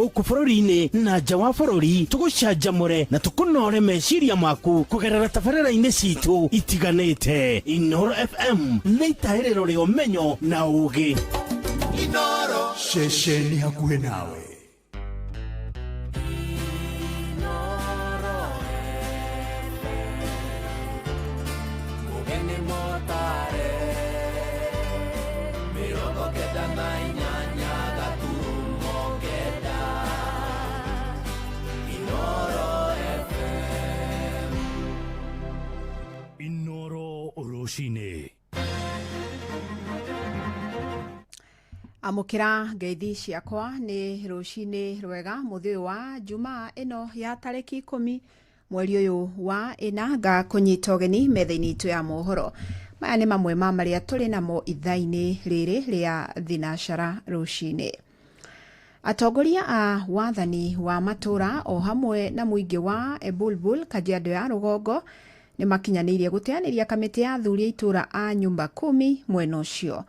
Gũkũ bũrũri-inĩ na nja wa bũrũri, tũgũcanjamũre na tũkũnore meciria maku kũgerera tabarĩra-inĩ citũ itiganĩte. Inooro FM nĩ itahĩrĩro rĩa ũmenyo na ũgĩ. Ceceni hakuhĩ nawe. Inooro rũcinĩ. Amũkĩra ngeithi ciakwa, nĩ rũcinĩ rwega mũthĩ ũyũ wa Jumaa ĩno ya tarĩki 10 mweri ũyũ wa 4. Ngakũnyita ũgeni metha-inĩ itũ ya mohoro. Maya nĩ mamwe ma marĩa tũrĩ namo ithaa-inĩ rĩrĩ rĩa Thinacara rũcinĩ. Atongoria a wathani wa matũra o hamwe na mũingĩ wa Ebulbul, Kajiado ya Rũgongo, nĩ makinyanĩirie gũteanĩria kamĩtĩ ya athuri a itũra a nyumba kumi mwena ũcio.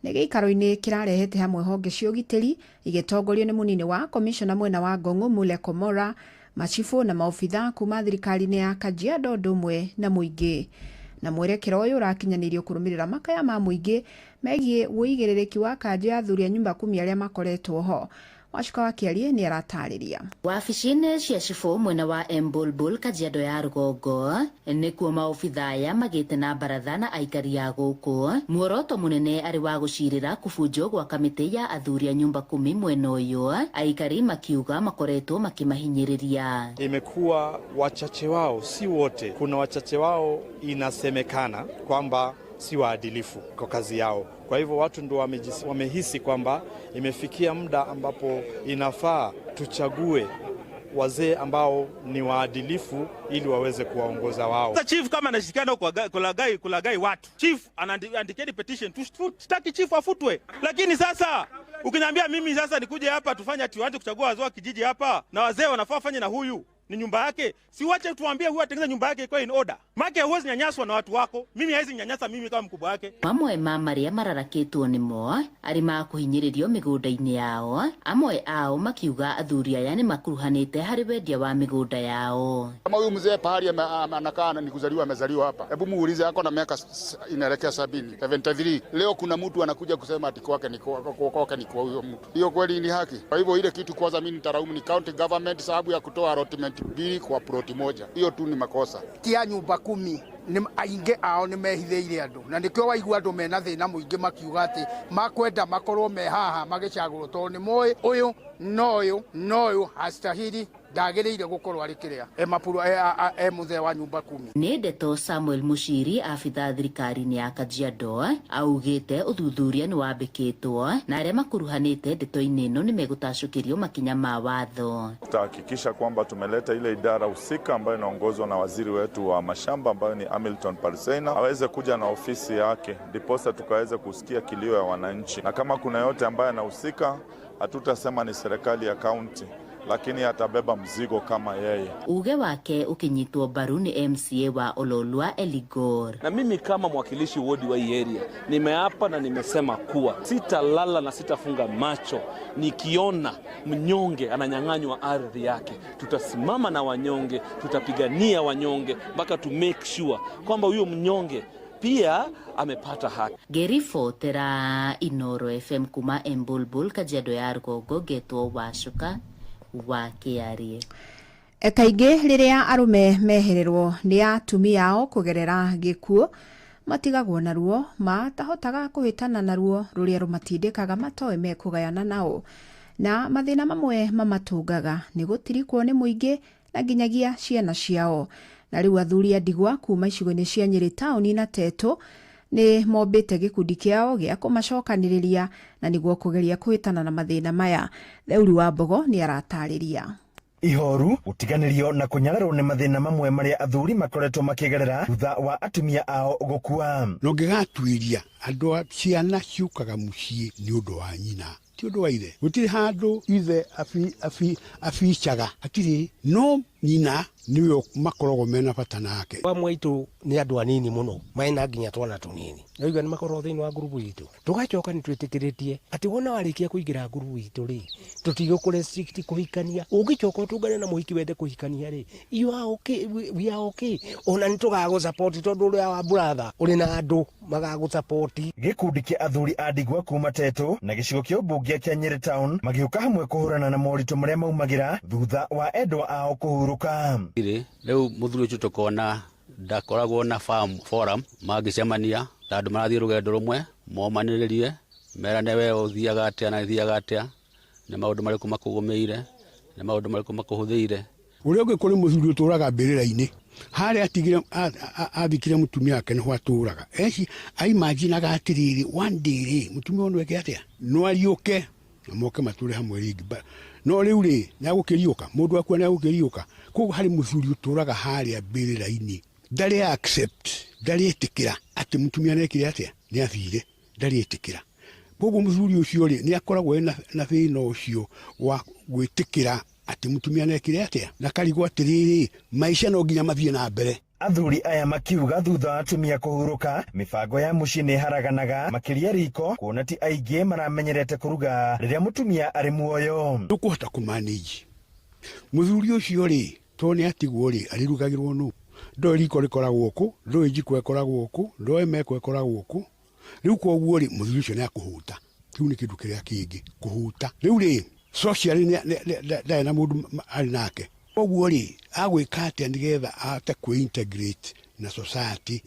Nĩ gĩikaro-inĩ kĩrarehete hamwe honge cia ũgitĩri igĩtongorio nĩ mũnini wa komishona mwena wa Ngong'u Mule Komora, macibũ na maobitha kuma thirikari-inĩ ya Kajiado, ũndũ ũmwe na mũingĩ. Na mwerekera ũyũ ũrakinyanĩirio kũrũmĩrĩra makaya ma mũingĩ megiĩ ũigĩrĩrĩki wa kanjũ ya athuri a nyumba kumi arĩa makoretwo ho. Wacuka wa Kĩarie nĩ aratarĩria. Wabici-inĩ cia cibũ mwena wa Embulbul, Kajiado ya Rũgongo, nĩkuo maobitha aya magĩte na baratha na aikari a gũkũ. Muoroto mũnene arĩ wa gũcirĩra kũbunjwo gwa kamĩtĩ ya athuri a nyumba kumi mwena ũyũ, aikari makiuga makoretwo makĩmahinyĩrĩria. Imekuwa wachache wao, si wote. Kuna wachache wao inasemekana kwamba si waadilifu kwa kazi yao. Kwa hivyo watu ndo wamehisi kwamba imefikia muda ambapo inafaa tuchague wazee ambao ni waadilifu ili waweze kuwaongoza wao. Sasa chief kama anashirikiana kulagai watu, chief anaandikeni petition tu, sitaki chief afutwe. Lakini sasa ukiniambia mimi sasa nikuje hapa tufanye tuanze kuchagua wazee wa kijiji hapa na wazee wanafaa wafanye na huyu ni nyumba yake, si wache tuambie huyu atengeneze nyumba yake iko in order. Maana huwezi nyanyaswa na watu wako. Mimi haizi nyanyasa mimi kama mkubwa wake. Mamwe ma marĩa mararakĩtwo nĩmo arĩ ma kũhinyĩrĩrio mĩgũnda-inĩ yao, amwe ao makiuga athuri aya nĩ makuruhanĩte harĩ wendia wa mĩgũnda yao. Kama huyu mzee pahali anakaa ni kuzaliwa, amezaliwa hapa, hebu muulize ako na miaka inaelekea 70, 73. Leo kuna mtu anakuja kusema ati kwake ni kwa, kwa, kwake ni kwa huyo mtu. Hiyo kweli ni haki? Kwa hivyo ile kitu kwanza mimi nitalaumu ni county government sababu ya kutoa allotment 2 kwa ploti moja. Hiyo tu ni makosa. Tia nyumba kumi ni aingĩ ao nĩ mehithĩire andũ, na nĩkĩo waigua andũ mena thĩna mũingĩ makiuga atĩ makwenda makorwo me haha magĩcagũrwo, tondũ nĩ moĩ ũyũ na ũyũ na ũyũ hastahili, ndagĩrĩire gũkorwo arĩ kĩrĩa e mapuro, e mũthee wa nyumba kumi. Nĩ ndeto Samuel Mushiri, abitha thirikari-inĩ ya Kajiado, augĩte ũthuthuria nĩ wambĩkĩtwo na arĩa makuruhanĩte ndeto-inĩ ĩno nĩ megũtacũkĩrio makinya ma watho. Tutahakikisha kwamba tumeleta ile idara husika ambayo inaongozwa na waziri wetu wa mashamba ambayo ni Hamilton Parseina, aweze kuja na ofisi yake ndiposa tukaweze kusikia kilio ya wananchi, na kama kuna yote ambaye anahusika, hatutasema ni serikali ya kaunti, lakini atabeba mzigo kama yeye. Uge wake ukinyitwo mbaru ni MCA wa Ololua Eligor. Na mimi kama mwakilishi wodi wa hii area nimeapa na nimesema kuwa sitalala na sitafunga macho nikiona mnyonge ananyang'anywa ardhi yake. Tutasimama na wanyonge, tutapigania wanyonge mpaka to make sure kwamba huyo mnyonge pia amepata haki. Ngĩribotera Inooro FM kuma Embulbul, Kajiado ya Rũgongo, ngetwo Wacuka wa Kĩarie. Kaingĩ rĩrĩa arũme mehererwo nĩ atumia ao kũgerera gĩkuũ, matigagwo na ruo matahotaga kũhĩtana naruo, rũrĩa rũmatindĩkaga matoĩ mekũgayana nao, na mathĩna mamwe mamatũngaga nĩ gũtirikwo nĩ mũingĩ na nginyagia ciana ciao. Na rĩu athuri a ndigwa kuma icigo-inĩ cia Nyĩrĩ taũni na Tetũ nĩ mombĩte gĩkundi kĩao gĩa kũmacokanĩrĩria na nĩguo kũgeria kũhĩtana na mathĩna maya. Theuri wa Mbogo nĩ aratarĩria. Ihoru, gũtiganĩrio na kũnyararwo nĩ mathĩna mamwe marĩa athuri makoretwo makĩgerera thutha wa atumia ao gũkua. Na ũngĩgatuĩria andũ a ciana ciũkaga mũciĩ nĩ ũndũ wa nyina, ti ũndũ wa ithe. Gũtirĩ handũ ithe abicaga, hatirĩ. No Nyina nĩwe makoragwo mena bata nake. Amwe aitũ nĩ andũ anini mũno mena nginya twana tũnini, naigua nĩ makoragwo thĩinĩ wa ngurubu itũ. Tũgacoka nĩ twĩtĩkĩrĩtie atĩ wona warĩkia kũingĩra ngurubu itũ rĩ, tũtigũkũ restrict kũhikania. Ũngĩcoka ũtũngane na mũhiki wende kũhikania rĩ, you are okay, we are okay. Ona nĩ tũgagũ support tondũ ũrĩa wa brother ũrĩ na andũ magagũ support. Gĩkundi kĩa athuri a ndigwa kuma Tetu na gĩcigo kĩa ũmbunge kĩa Nyeri Town magĩũka hamwe kũhũrana na moritũ marĩa maumagĩra thutha wa endwa ao kũhurũka. Rĩu mũthuri ũcio tũkona ndakoragwo na forum mangĩcemania ta andũ marathiĩ rũgendo rũmwe momanĩrĩrie merane we ũthiaga atĩa na thiaga atĩa, nĩ maũndũ marĩkũ makũgũmĩire, nĩ maũndũ marĩkũ makũhũthĩire. Ũrĩa ũngĩ kũrĩ mũthuri ũtũraga mbĩrĩra-inĩ harĩa atigire athikire mũtumia wake nĩho atũraga. Eci aimaginaga atĩrĩrĩ, one day rĩ mũtumia ũyũ no eke atĩa, no ariũke na moke matũre hamwe rĩngĩ. No rĩu rĩ nĩagũkĩriũka, mũndũ akua nĩagũkĩriũka. Koguo harĩ mũthuri ũtũraga harĩa mbĩrĩra-inĩ ndarĩ accept, ndarĩ ĩtĩkĩra atĩ mũtumia nĩekire atĩa, nĩathire, ndarĩ ĩtĩkĩra. Koguo mũthuri ũcio rĩ nĩakoragwo ena na thĩna ũcio wa gwĩtĩkĩra atĩ mũtumia nĩekire atĩa, na karigwo atĩrĩrĩ, maica no nginya mathiĩ na mbere. Athuri aya makiuga thutha wa atumia kũhurũka, mĩbango ya mũciĩ nĩ ĩharaganaga makĩria riko, kuona ti aingĩ maramenyerete kũruga rĩrĩa mũtumia arĩ muoyo. Ndũkũhota kũmanage mũthuri ũcio rĩ, tondũ nĩ atigwo rĩ, arĩrugagĩrwo nũ? Ndoĩ riko rĩkoragwo kũ, ndoĩ njiko ĩkoragwo kũ, ndoĩ meko ĩkoragwo kũ. Rĩu koguo rĩ mũthuri ũcio nĩ akũhũta. Kĩu nĩ kĩndũ kĩrĩa kĩngĩ, kũhũta. Rĩu rĩ socially ndarĩ na mũndũ arĩ nake. Koguo rĩ agwĩka atĩa nĩgetha ahote kwĩ-integrate na society?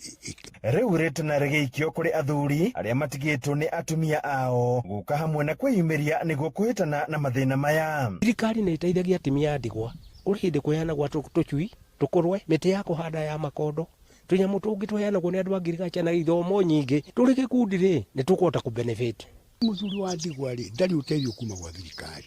Rĩu rĩtana rĩgĩikio kũrĩ athuri arĩa matigĩtwo nĩ atumia ao gũka hamwe na kwĩyumĩria nĩguo kũhĩtana na mathĩna maya. Thirikari nĩ ĩteithagia atumia a ndigwa. Kũrĩ hĩndĩ kũheanagwo tũcui tũkũrwe, mĩtĩ ya kũhanda ya makondo, tũnyamũ tũngĩ tũheanagwo nĩ andũ a ngirigacha na ithomo nyingĩ. Tũrĩ gĩkundi rĩ nĩ tũkũhota kũ benefit. Mũthuri wa ndigwa rĩ ndarĩ ũteithio kuma gwa thirikari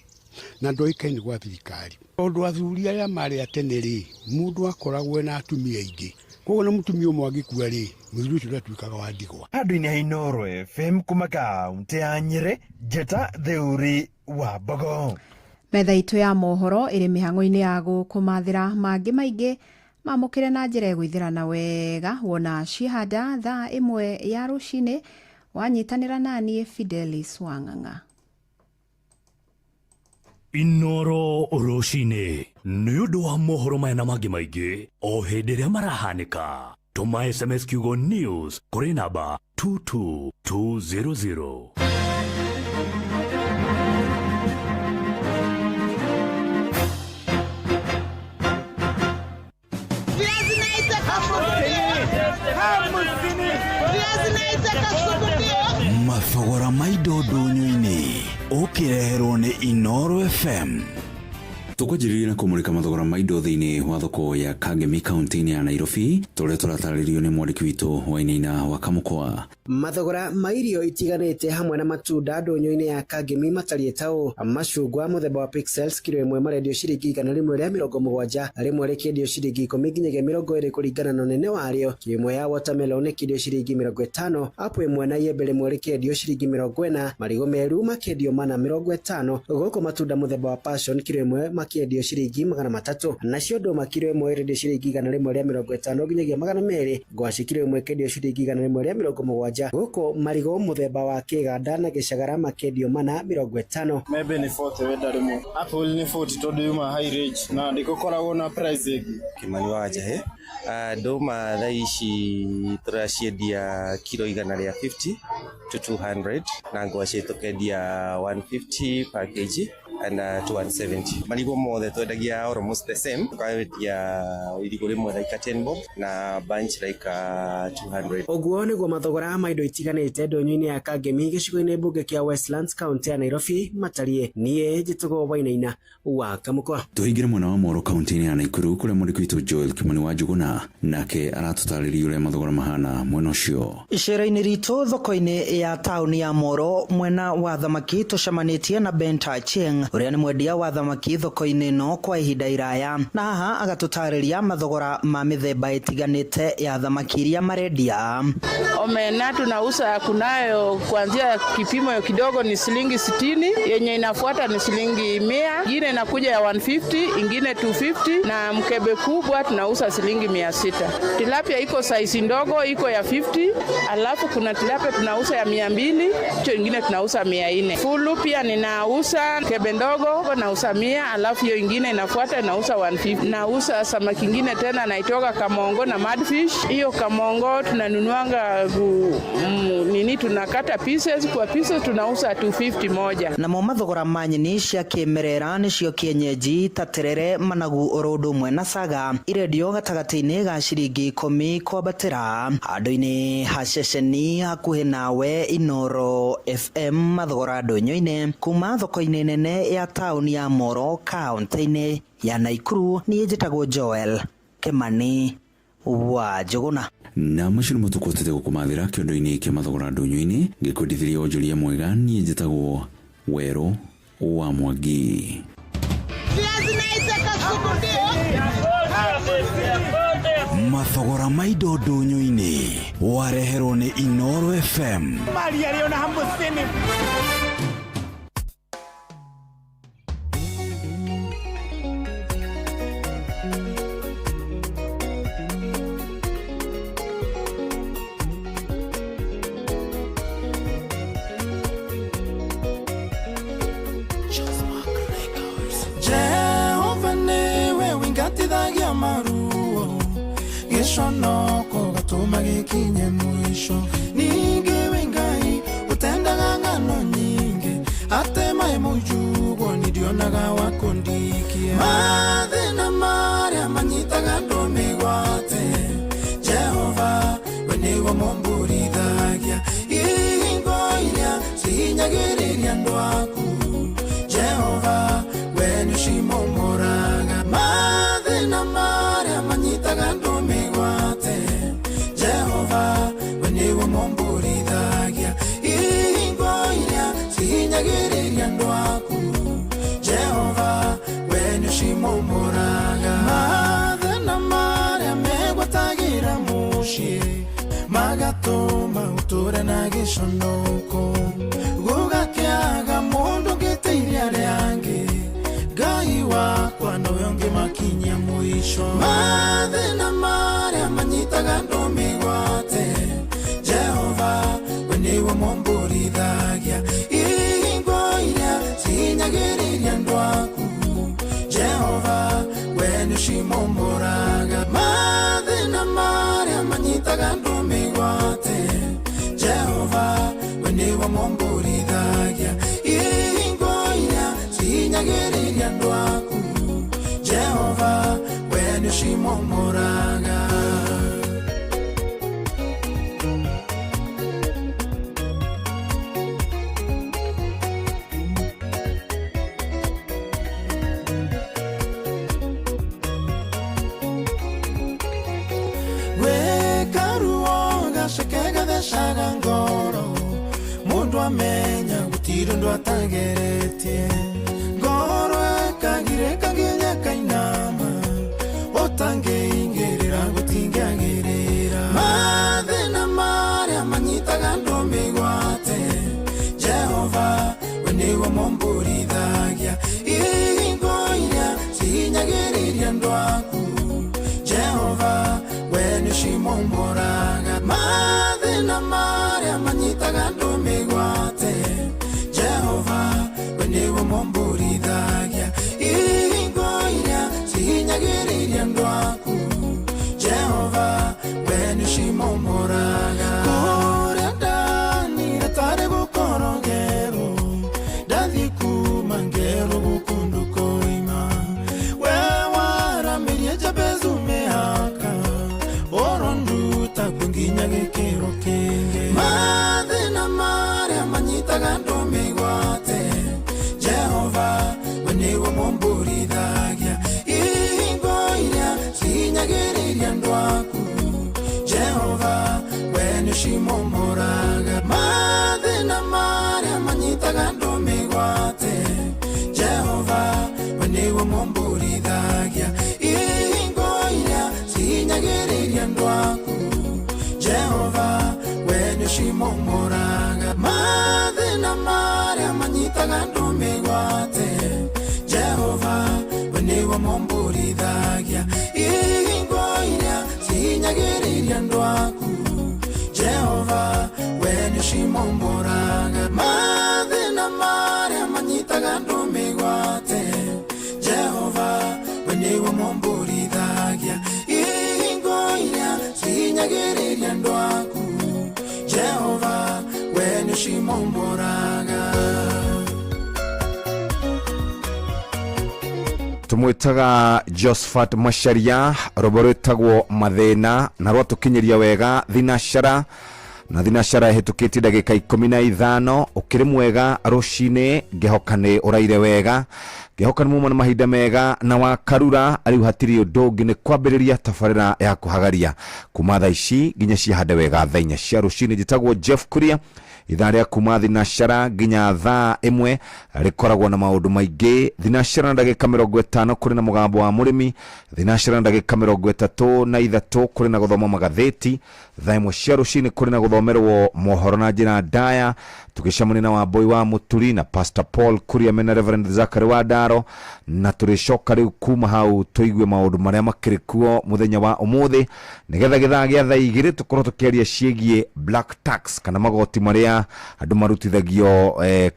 na ndoĩkaine gwa thirikari, tondũ athuri arĩa marĩ a tene rĩ mũndũ akoragwo na atumia aingĩ, koguo na mũtumia ũmwe angĩkua rĩ mũthuri ũcio ndatuĩkaga wa ndigwa. Handũ-inĩ ha Inooro FM kuma kaunti ya Nyĩrĩ, Njeta Theuri wa Mbogo. Metha itũ ya mohoro ĩrĩ mĩhang'o-inĩ ya gũkũmathĩra mangĩ maingĩ mamũkĩre na njĩra ĩgũithĩrana wega wona ciĩhanda thaa 1 ya rũcinĩ. Wanyitanĩra naniĩ Fidelis Wang'ang'a. Inooro rũcinĩ nĩ ũndũ wa mohoro maya na mangĩ maingĩ o hĩndĩ ĩrĩa marahanĩka. Tũma SMS kiugo news kũrĩ namba 22200. Mathogora ma indo ndũnyũ-inĩ ũkĩreherwo nĩ Inooro FM. Tũkwanjĩrĩria na kũmũrĩka mathogora ma indo thĩinĩ wa thoko ya Kangemi kaunti-inĩ ya Nairobi, tũrĩa tũratarĩrio nĩ mwandĩki witũ Wainaina wa Kamũkwa. Mathogora ma irio itiganĩte hamwe na matunda ndũnyũ-inĩ ya Kangemi matariĩ ta ũũ: macungwa mũthemba wa Pixels kiro ĩmwe marendio ciringi 170, rĩmwe rĩkĩendio ciringi 10 nginyagia 20 kũringana na ũnene warĩo. Kiro ĩmwe ya watermelon ĩkĩendio ciringi 50, apple ĩmwe na iembe rĩmwe rĩkĩendio ciringi 40, marigũ meru makĩendio 450, gũkũ matunda mũthemba wa passion kiro ĩmwe makĩendio ciringi 300, nacio ndũma kiro ĩmwe ĩrendio ciringi 150 nginyagia 200, ngwaci kiro ĩmwe ĩkĩendio ciringi 170, gũkũ marigũ mũthemba wa kĩganda na gĩcagara makĩendio 450. Membe nĩ 40 wenda rĩmwe, apple nĩ 40 tondũ yuma high range na ndĩgũkoragwo na price ĩngĩ. Kimani wa Njahe. Ndũma thaa ici tũraciendia kiro 150 to 200 na ngwacĩ tũkendia 150 per kg and to 170. Marigũ mothe twendagia almost the same, tũkawendia irigũ rĩmwe like 10 bob na bunch like 200. Ũguo nĩguo mathogora ma indo itiganĩte ndũnyũ-inĩ ya Kangemi gĩcigo-inĩ mbunge kĩa Westlands kaunti ya Nairobi matariĩ. Niĩ njĩtagwo Wainaina wa Kamũkwa. Tũhingĩre mwena wa Moro kaunti-inĩ ya Nakuru kũrĩa mwandĩki witũ Joel Kimani wa Njuguna nake aratũtarĩria ũrĩa mathogora mahana mwena ũcio. Icera-inĩ ritũ thoko-inĩ ya taũni ya Moro mwena wa thamaki tũcemanĩtie na Ben Tacheng. Ũrĩa nĩ mwendia wa thamaki thoko-inĩ ĩno kwa ihinda iraya, na haha agatutarĩria mathogora ma mĩthemba ĩtiganĩte ya thamaki iria marendia. Omena tunauza kunayo kuanzia kipimo kidogo ni shilingi 60, yenye inafuata ni shilingi 100, ingine inakuja ya 150, ingine 250 na mkebe kubwa tunauza shilingi 600. Tilapia iko saizi ndogo, iko ya 50, alafu kuna tilapia tunauza ya 200, hicho ingine tunauza 400. Fulu pia ninauza kebe ndogo nauza 100, alafu hiyo ingine inafuata nauza 150. Nauza samaki ingine tena naitoka kamongo na madfish. Hiyo kamongo tunanunuanga nini tunakata pieces kwa pieces tunauza 250 moja. Namo mathogora ma nyeni cia kĩmerera nĩcio kienyeji ta terere, managu oro ũndũ ũmwe na caga irendio gatagatĩ-inĩ ga ciringi 10 kwambatĩra. Handũ-inĩ ha ceceni hakuhĩ nawe Inooro FM mathogora ndũnyũ-inĩ kuma thoko-inĩ nene ya taũni ya Moro kaũntĩ-inĩ ya Naikuru. Niĩ njĩtagwo Joel Kimani wa Njũgũna. Na macio nĩmo tũkũhotete gũkũmathĩra kĩondo-inĩ kĩa mathogora ndũnyũ-inĩ ngĩkwendithĩria wonjoria mwega. Niĩ njĩtagwo Werũ wa Mwangi. Mathogora ma indo ndũnyũ-inĩ wareherwo nĩ Inooro FM. Mali yaliyo na hamsini. Jehova niwe wingatithagia maruo giconoko gatuma gikinye mwisho ningi we Ngai utendaga ng'ano nyingi atemae mujugo nindionaga wakundikia mathina maria manyitaga andu migwate Jehova we niwe mumburithagia ihingo iria cihinyagĩrĩria andũ aku Jehova we nĩũcimomoraga mathĩna marĩa manyitaga andũ mĩgwate Jehova we nĩwe mũmbũrithagia ihingo iria cihinyagĩrĩria andũ aku Jehova we nĩũcimomoraga mathĩna marĩa megwatagĩra mũciĩ magatũma ũtũre na gĩconoko gũgakĩaga mũndũ ũngĩteithia arĩa angĩ Ngai wakwa nowe ũngĩmakinyia mũico mathĩna marĩa manyitaga andũ mĩgwate Jehova we nĩwe mũmbũrithagia ihingo iria cihinyagĩrĩria andũ aku Jehova we nĩũcimomoraga mathĩna marĩa manyitaga andũ mĩgwate Jehova we nĩwe mũmbũrithagia ihingo iria cihinyagĩrĩria andũ aku Jehova we nĩũcimomoraga. Gwĩkaruo gaceke gathecaga ngoro mũndũ amenya gũtirĩ ũndũ atageretie ngoro ĩkagirĩka nginya ĩkainama ũtangĩingĩrĩra gũtingĩagĩrĩra mathĩna marĩa manyitaga andũ mĩgwate Jehova we nĩwe mũmbũrithagia ihingo iria cihinyagĩrĩria andũ aku Jehova we nĩũcimomoraga mathĩna marĩa manyitaga andũ mĩgwate Jehova we nĩwe mũmbũrithagia ihingo iria cihinyagĩrĩria andũ aku Jehova we nĩũcimomoraga kũrĩa ndanire tarĩ gũkorogerwo ndathiĩ kuma ngerwo gũkũ ndũkoima we waramĩrie Jabezu mĩhaka ũronduta kwĩ nginya gĩkĩro kĩngĩ. nĩguo momburithagia ihingo iria cihinyagĩrĩria andũ aku Jehova we nĩũcimomboraga mathĩna marĩa manyitaga andũ mĩgwate Jehova we nĩguo momburithagia ihingo iria cihinyagĩrĩria andũ aku Jehova we nĩũcimomboraga. Tumwitaga Josephat Macharia, rwĩmbo rwĩtagwo Mathĩna, na rwatũkinyĩria wega thinacara na thinacara ĩhĩtũkĩtie ndagĩka 15. Ũkĩrĩ mwega rũcinĩ, ngĩhoka nĩ ũraire wega, ngĩhoka nĩ muma na mahinda mega na wakarura. Rĩu hatirĩ ũndũ ũngĩ nĩ kwambĩrĩria tabarĩra ya kũhagaria kuma thaa ici nginya ciahande wega thaa 4 cia rũcinĩ. Njĩtagwo Jeff Kuria. Ithaa rĩa kuma thinacara nginya thaa 1 rĩkoragwo na maũndũ maingĩ. Thinacara na ndagĩka 50 kũrĩ na mũgambo wa mũrĩmi, thinacara na ndagĩka 33 kũrĩ na gũthoma magathĩti, thaa 1 cia rũcinĩ kũrĩ na gũthomerwo mohoro na njĩra ndaya tũgĩcemania na Wambui wa Mũturi na Pastor Paul Kuria mena Reverend Zachary wa Ndaro, na tũrĩcoka rĩu kuma hau tũigue maũndũ marĩa makĩrĩ kuo mũthenya wa ũmũthĩ, nĩgetha gĩthaa gĩa thaa 2 tũkorwo tũkĩaria ciĩgiĩ black tax kana magoti marĩa andũ marutithagio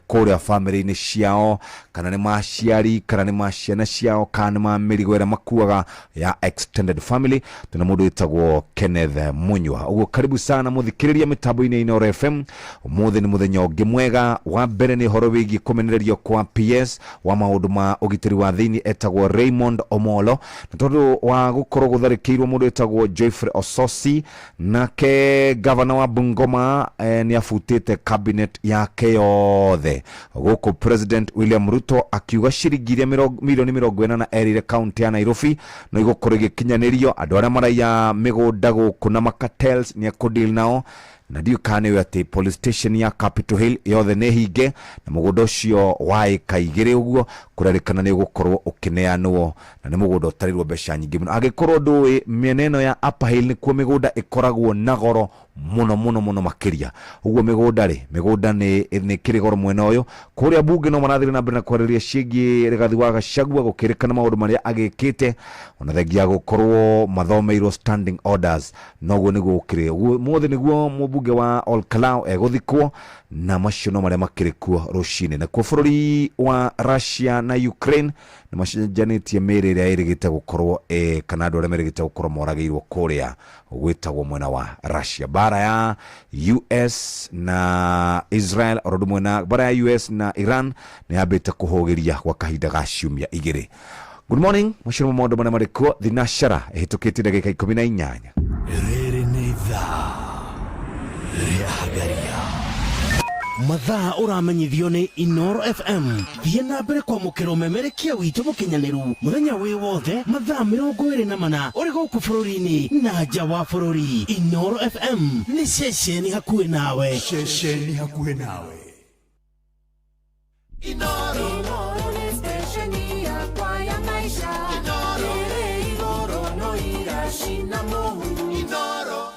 kũrĩa bamĩrĩ-inĩ ciao, kana nĩ ma aciari, kana nĩ ma ciana ciao, kana nĩ ma mĩrigo ĩrĩa makuaga ya extended family. Tuna mũndũ wĩtagwo Kenneth Munywa. Ũguo karibu sana mũthikĩrĩria mĩtambo-inĩ ya Inooro FM. Ũmũthĩ nĩ mũthenya ũngĩ mwega. Wa mbere nĩ ũhoro wĩgiĩ kũmenererio kwa PS wa maũndũ ma ũgitĩri wa thĩinĩ etagwo Raymond Omolo, na tondũ wa gũkorwo gũtharĩkĩirwo mũndũ wĩtagwo Geoffrey Ososi, nake gavana wa Bungoma nĩ abutĩte cabinet yake yothe. Gũkũ President William Ruto akiuga ciringi iria milioni 42 erire kaunti ya Nairobi no igũkorwo igĩkinyanĩrio. Andũ arĩa maraiya mĩgũnda gũkũ na macartels nĩ ekũdeal nao, na ndiũ kana nĩũĩ atĩ police station ya Capitol Hill yothe nĩ hinge, na mũgũnda ũcio wa ĩka 2 ũguo kũrerĩkana nĩ ũgũkorwo ũkĩneanwo, na nĩ mũgũnda ũtarĩirwo mbeca nyingĩ mũno. Angĩkorwo ndũĩ, mĩena ĩno ya Upper Hill nĩkuo mĩgũnda ĩkoragwo na goro mũno mũno mũno makĩria. Ũguo mĩgũnda rĩ, mĩgũnda nĩ kĩrĩ goro mwena ũyũ. Kũrĩa bunge no marathiĩ na mbere na kwarĩrĩria ciĩgiĩ Rigathi wa Gachagua gũkĩrĩkana maũndũ marĩa agĩkĩte, ona thengia gũkorwo mathomeirwo standing orders, noguo nĩguo gũkĩrĩ. Ũguo ũmũthĩ nĩguo mũmbunge wa Olkalau egũthikwo, na macio no marĩa makĩrĩ kuo rũcinĩ. Nakuo bũrũri wa Russia na Ukraine nĩ macenjanĩtie mĩĩrĩ ĩrĩa ĩrĩgĩte gũkorwo kana andũ arĩa merĩgĩte gũkorwo moragĩirwo kũrĩa gwĩtagwo mwena wa Russia. Bara ya US na Israel oro ũndũ mwena bara ya US na Iran nĩ yambĩte kũhũgĩria gwa kahinda ga ciumia 2. Good morning, macio nĩmo maũndũ marĩa marĩ kuo thinacara ĩhĩtũkĩtie ndagĩka 18. Rĩrĩ nĩ ithaa rĩa Hagaria. Mathaa ũramenyithio nĩ Inooro FM. Thiĩ na mbere kwamũkĩra ũmemerekia witũ mũkinyanĩru mũthenya wĩ wothe mathaa 24 ũrĩ gũkũ bũrũri-inĩ na nja wa bũrũri. Inooro FM nĩ ceceni hakuhĩ nawe. Ceceni hakuhĩ nawe. Inooro. Inooro nĩ stesheni yakwa ya maisha. Inooro. Ĩrĩ igũrũ no iracina mũhu. Inooro.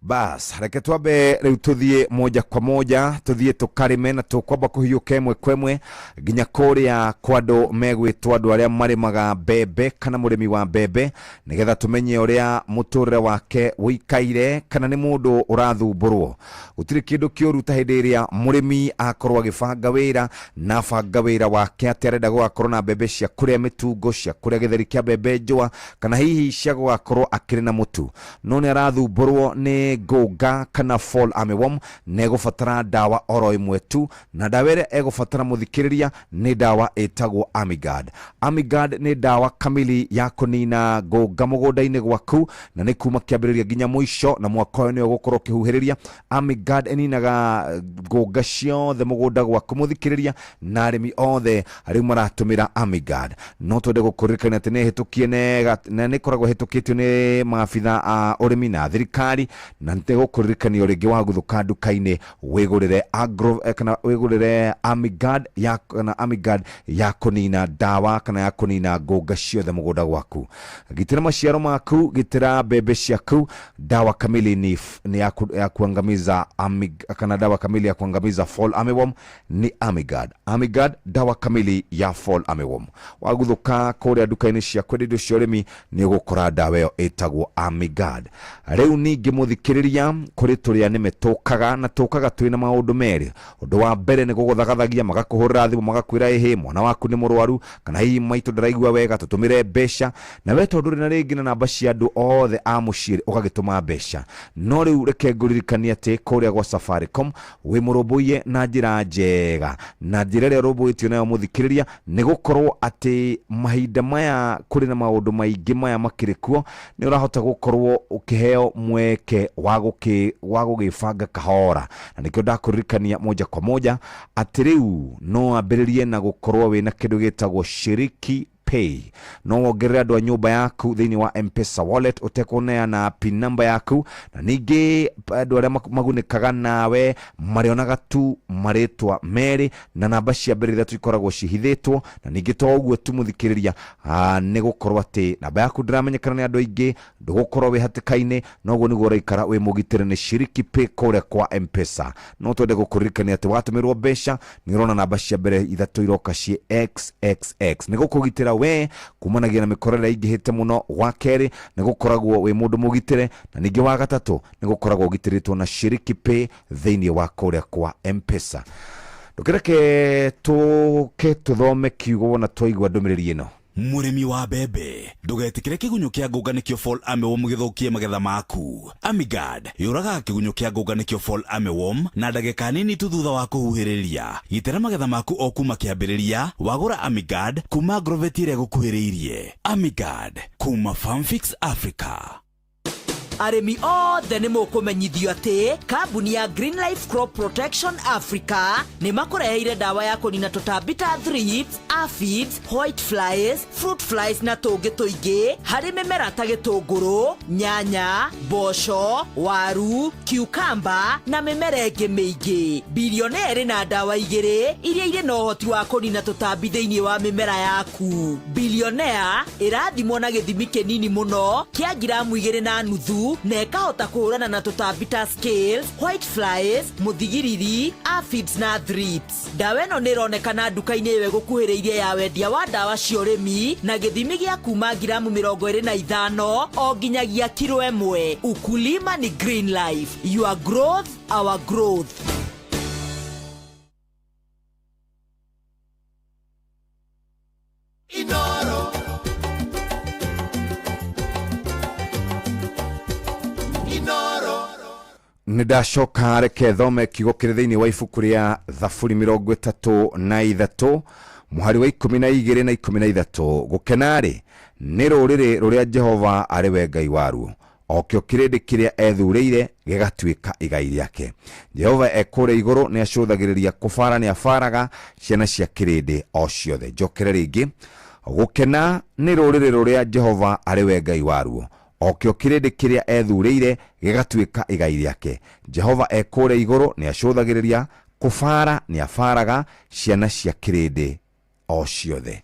Bas, reke twambe rĩu tũthiĩ moja kwa moja, tũthiĩ tũkarĩme na tũkwamba kũhiũka ĩmwe kwa ĩmwe nginya kũrĩa kwa andũ megwĩtwo andũ arĩa marĩmaga mbembe kana mũrĩmi wa mbembe, nĩgetha tũmenye ũrĩa mũtũrĩre wake ũikaire kana nĩ mũndũ ũrathumbũrwo. Gũtirĩ kĩndũ kĩũru ta hĩndĩ ĩrĩa mũrĩmi akorwo agĩbanga wĩra na abanga wĩra wake atĩ arenda gũgakorwo na mbembe cia kũrĩa mĩtungo, cia kũrĩa gĩtheri kĩa mbembe njũa, kana hihi cia gũgakorwo akĩrĩ na mũtu, no nĩ arathumbũrwo nĩ ngũnga kana fall armyworm, na egũbatara ndawa oro ĩmwe tu, na ndawa ĩrĩa egũbatara mũthikĩrĩria nĩ ndawa ĩtagwo Amigard. Amigard nĩ ndawa kamili ya kũnina ngũnga mũgũnda-inĩ gwaku, na nĩ kuma kĩambĩrĩria nginya mũico, na mwaka ũyũ nĩyo ũgũkorwo ũkĩhuhĩrĩria. Amigard ĩninaga ngũnga ciothe mũgũnda gwaku mũthikĩrĩria, na arĩmi othe rĩu maratũmĩra Amigard. No twende gũkũririkania atĩ nĩ ĩhĩtũkie na nĩ ĩkoragwo ĩhĩtũkĩtio nĩ maabitha a ũrĩmi na thirikari, Na nĩgũkũririkania rĩngĩ wagũthũka nduka-inĩ wĩgũrĩre agro kana wĩgũrĩre Amigard ya kana Amigard ya kũnina ndawa kana ya kũnina ngũnga ciothe mũgũnda gwaku. Gitĩra maciaro maku, gitĩra mbembe ciaku. Dawa kamili ni, ni ya kuangamiza amig, kana dawa kamili ya kuangamiza fall armyworm ni Amigard. Amigard, dawa kamili ya fall armyworm. Waguthuka kũrĩa nduka-inĩ cia kwendia indo cia ũrĩmi nĩ ũgũkora ndawa ĩyo ĩtagwo Amigard. Rĩu ningĩ mũthikĩrĩria, kũrĩ tũrĩa nĩme tũkaga na tũkaga twĩna maũndũ merĩ. Ũndũ wa mbere nĩ gũgũthagathagia, magakũhũrĩra thimũ magakwĩra ĩhĩ mwana waku nĩ mũrwaru, kana hihi maitũ ndaraigua wega, tũtũmĩre mbeca. Na we tondũ ũrĩ na rĩngĩ na namba cia andũ othe a mũciĩ ũgagĩtũma mbeca. No rĩu reke ngũririkanie atĩ kũrĩa gwa Safaricom wĩ mũrũmbũiye na njĩra njega, na njĩra ĩrĩa ũrũmbũĩtio nayo mũthikĩrĩria nĩ gũkorwo atĩ mahinda maya kũrĩ na maũndũ maingĩ maya makĩrĩ kuo, nĩ ũrahota gũkorwo ũkĩheo mweke wa gũgĩbanga kahora. Na nĩkĩo ndakũririkania moja kwa moja atĩ rĩu no wambĩrĩrie na gũkorwo wĩna kĩndũ gĩtagwo Shiriki Pay. No wongerere andũ a nyũmba yaku thĩinĩ wa M-Pesa wallet ũtekũneana PIN number yaku, na ningĩ andũ arĩa magunĩkaga nawe marĩonaga tu marĩtwa merĩ na namba cia mbere ithatũ ikoragwo cihithĩtwo. Na ningĩ to ũguo tu mũthikĩrĩria, nĩ gũkorwo atĩ namba yaku ndĩramenyekana nĩ andũ aingĩ, ndũgũkorwo wĩ hatĩka-inĩ, noguo nĩguo ũraikara wĩ mũgitĩre nĩ Shiriki Pay kũrĩa kwa M-Pesa. No twende gũkũririkania atĩ watũmĩrwo mbeca nĩ ũrona namba cia mbere ithatũ iroka ciĩ XXX, nĩ gũkũgitĩra we kumanagia na mĩkora ĩrĩa ĩingĩhĩte mũno. Wa kerĩ nĩ gũkoragwo wĩ mũndũ mũgitĩre, na ningĩ wa gatatũ nĩ gũkoragwo ũgitĩrĩtwo na Shiriki Pay thĩinĩ wa kũrĩa kwa M-Pesa. Ndũkĩreke tũke tũthome kiugo na twaigua ndũmĩrĩri ĩno. Mũrĩmi wa mbembe, ndũgetĩkĩre kĩgunyũ kĩa ngũnga nĩkĩo fall armyworm gĩthũkie magetha maku. Amigard yũragaga kĩgunyũ kĩa ngũnga nĩkĩo fall armyworm na ndagĩka nini tu thutha wa kũhuhĩrĩria. Gitĩra magetha maku o kuma kĩambĩrĩria wagũra Amigard kuma Agrovet ĩrĩa ĩgũkuhĩrĩirie. Amigard kuma Farmfix Africa. Arĩmi othe nĩ mũkũmenyithio atĩ kambuni ya Green Life Crop Protection Africa nĩ makũreheire ndawa ya kũnina tũtambi ta thrips, aphids, white flies, fruit flies na tũngĩ tũingĩ harĩ mĩmera ta gĩtũngũrũ, nyanya, mboco, waru, cucumber na mĩmera ĩngĩ mĩingĩ. Bilionea ĩrĩ na ndawa igĩrĩ iria irĩ na ũhoti wa kũnina tũtambi thĩinĩ wa mĩmera yaku. Bilionea ĩrathimwo na gĩthimi kĩnini mũno kĩa ngiramu 2.5 na ĩkahota kũhũrana na tũtambi ta scales, white flies, mũthigiriri, aphids na thrips. Ndawa ĩno nĩ ĩronekana nduka-inĩ ĩyo ĩgũkuhĩrĩirie ya wendia wa ndawa cia ũrĩmi na gĩthimi gĩa kuma ngiramu 25 o nginyagia kiro 1. Ukulima ni Green Life. Your growth, our growth. Inoro. Inoro. Nĩ ndacoka reke thome kiugo kĩrĩ thĩinĩ wa ibuku rĩa Thaburi 33 mũhari wa 12 na 13. Gũkena-rĩ nĩ rũrĩrĩ rũrĩa Jehova arĩ we Ngai waruo, o kĩo kĩrĩndĩ kĩrĩa ethurĩire gĩgatuĩka igai rĩake. Jehova e kũrĩa igũrũ nĩ acũthagĩrĩria, kũbara nĩ abaraga ciana cia kĩrĩndĩ o ciothe. Njokere rĩngĩ, gũkena nĩ rũrĩrĩ rũrĩa Jehova arĩ we Ngai waruo, o kĩo kĩrĩndĩ kĩrĩa ethurĩire gĩgatuĩka igai rĩake. Jehova e kũrĩa igũrũ nĩ acũthagĩrĩria, kũbara nĩ abaraga ciana cia kĩrĩndĩ o ciothe.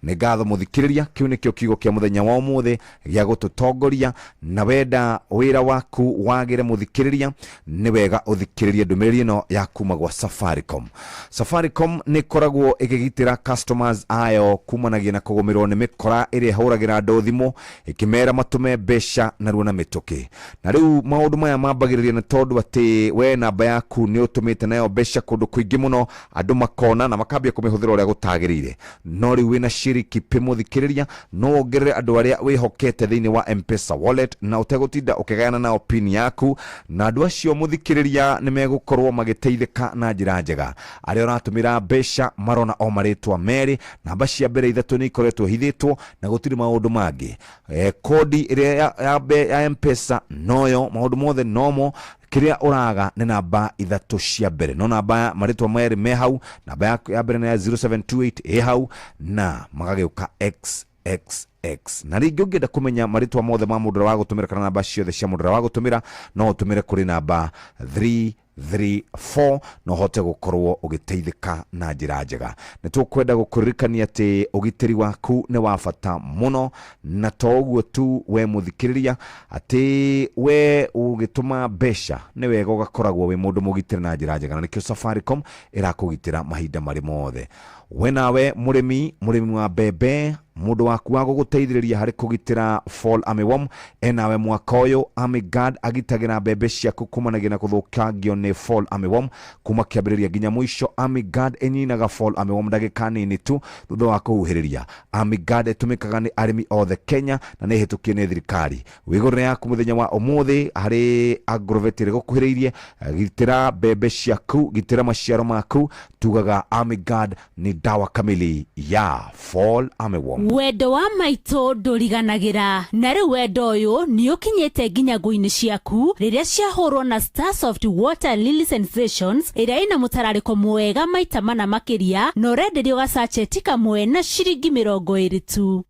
Nĩ ngatho mũthikĩrĩria, kĩu nĩkĩo kiugo kĩa mũthenya wa ũmũthĩ gĩa gũtũtongoria. Na wenda wĩra waku wagĩre mũthikĩrĩria, nĩ wega ũthikĩrĩrie ndũmĩrĩri ĩno ya kuma gwa Safaricom. Safaricom nĩ ĩkoragwo ĩkĩgitĩra customers ayo kumanagia na kũgũmĩrwo nĩ mĩkora ĩrĩa ĩhũragĩra andũ thimũ ĩkĩmera matũme mbeca narua na mĩtũkĩ. Na rĩu maũndũ maya mambagĩrĩria nĩ tondũ atĩ we namba yaku nĩ ũtũmĩte nayo mbeca kũndũ kũingĩ mũno, andũ makona na makambia kũmĩhũthĩra ũrĩa gũtagĩrĩire. No rĩu wĩna Shiriki Pay mũthikĩrĩria, no wongerere andũ arĩa wĩhokete thĩinĩ wa M-Pesa wallet na ũtegũtinda ũkĩgayana nao pin yaku, na andũ acio mũthikĩrĩria nĩ megũkorwo magĩteithĩka na njĩra njega. Arĩa ũratũmĩra mbeca marona o marĩtwa merĩ, namba cia mbere ithatũ nĩ ikoretwo hithĩtwo na gũtirĩ maũndũ mangĩ. Kodi ĩrĩa ya M-Pesa noyo, maũndũ mothe nomo. Kĩrĩa ũraga nĩ namba ithatũ cia mbere, no namba marĩtwa merĩ me hau, namba ya mbere nĩ ya 0728 ĩ hau, na magagĩũka xx. Na rĩngĩ ũngĩenda kũmenya marĩtwa mothe ma mũndũ ũrĩa wa gũtũmĩra kana namba ciothe cia mũndũ ũrĩa wa gũtũmĩra, no ũtũmĩre kũrĩ namba 334 na ũhote gũkorwo ũgĩteithĩka na njĩra njega. Nĩ tũkwenda gũkũririkania atĩ ũgitĩri waku nĩ wa bata mũno, na to ũguo tu we mũthikĩrĩria, atĩ we ũgĩtũma mbeca nĩ wega ũgakoragwo wĩ mũndũ mũgitĩre na njĩra njega, na nĩkĩo Safaricom ĩrakũgitĩra mahinda marĩ mothe. We nawe mũrĩmi wa mbembe, mũndũ waku wa gũgũteithĩrĩria harĩ kũgitĩra fall armyworm enawe mwaka ũyũ. Amigard agitagĩra mbembe ciaku kumanagia na gũthũkangio nĩ fall armyworm kuma kĩambĩrĩria nginya mũico. Amigard ĩninaga fall armyworm ndagĩka nini tu thutha wa kũhuhĩrĩria. Amigard ĩtũmĩkaga nĩ arĩmi othe Kenya na nĩ ĩhĩtũkie nĩ thirikari. Wĩgũrĩre yaku mũthenya wa ũmũthĩ harĩ Agrovet ĩrĩa ĩgũkuhĩrĩirie. Gitĩra mbembe ciaku, gitĩra maciaro maku, tugaga Amigard nĩ dawa kamili ya fall armyworm. Wendo wa maitũ ndũriganagĩra, na rĩu wendo ũyũ nĩ ũkinyĩte nginya ngũ-inĩ ciaku rĩrĩa ciahũrwo na Starsoft Water Lily Sensations ĩrĩa ĩna mũtararĩko mwega maita mana makĩria, na ũrenderio gacacheti kamwe na ciringi 20 tu.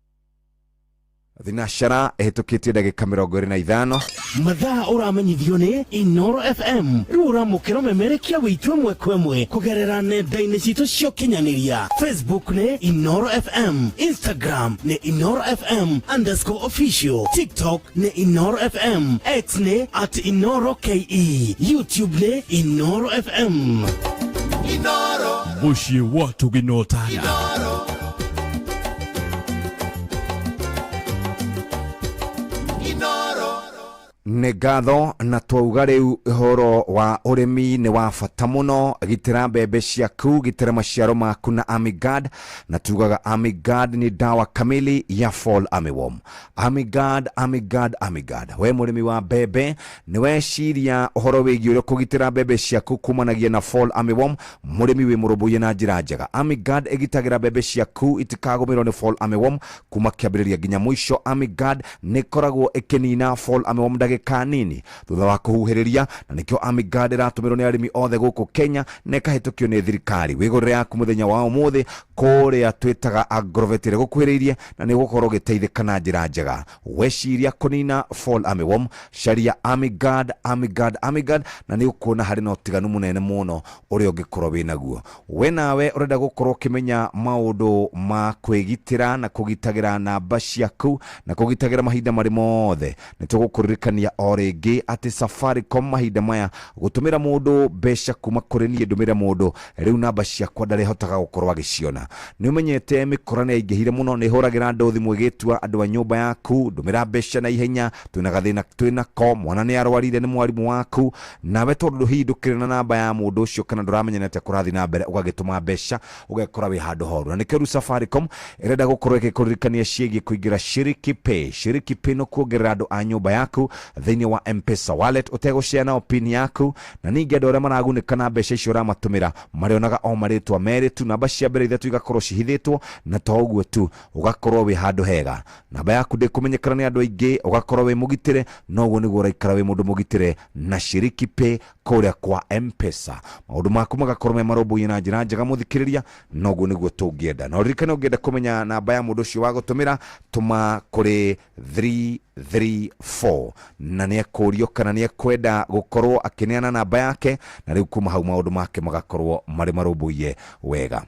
Thinashara ĩhĩtũkĩtie ndagĩka 25. Mathaa ũramenyithio nĩ Inoro FM. Rĩu ũramũkĩra ũmemerekia witũ ĩmwe kwa ĩmwe kũgerera nenda-inĩ citũ cia ũkinyanĩria. Facebook nĩ Inoro FM, Instagram nĩ Inoro FM underscore official, TikTok nĩ Inoro FM, X nĩ at Inoro KE, YouTube nĩ Inoro FM. Inoro. Mũciĩ wa Tũginotana. Nĩ ngatho na twauga rĩu ũhoro wa ũrĩmi nĩ wa bata mũno. Gitĩra mbembe ciaku, gitĩra maciaro maku na Amigard, na tugaga Amigard nĩ dawa kamili ya fall armyworm. Amigard, Amigard, Amigard. We mũrĩmi wa mbembe nĩ weciria ũhoro wĩgiĩ ũrĩa kũgitĩra mbembe ciaku kumanagia na fall armyworm, mũrĩmi wĩ mũrũmbũiye na njĩra njega. Amigard ĩgitagĩra mbembe ciaku itikagũmĩrwo nĩ fall armyworm kuma kĩambĩrĩria nginya mũico. Amigard nĩ ĩkoragwo ĩkĩnina fall armyworm ndagĩka nini thutha wa kũhuhĩrĩria, na nĩkĩo Amigard ĩratũmĩrwo nĩ arĩmi othe gũkũ Kenya na ĩkahĩtũkio nĩ thirikari. Wĩgũrĩre yaku mũthenya wa ũmũthĩ kũrĩa twĩtaga Agrovet ĩrĩa ĩgũkuhĩrĩirie, na nĩ ũgũkorwo ũgĩteithĩka na njĩra njega. Weciria kũnina fall armyworm, caria Amigard, Amigard, Amigard, na nĩ ũkuona harĩ na ũtiganu mũnene mũno ũrĩa ũngĩkorwo wĩ naguo. We nawe ũrenda gũkorwo ũkĩmenya maũndũ ma kwĩgitĩra na kũgitagĩra namba ciaku na kũgitagĩra mahinda marĩ mothe, nĩ tũgũkũririkania o rĩngĩ atĩ Safaricom mahinda maya gũtũmĩra mũndũ mbeca kuma kũrĩ niĩ ndũmĩre mũndũ, rĩu namba ciakwa ndarĩhotaga gũkorwo agĩciona. Nĩ ũmenyete mĩkora nĩ yaingĩhire mũno, nĩ hũragĩra andũ thimũ ĩgĩtua andũ a nyũmba yaku, ndũmĩra mbeca na ihenya, twĩna gathĩna twĩnako, mwana nĩ arwarire nĩ mwarimũ waku, nawe tondũ hihi ndũkĩrĩ na namba ya mũndũ ũcio kana ndũramenya nĩ atĩa kũrathiĩ na mbere, ũgagĩtũma mbeca ũgekora wĩ handũ horu. Na nĩkĩo rĩu Safaricom ĩrenda gũkorwo ĩgĩkũririkania ciĩgiĩ kũingĩra Shiriki Pay. Shiriki Pay no kuongerera andũ a nyũmba yaku thĩinĩ wa M-Pesa wallet ũtegũshare nao pin yaku, na ningĩ andũ arĩa maragunĩka na mbeca icio ũramatũmĩra marĩonaga o marĩtwa merĩ tu, namba cia mbere ithatũ igakorwo cihithĩtwo, na to ũguo tu ũgakorwo wĩ handũ hega, namba yaku ndĩkũmenyekana nĩ andũ aingĩ, ũgakorwo wĩ mũgitĩre, na ũguo nĩguo ũraikara wĩ mũndũ mũgitĩre na Shiriki Pay kũrĩa kwa M-Pesa. Maũndũ maku magakorwo me marũmbũiye na njĩra njega mũthikĩrĩria, na ũguo nĩguo tũngĩenda. Na ũririkane ũngĩenda kũmenya namba ya mũndũ ũcio wa gũtũmĩra, tũma kũrĩ 334 na nĩ ekũrio kana nĩ ekwenda gũkorwo akĩneana namba yake, na rĩu kuma hau maũndũ make magakorwo marĩ marũmbũiye wega.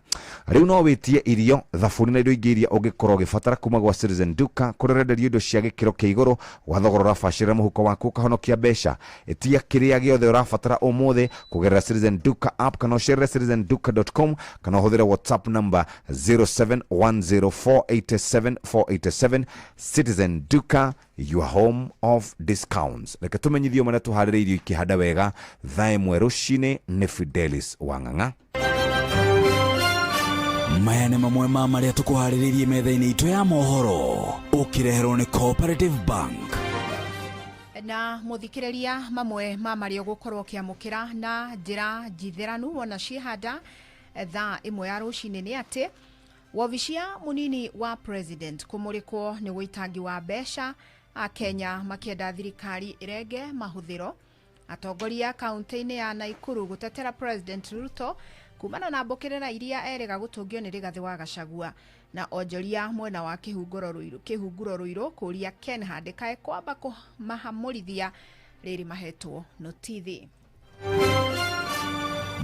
Rĩu no wĩtie irio, thabuni na indo ingĩ iria ũngĩkorwo ũgĩbatara kuma gwa Citizen Duka, kũrĩa ũrenderio indo cia gĩkĩro kĩa igũrũ gwa thogora ũrabacĩrĩra mũhuko waku ũkahonokia mbeca. Ĩtia kĩrĩa gĩothe ũrabatara ũmũthĩ kũgerera Citizen Duka app, kana ũcerere citizenduka.com, kana ũhũthĩre WhatsApp number 0710487487. Citizen Duka, your home of discounts. Reke tũmenyithio marĩa tũharĩrĩirio ikĩhanda wega thaa 1 rũcinĩ nĩ Fidelis Wang'ang'a. Maya nĩ mamwe ma marĩa tũkũharĩrĩirie metha-inĩ itũ ya mohoro, ũkĩreherwo nĩ Cooperative Bank. Na mũthikĩrĩria, mamwe ma marĩa ũgũkorwo ũkĩamũkĩra na njĩra njithĩranu wona ciĩhanda thaa 1 ya rũcinĩ nĩ atĩ wobici ya mũnini wa president kũmũrĩkwo nĩ wũitangi wa mbeca, Akenya makĩenda thirikari ĩrenge mahũthĩro, atongoria kaunti-inĩ ya Nakuru gũtetera President Ruto Kumana na mbũkĩrĩra iria erĩga gũtũngio nĩ Rigathĩ wa Gachagua na onjoria mwena wa Kĩhunguro Ruiru kũria Kenha ndĩkae kwamba kũmahamũrithia rĩrĩ mahetwo notithi.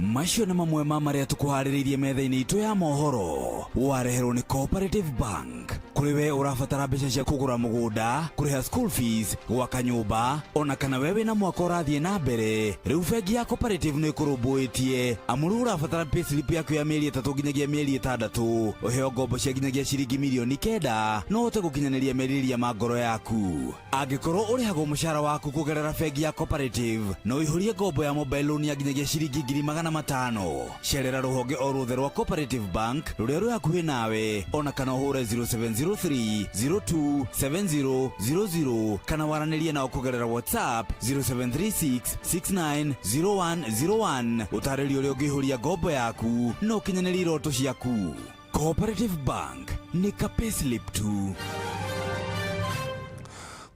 Macio nĩ mamwe ma marĩa tũkũharĩrĩirie metha-inĩ itũ ya mohoro. Wareherwo nĩ Cooperative Bank. Kũrĩ we ũrabatara mbeca cia kũgũra mũgũnda, kũrĩha school fees, gwaka nyũmba, ona kana we wĩna mwaka ũrathiĩ na mbere, rĩu bengi ya Cooperative nĩ ĩkũrũmbũĩtie. Amu rĩu ũrabatara payslip yaku ya mĩeri 3 nginyagia mĩeri 6, ũheo ngombo cia nginyagia ciringi mirioni 9, no ũhote gũkinyanĩria merirĩria ma ngoro yaku. Angĩkorwo ũrĩhagwo mũcara waku kũgerera bengi ya Cooperative, no ũihũrie ngombo ya mobile loan ya nginyagia ciringi 500,000. Cerera rũhonge o ruothe rwa Cooperative Bank rũrĩa rwĩ hakuhĩ nawe, ona kana ũhũre 0703 02 7000 kana waranĩrie nao kũgerera WhatsApp 0736 690101. Ũtarĩrio ũrĩa ũngĩihũria ngombo yaku na ũkinyanĩrie iroto ciaku. Cooperative Bank nĩ ka payslip tu.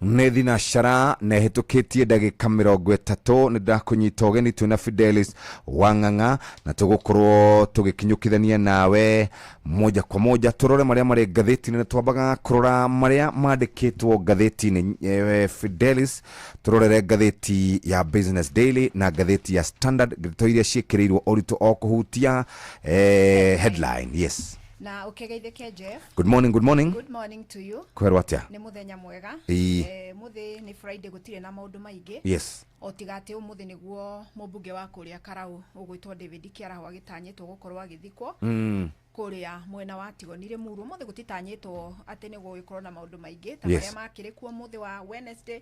Nĩ thinacara na ĩhĩtũkĩtie ndagĩka 30. Nĩ ndakũnyita ũgeni twĩna Fidelis Wang'ang'a na tũgũkorwo tũgĩkinyũkithania nawe moja kwa moja tũrore marĩa marĩ ngathĩti-inĩ, na twambaga kũrora marĩa mandĩkĩtwo ngathĩti-inĩ. Fidelis, tũrorere ngathĩti ya Business Daily na ngathĩti ya Standard, ndeto iria ciĩkĩrĩirwo ũritũ o kũhutia headline. Yes. Na ũkĩgeithĩke, Jeff. Good morning, good morning. Good morning to you. Kwerwo atĩa? Nĩ mũthenya mwega. Ĩĩ. Mũthĩ nĩ Friday, gũtirĩ na maũndũ maingĩ. O tiga atĩ ũmũthĩ nĩguo mũmbunge wa kũrĩa Karau ũgwĩtwo David Kĩaraho agĩtanyĩtwo gũkorwo agĩthikwo kũrĩa mwena wa Tigoni Limuru. Ũmũthĩ gũtitanyĩtwo atĩ nĩ gũgĩkorwo na maũndũ maingĩ ta marĩa makĩrĩ kuo mũthĩ wa Wednesday,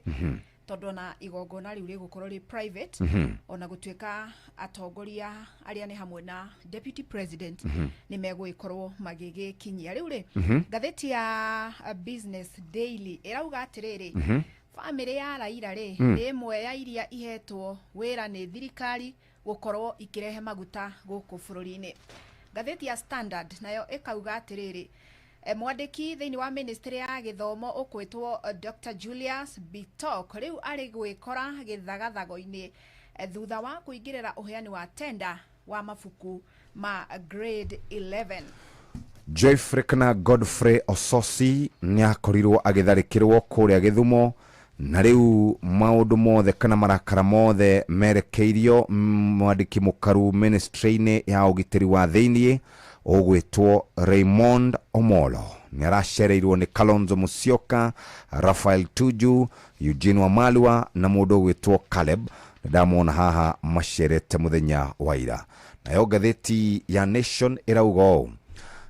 tondũ ona igongona rĩu rĩgũkorwo rĩ private, ona gũtuĩka atongoria arĩa nĩ hamwe na deputy president nĩ megũgĩkorwo magĩgĩkinyia rĩu rĩ. Ngathĩti ya Business Daily ĩrauga atĩrĩrĩ, bamĩrĩ ya Raila rĩ, nĩ ĩmwe ya iria ihetwo wĩra nĩ thirikari gũkorwo ikĩrehe maguta gũkũ bũrũri-inĩ. Ngathĩti ya Standard nayo ĩkauga atĩrĩrĩ, mwandĩki thĩinĩ wa ministry ya gĩthomo ũkwĩtwo Dr Julius Bitok rĩu arĩ gwĩkora gĩthagathago-inĩ thutha wa kũingĩrĩra ũheani wa tenda wa mabuku ma grade 11. Jeffrey kana Godfrey Ososi nĩ akorirwo agĩtharĩkĩrwo kũrĩa Gĩthumo, na rĩu maũndũ mothe kana marakara mothe merekeirio mwandĩki mũkaru ministry-inĩ ya ũgitĩri wa thĩiniĩ ũgwĩtwo Raymond Omolo. Nĩ aracereirwo nĩ Kalonzo Musyoka, Rafael Tuju, Eugene Wamalwa na mũndũ ũgwĩtwo Caleb. Ndamwona haha macerete mũthenya wa ira. Nayo ngathĩti ya Nation ĩrauga ũũ: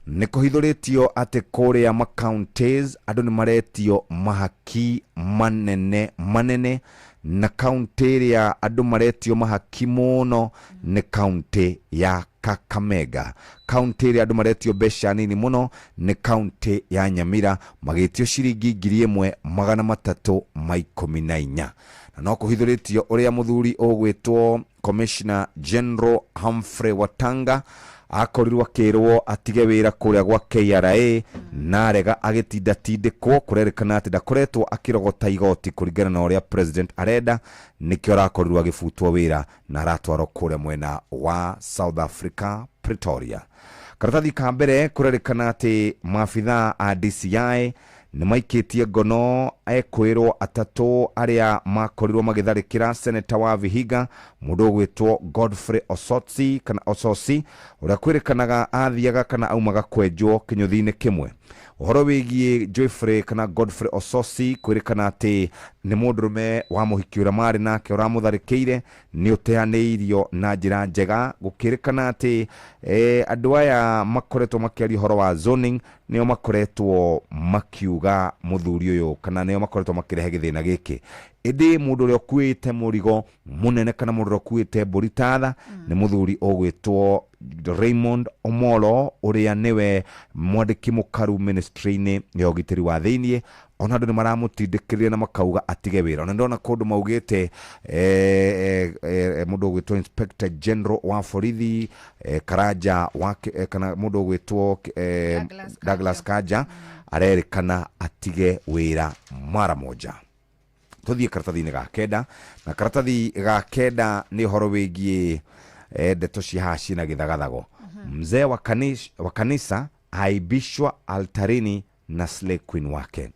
nĩ kũhithũrĩtio atĩ kũrĩa macounties andũ nĩ maretio mahaki manene manene, na kaunti ĩrĩa andũ maretio mahaki mũno nĩ kaunti ya Kakamega. Kaunti ĩrĩa andũ maretio mbeca nini mũno nĩ kaunti ya Nyamira, magĩtio ciringi 1314. Na no kũhithũrĩtio ũrĩa mũthuri ũgwĩtwo Commissioner General Humphrey Watanga akorirwo akĩrwo atige wĩra kũrĩa gwa KRA na arega, agĩtindatindĩkwo. Kũrerĩkana atĩ ndakoretwo akĩrogota igoti kũringana na ũrĩa president arenda, nĩkĩo arakorirwo agĩbutwo wĩra na aratwarwo kũrĩa mwena wa South Africa, Pretoria. Karatathi ka mbere, kũrerĩkana atĩ maabithaa a DCI nĩ maikĩtie ngono ekwĩrwo atatũ arĩa makorirwo magĩtharĩkĩra seneta wa Vihiga, mũndũ ũgwĩtwo Godfrey Osotsi kana Ososi, ũrĩa kwĩrĩkanaga athiaga kana aumaga kwenjwo kĩnyũthi-inĩ kĩmwe. Ũhoro wĩgiĩ Joyfrey kana Godfrey Ososi, kwĩrĩkana atĩ nĩ mũndũrũme wa mũhiki ũrĩa marĩ nake ũramũtharĩkĩire, nĩ ũteanĩirio na njĩra njega. Gũkĩrĩkana atĩ andũ aya makoretwo makĩaria ũhoro wa zoning nĩo makoretwo makiuga mũthuri ũyũ kana nĩo makoretwo makĩrehe gĩthĩna gĩkĩ, ĩndĩ mũndũ ũrĩa ũkuĩte mũrigo mũnene kana mũndũ ũrĩa ũkuĩte mbũri tatha nĩ mũthuri ũgwĩtwo Raymond Omolo, ũrĩa nĩwe mwandĩki mũkaru ministry-inĩ ya ũgitĩri wa thĩiniĩ. Ona andũ nĩ maramũtindĩkĩrĩria na makauga atige wĩra. Ona ndona kũndũ maugĩte mũndũ ũgwĩtwo Inspector General wa borithi Karanja wa kana mũndũ ũgwĩtwo Douglas Kanja arerĩkana atige wĩra mara moja. Tuthiĩ karatathi-inĩ ga kenda, na karatathi ga kenda nĩ ũhoro wĩgiĩ ndeto cia haha ciĩna gĩthagathago. Mzee wa kanisa aibishwa altarini na slay queen wake.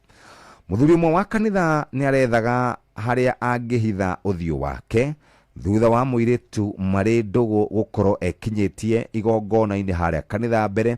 Muthuri ũmwe wa kanitha nĩ arethaga harĩa angĩhitha ũthiũ wake thutha wa mũirĩtu marĩ ndũgũ gũkorwo ekinyĩtie igongona-inĩ harĩa kanitha mbere,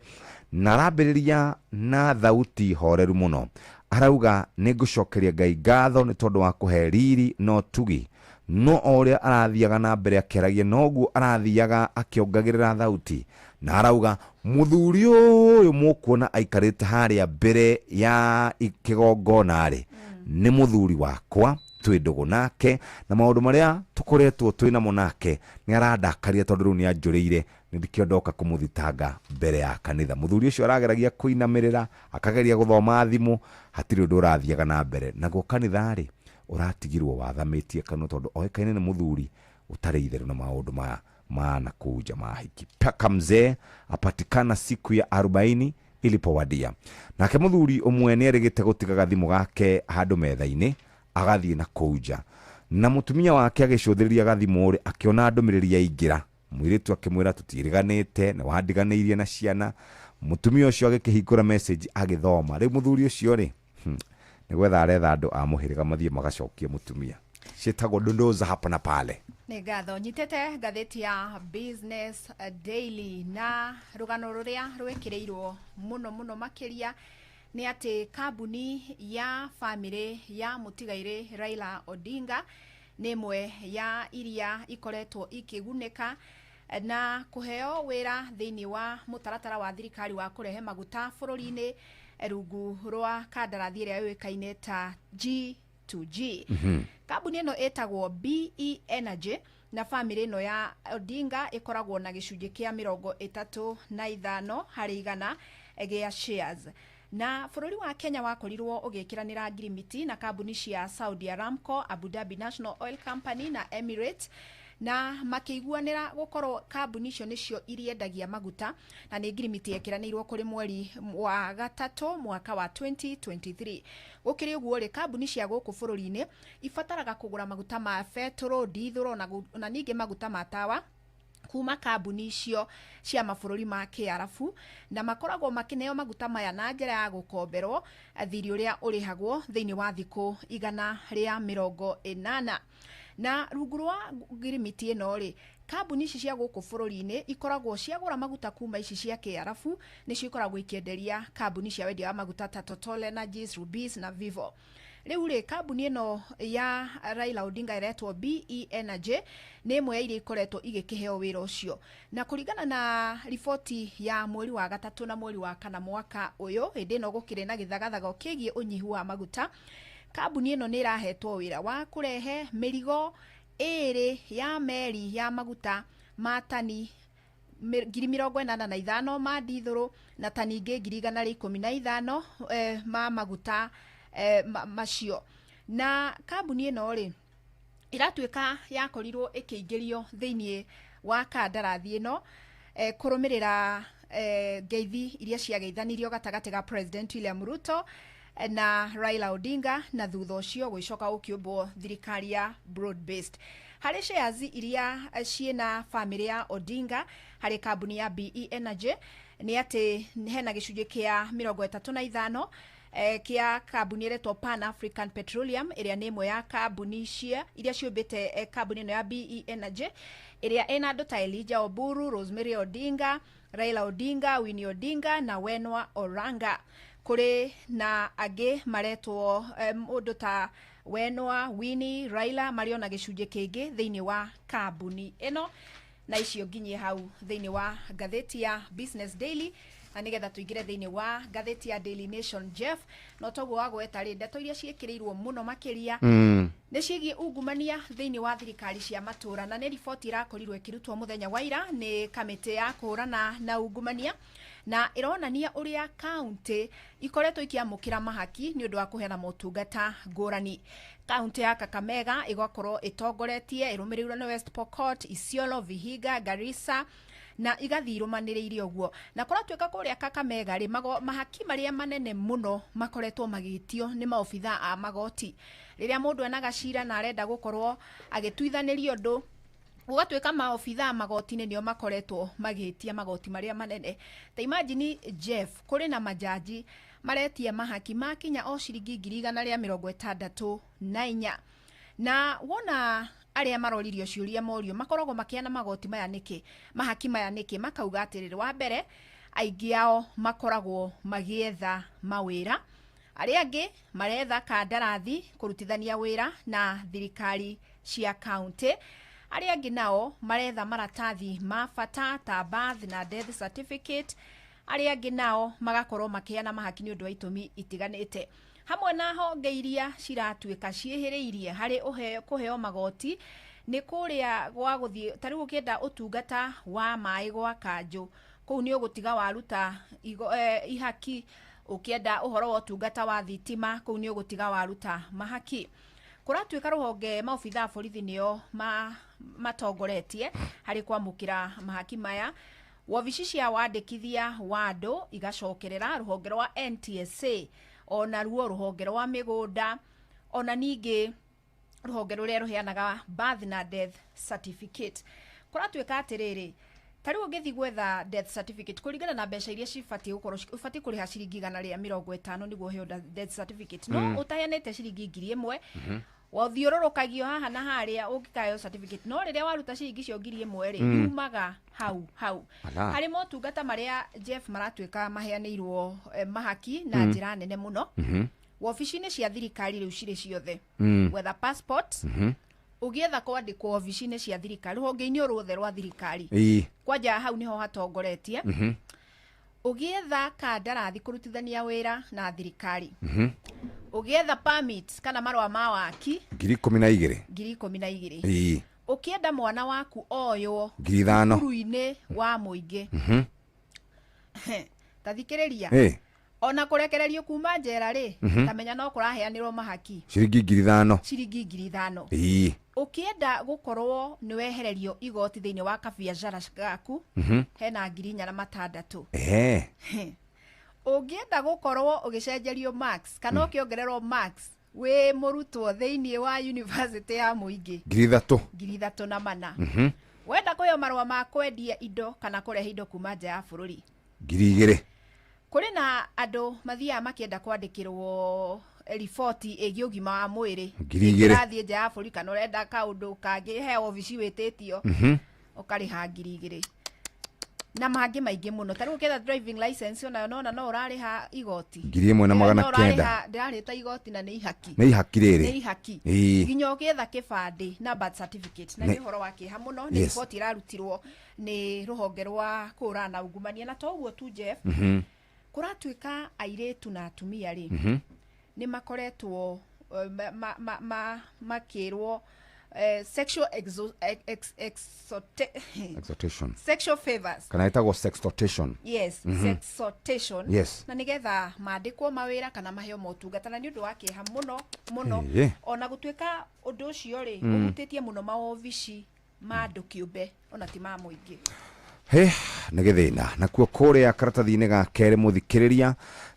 na arambĩrĩria na thauti horeru mũno. Arauga nĩ ngũcokeria Ngai ngatho nĩ tondũ wa kũhe riri na ũtugi, no o ũrĩa arathiaga na mbere akĩaragia noguo arathiaga akĩongagĩrĩra thauti, na arauga mũthuri ũyũ mũkuona aikarĩte harĩa mbere ya kĩgongona rĩ, nĩ mũthuri wakwa, twĩ ndũgũ nake, na maũndũ marĩa tũkoretwo twĩ namo nake nĩ arandakaria tondũ rĩu nĩ anjũrĩire, nĩkĩo ndoka kũmũthitanga mbere ya kanitha. Mũthuri ũcio arageragia kũinamĩrĩra, akageria gũthoma thimũ, hatirĩ ũndũ ũrathiaga na mbere. Naguo kanitha rĩ, ũratigirwo wathamĩtie kanua tondũ oĩkaine nĩ mũthuri ũtarĩ itherũ na maũndũ maya maana kũu jamaa hiki. Paka mzee apatikana siku ya 40 ilipowadia. Nake mũthuri ũmwe nĩ erĩgĩte gũtiga gathimũ gake handũ metha-inĩ agathiĩ na kũu nja, na mũtumia wake agĩcũthĩrĩria gathimũ rĩ, akĩona ndũmĩrĩri yaingĩra. Mũirĩtu akĩmwĩra tũtiĩrĩganĩte, nĩ wandiganĩirie na ciana. Mũtumia ũcio agĩkĩhingũra message agĩthoma. Rĩu mũthuri ũcio rĩ, nĩ gwetha aretha andũ a mũhĩrĩga mathiĩ magacokie mũtumia. Ciĩtagwo ndondoza hapa na pale. Nĩ ngatho. Nyitĩte ngathĩti ya Business Daily na rũgano rũrĩa rwĩkĩrĩirwo mũno mũno makĩria nĩ atĩ kambuni ya famĩlĩ ya mũtigairĩ Raila Odinga nĩ ĩmwe ya iria ikoretwo ikĩgunĩka na kũheo wĩra thĩinĩ wa mũtaratara wa thirikari wa kũrehe maguta bũrũri-inĩ rungu rwa kandarathi ĩrĩa yũĩkaine ta G2G. Kambuni ĩno ĩtagwo BE Energy na famĩlĩ ĩno ya Odinga ĩkoragwo na gĩcunjĩ kĩa 35 harĩ igana gĩa shares. Na bũrũri wa Kenya wakorirwo ũgĩkĩranĩra ngirimiti na kambuni cia Saudi Aramco, Abu Dhabi National Oil Company na Emirates, na makĩiguanĩra gũkorwo kambuni icio nĩcio iriendagia maguta, na nĩ ngirimiti yekĩranĩirwo kũrĩ mweri wa gatatũ mwaka wa 2023. Gũkĩrĩ ũguo rĩ, kambuni cia gũkũ bũrũri-inĩ ibataraga kũgũra maguta ma betũrũ, ndithũrũ na ningĩ maguta ma tawa kuma kambuni icio cia mabũrũri ma Kĩarabu, na makoragwo makĩneo maguta maya na njĩra ya gũkomberwo thiri ũrĩa ũrĩhagwo thĩinĩ wa thikũ 180. Na rungu rwa ngirimiti ĩno rĩ, kambuni ici cia gũkũ bũrũri-inĩ ikoragwo ciagũra maguta kuma ici cia Kĩarabu, nĩcio ikoragwo ikĩenderia kambuni cia wendia wa maguta ta Total Energies, Rubis na Vivo. Rĩu rĩ, kambuni ĩno ya Raila Odinga ĩretwo BE Energy nĩ ĩmwe ya iria ikoretwo igĩkĩheo wĩra ũcio, na kũringana na riboti ya mweri wa gatatũ na mweri wa kana mwaka ũyũ, hĩndĩ ĩno gũkĩrĩ na gĩthagathago kĩgiĩ ũnyihu wa maguta, kambuni ĩno nĩ ĩrahetwo wĩra wa kũrehe mĩrigo ĩrĩ ya meri ya maguta ma tani 85,000 ma ndithũrũ na tani ingĩ 115,000 ma maguta macio. Na kambuni ĩno rĩ, ĩratuĩka yakorirwo ĩkĩingĩrio thĩinĩ wa kandarathi ĩno kũrũmĩrĩra ngeithi iria ciageithanirio gatagatĩ ga President William Ruto na Raila Odinga, na thutha ũcio gũgĩcoka gũkĩũmbwo thirikari ya broad based. Harĩ shares iria ciĩna famĩlĩ ya Odinga harĩ kambuni ya BE Energy nĩ atĩ hena gĩcunjĩ kĩa 35 kia kambuni ĩretwo Pan African Petroleum ĩrĩa nĩ ĩmwe ya kambuni cia iria ciũmbĩte kambuni ĩno ya BE Energy, ĩrĩa ĩna andũ ta Elijah Oburu, Rosemary Odinga, Raila Odinga, Winnie Odinga na Wenwa Oranga. Kũrĩ na angĩ maretwo mũndũ ta Wenwa, Winnie, Raila marĩ ona gĩcunjĩ kĩngĩ thĩinĩ wa kambuni ĩno. Na icio nginyie hau thĩinĩ wa ngathĩti ya Business Daily, na nĩgetha tũingĩre thĩinĩ wa ngathĩti ya Daily Nation. Jeff, no toguo wagweta rĩ, ndeto iria ciĩkĩrĩirwo mũno makĩria nĩ ciĩgiĩ ungumania thĩinĩ wa thirikari cia matũra, na nĩ riboti ĩrakorirwo ĩkĩrutwo mũthenya wa ira nĩ kamĩtĩ ya kũhũrana na ungumania, na ĩronania ũrĩa kaunti ikoretwo ikĩamũkĩra mahaki nĩ ũndũ wa kũheana motungata ngũrani. Kaunti ya Kakamega ĩgakorwo ĩtongoretie, ĩrũmĩrĩirwo nĩ West Pokot, Isiolo, Vihiga, Garissa na igathiĩ irũmanĩrĩire ũguo. Na kũratuĩka kũrĩa Kakamega rĩ, mahaki marĩa manene mũno makoretwo magĩtio nĩ maobithaa a magoti. Rĩrĩa mũndũ ena gacira na arenda gũkorwo agĩtuithanĩrio ũndũ, Gũgatuĩka maobithaa magoti-inĩ nĩo makoretwo magĩtia magoti marĩa manene. Ta imagine Jeff, kũrĩ na majaji maretia mahaki makinya o ciringi 164,000. Na wona arĩa maroririo ciũria morio makoragwo makĩana magoti maya nĩkĩ, mahaki maya nĩkĩ, makauga atĩrĩrĩ, wa mbere aingĩ ao makoragwo magĩetha mawĩra, arĩa angĩ maretha kandarathi kũrutithania wĩra na thirikari cia kaunti, arĩa angĩ nao maretha maratathi ma bata ta birth na death certificate, arĩa angĩ nao magakorwo makĩheana mahaki nĩ ũndũ wa itũmi itiganĩte. Hamwe na honge iria ciratuĩka ciĩhĩrĩirie harĩ kũheo magoti nĩ kũrĩa gwa gũthiĩ, ta rĩu ũkĩenda ũtungata wa maĩ gwa kanjũ, kũu nĩ ũgũtiga waruta ihaki. Ũkĩenda ũhoro wa ũtungata wa thitima, kũu nĩ ũgũtiga waruta mahaki. Kũratuĩka rũhonge maobithaa borithi nĩo matongoretie harĩ kwamũkĩra mahaki maya. Wabici cia wandĩkithia wa andũ igacokerera rũhonge rwa NTSA, ona ruo rũhonge rwa mĩgũnda, ona ningĩ rũhonge rũrĩa rũheanaga birth na death certificate. Kũratuĩka atĩrĩrĩ, ta rĩu ũngĩthiĩ gwetha death certificate kũringana na mbeca iria cibatiĩ gũkorwo ũbatiĩ kũrĩha ciringi 150 nĩguo ũheo death certificate, no ũtaheanĩte ciringi 1,000 wathiũrũrũkagio haha na harĩa ũngĩkaheo certificate, no rĩrĩa waruta ciringi icio 1,000 rĩ, yumaga hau hau. Ala. Harĩ motungata marĩa Jeff maratuĩka maheanĩirwo mahaki na njĩra nene mũno, wabici-inĩ cia thirikari rĩu cirĩ ciothe, gwetha passport, ũgĩetha kwandĩkwo wabici-inĩ cia thirikari, rũhonge-inĩ ruothe rwa thirikari, kwanja hau niho hatongoretie, ũgĩetha kandarathi kũrutithania wĩra na thirikari, ũgĩetha permit kana marũa ma waki, 12,000. 12,000. Ũkĩenda mwana waku oywo 5,000. Cukuru-inĩ wa mũingĩ, ta thikĩrĩria, ona kũrekererio kuma njera rĩ, tamenya no kũraheanĩrwo mahaki ciringi 5,000. Ciringi 5,000. Ũkĩenda gũkorwo nĩ wehererio igoti thĩinĩ wa kabiacara gaku, hena 4,600. Ũngĩenda gũkorwo ũgĩcenjerio marks kana ũkĩongererwo marks wĩ mũrutwo thĩinĩ wa university ya mũingĩ, 3,000. 3,400. Wenda kũheo marũa ma kwendia indo kana kũrehe indo kuma nja ya bũrũri, 2,000. Kũrĩ na andũ mathiaga makĩenda kwandĩkĩrwo riboti ĩgiĩ ũgima wa mwĩrĩ, 2,000. Ũrathiĩ nja ya bũrũri kana ũrenda kaũndũ kangĩ he obici wĩtĩtio, ũkarĩha 2,000 na mangĩ maingĩ mũno. Ta rĩu ũkĩetha driving license onayo nona no ũrarĩha igoti 1,900. Ndĩrarĩta igoti na nĩ ihaki. Nĩ ihaki rĩrĩ. Nĩ ihaki. Nginya ũgĩetha kĩbandĩ na birth certificate, na nĩ ũhoro wa kĩeha mũno. Nĩ riboti ĩrarutirwo nĩ rũhonge rwa kũhũrana na ungumania. Na to ũguo tu, Jeff, kũratuĩka airĩtu na atumia rĩ, nĩ makoretwo makĩrwo sexual Exhortation. Sexual favors. Kana ĩtagwo sextortation. Yes, sextortation. Na nigetha mandĩkwo mawĩra kana maheo motungata, na nĩ ũndũ wa kĩeha mũno mũno. Ona gũtuĩka ũndũ ũcio rĩ, ũhutĩtie mũno mawobici ma andũ kĩũmbe, ona ti ma mũingĩ. He nĩ gĩthĩna. Nakuo kũrĩa karatathi-inĩ ga kerĩ, mũthikĩrĩria,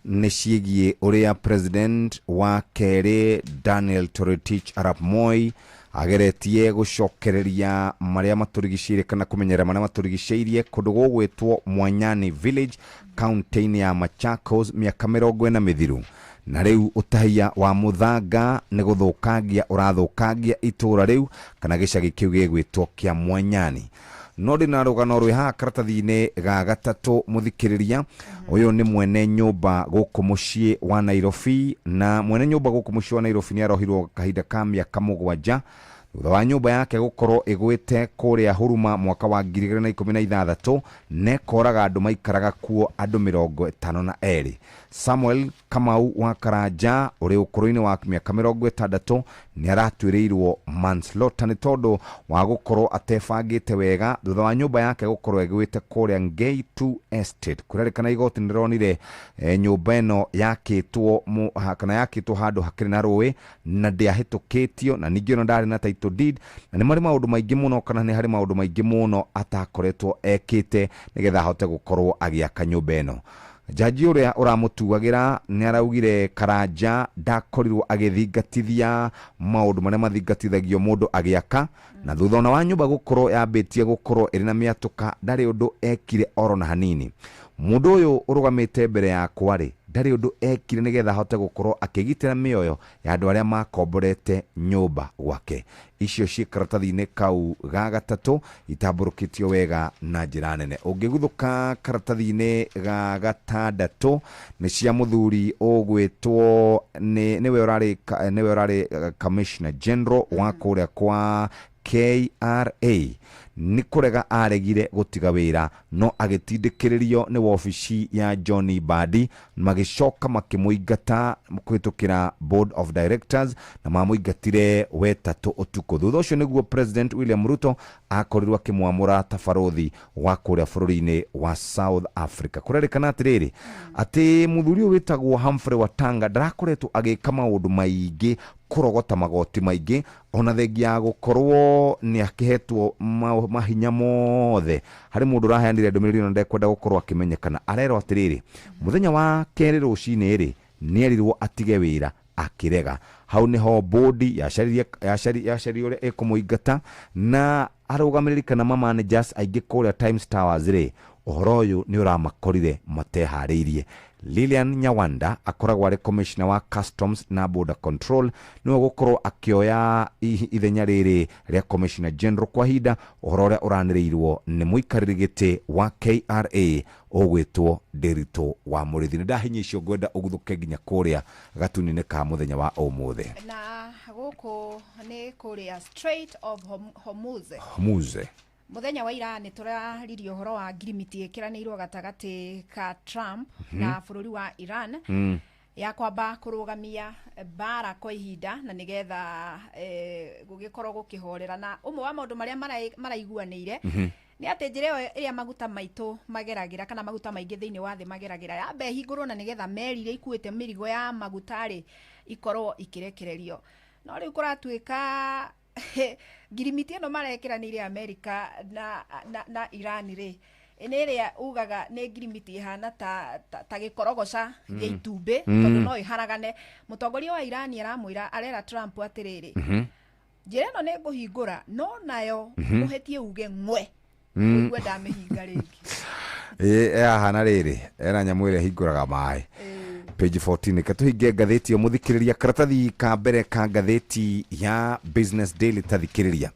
nĩ ciĩgiĩ ũrĩa president wa kerĩ Daniel Toroitich arap Moi ageretie gũcokereria marĩa matũrigicĩirie kana kũmenyerera marĩa matũrigicĩirie kũndũ gũgwĩtwo Mwanyani Village, kaunti-inĩ ya Machakos, mĩaka 40 mĩthiru. Na rĩu ũtahia wa mũthanga nĩ gũthũkangia ũrathũkangia itũra rĩu kana gĩcagi kĩu gĩgwĩtwo kĩa Mwanyani. No ndĩna rũgano rwĩ haha karatathi-inĩ ga gatatũ, mũthikĩrĩria. Ũyũ nĩ mwene nyũmba gũkũ mũciĩ wa Nairobi, na mwene nyũmba gũkũ mũciĩ wa Nairobi nĩ arohirwo kahinda ka mĩaka 7 thutha wa nyũmba yake gũkorwo ĩgwĩte kũrĩa Huruma mwaka wa 2016 na ĩkoraga andũ maikaraga kuo andũ 52. Samuel Kamau wa Karanja ũrĩ ũkũrũ-inĩ wa mĩaka 60 nĩ aratuĩrĩirwo manslaughter nĩ tondũ wa gũkorwo atebangĩte wega thutha wa nyũmba yake gũkorwo ĩgwĩte kũrĩa Ngei 2 Estate. Kũrerĩkana igoti nĩ rĩronire nyũmba ĩno yakĩtwo kana yakĩtwo handũ hakĩrĩ na rũĩ na ndĩahĩtũkĩtio, na ningĩ ona ndarĩ na title deed, na nĩ marĩ maũndũ maingĩ mũno kana nĩ harĩ maũndũ maingĩ mũno atakoretwo ekĩte nĩgetha ahote gũkorwo agĩaka nyũmba ĩno. Jaji ũrĩa ũramũtuagĩra nĩ araugire Karanja ndakorirwo agĩthingatithia maũndũ marĩa mathingatithagio mũndũ agĩaka, na thutha ona wa nyũmba gũkorwo yambĩtie gũkorwo ĩrĩ na mĩatũka ndarĩ ũndũ ekire oro na hanini. Mũndũ ũyũ ũrũgamĩte mbere yakwa rĩ, ndarĩ ũndũ ekire nĩgetha ahote gũkorwo akĩgitĩra mĩoyo ya andũ arĩa makomborete nyũmba gwake. Icio ciĩ karatathi-inĩ kau ga gatatũ itambũrũkĩtio wega na njĩra nene. Ũngĩguthũka karatathi-inĩ ga gatandatũ nĩ cia mũthuri ũgwĩtwo nĩwe ũrarĩ nĩwe ũrarĩ Commissioner General wa kũrĩa kwa KRA. Nĩ kũrega aregire gũtiga wĩra no agĩtindĩkĩrĩrio nĩ wabici ya John Mbadi, magĩcoka makĩmũingata kũhĩtũkĩra Board of Directors na mamũingatire wetatũ ũtukũ. Thutha ũcio nĩguo President William Ruto akorirwo akĩmwamũra ta barothi wa kũrĩa bũrũri-inĩ wa South Africa. Kũrerĩkana atĩrĩrĩ atĩ mũthuri ũyũ wĩtagwo Humphrey Watanga ndarakoretwo agĩka maũndũ maingĩ, kũrogota magoti maingĩ, ona thengia ya gũkorwo nĩ akĩhetwo mahinya mothe. Harĩ mũndũ ũraheanire ndũmĩrĩri ĩno ndekwenda gũkorwo akĩmenyekana, arerwo atĩrĩrĩ mũthenya wa kerĩ rũcinĩ rĩ nĩerirwo atige wĩra akĩrega. Hau nĩho bodi yacaririe ũrĩa ĩkũmũingata, na arũgamĩrĩri kana ma managers aingĩ kũrĩa Times Towers rĩ, ũhoro ũyũ nĩ ũramakorire mateharĩirie. Lilian Nyawanda akoragwo arĩ commissioner wa Customs na Border Control, nĩwe gũkorwo akĩoya ithenya rĩrĩ rĩa Commissioner General kwa ihinda, ũhoro ũrĩa ũranĩrĩirwo nĩ mũikarĩri gĩtĩ wa KRA ũgwĩtwo Ndiritu wa Mũrĩithi. Nĩ ndahinya icio ngwenda ũguthũke nginya kũrĩa gatuni-inĩ ka mũthenya wa ũmũthĩ. Na gũkũ nĩ kũrĩa Strait of Hormuz. Hormuz. Mũthenya wa ira nĩ tũraririe ũhoro wa ngirimiti ĩkĩranĩirwo gatagatĩ ka Trump na bũrũri wa Iran ya kwamba kũrũgamia mbara kwa ihinda na nĩgetha gũgĩkorwo gũkĩhorera. Na ũmwe wa maũndũ marĩa maraiguanĩire nĩ atĩ njĩra ĩyo ĩrĩa maguta maitũ mageragĩra kana maguta maingĩ thĩinĩ wa thĩ mageragĩra yambe ĩhingũrwo na nĩgetha meri iria ikuĩte mĩrigo ya maguta rĩ ikorwo ikĩrekererio. No rĩu kũratuĩka ngirimiti ĩno marekĩranĩire Amerika na Iran rĩ nĩ ĩrĩa ugaga nĩ ngirimiti ĩhana ta gĩkorogoca gĩa itumbĩ tondũ no ĩharagane. Mũtongoria wa Iran aramwĩra arera Trump atĩrĩrĩ, njĩra ĩno nĩ ngũhingũra no nayo ũhĩtie uge ng'we ũigue ndamĩhinga rĩngĩ. Ĩhana rĩrĩ ena nyamũ ĩrĩa ĩhingũraga maĩ. Page 14 katũhinge ngathĩti ĩyo mũthikĩrĩria, karatathi ka mbere ka ngathĩti ya Business Daily tathikĩrĩria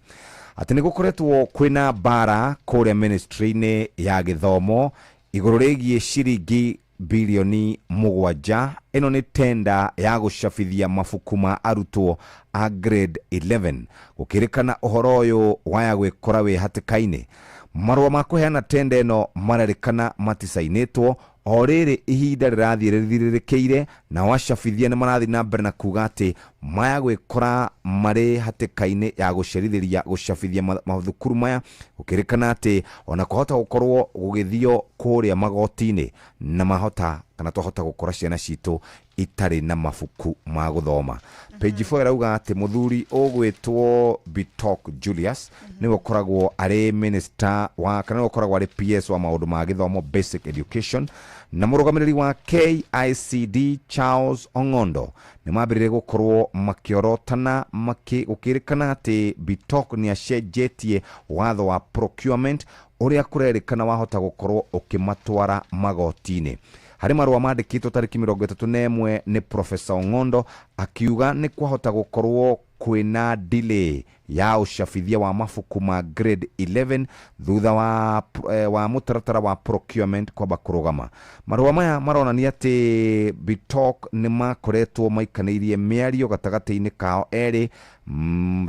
atĩ nĩ gũkoretwo kwĩna mbara kũrĩa ministry-inĩ ya gĩthomo igũrũ rĩgiĩ ciringi bilioni 7. Ĩno nĩ tenda ya gũcabithia mabuku ma arutwo a grade 11. Gũkĩrĩkana ũhoro ũyũ waya gwĩkora wĩ hatĩka-inĩ. Marũa ma kũheana tenda ĩno marerĩkana maticainĩtwo o rĩrĩ ihinda rĩrathiĩ rĩthirĩrĩkĩire, na wacabithia nĩ marathiĩ na mbere na kuga atĩ maya gwĩkora marĩ hatĩka-inĩ ya gũcerithĩria gũcabithia mathukuru maya. Gũkĩrĩkana atĩ ona kwahota gũkorwo gũgĩthio kũrĩa magoti-inĩ na mahota kana twahota gũkora ciana citũ itarĩ na mabuku ma gũthoma. Page 4 ĩrauga atĩ mũthuri ũgwĩtwo Bitok Julius nĩwe ũkoragwo arĩ minister wa kana nĩwe ũkoragwo arĩ PS wa maũndũ ma gĩthomo basic education, na mũrũgamĩrĩri wa KICD Charles Ong'ondo nĩ mambĩrĩrie gũkorwo makĩorotana gũkĩrĩkana atĩ Bitok nĩ acenjetie watho wa procurement ũrĩa kũrerĩkana wahota gũkorwo ũkĩmatwara magoti-inĩ. Harĩ marũa mandĩkĩtwo tarĩki 31 nĩ Professor Ong'ondo akiuga nĩ kwahota gũkorwo kwĩna delay ya ũcabithia wa mabuku ma grade 11 thutha wa mũtaratara wa procurement kwamba kũrũgama. Marũa maya maronania atĩ Bitok nĩ makoretwo maikanĩirie mĩario gatagatĩ-inĩ kao erĩ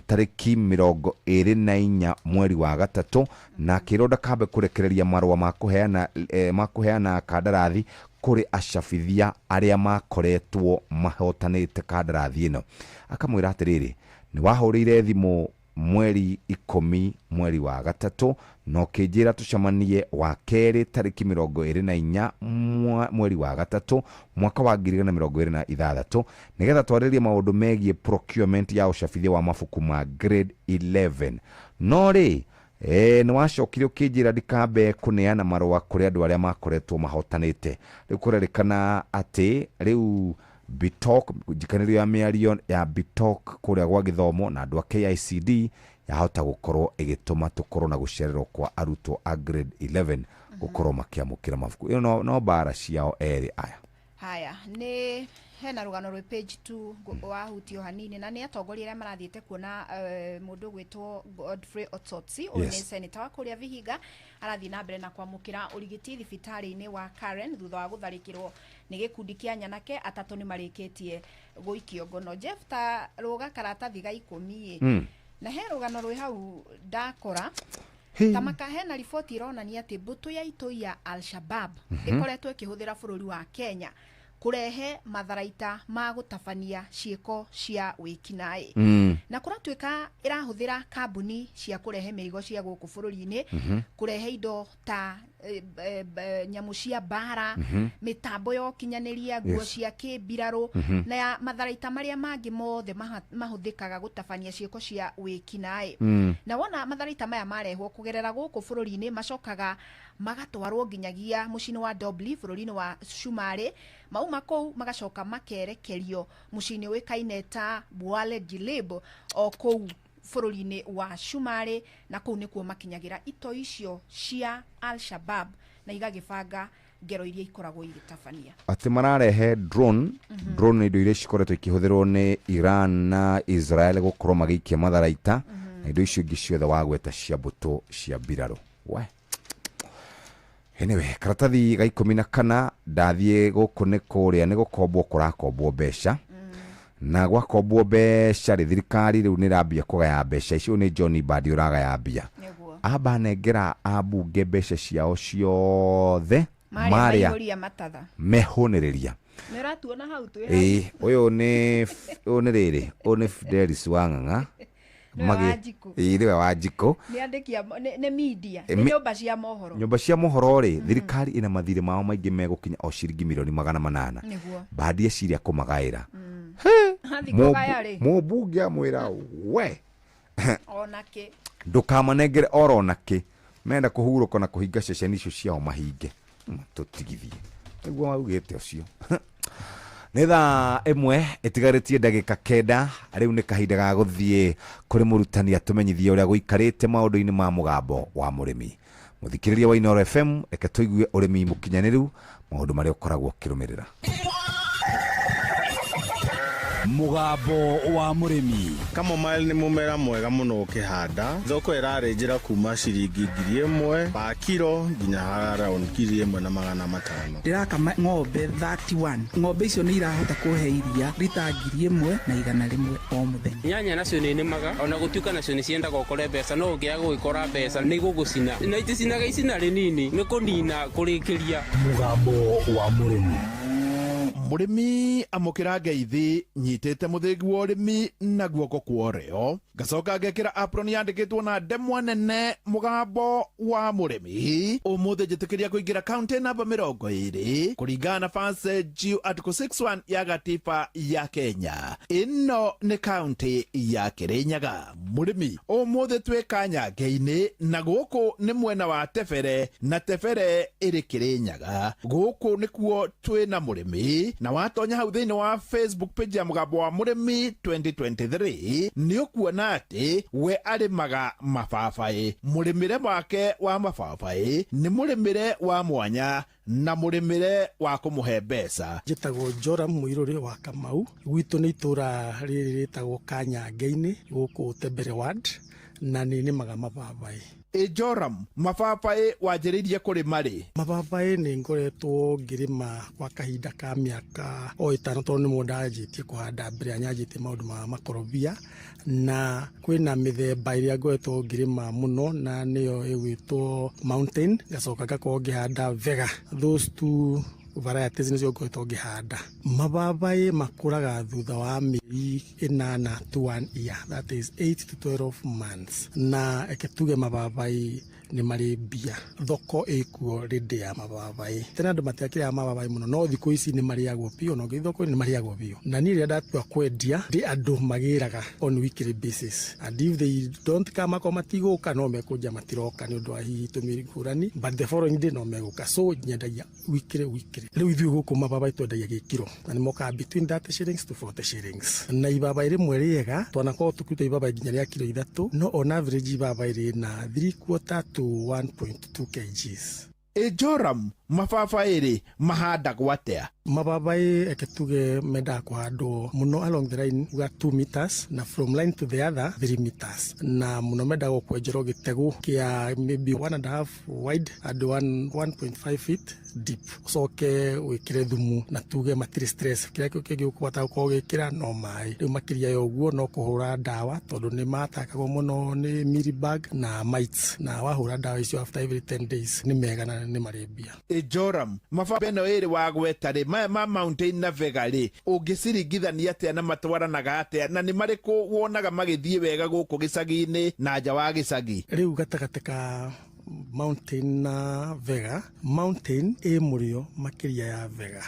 tarĩki 24 mweri wa gatatũ, na akĩrwo ndakambe kũrekereria marũa ma kũheana kandarathi kũrĩ acabithia arĩa makoretwo mahotanĩte kandarathi ĩno. Akamwĩra atĩrĩrĩ, nĩ wahũrĩire thimũ mweri 10 mweri wa gatatũ na ũkĩnjĩra tũcemanie wa kerĩ tarĩki 24 mweri wa gatatũ mwaka wa 2026 nĩgetha twarĩrie maũndũ megiĩ procurement ya ũcabithia wa mabuku ma grade 11. No rĩ E, nĩ wacokire ũkĩnjĩra ndikambe kũneana marũa kũrĩ andũ arĩa makoretwo mahotanĩte. Rĩu kũrerĩkana atĩ rĩu Bitok, njikanĩrio ya mĩario ya Bitok kũrĩa gwa gĩthomo na andũ a KICD yahota gũkorwo ĩgĩtũma tũkorwo na gũcererwo kwa arutwo a grade 11 gũkorwo makĩamũkĩra mabuku. Ĩyo no mbara ciao erĩ aya. Haya, nĩ hena rũgano rwĩ page 2 wahutio hanini, na nĩ atongoria arĩa marathiĩte kuona mũndũ ũgwĩtwo Godfrey Osotsi. Ũyũ nĩ senator wa kũrĩa Vihiga, arathiĩ na mbere na kwamũkĩra ũrigiti thibitarĩ-inĩ wa Karen thutha wa gũtharĩkĩrwo nĩ gĩkundi kĩa nyanake atatũ nĩ marĩkĩtie gũikio ngono. Jeff, ta rũga karatathi ga 10 ĩ. Na he rũgano rwĩ hau ndakora. Tamaka hena riboti ironania atĩ mbũtũ ya itoi ya Al-Shabab ĩkoretwo ĩkĩhũthĩra bũrũri wa Kenya kũrehe matharaita ma gũtabania ciĩko cia wĩkinaĩ. Na kũratuĩka ĩrahũthĩra kambuni cia kũrehe mĩrigo cia gũkũ bũrũri-inĩ kũrehe indo ta nyamũ cia mbara, mĩtambo ya ũkinyanĩria, nguo cia kĩmbirarũ na ya matharaita marĩa mangĩ mothe mahũthĩkaga gũtabania ciĩko cia wĩkinaĩ. Na wona matharaita maya marehwo kũgerera gũkũ bũrũri-inĩ, macokaga magatwarwo nginyagia mũciĩ-inĩ wa Dobli bũrũri-inĩ wa Cumarĩ. Mauma kũu magacoka makerekerio mũciĩ-inĩ ũĩkaine ta Buale Jilib o kũu bũrũri-inĩ wa Cumarĩ, na kũu nĩkuo makinyagĩra itoi icio cia Al-Shabab na igagĩbanga ngero iria ikoragwo igĩtabania. Atĩ mararehe drone. Drone nĩ indo iria cikoretwo ikĩhũthĩrwo nĩ Iran na Israel gũkorwo magĩikia matharaita na indo icio ingĩ ciothe wagweta cia mbũtũ cia mbirarũ. We, anyway, karatathi ga 14, ndathiĩ gũkũ nĩ kũrĩa nĩ gũkombwo kũrakombwo mbeca, na gwakombwo mbeca rĩ, thirikari rĩu nĩ ĩrambia kũgaya mbeca icio. Nĩ John Mbadi ũragaya mbia. Amba nengera ambunge mbeca ciao ciothe. Marĩa marĩa maihũria matatha. Mehũnĩrĩria. Nĩ ũratuona hau twĩ. Ĩĩ, ũyũ nĩ rĩrĩ, ũyũ nĩ Fidelis Wang'ang'a. Nĩwe Wanjikũ. Ĩĩ, nĩwe Wanjikũ. Nĩ andĩki a nĩ media, Eh, nĩ nyũmba cia mohoro. Nyũmba cia mohoro rĩ, thirikari ĩna mathirĩ mao maingĩ megũkinya o ciringi milioni 800. Mbadi eciria kũmagaĩra. Athiĩ kũgaya rĩ. Mũmbunge amwĩra we ona kĩ. Ndũkamanengere oro na kĩ, menda kũhurũka na kũhinga ceceni icio ciao mahinge, tũtigithie nĩguo waugĩte ũcio. Nĩ thaa 1 ĩtigarĩtie ndagĩka 9. Rĩu nĩ kahinda ga gũthiĩ kũrĩ mũrutani atũmenyithie ũrĩa gũikarĩte maũndũ-inĩ ma mũgambo wa mũrĩmi. Mũthikĩrĩria wa Inooro FM, reke tũigue ũrĩmi mũkinyanĩru, maũndũ marĩa ũkoragwo ũkĩrũmĩrĩra. Mũgambo wa mũrĩmi. Chamomile nĩ mũmera mwega mũno ũkĩhanda. Thoko ĩrarĩnjĩra kuma ciringi 1000 pa kiro nginya around 1500. Ndĩrakama ng'ombe 31. Ng'ombe icio nĩ irahota kũhe iria rita 1100 o mũthenya. Nyanya nacio nĩ nĩmaga, ona gũtuĩka nacio nĩ ciendaga ũkore mbeca, no ũngĩaga gũgĩkora mbeca nĩ igũgũcina, na iticinaga icina rĩnini, nĩ kũnina kũrĩkĩria. Mũgambo wa mũrĩmi. Mũrĩmi, amũkĩra ngeithi nyitĩte mũthĩgi wa ũrĩmi na guoko kwa ũrĩo, ngacoka ngekĩra apron yandĩkĩtwo na ndemwa nene mũgambo wa mũrĩmi. Ũmũthĩ njĩtĩkĩria kũingĩra kaunti namba 20 kũringana na First G Article 61 ya gatiba ya Kenya. Ĩno nĩ kaunti ya Kĩrĩnyaga. Mũrĩmi, ũmũthĩ twĩ Kanyange-inĩ, na gũkũ nĩ mwena wa Tebere, na Tebere ĩrĩ Kĩrĩnyaga. Gũkũ nĩkuo twĩna mũrĩmi, na watonya hau thĩinĩ wa Facebook page ya mũgambo wa mũrĩmi 2023 nĩ ũkuona atĩ we arĩmaga mababaĩ. Mũrĩmĩre wake wa mababaĩ nĩ mũrĩmĩre wa mwanya na mũrĩmĩre wa kũmũhe mbeca. Njĩtagwo Joram Mũirũrĩ wa Kamau. Gwitũ nĩ itũra rĩrĩ rĩtagwo Kanyange-inĩ gũkũ Tembere ward, na nĩ nĩmaga mababaĩ. Ĩ Joram, mababaĩ wanjĩrĩirie kũrĩma rĩ? Mababaĩ nĩ ngoretwo ngĩrĩma kwa kahinda ka mĩaka o 5, tondũ nĩmo ndanjĩtie kũhanda mbere ya nyanjĩtie maũndũ ma makorobia, na kwĩna mĩthemba ĩrĩa ngoretwo ngĩrĩma mũno, na nĩyo ĩgwĩtwo Mountain, ngacoka ngakorwo ngĩhanda Vega. Those two. Varieties nĩcio ngoretwo ngĩhanda. Mababaĩ makũraga thutha wa mĩeri 8 to 1 year, that is 8 to 12 months. Na eke tuge mababaĩ nĩ marĩ mbia, thoko ĩkuo rĩndĩ ya mababaĩ. Tene andũ matiakĩrĩaga mababaĩ mũno, no thikũ ici nĩ marĩagwo biũ, na ũngĩthiĩ thoko-inĩ nĩ marĩagwo biũ. Na niĩ rĩrĩa ndatua kwendia, ndĩ andũ magĩraga on weekly basis, and if they don't come, akorwo matigũka, no mekũnja matiroka nĩ ũndũ wa hihi itũmi ngũrani, but the following day no megũka. So nyendagia weekly weekly. Rĩu ithuĩ gũkũ mababaĩ twendagia gĩkiro, na nĩ mokaga between 30 shillings to 40 shillings. Na ibabaĩ rĩmwe rĩega, twanakorwo tũkĩruta ibabaĩ nginya rĩa kiro 3, no on average ibabaĩ rĩna 3/4 to 1.2 kgs. Ĩ Joram, mababaĩ rĩ mahandagwo atĩa? Mababaĩ eke tuge mendaga kũhandwo mũno along the line uga 2 meters, na from line to the other 3 meters, na mũno mendaga kwenjerwo gĩtegũ kĩa maybe 1.5 wide and 1.5 feet deep, ũcoke wĩkĩre thumu, na tuge matirĩ stress. Kĩrĩa kĩngĩ ũkũbata gũkorwo ũgĩkĩra no maĩ. Rĩu makĩria ya ũguo no kũhũra ndawa, tondũ nĩ matakagwo mũno nĩ mealybug na mites, na wahũra ndawa icio after every 10 days nĩ mega na nĩ marĩ mbia. Ĩ Joram, mababaĩ ĩno ĩrĩ wagweta rĩ, maya ma Mountain na Vega rĩ, ũngĩciringithania atĩa na matwaranaga atĩa, na nĩ marĩkũ wonaga magĩthiĩ wega gũkũ gĩcagi-inĩ na nja wa gĩcagi? Rĩu gatagatĩ ka Mountain na Vega, Mountain ĩ mũrĩo makĩria ya Vega.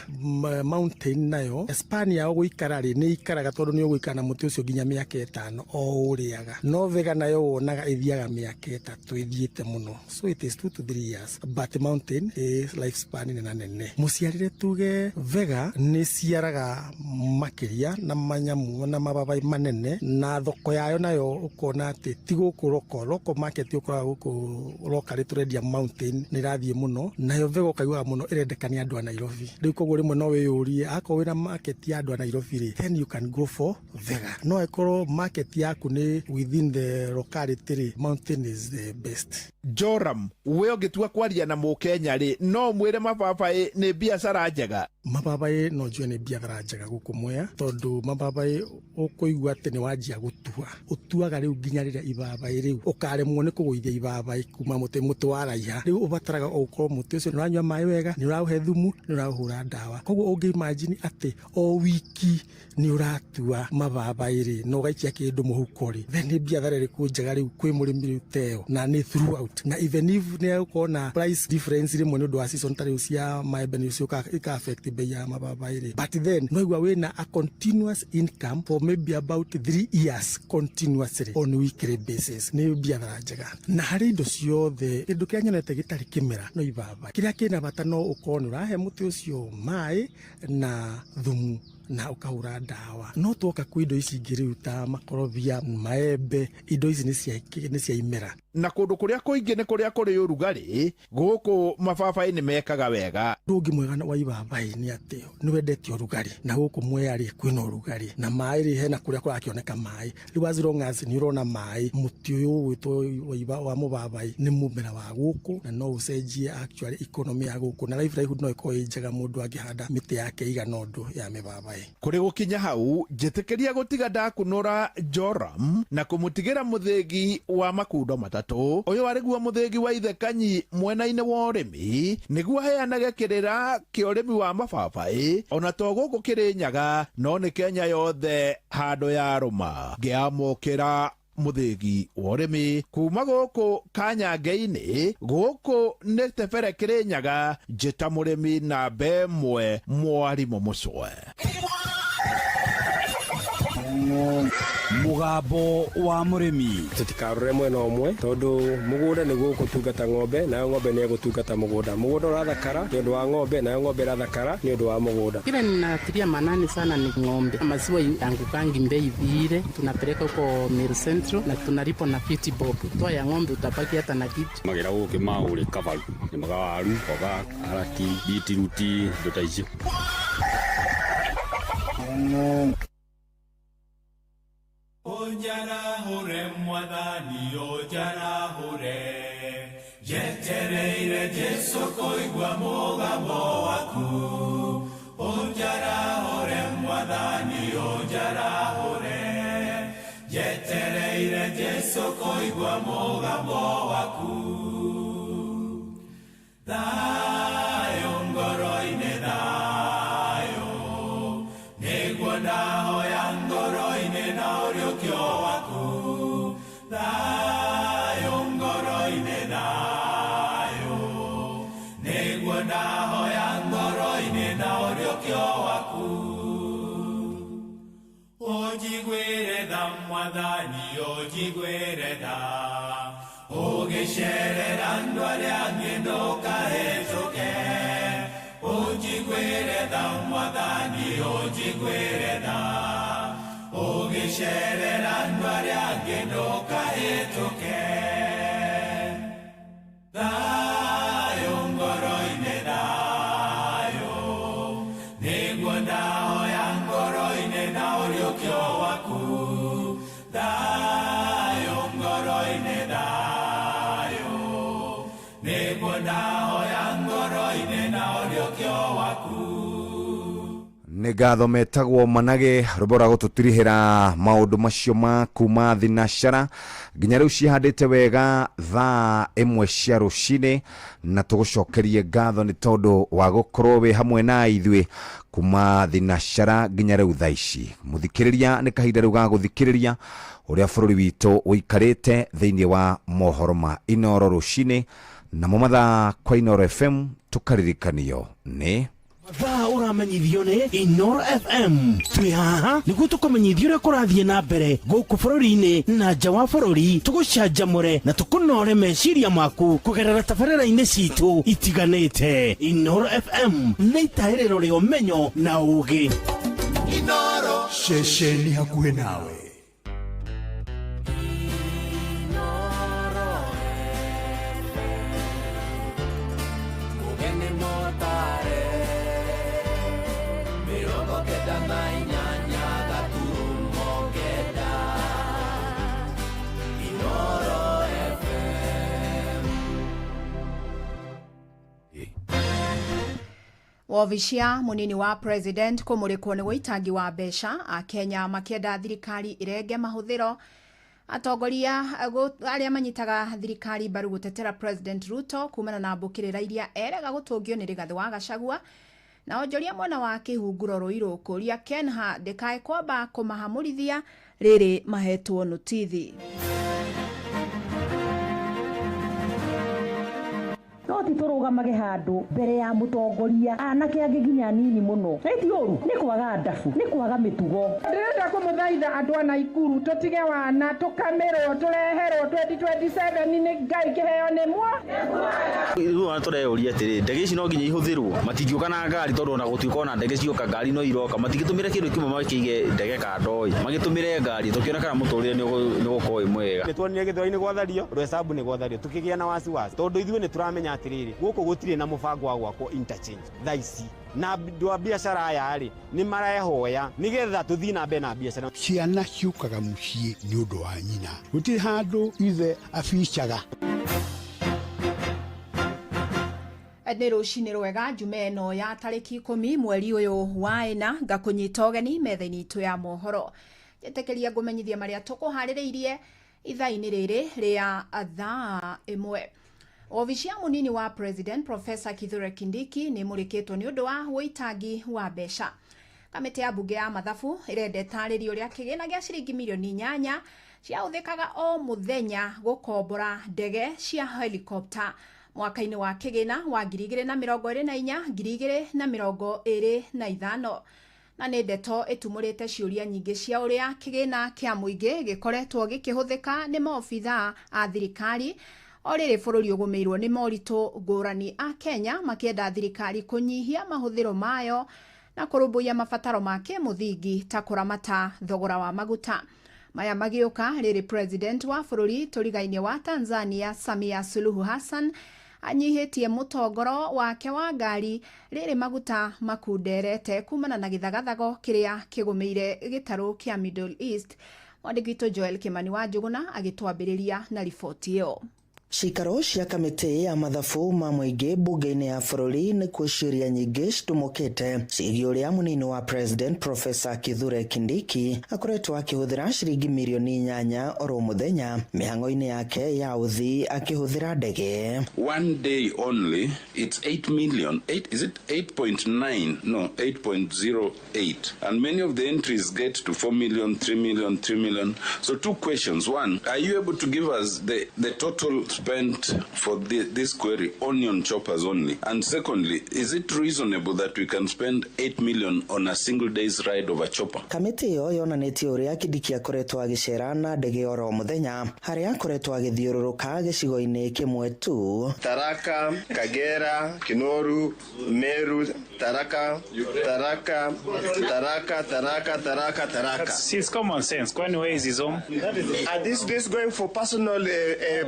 Mountain nayo span yao gũikara rĩ, nĩ ikaraga, tondũ nĩ ũgũikara na mũtĩ ũcio nginya mĩaka 5 o ũrĩaga. No Vega nayo wonaga ĩthiaga mĩaka 3 ĩthiĩte mũno, so it is 2 to 3 years, but Mountain ĩ life span nene nene. Mũciarĩre tuge Vega nĩ ciaraga makĩria na manyamu na mababaĩ manene, na thoko yayo nayo ũkona atĩ ti gũkũ local market ũkoraga gũkũ local tũrendia Mountain nĩ ĩrathiĩ mũno, nayo Vega ũkaiguaga mũno ĩrendeka nĩ andũ a Nairobi. Rĩu koguo rĩmwe no wĩyũrie, akorwo wĩna market ya andũ a Nairobi rĩ, then you can go for Vega. No ĩkorwo market yaku nĩ within the locality rĩ, Mountain is the best. Joram, we ũngĩtua kwaria na mũkenya rĩ, no mwĩre mababaĩ nĩ biacara njega? Mababaĩ no njue nĩ biacara njega gũkũ Mwea, tondũ mababaĩ ũkũigua atĩ nĩ wanjia gũtua, ũtuaga rĩu nginya rĩrĩa ibabaĩ rĩu ũkaremwo nĩ kũgũithia ibabaĩ kuma mũtĩ waraiha. Rĩu ũbataraga o gũkorwo mũtĩ ũcio nĩ ũranyua maĩ wega, nĩ ũraũhe thumu, nĩ ũraũhũra ndawa. Koguo ũngĩ imagine atĩ o wiki nĩ ũratua mababaĩ rĩ, na ũgaikia kĩndũ mũhuko rĩ, then nĩ biacara ĩrĩkũ njega rĩu kwĩ mũrĩmi rĩu teo? Na nĩ throughout, na even if nĩ egũkorwo na price difference rĩmwe nĩ ũndũ wa season, ta rĩu cia maembe nĩ ciũkaga ika affect bei ya mababaĩ rĩ, but then no igua wĩna a continuous income for maybe about 3 years continuously on weekly basis. Nĩ biacara njega. Na harĩ indo ciothe, kĩndũ kĩrĩa nyonete gĩtarĩ kĩmera no ibabaĩ. Kĩrĩa kĩna bata no ũkorwo nĩ ũrahe mũtĩ ũcio maĩ na thumu na ũkahũra ndawa. No twoka kwĩ indo ici ingĩ rĩu ta makorobia, maembe, indo ici nĩ cia imera. Na kũndũ kũrĩa kũingĩ nĩ kũrĩa kũrĩ ũrugarĩ, gũkũ mababaĩ nĩ mekaga wega. Ũndũ ũngĩ mwega wa ibabaĩ nĩ atĩ nĩ wendete ũrugarĩ, na gũkũ Mwea rĩ kwĩna ũrugarĩ, na maĩ rĩ hena kũrĩa kũrakĩoneka maĩ. Rĩu as long as nĩ ũrona maĩ, mũtĩ ũyũ ũgwĩtwo wa mũbabaĩ nĩ mũmera wa gũkũ, na no ũcenjie actually economy ya gũkũ, na livelihood no ĩkorwo ĩ njega mũndũ angĩhanda mĩtĩ yake igana ũndũ ya mĩbabaĩ. Kũrĩ gũkinya hau, njĩtĩkĩria gũtiga ndakunũra Joram na kũmũtigĩra mũthĩgi wa makundo matatũ. Ũyũ arĩ guo mũthĩgi wa ithe Kanyi mwena-inĩ wa ũrĩmi, nĩguo aheanage kĩrĩra kĩa ũrĩmi wa mababaĩ, ona to gũkũ Kĩrĩnyaga, no nĩ Kenya yothe handũ ya rũma. Ngĩamũkĩra mũthĩgi wa ũrĩmi kuma gũkũ Kanyange-inĩ, gũkũ nĩ Tebere Kĩrĩnyaga, njĩta mũrĩmi namba 1 mwarimũ Mũcwe. Mũgambo wa mũrĩmi. Tũtikarore mwena ũmwe, tondũ mũgũnda nĩguo ũgũtungata ng'ombe, nayo ng'ombe nĩ ĩgũtungata mũgũnda. Mũgũnda ũrathakara nĩ ũndũ wa ng'ombe, nayo ng'ombe ĩrathakara nĩ ũndũ wa mũgũnda. Kile ninatilia manani sana ni ng'ombe. Maziwa yangukangi bei vile, tunapeleka huko Meru Central na tunalipa na 50 bob. Toa ya ng'ombe utabaki hata na kitu. Magira gũkĩ maũrĩ kabaru, nĩ maga waru, mboga, karati, bitiruti, indo ta icio. Ũnjarahũre mwathani, ũnjarahũre, njetereire Jesũ kũigua mũgambo waku. Ũnjarahũre mwathani, ũnjarahũre, njetereire Jesũ kũigua mũgambo waku. Thayũ ngoro-inĩ, ũriũkio waku. Thayũ ngoro-inĩ, thayũ nĩguo ndahoya ngoro-inĩ na ũriũkio waku. Ũnjiguĩre tha Mwathani, ũnjiguĩre tha, ũgĩcerera andũ arĩa angĩ ndũkahĩtũke. Ũnjiguĩre tha Mwathani, ũnjiguĩre tha, ũgĩcerera andũ arĩa angĩ ndũkahĩtũke. Thayũ ngoro-inĩ, thayũ nĩguo ndahoya ngoro-inĩ na ũriũkio waku. Thayũ ngoro-inĩ, thayũ nĩguo ndahoya ngoro-inĩ na ũriũkio waku. Nĩ ngatho metagwo Manage rwĩmbo rwa gũtũtirihĩra maũndũ macio ma kuma thinacara nginya rĩu cihandĩte wega thaa 1 cia rũcinĩ, na tũgũcokerie ngatho nĩ tondũ wa gũkorwo wĩ hamwe na ithuĩ kuma thinacara nginya rĩu thaa ici. Mũthikĩrĩria, nĩ kahinda rĩu ga gũthikĩrĩria ũrĩa bũrũri witũ ũikarĩte thĩinĩ wa mohoro ma Inoro rũcinĩ, namo mathaa kwa Inoro FM tũkaririkanio nĩ Mathaa ũramenyithio nĩ Inoro FM. Twĩ haha nĩguo tũkũmenyithia ũrĩa kũrathiĩ na mbere gũkũ bũrũri-inĩ na nja wa bũrũri, tũgũcanjamũre na tũkũnore meciria maku kũgerera tabarĩra-inĩ citũ itiganĩte. Inoro FM nĩ itahĩrĩro rĩa ũmenyo na ũgĩ. Inoro ceceni hakuhĩ nawe. Mugeni motare 98.9 Inoro FM. Wobici ya munini wa president kũmũrĩkwo nĩ wũitangi wa mbeca, Akenya makĩenda thirikari ĩrenge mahũthĩro. Atongoria arĩa manyitaga thirikari mbaru gũtetera President Ruto kumana na mbũkĩrĩra iria erega gũtũngio nĩ Rigathĩ wa Gachagua. Na onjoria mwena wa kĩhunguro Ruiru kũria Kenha ndĩkae kwamba kũmahamũrithia rĩrĩ mahetwo notithi. No ti tũrũgamage handũ mbere ya mũtongoria anake angĩ nginya nini mũno. Na ti ũru, nĩ kwaga ndabu, nĩ kwaga mĩtugo. Ndĩrenda kũmũthaitha andũ a Naikuru tũtige wana, tũkamĩrwo, tũreherwo 2027 nĩ Ngai kĩheo nĩ mwa. Ithuĩ ona tũreyũria atĩrĩ, ndege ici no nginya ihũthĩrwo, matingĩũka na ngari tondũ ona gũtuĩka ona ndege cioka ngari no iroka, matingĩtũmĩra kĩndũ kĩmwe makĩige ndege kando ĩ, magĩtũmĩre ngari tũkĩona kana mũtũrĩre nĩ ũgũkorwo wĩ mwega. Nĩ tuonire Gĩthweri-inĩ gwathario, Roysambu nĩ gwathario, tũkĩgĩa na wasiwasi tondũ ithuĩ nĩ tũramenya atĩrĩrĩ, gũkũ gũtirĩ na mũbango wa gwakwo interchange thaa ici, na andũ a biacara aya rĩ nĩ marehoya nĩgetha tũthiĩ na mbere na biacara. Ciana ciũkaga mũciĩ nĩ ũndũ wa nyina, gũtirĩ handũ ithe abicaga. Nĩ rũcinĩ rwega Njumaa ĩno ya tarĩki 10 mweri ũyũ wa 4, ngakũnyita ũgeni metha-inĩ itũ ya mohoro. Njĩtĩkĩria ngũmenyithie marĩa tũkũharĩrĩirie ithaa-inĩ rĩrĩ rĩa thaa 1. Obici ya munini wa President Professor Kithure Kindiki nĩ mũrĩkĩtwo nĩ ũndũ wa wũitangi wa mbeca. Kamĩtĩ ya mbunge ya mathabu ĩrenda ĩtarĩrie ũrĩa kĩgĩna gĩa ciringi milioni 8 ciahũthĩkaga o mũthenya gũkombora ndege cia helicopter mwaka-inĩ wa kĩgĩna wa 2024 2025. Na nĩ ndeto ĩtumũrĩte ciũria nyingĩ cia ũrĩa kĩgĩna kĩa mũingĩ gĩkoretwo gĩkĩhũthĩka nĩ maobithaa a thirikari. O rĩrĩ bũrũri ũgũmĩirwo nĩ moritũ ngũrani, a Kenya makĩenda thirikari kũnyihia mahũthĩro mayo na kũrũmbũiya mabataro ma kĩmũthingi ta kũramata thogora wa maguta. Maya magĩũka rĩrĩ President wa bũrũri tũrigainĩ wa Tanzania Samia Suluhu Hassan anyihĩtie mũtongoro wake wa ngari rĩrĩ maguta makunderete kumana na gĩthagathago kĩrĩa kĩgũmĩire gĩtarũ kĩa Middle East. Mwandĩki witũ Joel Kimani wa Njuguna agĩtwambĩrĩria na riboti ĩyo. Cikaro cia kamĩtĩ ya mathabu ma mũingĩ mbunge-inĩ ya bũrũri nĩkuo ciũria nyingĩ citumũkĩte ciĩgiĩ ũrĩa mũnini wa president Professor Kithure Kindiki akoretwo akĩhũthĩra ciringi mirioni 8 oro mũthenya mĩhang'o-inĩ yake ya ũthii akĩhũthĩra ndege. One day only, it's 8 million. 8, is it 8.9? No, 8.08. And many of the entries get to 4 million, 3 million, 3 million. So two questions. One, are you able to give us the total spent for this query only on choppers only? And secondly, is it reasonable that we can spend 8 million on a single day's ride of a chopper? Kamĩtĩ ĩyo yonanĩtie ũrĩa Kindiki akoretwo agĩcera na ndege oro mũthenya harĩa akoretwo agĩthiũrũrũka gĩcigo-inĩ kĩmwe tu. Tharaka, Kagera, Kinoru, Meru, Tharaka, Tharaka, Tharaka, Tharaka, Tharaka, Tharaka. It's common sense. Kwani where is his home? Are this going for personal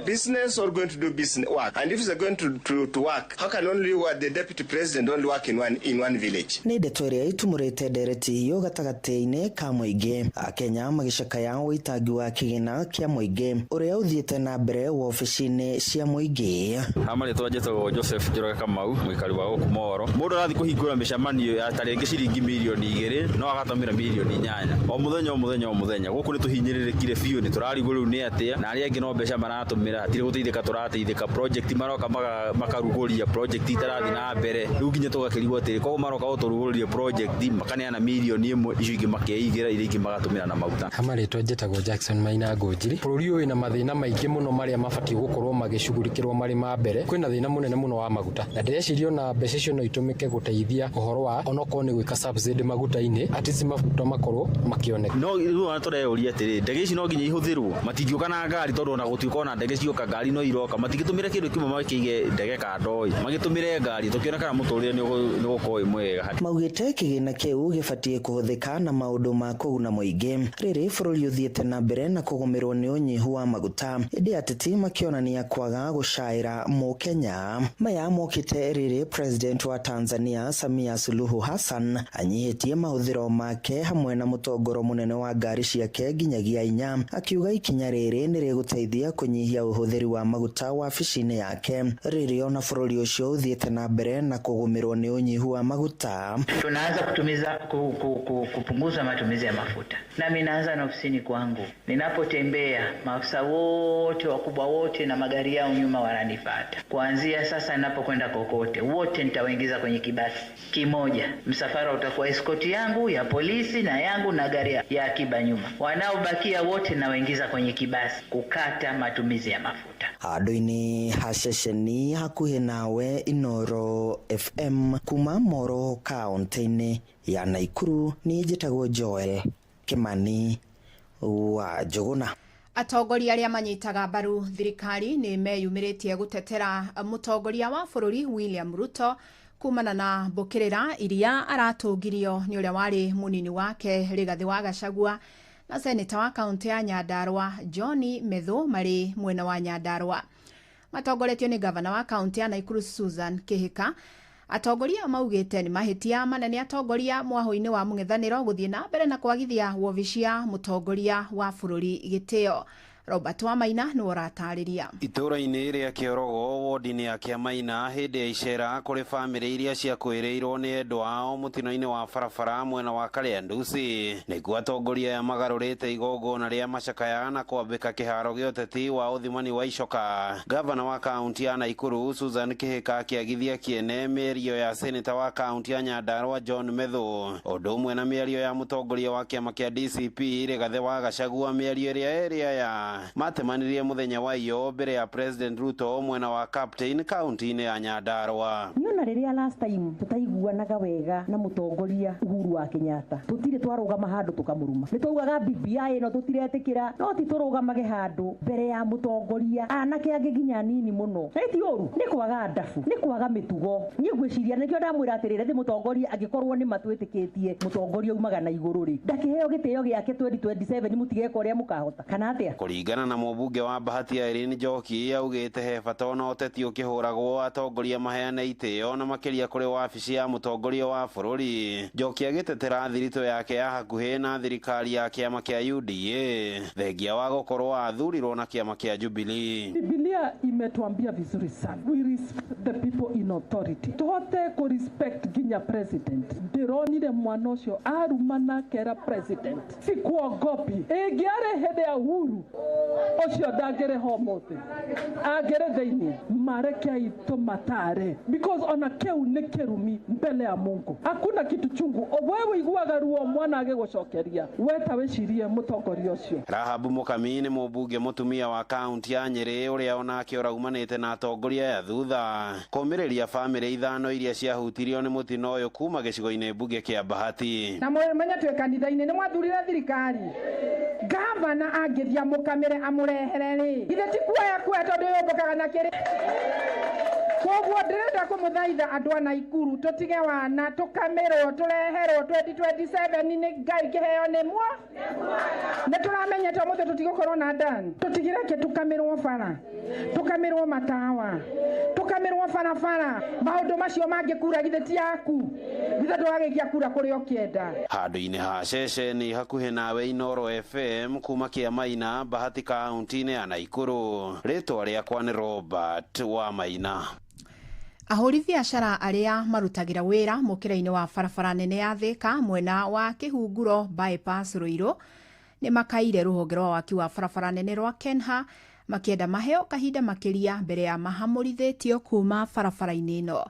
business or going to do business work? And if they're going to work, how can only what the deputy president only work in one village? Nĩ ndeto ĩrĩa itumũrĩte ndereti hiũ gatagatĩ-inĩ ka mũingĩ. Akenya magĩcakaya ũitangi wa kĩgĩna kĩa mũingĩ ũrĩa ũthiĩte na mbere wobici-inĩ cia mũingĩ. Ha marĩtwa njĩtagwo Joseph Njoroge Kamau, mũikari wa gũkũ Moro. Mũndũ arathiĩ kũhingũra mĩcemanio ya tarĩngĩ ciringi mirioni 2 no agatũmĩra mirioni 8 o mũthenya o mũthenya o mũthenya. Gũkũ nĩ tũhinyĩrĩrĩkire biũ, nĩ tũrarigwo rĩu nĩ atĩa, na arĩa angĩ no mbeca maratũmĩra, hatirĩ gũteithĩka tũrateithĩka. Project maroka makarugũria project itarathiĩ na mbere, rĩu nginya tũgakĩrigwo atĩrĩ, koguo maroka gũtũrugũrĩria project makaneana mirioni 1, icio ingĩ makeigĩra, iria ingĩ magatũmĩra na maguta. Ha marĩtwa njĩtagwo Jackson Maina Ngũnjiri. Bũrũri ũyũ wĩna mathĩna maingĩ mũno marĩa mabatiĩ gũkorwo magĩcugurikĩrwo marĩ ma mbere. Kwĩna thĩna mũnene mũno wa maguta, na ndĩreciria ona mbeca icio no itũmĩke gũteithia ũhoro wa onokorwo nĩ gwĩka subsidy maguta-inĩ, at least maguta makorwo makĩoneka. No rĩu ona tũreyũria atĩrĩ, ndege ici no nginya ihũthĩrwo, matingĩũka na ngari tondũ ona gũtuĩka ona ndege cioka ngari no iroka, matingĩtũmĩra kĩndũ kĩmwe makĩige ndege kando ĩ, magĩtũmĩre ngari tũkĩona kana mũtũrĩre nĩ ũgũkorwo wĩ mwega. Maugĩte kĩgĩna kĩu gĩbatiĩ kũhũthĩka na maũndũ ma kũguna mũingĩ rĩrĩ bũrũri ũthiĩte na mbere na kũgũmĩrwo nĩ ũnyihu wa maguta, ĩndĩ ateti makĩonania kwaga gũcaĩra mũkenya. Maya mokĩte rĩrĩ president wa Tanzania Samia Suluhu Hassan anyihĩtie mahũthĩro make hamwe na mũtongoro mũnene wa ngari ciake nginyagia 4, akiuga ikinya rĩrĩ nĩ rĩgũteithia kũnyihia ũhũthĩri wa maguta wabici-inĩ yake rĩrĩ ona bũrũri ũcio ũthiĩte na mbere na kũgũmĩrwo nĩ ũnyihu wa maguta. Tunaanza kutumiza kupunguza matumizi ya mafuta, nami naanza na ofisini kwangu. Ninapotembea maafisa wote wakubwa wote na magari yao nyuma wananifuata. Kuanzia sasa ninapokwenda kokote, wote nitawaingiza kwenye kibasi kimoja. Msafara utakuwa escort yangu ya polisi na yangu na gari ya akiba nyuma. Wanaobakia wote nawaingiza kwenye kibasi kukata matumizi ya mafuta. Handũ-inĩ ha ceceni hakuhĩ nawe Inoro FM kuma Moro kaunti-inĩ ya Naikuru, niĩ njĩtagwo Joel Kimani wa Njũgũna. Atongoria arĩa manyitaga mbaru thirikari nĩ meyumĩrĩtie gũtetera mũtongoria wa bũrũri William Ruto kumana na mbũkĩrĩra iria aratũngirio nĩ ũrĩa warĩ mũnini wake Rigathĩ wa Gachagua na seneta wa kaunti ya Nyandarua John Methu marĩ mwena wa Nyandarua. Matongoretio nĩ gavana wa kaunti ya Nakuru Susan Kihika. Atongoria maugĩte nĩ mahĩtia manene atongoria mwahũ-inĩ wa mũng'ethanĩro gũthiĩ na mbere na kwagithia wobici ya mũtongoria wa bũrũri gĩtĩo. Robert Wamaina nĩwe ũratarĩria. Itũũra-inĩ rĩa Kĩorogo wodi-inĩ ya Kĩamaina hĩndĩ ya icera kũrĩ bamĩrĩ iria ciakuĩrĩirwo nĩ endwa ao mũtino-inĩ wa barabara mwena wa Kariandusi, nĩkuo atongoria aya magarũrĩte igongona rĩa macakaya na kwambĩka kĩharo gĩa ũteti wa ũthimani wa icoka. Gavana wa kaunti ya Nakuru Susan Kihika akĩagithia kĩene mĩario ya seneta wa kaunti ya Nyandarua John Methu, ũndũ ũmwe na mĩario ya mũtongoria wa kĩama kĩa DCP Rigathĩ wa Gachagua, mĩario ĩrĩa ĩrĩa ya matemanirie mũthenya wa iyo mbere ya President Ruto mwena wa Captain kaunti-inĩ ya Nyandarua. Niona rĩrĩa last time tutaiguanaga wega na mũtongoria Uhuru wa Kenyatta, tutire twarũgama handũ tũkamũruma, nĩ twaugaga BBI ĩno tũtiretĩkĩra, no ti tũrũgamage handũ mbere ya mũtongoria anake angĩ nginya nini mũno. Na ti ũru, nĩ kwaga ndabu, nĩ kwaga mĩtugo. Niĩ ngwĩciria nĩkĩo ndamwĩra atĩrĩrĩ, thĩ mũtongoria angĩkorwo nĩ matwĩtĩkĩtie mũtongoria umaga na igũrũ rĩ, ndakĩheo gĩtĩo gĩake 2027 mũtigeka ũrĩa mũkahota kana atĩa. Kũringana na mũmbunge wa Bahati Irene Njoki, augĩte he bata ona ũteti ũkĩhũragwo atongoria maheane itĩo ciao na makĩria kũrĩ wabici ya mũtongoria wa bũrũri. Njoki agĩtetera thiritũ yake ya hakuhĩ na thirikari ya kĩama kĩa UDA thengia wa gũkorwo athurirwo na kĩama kĩa Jubilee. Biblia imetuambia vizuri sana, we respect the people in authority. Tuhote ku respect nginya president. Ndironire mwana ucio arumana kera president, sikuogopi. Ingiarĩ hĩndĩ ya Uhuru ucio ndangĩrĩ ho ũmũthĩ, angĩrĩ thĩinĩ. Marekei tũmatare because ona kĩu nĩ kĩrumi mbele ya Mungu. Hakuna kitu chungu. We wĩiguaga ruo mwana agĩgũcokeria, we ta wĩcirie mũtongoria ũcio. Rahabu Mukami nĩ mũmbunge mũtumia wa kaunti ya Nyĩrĩ ũrĩa onake ũraumanĩte na atongoria ya thutha kũmĩrĩria bamĩrĩ ithano iria ciahutirio nĩ mũtino ũyũ kuma gĩcigo-inĩ mbunge kĩa Bahati. Na mwenye twĩ kanitha-inĩ nĩ mwathurire thirikari gavana angĩthiĩ amũkamĩre amũrehere rĩ, ithe ti kuoya kuoya tondũ yũmbũkaga na kĩrĩ. Koguo ndĩrenda kũmũthaitha andũ a Naikuru tũtige wana tũkamĩrwo tũreherwo 2027 nĩ Ngai kĩheo nĩ muo. Nĩ tũramenyete ũmũthĩ tũtigũkorwo na ndani, tũtigireke tũkamĩrwo bara, tũkamĩrwo matawa, tũkamĩrwo barabara. Maũndũ macio mangĩ kura githĩ ti yaku, githĩ ndũragĩikia kura kũrĩa ũkĩenda. Handũ-inĩ ha ceceni hakuhĩ nawe Inooro FM kuma Kĩamaina, Bahati kaunti-inĩ ya Naikuru. Rĩtwa rĩakwa nĩ Robert wa Maina. Ahũri biacara arĩa marutagĩra wĩra mũkĩra-inĩ wa barabara nene ya Thika mwena wa Kĩhunguro bypass Ruiru nĩ makaire rũhonge rwa waki wa barabara nene rwa Kenha makĩenda maheo kahinda makĩria mbere ya mahamũrithĩtio kuma barabara-inĩ ĩno.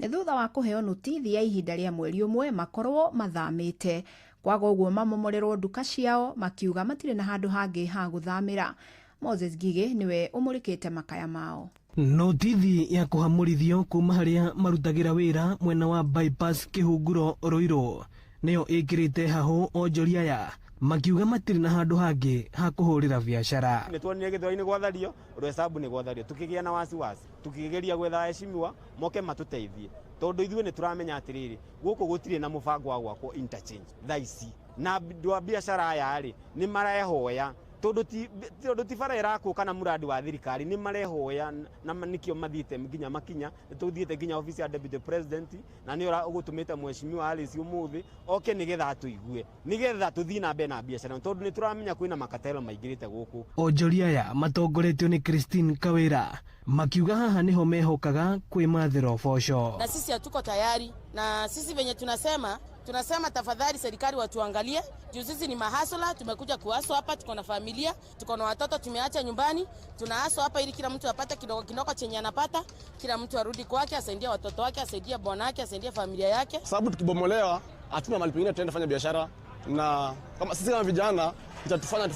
Nĩ thutha wa kũheo notithi ya ihinda rĩa mweri ũmwe makorwo mathamĩte, kwaga ũguo mamomorerwo nduka ciao makiuga matirĩ na handũ hangĩ ha gũthamĩra. Moses Ngigĩ nĩwe ũmũrĩkĩte makaya mao. Notithi ya kũhamũrithio kuma harĩa marutagĩra wĩra mwena wa bypass Kĩhunguro Ruiru nĩyo ĩkĩrĩte hahũ onjoria aya makiuga matirĩ na handũ hangĩ ha kũhũrĩra biacara. Nĩ tuonire Gĩthweri nĩ gwathario, Rwesabu nĩ gwathario, tukĩgĩa na wasiwasi, tukĩgeria gwetha aheshimiwa moke matũteithie tondũ ithuĩ nĩ tũramenya atĩrĩrĩ, gũkũ gũtirĩ na mũbango wa gwakwo interchange thaa ici, na andũ a biacara aya rĩ nĩ marehoya tondũ ti bara ĩrakwo kana mũrandi wa thirikari, nĩ marehoya na nĩkĩo mathiĩte nginya makinya. Nĩ tũthiĩte nginya office ya deputy president na nĩ ũgũtũmĩte mheshimiwa Alice ũmũthĩ oke nĩgetha atũigue, nĩgetha tũthiĩ na mbere na biacara tondũ nĩ tũramenya kwĩna makatelo maingĩrĩte gũkũ. Onjoria aya matongoretio nĩ Christine Kawĩra makiuga haha nĩho mehokaga kwĩmathĩra ũboco. Na sisi hatuko tayari, na sisi venye tunasema tafadhali serikali watuangalie juu sisi ni mahasula, tumekuja kuaso hapa, tuko na familia, tuko na watoto tumeacha nyumbani, tunaaso hapa ili kila mtu apate kidogo kidogo chenye anapata, kila mtu arudi kwake, asaidie watoto wake, asaidie bwana wake, asaidie familia yake. Sababu tukibomolewa hatuna mahali pengine tutaenda fanya biashara, na kama sisi kama vijana itatufanya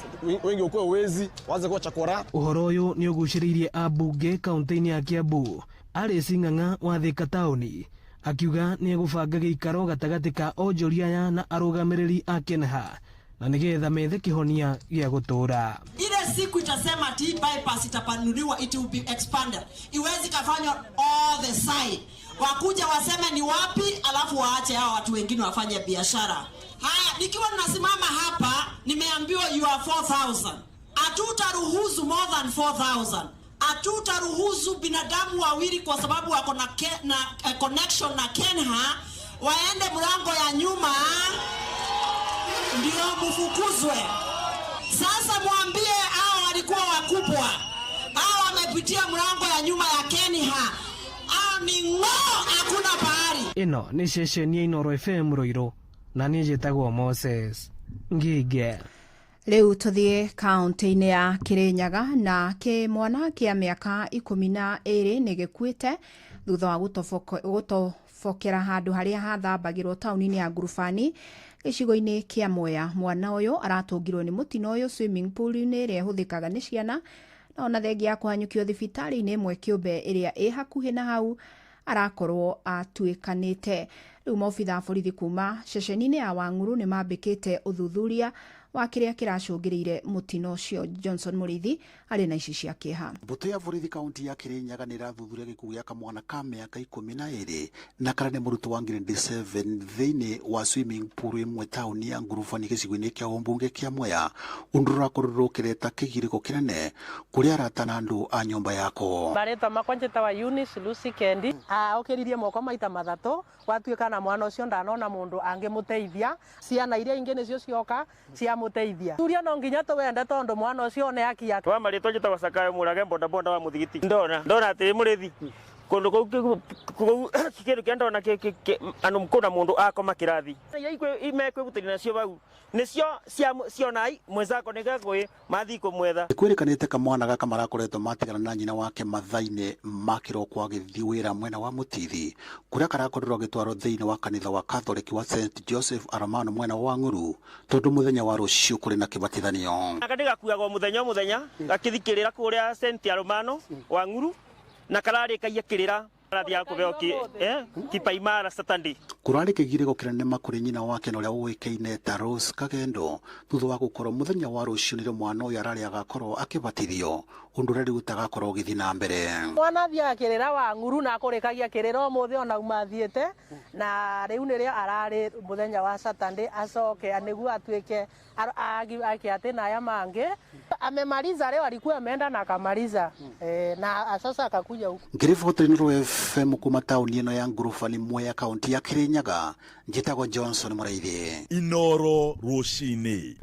wengi ukue wezi, waanze kuwa chakora. Ũhoro ũyũ nĩ ũgucĩrĩirie ambunge kaunti-inĩ ya Kiambu. Alice Ng'ang'a wa Thika taũni akiuga nĩ egũbanga gĩikaro gatagatĩ ka onjoria aya na arũgamĩrĩri a Kenha na nĩgetha methe kĩhonia gĩa gũtũũra. Ile siku itasema ati bypass itapanuliwa, it will be expanded, iwezi kafanywa all the side, wakuja waseme ni wapi, alafu waache hao watu wengine wafanye biashara. Haya, nikiwa nasimama hapa nimeambiwa you are 4000. Hatutaruhusu more than 4000. Hatutaruhusu binadamu wawili kwa sababu wako na connection na Kenha waende mlango ya nyuma ndio mfukuzwe. Sasa mwambie hao walikuwa wakubwa, hao wamepitia mlango ya nyuma ya Kenha, hao ni ng'o, hakuna pahali. Ĩno nĩ ceceni ya Inooro FM Ruiru na niĩ njĩtagwo Moses Ngige. Rĩu tũthiĩ kaunti-inĩ ya Kirinyaga na kĩmwana kĩa mĩaka 12 nĩ gĩkuĩte thutha wa gũtobokera handũ harĩa hathambagĩrwo taũni-inĩ ya Ngurubani gĩcigo-inĩ kĩa Mwea. Mwana ũyũ aratũngirwo nĩ mũtino ũyũ swimming pool-inĩ ĩrĩa ĩhũthĩkaga nĩ ciana, na ona thengia ya kũhanyũkio thibitarĩ-inĩ ĩmwe kĩũmbe ĩrĩa ĩ hakuhĩ na hau arakorwo atuĩkanĩte. Rĩu maobitha a borithi kuma ceceni-inĩ ya Wang'uru nĩ mambĩkĩte ũthuthuria wa kĩrĩa kĩracũngĩrĩire mũtino ũcio. Johnson Mũrĩithi arĩ na ici cia kĩeha. Mbũtũ ya borithi kaunti ya Kirinyaga nĩ ĩrathuthuria gĩkuũ gĩa kamwana ka mĩaka 12 na karĩa nĩ mũrutwo wa grade 7 thĩinĩ wa swimming pool ĩmwe taũni ya Ngurubani gĩcigo-inĩ kĩa ũmbunge kĩa Mwea, ũndũ ũrakorirwo ũkĩreta kĩgirĩko kĩnene kũrĩ arata na andũ a nyũmba yako. Marĩtwa makwa njĩtagwa Eunice Lucy Kendi. Okĩririe moko maita mathatũ gwatuĩka na mwana ũcio ndanona mũndũ angĩmũteithia. Ciana iria ingĩ nĩcio cioka ciamũteithia. Turia no nginya tũwende tondũ mwana ũcio nĩ haki yake. Wa marĩtwa njĩtagwa Sakayo Mũrage bodaboda wa Mũthigiti. Ndona atĩ mũrĩthi kũndũ kũu kĩndũ kĩa ndona andũ kũna mũndũ akoma kĩrathi. Iria mekwĩgutĩria nacio bau nĩcio cionai mwenzako nĩgagũĩ mathiĩ kũmwetha. Kwĩrĩkanĩte kamwana gaka marakoretwo matigana na nyina wake mathaa-inĩ ma kĩroko agĩthiĩ wĩra mwena wa Mũtithi kũrĩa karakorirwo agĩtwarwo thĩinĩ wa kanitha wa Catholic wa St Joseph Aromano mwena wa Ng'uru tondũ mũthenya wa rũciũ kũrĩ na kĩbatithanio. Aka nĩgakuagwo mũthenya o mũthenya gakĩthi kĩrĩra kũrĩa St Aromano wa Ng'uru na kararĩkagia kĩrĩra karathiaga kũheo kipaimara Saturday. Kũrarĩ kĩgirĩko kĩnene makũrĩ nyina wake na ũrĩa ũĩkaine ta Rose Kagendo thutha wa gũkorwo mũthenya wa rũciũ nĩrĩo mwana ũyũ ararĩ agakorwo akĩbatithio ũndũ ũrĩa rĩu ũtagakorwo ũgĩthiĩ na mbere. Mwana athiaga kĩrĩra wa Ng'uru na akũrĩkagia kĩrĩra ũmũthĩ ona uma athiĩte na rĩu nĩrĩo ararĩ mũthenya wa Saturday acoke nĩguo atuĩke ake atĩ na aya mangĩ amemaliza leo, alikuwa ameenda na akamaliza na sasa akakuja huku. Ngĩriboti Inooro FM kuma taũni ĩno ya Ngurubani Mwea kaunti ya Kirinyaga, njĩtagwo Johnson Mũrĩithi. Inooro rũcinĩ.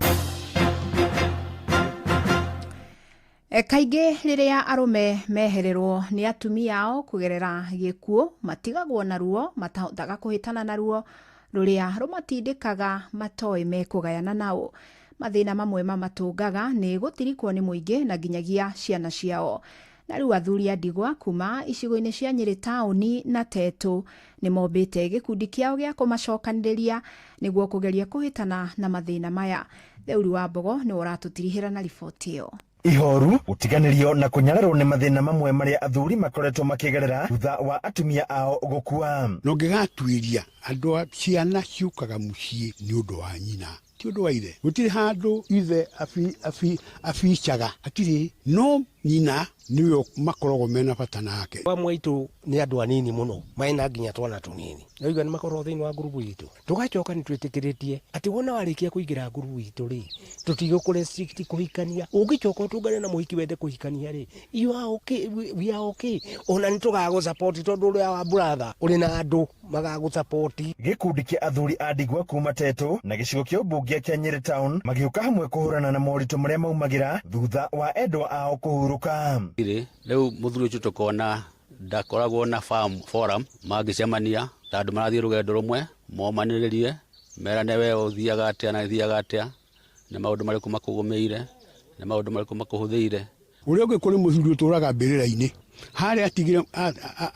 Kaingĩ rĩrĩa arũme mehererwo nĩ atumia ao kũgerera gĩkuũ matigagwo na ruo matahotaga kũhĩtana na ruo rũrĩa rũmatindĩkaga matoĩ mekũgayana nao. Mathĩna mamwe mamatũngaga nĩ gũtirikwo nĩ mũingĩ na nginyagia ciana ciao. Na rĩu athuri a ndigwa kuma icigo-inĩ cia Nyĩrĩ taũni na Tetu nĩ mombĩte gĩkundi kĩao gĩa kũmacokanĩrĩria nĩguo kũgeria kũhĩtana na mathĩna maya. Theuri wa Mbogo nĩwe ũratũtirihĩra na riboti ĩyo. Ihoru gũtiganĩrio na kũnyararwo nĩ mathĩna mamwe marĩa athuri makoretwo makĩgerera thutha wa atumia ao gũkua. Na ũngĩgatuĩria andũ a ciana ciũkaga mũciĩ nĩ ũndũ wa nyina ti ũndũ wa ithe. Gũtirĩ handũ ithe abicaga hatirĩ, no nyina nĩwe makoragwo mena bata nake. Amwe aitũ nĩ andũ anini mũno mena nginya twana tũnini na igua nĩ makoragwo thĩinĩ wa ngurubu itũ. Tũgacoka nĩ twĩtĩkĩrĩtie atĩ wona warĩkia kũingĩra ngurubu itũ rĩ, tũtigũkũ restrict kũhikania. Ũngĩcoka ũtũngane na mũhiki wende kũhikania rĩ, you are okay, we are okay. Ona nĩ tũgagũ support tondũ ũrĩa wa brother ũrĩ na andũ magagũ support. Gĩkundi kĩa athuri a ndigwa kuma Tetu na gĩcigo kĩa ũmbunge kĩa Nyĩrĩ town magĩũka hamwe kũhũrana na moritũ marĩa maumagĩra thutha wa endwa ao kũhurũka. Rĩu mũthuri ũcio tũkona ndakoragwo na forum mangĩcemania ta andũ marathiĩ rũgendo rũmwe momanĩrĩrie merane we ũthiaga atĩa na thiaga atĩa nĩ maũndũ marĩkũ makũgũmĩire nĩ maũndũ marĩkũ makũhũthĩire. Ũrĩa ũngĩ kũrĩ mũthuri ũtũraga mbĩrĩra-inĩ harĩa atigire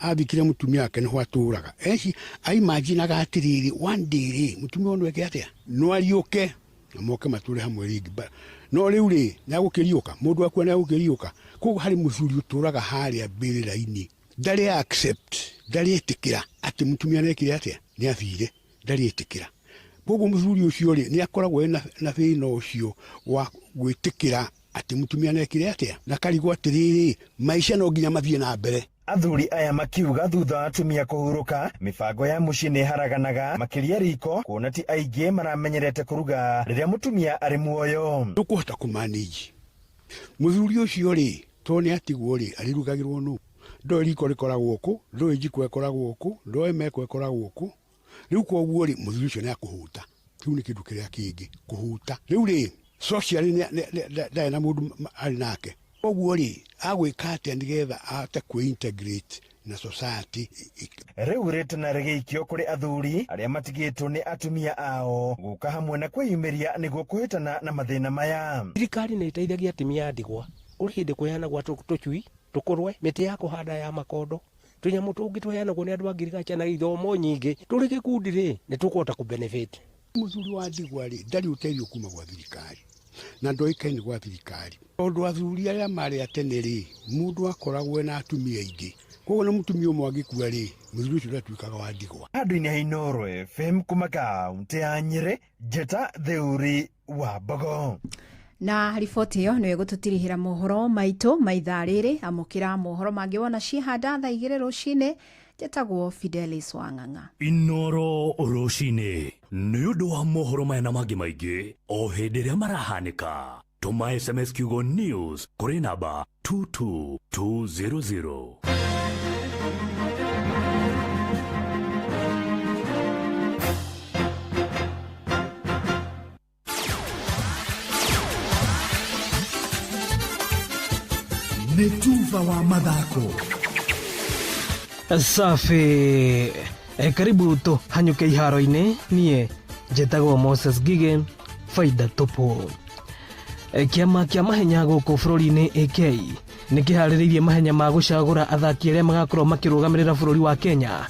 athikire mũtumia wake nĩho atũraga. Eci aimaginaga atĩrĩrĩ one day rĩ mũtumia ũyũ eke atĩa no ariũke na moke matũre hamwe rĩngĩ, no rĩu rĩ nĩagũkĩriũka mũndũ akua nĩagũkĩriũka. Koguo harĩ mũthuri ũtũraga harĩa mbĩrĩra-inĩ ndarĩ accept ndarĩ ĩtĩkĩra atĩ mũtumia nĩekire atĩa nĩathire, ndarĩ ĩtĩkĩra. Koguo mũthuri ũcio rĩ nĩakoragwo ena na thĩna ũcio wa gwĩtĩkĩra atĩ mũtumia nĩekire atĩa na karigwo atĩrĩrĩ maica no nginya mathiĩ na mbere. Athuri aya makiuga thutha wa atumia kũhurũka mĩbango ya mũciĩ nĩ ĩharaganaga makĩria riko kuona ti aingĩ maramenyerete kũruga rĩrĩa mũtumia arĩ muoyo. Ndũkũhota kũmanĩji mũthuri ũcio rĩ tondũ nĩ atigwo rĩ arĩrugagĩrwo nũ, ndoĩ riko rĩkoragwo kũ, ndoĩ njiko ĩkoragwo kũ, ndoĩ meko ĩkoragwo kũ. Rĩu koguo rĩ mũthuri ũcio nĩ akũhũta. Kĩu nĩ kĩndũ kĩrĩa kĩngĩ kũhũta. Rĩu rĩ socially ndarĩ na mũndũ arĩ nake. Koguo rĩ agwĩka atĩa nĩgetha ahote kwĩ-integrate na society. Rĩu rĩtana rĩgĩikio kũrĩ athuri arĩa matigĩtwo nĩ atumia ao gũka hamwe na kwĩyumĩria nĩguo kũhĩtana na mathĩna maya. Thirikari nĩ ĩteithagia atumia a ndigwa. Kũrĩ hĩndĩ kũheanagwo tũcui tũkũrwe mĩtĩ ya kũhanda ya makondo tũnyamũ tũngĩ tũheanagwo nĩ andũ a ngirigacha na ithomo nyingĩ. Tũrĩ gĩkundi rĩ nĩ tũkũhota kũ benefit. Mũthuri wa ndigwa rĩ ndarĩ ũteithio kuma gwa thirikari na ndoĩkaine gwa thirikari tondũ athuri arĩa marĩ a tene rĩ mũndũ akoragwo ena atumia aingĩ Koguo na mũtumia ũmwe angĩkua rĩ, mũthuri ũcio ndatuĩkaga wa ndigwa. Handũ-inĩ ha Inooro FM kuma kaunti ya Nyĩrĩ, Njĩta Theuri wa Mbogo. Na riboti ĩyo nĩyo ĩgũtũtirihĩra mohoro maitũ ma ithaa rĩrĩ. Amũkĩra mohoro mangĩ wona ciĩhanda thaa 2 rũcinĩ. Njĩtagwo Fidelis Wang'ang'a. Inooro rũcinĩ nĩ ũndũ wa mohoro maya na mangĩ maingĩ o hĩndĩ ĩrĩa marahanĩka. Tũma SMS kiugo news kũrĩ namba 22200. Nĩ tuba wa mathako. Safi. Karibu tũhanyũke iharo-inĩ. Niĩ njĩtagwo Moses Ngigĩ, faida tupu. Kĩama kĩa mahenya gũkũ bũrũri-inĩ AK nĩ kĩharĩrĩirie mahenya ma gũcagũra athaki arĩa magakorwo makĩrũgamĩrĩra bũrũri wa Kenya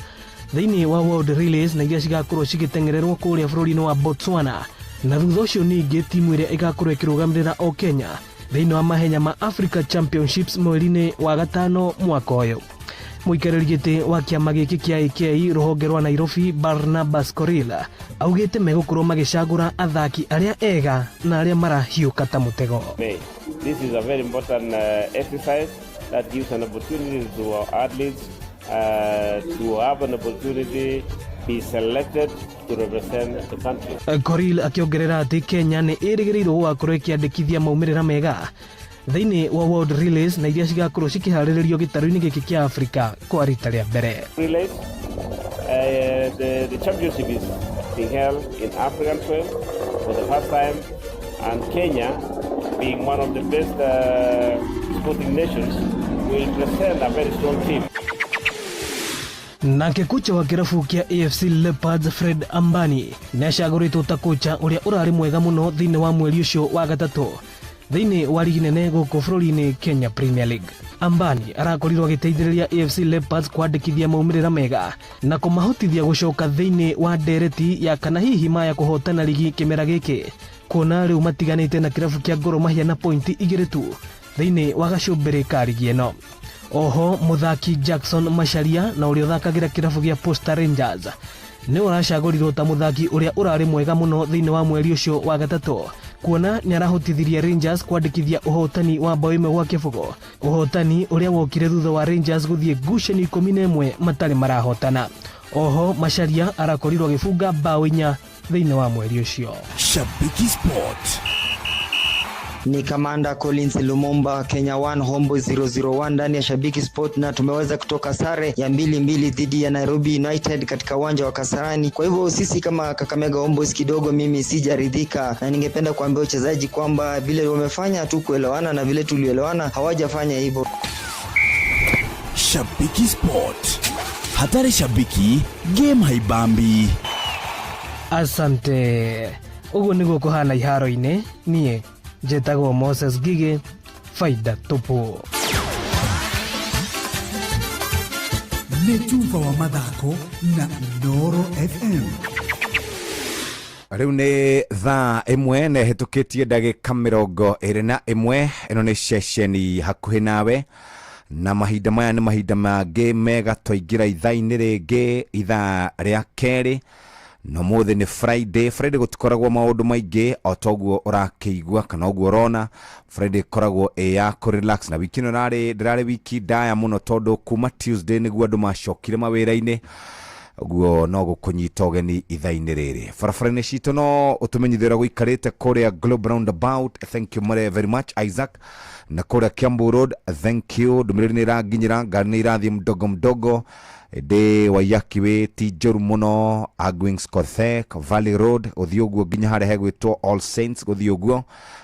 thĩinĩ wa World Relays na iria cigakorwo cigĩteng'ererwo kũrĩa bũrũri-inĩ wa Botswana, na thutha ũcio ningĩ timu ĩrĩa ĩgakorwo ĩkĩrũgamĩrĩra o Kenya thĩinĩ wa mahenya ma Africa Championships mweri-inĩ wa gatano mwaka ũyũ. Mũikarĩri gĩtĩ wa kĩama gĩkĩ kĩa AK rũhonge rwa Nairobi Barnabas Korir augĩte megũkorwo magĩcagũra athaki arĩa ega na arĩa marahiũka ta mũtego. May. This is a very important exercise that gives an opportunity to our athletes to have an opportunity be selected to represent the country. Korir akĩongerera atĩ Kenya nĩ ĩrĩgĩrĩirwo gũgakorwo ĩkĩandĩkithia maumĩrĩra mega thĩinĩ wa World Relays na iria cigakorwo cikĩharĩrĩrio gĩtarũ-inĩ gĩkĩ kĩa Afrika kwa rita rĩa mbere. Relays, the championship is being held in African soil for the first time, and Kenya, being one of the best sporting nations, will present a very strong team. Nake kocha wa kĩrabu kĩa AFC Leopards Fred Ambani nĩ acagũrĩtwo ta kocha ũrĩa ũrarĩ mwega mũno thĩinĩ wa mweri ũcio wa gatatũ thĩinĩ wa ligi nene gũkũ bũrũri-inĩ Kenya Premier League. Ambani arakorirwo agĩteithĩrĩria AFC Leopards kwandĩkithia maumĩrĩra mega na kũmahotithia gũcoka thĩinĩ wa ndereti ya kana hihi maya kũhotana ligi kĩmera gĩkĩ, kuona rĩu matiganĩte na kĩrabu kĩa Gor Mahia na pointi 2 tu thĩinĩ wa gacũmbĩrĩ ka ligi ĩno. Oho mũthaki Jackson Macharia na ũrĩa ũthakagĩra kĩrabu gĩa Posta Rangers nĩ ũracagũrirwo ta mũthaki ũrĩa ũrarĩ mwega mũno thĩinĩ wa mweri ũcio wa gatatũ, kuona nĩ arahotithirie Rangers kwandĩkithia ũhotani wa bao 1-0, ũhotani ũrĩa wokire thutha wa Rangers gũthiĩ ngucanio 11 matarĩ marahotana. Oho Macharia arakorirwo agĩbunga bao 4 thĩinĩ wa mweri ũcio. Shabiki Sport. Ni Kamanda Collins Lumumba, Kenya 1 Homeboy 001 ndani ya Shabiki Sport, na tumeweza kutoka sare ya 2-2 dhidi ya Nairobi United katika uwanja wa Kasarani. Kwa hivyo sisi kama Kakamega Homeboys kidogo mimi sijaridhika, na ningependa kuambia wachezaji kwamba vile wamefanya tu kuelewana na vile tulielewana hawajafanya hivyo. Shabiki Sport. Hatari shabiki, game haibambi. Asante. Ũguo nĩguo kũhana iharo-inĩ. Niĩ njĩtagwo Moses Ngigĩ, faida tupu. Nĩ tuba wa mathako na Inooro FM. Rĩu nĩ thaa 1 na ĩhĩtũkĩtie ndagĩka 21. Ĩno nĩ ceceni hakuhĩ nawe, na mahinda maya nĩ mahinda mangĩ mega twaingĩra ithaa-inĩ rĩngĩ, ithaa rĩa kerĩ. Na ũmũthĩ nĩ Friday. Friday gũtikoragwo maũndũ maingĩ o toguo ũrakĩigua kana ũguo ũrona. Friday ĩkoragwo ĩ ya kũ-relax, na wiki ĩno ndĩrarĩ wiki ndaya mũno tondũ kuma Tuesday nĩguo andũ macokire mawĩra-inĩ. Ũguo no gũkũnyita ũgeni ithaa-inĩ rĩrĩ. Barabara-inĩ citũ no ũtũmenyithie ũrĩa gũikarĩte kũrĩa Globe Roundabout. Thank you very much Isaac. Na kũrĩa Kiambu Road, thank you. Ndũmĩrĩri nĩ ĩranginyĩra, ngari nĩ irathiĩ mdogo mdogo. Ĩndĩ Waiyaki Way ti njũru mũno, Argwings Kothek, Valley Road gũthiĩ ũguo nginya harĩa hegwĩtwo All Saints gũthiĩ ũguo,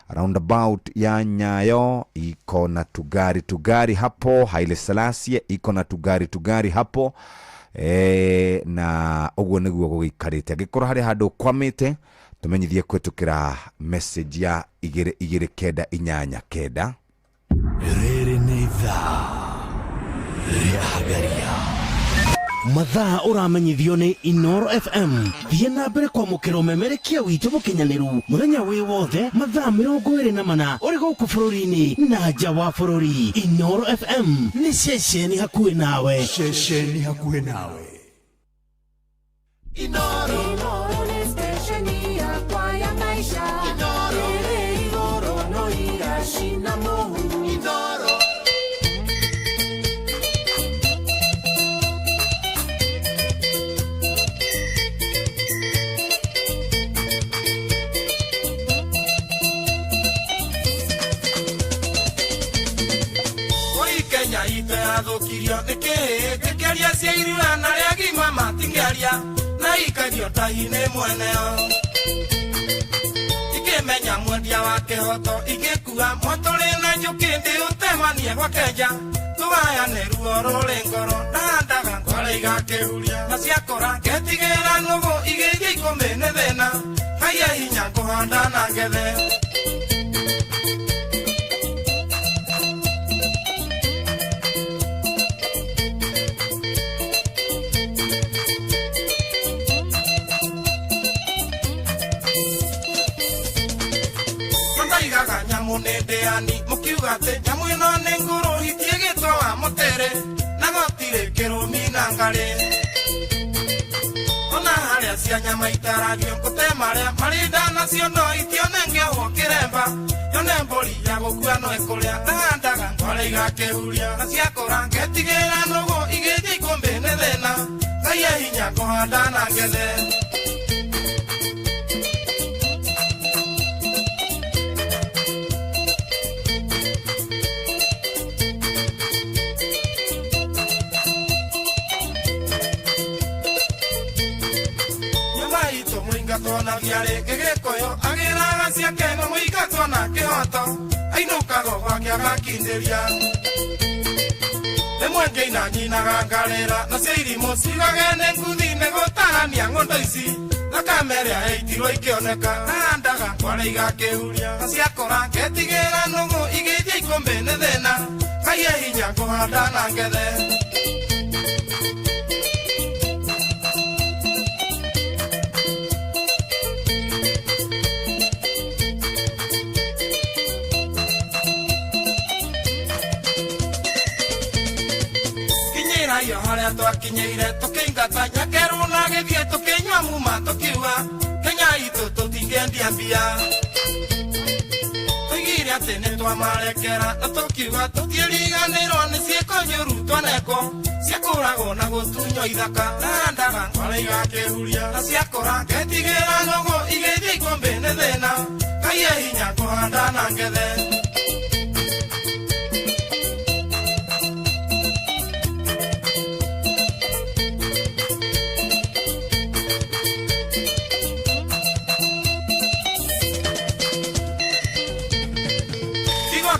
roundabout ya Nyayo iko na tugari tugari hapo, Haile Selassie iko na tugari tugari hapo. Na ũguo nĩguo gũgĩikarĩte. Angĩkorwo harĩ handũ ũkwamĩte, tũmenyithie kũhĩtũkĩra message ya 22989. Rĩrĩ nĩ ithaa rĩa Hagaria. Mathaa ũramenyithio nĩ Inooro FM. Thiĩ na mbere kwamũkĩra ũmemerekia witũ mũkinyanĩru mũthenya wĩ wothe mathaa 24 ũrĩ Ũrĩ gũkũ bũrũri-inĩ na nja wa bũrũri, Inooro FM nĩ ceceni hakuhĩ nawe. Ceceni hakuhĩ nawe. Inoro. Inoro nĩ stesheni yakwa ya maisha. Inoro. Ĩrĩ igũrũ no iracina mũhu. Inoro. Oi Kenya itũ yathũkirio nĩkĩ ngĩkĩaria cia irura na arĩa agima matingĩaria na ikagio tahi nĩ mweneo ikĩmenya mwendia wa kĩhoto ingĩkua mwatũrĩ na njũkĩ ndĩũtemanie gwa Kenya tũgayane ruo rũrĩ ngoro ndahandaga ngware igakĩhuria na ciakũra ngetigĩra nũgũ igĩthiĩ ikũmbĩ nĩ thĩna haiya hinya ngũhanda na ngethe. Mandaigaga nyamũ nĩ ndĩani mũkiuga atĩ nyamũ ĩno nĩ ngũrũ hitiĩgĩtwo wa mũtĩrĩ na gũtirĩ kĩrũmi na ngarĩ ona harĩa cia nyama itaragio ngũte marĩa marĩ nda nacio no itionengewo kĩremba yone mbũri ya gũkua no ĩkũrĩa ndahandaga ngware igakĩhuria na ciakũra ngetigĩra nũgũ igĩthiĩ ikũmbĩ nĩ thĩna Ngai e hinya ngũhanda na ngethe. Nyuma itũ mũingatwo na thiarĩ gĩgĩkũyũ agĩraga ciake no mũingatwo na kĩhoto ainũkago gwake agakindĩria rĩmwe ngĩina nyinaga ngarĩra nacio irimũ ciugage nĩ nguthi nĩ gũtarania ng'ondo ici thakame ĩrĩa ĩitirwo ikĩoneka ndahandaga ngware igakĩhuria na ciakũra ngetigĩra nũgũ igĩthiĩ ikũmbĩ nĩ thĩna Ngai e hinya ngũhanda na ngethe. Kinyĩra iyo harĩa twakinyĩire tũkĩingata nyakerũ na gĩthiĩ tũkĩnyua muma tũkiuga Kenya itũ tũtingĩendia mbia tũigire atĩ nĩ twamarekera na tũkiuga tũtiĩriganĩrwo nĩ ciĩko njũru twanekwo ciakũragwo na gũtunywo ithaka ndahandaga ngware igakĩhuria na ciakũra ngetigĩra nũgũ igĩthiĩ ikũmbĩ nĩ thĩna Ngai e hinya ngũhanda na ngethe.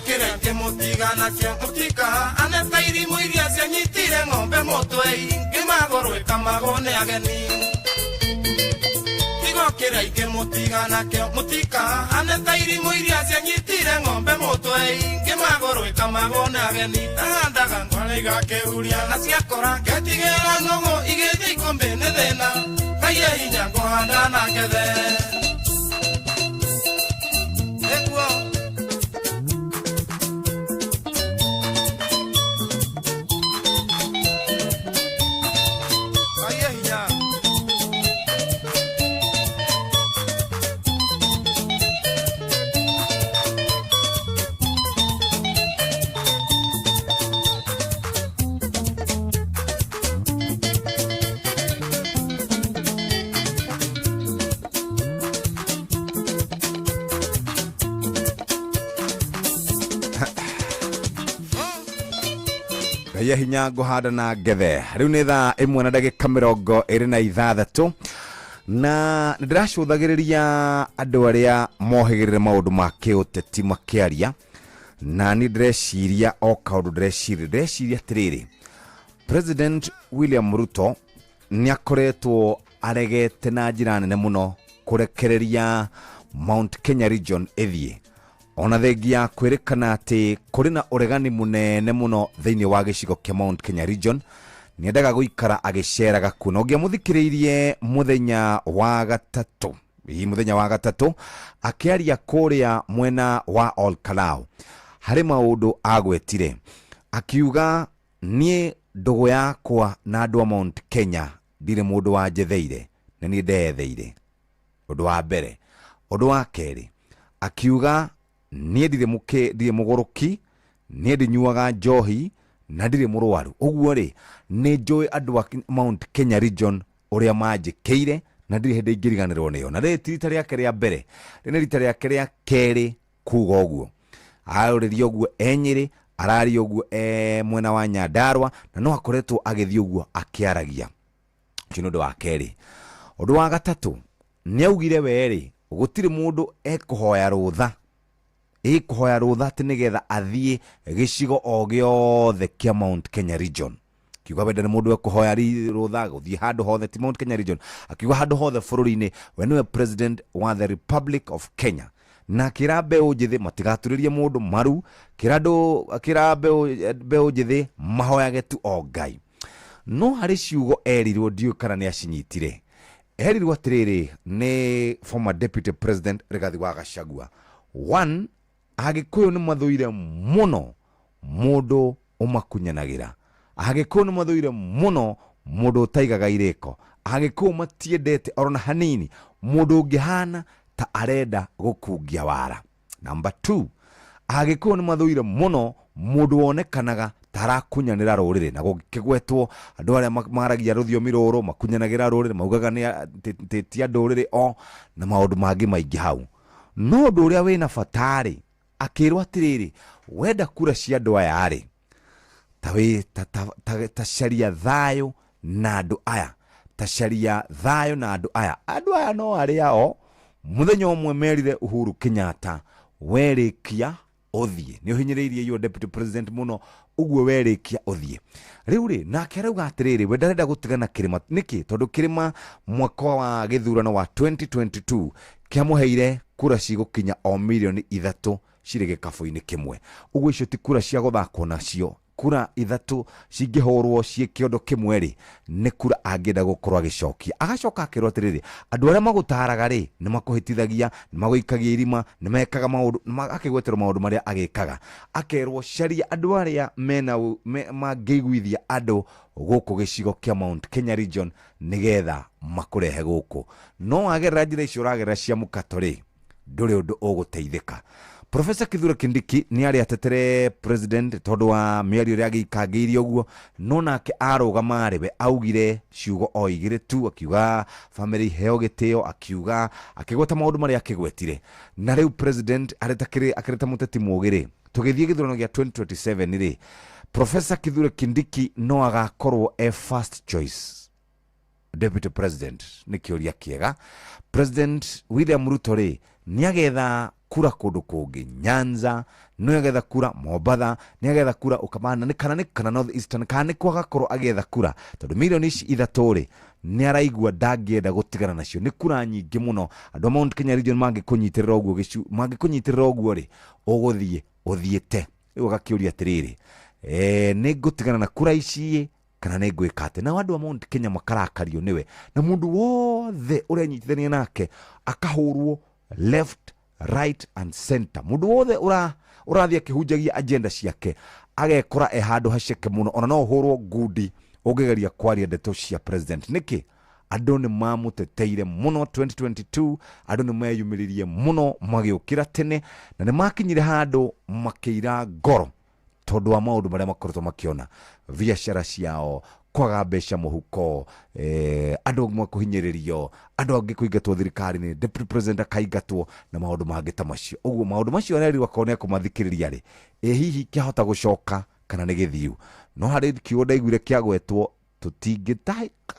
Kĩrenge mũtiganakĩo mũtikaha aneta irimũ iria cianyitire ng'ombe mũtwe ingĩ magũrũ ĩkamagwo nĩ ageni kigo kĩrĩa ingĩ mũtiganakĩo mũtikaha aneta irimũ iria cianyitire ng'ombe mũtwe ingĩ magũrũ ĩkamagwo nĩ ageni ndahandaga ngware igakĩhuria na ciakũra ngetigĩra nũgũ igĩthiĩ ikũmbĩ nĩ thĩna Ngai e hinya ngũhanda na ngethe. Nĩguo Ngai e hinya. Ngai e hinya ngũhanda na ngethe. Rĩu nĩ thaa 1 na ndagĩka 26 na nĩ ndĩracũthagĩrĩria andũ arĩa mohĩgĩrĩre maũndũ ma kĩũteti makĩaria na niĩ ndĩreciria o kaũndũ ndĩreciria atĩrĩrĩ President William Ruto nĩ akoretwo aregete na njĩra nene mũno kũrekereria Mount Kenya region ĩthiĩ ona thengia kwĩrĩkana atĩ kũrĩ na ũregani mũnene mũno thĩinĩ wa gĩcigo kĩa Mount Kenya region nĩendaga gũikara agĩceraga kuo na ũngĩamũthikĩrĩirie mũthenya wa gatatũ Mũthenya wa gatatũ akĩaria kũrĩa mwena wa Olkalau, harĩ maũndũ agwetire, akiuga niĩ ndũgũ yakwa na andũ a Mount Kenya ndirĩ mũndũ wanjetheire na niĩ ndeyetheire. Ũndũ wa mbere. Ũndũ wa kerĩ, akiuga niĩ ndirĩ mũgũrũki, niĩ ndinyuaga njohi na ndirĩ mũrwaru. Ũguo rĩ, nĩ njũĩ andũ a Mount Kenya region ũrĩa manjĩkĩire na ndirĩ hĩndĩ ingĩriganĩrwo nĩo. Na rĩrĩ ti rita rĩake rĩa mbere, rĩrĩ nĩ rita rĩake rĩa kerĩ kuga ũguo. Arũrĩria ũguo e Nyĩrĩ, araria ũguo e mwena wa Nyandarua, na no akoretwo agĩthiĩ ũguo akĩaragia. Ũcio nĩ ũndũ wa kerĩ. Ũndũ wa gatatũ, nĩ augire werĩ gũtirĩ mũndũ ekũhoya rũtha, ĩkũhoya rũtha atĩ nĩgetha athiĩ gĩcigo o gĩothe kĩa Mount Kenya region. Akiuga wenda nĩ mũndũ ekũhoya rũtha gũthiĩ handũ hothe, ti Mount Kenya region, akiuga handũ hothe bũrũri-inĩ, we nĩwe president wa the Republic of Kenya. Na akĩra mbeũ njĩthĩ matigaturĩrie mũndũ maru, akĩra mbeũ njĩthĩ mahoyage tu o Ngai. No harĩ ciugo erirwo, ndiũĩ kana nĩ acinyitire. Erirwo atĩrĩrĩ nĩ former deputy president Rigathi wa Gachagua, one, Agĩkũyũ nĩ mathũire mũno mũndũ ũmakunyanagĩra, Agĩkũyũ nĩ mathũire mũno mũndũ ũtaigaga irĩko, Agĩkũyũ matiendete orona hanini mũndũ ũngĩhana ta arenda gũkungia wara. Number 2, Agĩkũyũ nĩ mathũire mũno mũndũ wonekanaga ta arakunyanĩra rũrĩrĩ, na gũkĩgwetwo andũ arĩa maragia rũthiomi rũrũ makunyanagĩra rũrĩrĩ, maugaga nĩ ti andũ rũrĩrĩ o na maũndũ mangĩ maingĩ hau. No ũndũ ũrĩa wĩna bata rĩ, akĩrwo atĩrĩrĩ, wenda kura cia andũ aya rĩ, ta caria thayũ na andũ aya, ta caria thayũ na andũ aya. Andũ aya no arĩa o mũthenya ũmwe merire Uhuru Kenyatta, werĩkia ũthiĩ, nĩ ũhinyĩrĩirie your deputy president mũno, ũguo werĩkia ũthiĩ. Rĩu rĩ, nake arauga atĩrĩrĩ, we ndarenda gũtigana kĩrĩma. Nĩkĩ? Tondũ kĩrĩma mwaka wa gĩthurano wa 2022 kĩamũheire kura cigũkinya o mirioni 3 cirĩ gĩkabũ-inĩ kĩmwe. Ũguo icio ti kura cia gũthakwo nacio, kura 3 cingĩhũrwo ciĩ kĩondo kĩmwe rĩ, nĩ kura angĩenda gũkorwo agĩcokia. Agacoka akĩrwo atĩrĩrĩ, andũ arĩa magũtaraga rĩ, nĩ makũhĩtithagia, nĩ magũikagia irima, nĩ mekaga maũndũ, akĩgweterwo maũndũ marĩa agĩkaga. Akerwo caria andũ arĩa mena mangĩiguithia andũ gũkũ gĩcigo kĩa Mount Kenya region nĩgetha makũrehe gũkũ. No wagerera njĩra icio ũragerera cia mũkato rĩ, ndũrĩ ũndũ ũgũteithĩka. Professor Kithure Kindiki nĩ arĩ atetere president tondũ wa mĩario ĩrĩa agĩikangĩirie ũguo, no nake arũgama rĩ, we augire ciugo o igĩrĩ tu, akiuga family iheo gĩtĩo, akiuga akĩgweta maũndũ marĩa akĩgwetire. Na rĩu president akĩrĩ ta mũteti mũũgĩ rĩ, tũgĩthiĩ gĩthurano gĩa 2027 rĩ, Professor Kithure Kindiki no agakorwo e first choice deputy president. Nĩ kĩũria kĩega. President William Ruto rĩ, nĩagetha kura kũndũ kũngĩ, Nyanza, nĩagetha kura Mombatha, nĩagetha kura Ũkamana, nĩ kana nĩ kana North Eastern, kana nĩ kwa agakorwo agĩetha kura, tondũ mirioni ici 3 rĩ, nĩ araigua ndangĩenda gũtigana nacio, nĩ kura nyingĩ mũno. Andũ a Mount Kenya region mangĩkũnyitĩrĩra ũguo mangĩkũnyitĩrĩra ũguo rĩ, ũgũthiĩ ũthiĩte. Rĩu agakĩũria atĩrĩrĩ, nĩ ngũtigana na kura ici kana nĩ ngwĩka atĩa? Nao andũ a Mount Kenya makarakario nĩwe, na mũndũ wothe ũrenyitithania nake akahũrwo left, right and center. Mũndũ wothe ũrathiĩ akĩhunjagia agenda ciake agekora e handũ haceke mũno, ona no ũhũrwo ngundi ũngĩgeria kwaria ndeto cia president. Nĩkĩ? Andũ nĩ mamũteteire mũno 2022, andũ nĩ meyumĩririe mũno magĩũkĩra tene, na nĩ makinyire handũ makĩira ngoro tondũ wa maũndũ marĩa makoretwo makĩona, biacara ciao kwaga mbeca mũhuko, andũ amwe kũhinyĩrĩrio, andũ angĩ kũingatwo thirikari-inĩ, deputy president akaingatwo na maũndũ mangĩ ta macio. Ũguo maũndũ macio arerirwo akorwo nĩ ekũmathikĩrĩria rĩ, ĩ hihi kĩahota gũcoka kana nĩ gĩthiu? No harĩ kiugo ndaiguire kĩagwetwo, tũtingĩtahĩka,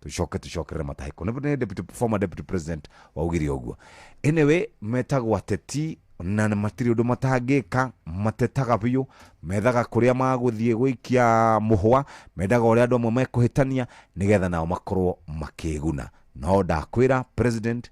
tũcoke tũcokerere matahĩko. Nĩ former deputy president waugire ũguo. Anyway, metagwo ateti na matirĩ ũndũ matangĩka, matetaga biũ, methaga kũrĩa magũthiĩ gũikia mũhwa, mendaga ũrĩa andũ amwe mekũhĩtania nĩgetha nao makorwo makĩguna. No ndakwĩra president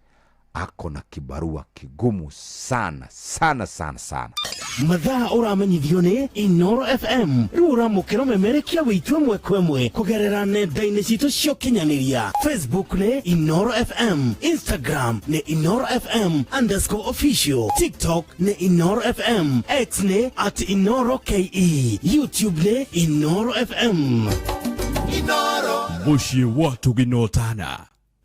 ako na kibarua kigumu sana sana sana sana. Mathaa ũramenyithio nĩ Inoro FM. Rĩu ũramũkĩra ũmemerekia witũ ĩmwe kwa ĩmwe kũgerera nenda-inĩ citũ cia ũkinyanĩria. Facebook nĩ Inoro FM, Instagram nĩ Inoro FM underscore official, TikTok nĩ Inoro FM, X nĩ at Inoro KE, YouTube nĩ Inoro FM. Mũciĩ wa tũginotana.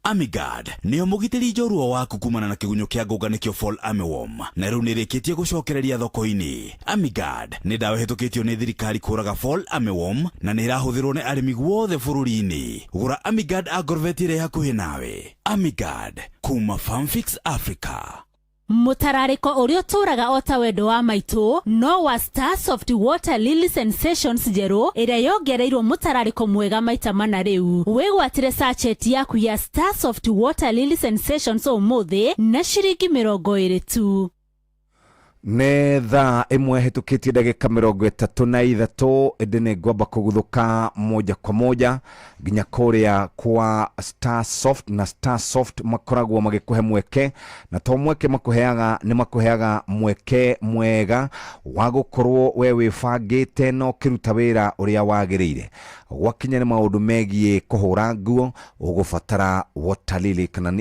Amigard nĩyo mũgitĩri njorua waku kumana na kĩgunyũ kĩa ngũnga nĩkĩo Fall Armyworm, na rĩu nĩrĩkĩtie gũcokereria thoko-inĩ. Amigard nĩ ndawa ĩhĩtũkĩtio nĩ thirikari kũraga Fall Armyworm na nĩ ĩrahũthĩrwo nĩ arĩmi guothe bũrũri-inĩ. Gũra Amigard Agrovet ĩrĩa ĩ hakuhĩ nawe. Amigard kuma Farmfix Africa. Mũtararĩko ũrĩa ũtũũraga o ta wendo wa maitũ no wa Star Soft Water Lily Sensations njerũ ĩrĩa yongereirwo mũtararĩko mwega maita mana. Rĩu wĩgwatĩre sachet yaku ya Star Soft Water Lily Sensations ũmũthĩ na ciringi 20 tu. Nĩ thaa 1 hĩtũkĩtie ndagĩka 33. Ĩndĩ nĩ ngwamba kũguthũka moja kwa moja nginya kũrĩa kwa Star Soft, na Star Soft makoragwo magĩkũhe mweke, na to mweke makũheaga, nĩ makũheaga mweke mwega wa gũkorwo we wĩbangĩte na ũkĩruta wĩra ũrĩa wagĩrĩire. Gwakinya nĩ maũndũ megiĩ kũhũra nguo, ũgũbatara Water Lily kana,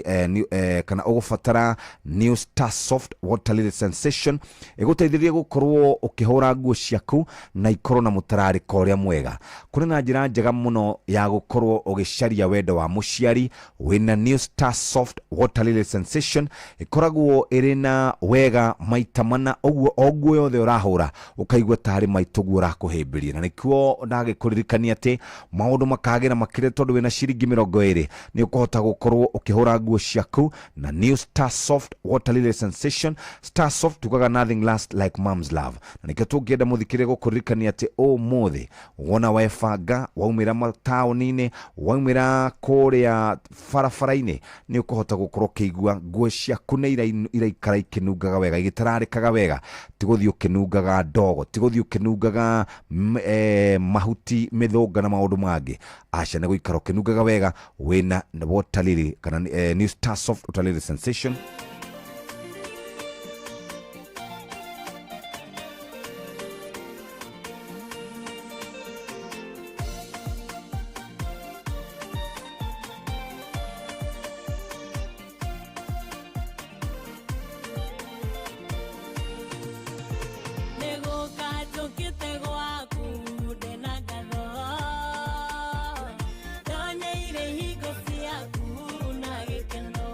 kana ũgũbatara New Star Soft Water Lily Sensation ĩgũteithĩrĩrie gũkorwo ũkĩhũra nguo ciaku na ikorwo na mũtararĩko ũrĩa mwega. Kũrĩ na njĩra njega mũno ya gũkorwo ũgĩcaria wendo wa mũciari wĩna New Star Soft Water Lily Sensation. Ĩkoragwo ĩrĩ na wega maita mana, ũguo o nguo yothe ũrahũra ũkaigua tarĩ maitũguo ũrakũhĩmbĩria. Na nĩkĩo ndagĩkũririkania atĩ maũndũ makagĩra makĩria, tondũ wĩna ciringi 20 nĩ ũkũhota gũkorwo ũkĩhũra nguo ciaku na New Star Soft Water Lily Sensation. Star Soft tugaga nothing lasts like mom's love, na nĩkĩo tũngĩenda mũthikĩrĩrie gũkũririkania atĩ ũmũthĩ wona webanga waumĩra mataũni-inĩ, waumĩra kũrĩa barabara-inĩ, nĩ ũkũhota gũkorwo ũkĩigua nguo ciaku nĩ iraikara ikĩnungaga wega, igĩtararĩkaga wega, ti gũthiĩ ũkĩnungaga ndogo, ti gũthiĩ ũkĩnungaga mahuti, mĩthũnga na maũndũ mangĩ. Aca, nĩ gũikara ũkĩnungaga wega wĩna Water Lily kana New Star Soft Water Lily Sensation. Ndonyeire hingo ciaku na gĩkeno.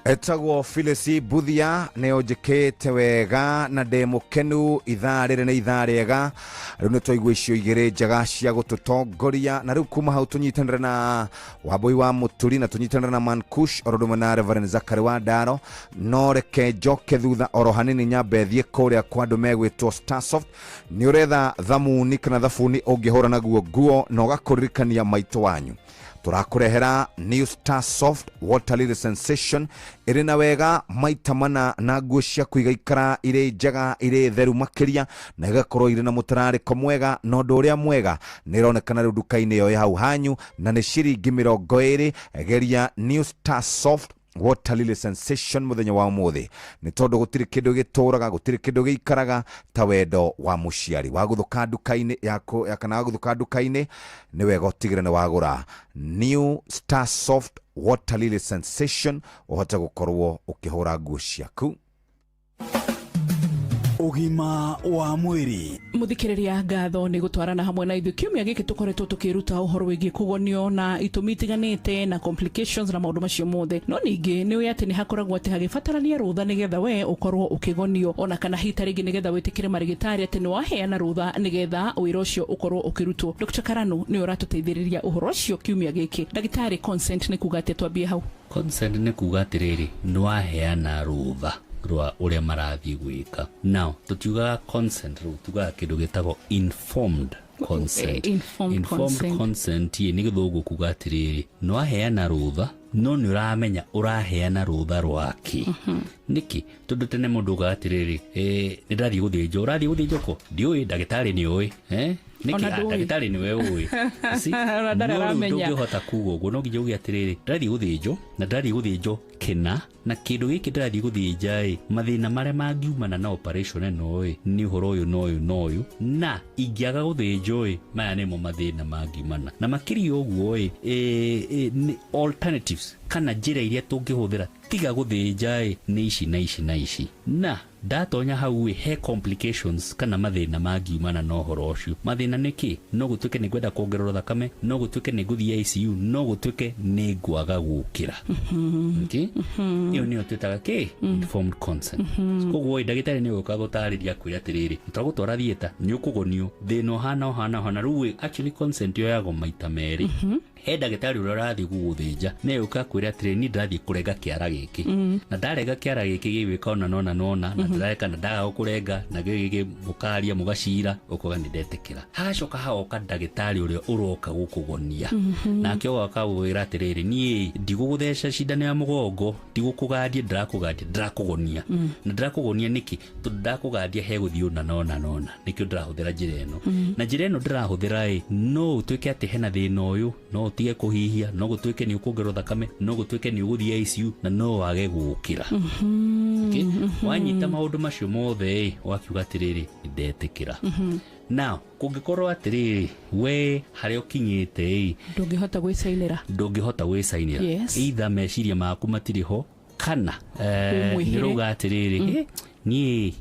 Etagwo Phyllis Buthia nä njĩkĩte wega na ndĩ mũkenu ithaa rĩrĩ nĩ ithaa rĩega rĩu nĩ twaigua icio igĩrĩ njega cia gũtũtongoria na rĩu kuma hau tũnyitanĩre na Wambui wa Mũturi na tũnyitanĩre na Mankush oro ũndũ ũmwe na Reverend Zachary wa Ndaro no reke njoke thutha oro hanini nyambe thiĩ kũrĩa kwa andũ megwĩtwo Starsoft nĩ ũretha thamuni kana thabuni ũngĩhũra naguo nguo na ũgakũririkania maitũ wanyu tũrakũrehera New Star Soft Water Lily Sensation ĩrĩ na wega maita mana na nguo ciaku igaikara irĩ njega irĩ theru makĩria na igakorwo irĩ na mũtararĩko mwega na ũndũ ũrĩa mwega nĩ ĩronekana rĩu nduka-inĩ ĩyo ĩ hau hanyu na nĩ ciringi 20 geria New Star Soft Water Lily Sensation muthenya wa umuthi ni tondu gutiri kindu gituraga gutiri kindu giikaraga ta wendo wa muciari waguthuka nduka-inĩ yaku kana waguthuka nduka-inĩ ni wega utigire ni wagura New Star Soft Water Lily Sensation uhote gukorwo ukihura nguo ciaku. Ũgima wa mwĩrĩ. Muthikiriria ngatho ni gutwarana hamwe na ithuĩ kiumia gĩkĩ tũkoretwo tũkĩruta ũhoro wĩgiĩ kũgonio na itũmi itiganĩte na complications na maũndũ macio mothe no ningĩ nĩ ũĩ atĩ nĩ hakoragwo atĩ hagĩbatarania rũtha nĩgetha we ũkorwo ũkĩgonio ona kana hita rĩngĩ nĩgetha wĩtĩkĩre marĩgĩtarĩ atĩ nĩ waheana rũtha nĩgetha wĩra ũcio ũkorwo ũkĩrutwo. Dr. Karano nĩ ũratũteithĩrĩria ũhoro ũcio kiumia gĩkĩ. Ndagĩtarĩ, consent nĩ kuga atĩa? Twambie hau. Consent nĩ kuga atĩrĩrĩ, nĩ waheana rũtha rwa ũrĩa marathiĩ gwĩka. Now tũtiugaga consent rĩu, tugaga kĩndũ gĩtagwo informed consent. Informed consent. Consent nĩ gĩthũngũ kuga atĩrĩrĩ, nĩ waheana rũtha no nĩ ũramenya ũraheana rũtha rwake. Nĩkĩ? Tondũ tene mũndũ ugaga atĩrĩrĩ, nĩ ndathiĩ gũthĩnjwo, ũrathiĩ gũthĩnjwo kũ? Ndiũĩ, ndagĩtarĩ nĩ ũĩ. Nĩkĩ? Ndagĩtarĩ nĩwe ũĩ. Ndũngĩhota kuga ũguo, no nginya uge atĩrĩrĩ, ndĩrathiĩ gũthĩnjwo na ndĩrathiĩ gũthĩnjwo kĩna na kĩndũ gĩkĩ ndĩrathiĩ gũthĩnja ĩ, mathĩna marĩa mangiumana na operation ĩno ĩ, nĩ ũhoro ũyũ na ũyũ na ũyũ, na ingĩaga gũthĩnjwo ĩ, maya nĩmo mathĩna mangiumana na makĩria ũguo ĩ, nĩ alternatives kana njĩra iria tũngĩhũthĩra tiga gũthĩnja ĩ, nĩ ici na ici na ici, na ndatonya hau ĩ, he complications kana mathĩna mangiumana na ũhoro ũcio. Mathĩna nĩ kĩ? No gũtuĩke nĩ ngwenda kuongererwo thakame, no gũtuĩke nĩ ngũthiĩ ICU, no gũtuĩke nĩ ngwaga gũkĩra. Okay? Ĩyo nĩyo twĩtaga kĩ? Informed consent. Koguo ndagĩtarĩ nĩ ũgũka gũtarĩria kwĩra atĩrĩrĩ, tũragũtwara theatre, nĩ ũkũgonio thĩna ũhana ũhana ũhana. Rĩu actually consent yoyagwo maita merĩ. He ndagĩtarĩ ũrĩa ũrathiĩ gũgũthĩnja nĩ ũka kwĩra atĩrĩrĩ, niĩ ndĩrathiĩ kũrenga kĩara gĩkĩ, na ndarenga kĩara gĩkĩ gĩgwĩka ona nona nona, na ndĩreka na ndaga gũkũrenga na gĩgĩ mũkaria mũgacira ũkoga nĩ ndetĩkĩra. Hagacoka hagoka ndagĩtarĩ ũrĩa ũroka gũkũgonia, nake ũgoka gũkwĩra atĩrĩrĩ, niĩ ndigũgũtheca cindano ya mũgongo, ndigũkũgandia, ndĩrakũgandia, ndĩrakũgonia. Na ndĩrakũgonia nĩkĩ? Tondũ ndakũgandia hegũthiĩ ũna nona nona, nĩkĩo ndĩrahũthĩra njĩra ĩno. Na njĩra ĩno ndĩrahũthĩra ĩ, no ũtuĩke atĩ hena thĩna ũyũ, no ũtige kũhihia, no gũtuĩke nĩ ũkuongererwo thakame, no gũtuĩke nĩ ũgũthiĩ ICU, na no wage gũkĩra. Wanyita maũndũ macio mothe ĩ, wakiuga atĩrĩrĩ, ndetĩkĩra. Now kũngĩkorwo atĩrĩrĩ, we harĩa ũkinyĩte ĩ, ndũngĩhota gwĩcainĩra, ndũngĩhota gwĩcainĩra, either meciria maku matirĩ ho kana nĩ ũrauga atĩrĩrĩ, niĩ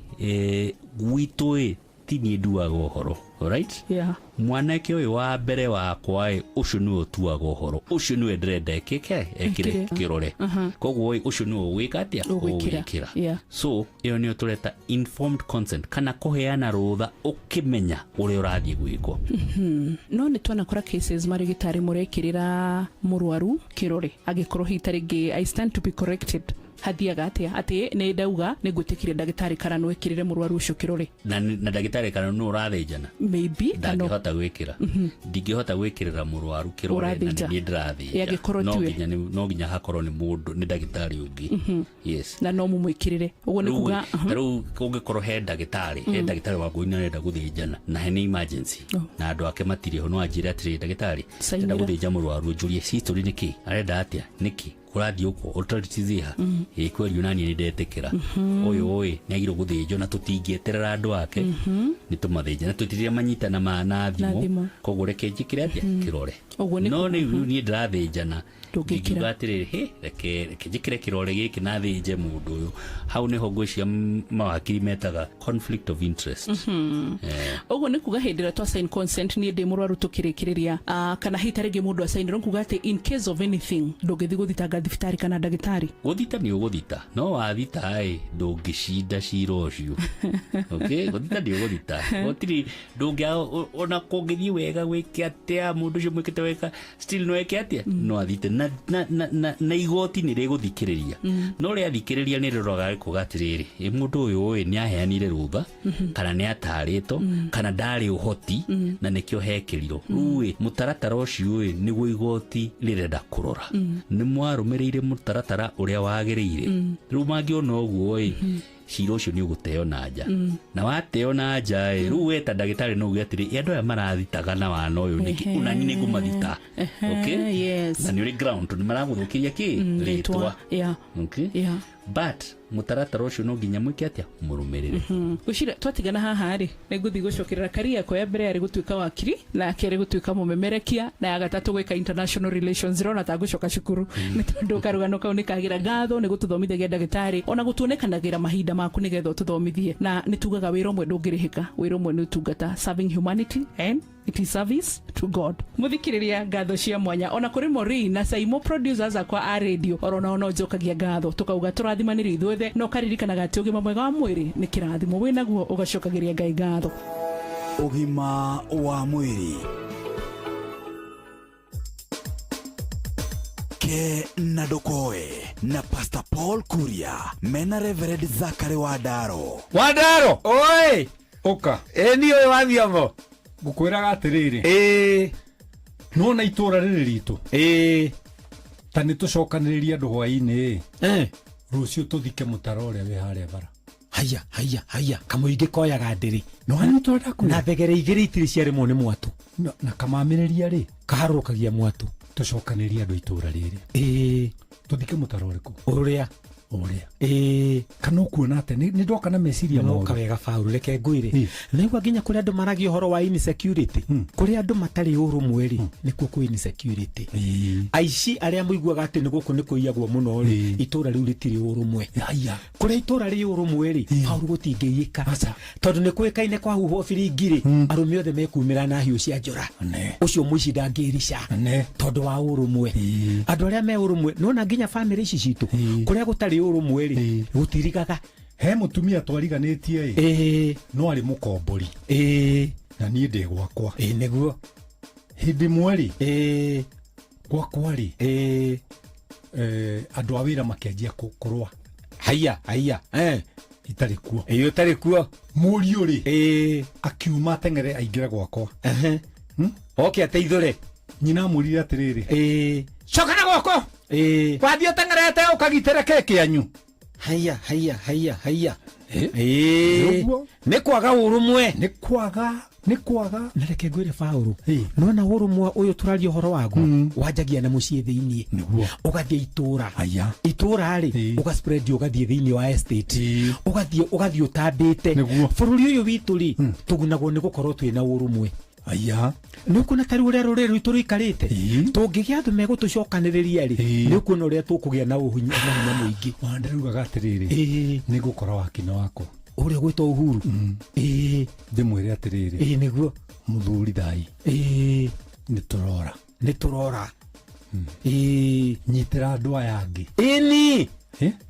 gwitũ ĩ ti niĩ nduaga ũhoro. Alright? Yeah. Mwanake ũyũ wa mbere wakwa ĩ, ũcio nĩwe ũtuaga ũhoro, ũcio nĩwe ndĩrenda ekĩke ekĩre kĩrore, koguo ĩ, ũcio nĩwe ũgwĩka atĩa? Ũgwĩkĩra. So ĩyo nĩyo tũreta informed consent kana kũheana rũtha ũkĩmenya ũrĩa ũrathiĩ gwĩkwo. No nĩ twanakora cases marĩgĩtarĩ mũrekĩrĩra mũrwaru kĩrore angĩkorwo hita rĩngĩ, I stand to be corrected, hathiaga atĩa atĩ nĩ ndauga nĩ ngwĩtĩkire ndagĩtarĩ Karano ekĩrĩre mũrwaru ũcio kĩrore na ndagĩtarĩ Karano nĩ ũrathĩnjana, maybe ndangĩhota gwĩkĩra, ndingĩhota gwĩkĩrĩra mũrwaru kĩrore na niĩ ndĩrathĩnja, no nginya hakorwo nĩ mũndũ, nĩ ndagĩtarĩ ũngĩ. Yes, na no mũmwĩkĩrĩre ũguo nĩ kuga rĩu kũngĩkorwo he ndagĩtarĩ, he ndagĩtarĩ wa ngũi arenda gũthĩnjana na he nĩ emergency na andũ ake matirĩ ho, no anjĩre atĩrĩ, ndagĩtarĩ ndĩrenda gũthĩnja mũrwaru, njũrie history nĩkĩ, arenda atĩa, nĩkĩ kũrathiĩ ũkũ, alternatives iha, ĩ kweri ona niĩ nĩndetĩkĩra, ũyũ ĩ nĩ agĩrĩirwo gũthĩnjwo na tũtingĩeterera andũ ake, nĩ tũmathĩnje na tũtirĩa manyitana na thimũ, koguo reke njĩkĩre atĩa kĩrore. No rĩu niĩ ndĩrathĩnjana Ndũngĩkĩra. Ndingiuga atĩrĩrĩ, "Hĩ, reke njĩkĩre kĩrore gĩkĩ na thĩnje mũndũ ũyũ." Hau nĩho ngwĩciria mawakiri metaga conflict of interest. Ũguo nĩ kuga hĩndĩ ĩrĩa twa sign consent, niĩ ndĩ mũrwaru tũkĩrĩkĩrĩria, kana hihi ta rĩngĩ mũndũ acainĩrwo, nĩ kuga atĩ in case of anything ndũngĩthiĩ gũthitanga thibitarĩ kana ndagĩtarĩ? Gũthita nĩ ũgũthita, no wathita ĩ ndũngĩcinda cira ũcio. Okay, gũthita nĩ ũgũthita, gũtirĩ ndũngĩa ona kũngĩthiĩ wega gwĩke atĩa, mũndũ ũcio mwĩkĩte wega still no eke atĩa, no athite na igoti nĩ rĩgũthikĩrĩria. No rĩathikĩrĩria nĩ rĩroraga rĩkuga atĩrĩrĩ, ĩ mũndũ ũyũ ĩ nĩ aheanire rũtha kana nĩ atarĩtwo kana ndarĩ ũhoti na nĩkĩo hekĩrirwo. Rĩu ĩ mũtaratara ũcio ĩ nĩguo igoti rĩrenda kũrora nĩ mwarũmĩrĩire mũtaratara ũrĩa wagĩrĩire. Rĩu mangĩona ũguo ĩ cira ũcio nĩ ũgũteo na nja. Na wateo na nja ĩ, rĩu we ta ndagĩtarĩ no uge atĩrĩ, "Ĩ, andũ aya marathitaga na wana ũyũ nĩkĩ? Ona niĩ nĩ ngũmathita." Okay? Na nĩ ũrĩ ground tondũ nĩ maragũthũkĩria kĩ? Rĩtwa. Okay? But mũtaratara ũcio no nginya mwĩke atĩa? Mũrũmĩrĩre. Ngwĩciria twatigana haha rĩ, nĩ ngũthiĩ gũcokerera career yakwa ya mbere yarĩ gũtuĩka wakiri, na ya kerĩ gũtuĩka mũmemerekia, na ya gatatũ gwĩka international relations. Ndĩrona ta ngũcoka cukuru nĩ tondũ karũgano kau nĩ kagira. Ngatho nĩ gũtũthomithagia ndagĩtarĩ, ona gũtuonekanagĩra mahinda maku nĩgetha ũtũthomithie. Na nĩ tugaga wĩra ũmwe ndũngĩrĩhĩka, wĩra ũmwe nĩ ũtungata, serving humanity, and it is service to God. Muthikiriria, ngatho cia mwanya ona kuri Maureen na Saimo, producers akwa a radio, oro nao no njokagia ngatho, tukauga turathimanĩrio ithuothe, na ũkaririkanaga atĩ ũgima mwega wa mwĩrĩ nĩ kĩrathimo, wĩnaguo ũgacokagĩria Ngai ngatho. Ũgima wa mwĩrĩ ke na ndũkoe na Pastor Paul Kuria mena Reverend Zakary Wandaro. Wandaro. Oi. Ũka. Ĩ niĩ ũyũ wa Thiong'o. Ngũkwĩraga atĩrĩrĩ. Ĩĩ. Nona itũra rĩrĩ ritũ. Ĩĩ. Ta nĩ tũcokanĩrĩrie andũ hwaĩ-inĩ. Eh. Rũciũ tũthike mũtaro ũrĩa wĩ harĩa bara. Haya haya haya, kamũingĩ koyaga ndĩrĩ. No hanitwo ndakwĩra. Na thegere igĩrĩ itirĩ ciarĩmwo nĩ mwatũ. Na kamamĩrĩria rĩ, kaharũrũkagia mwatũ. Tũcokanĩrĩrie andũ itũra rĩrĩ. Ĩĩ. Tũthike mũtaro ũrĩkũ? Ũrĩa. Ũrĩa. Ĩĩ. Kana ũkuona atĩa? Nĩ ndoka na meciria moru. Noka wega Paul, reke ngwĩre. Naigua nginya kũrĩa andũ maragia ũhoro wa insecurity, kũrĩa andũ matarĩ ũrũmwe rĩ, nĩkuo kwĩ insecurity. Aici arĩa mũiguaga atĩ nĩ gũkũ nĩ kũiyagwo mũno rĩ, itũra rĩu rĩtirĩ ũrũmwe. Kũrĩa itũra rĩ ũrũmwe rĩ, Paul, gũtingĩiyĩka, tondũ nĩ kũĩkaine kwahuhwo biringi rĩ, arũme othe mekumĩra na hiũ cia njora. Ũcio mũici ndangĩrica tondũ wa ũrũmwe. Andũ arĩa me ũrũmwe, nona nginya bamĩrĩ ici citũ, kũrĩa gũtarĩ ũrũmwe rĩ, gũtirigaga. He mũtumia twariganĩtie ĩ, no arĩ mũkombori. Ĩ. Na niĩ ndĩ gwakwa. Ĩ nĩguo. Hĩndĩ ĩmwe rĩ, Ĩ. gwakwa rĩ, Ĩ. Andũ a wĩra makĩanjia kũrũa. Haya haya. Itarĩ kuo. Ĩ ũtarĩ kuo. Mũriũ rĩ, Ĩ. akiuma ateng'ere aingĩre gwakwa. Oke ateithũre. Nyina amwĩrire atĩrĩrĩ, Ĩ. coka na gwako. Ĩ. Wathiĩ ũteng'erete ũkagitĩre kĩ kĩanyu. Haya haya haya haya. Ĩ. Ĩ. Nĩguo. Nĩ kwaga ũrũmwe. Nĩ kwaga, nĩ kwaga. Na reke ngwĩre Paũlũ, nona ũrũmwe ũyũ tũraria ũhoro waguo wanjagia na mũciĩ thĩiniĩ, Nĩguo. ũgathiĩ itũra. Haya. Itũra rĩ, ũga spread ũgathiĩ thĩiniĩ wa estate, ũgathiĩ ũtambĩte. Nĩguo. Bũrũri ũyũ witũ rĩ, tũgunagwo nĩ gũkorwo twĩna ũrũmwe. Aya. Nĩ ũkuona ta rĩu ũrĩa rũrĩrĩ rwitũ rũikarĩte, tũngĩgĩa andũ megũtũcokanĩrĩria rĩ, nĩ ũkuona ũrĩa tũkũgĩa na na hinya mũingĩ. Ona ndĩraugaga atĩrĩrĩ, nĩ ngũkora wakina wakwa ũrĩa ũgwĩtwo Uhuru. Ĩĩ. Ndĩmwĩre atĩrĩrĩ, Ĩĩ nĩguo. Mũthuri thai. Ĩĩ. Nĩ tũrora. Nĩ tũrora. Ĩĩ. Nyitĩra andũ aya angĩ. Ĩni.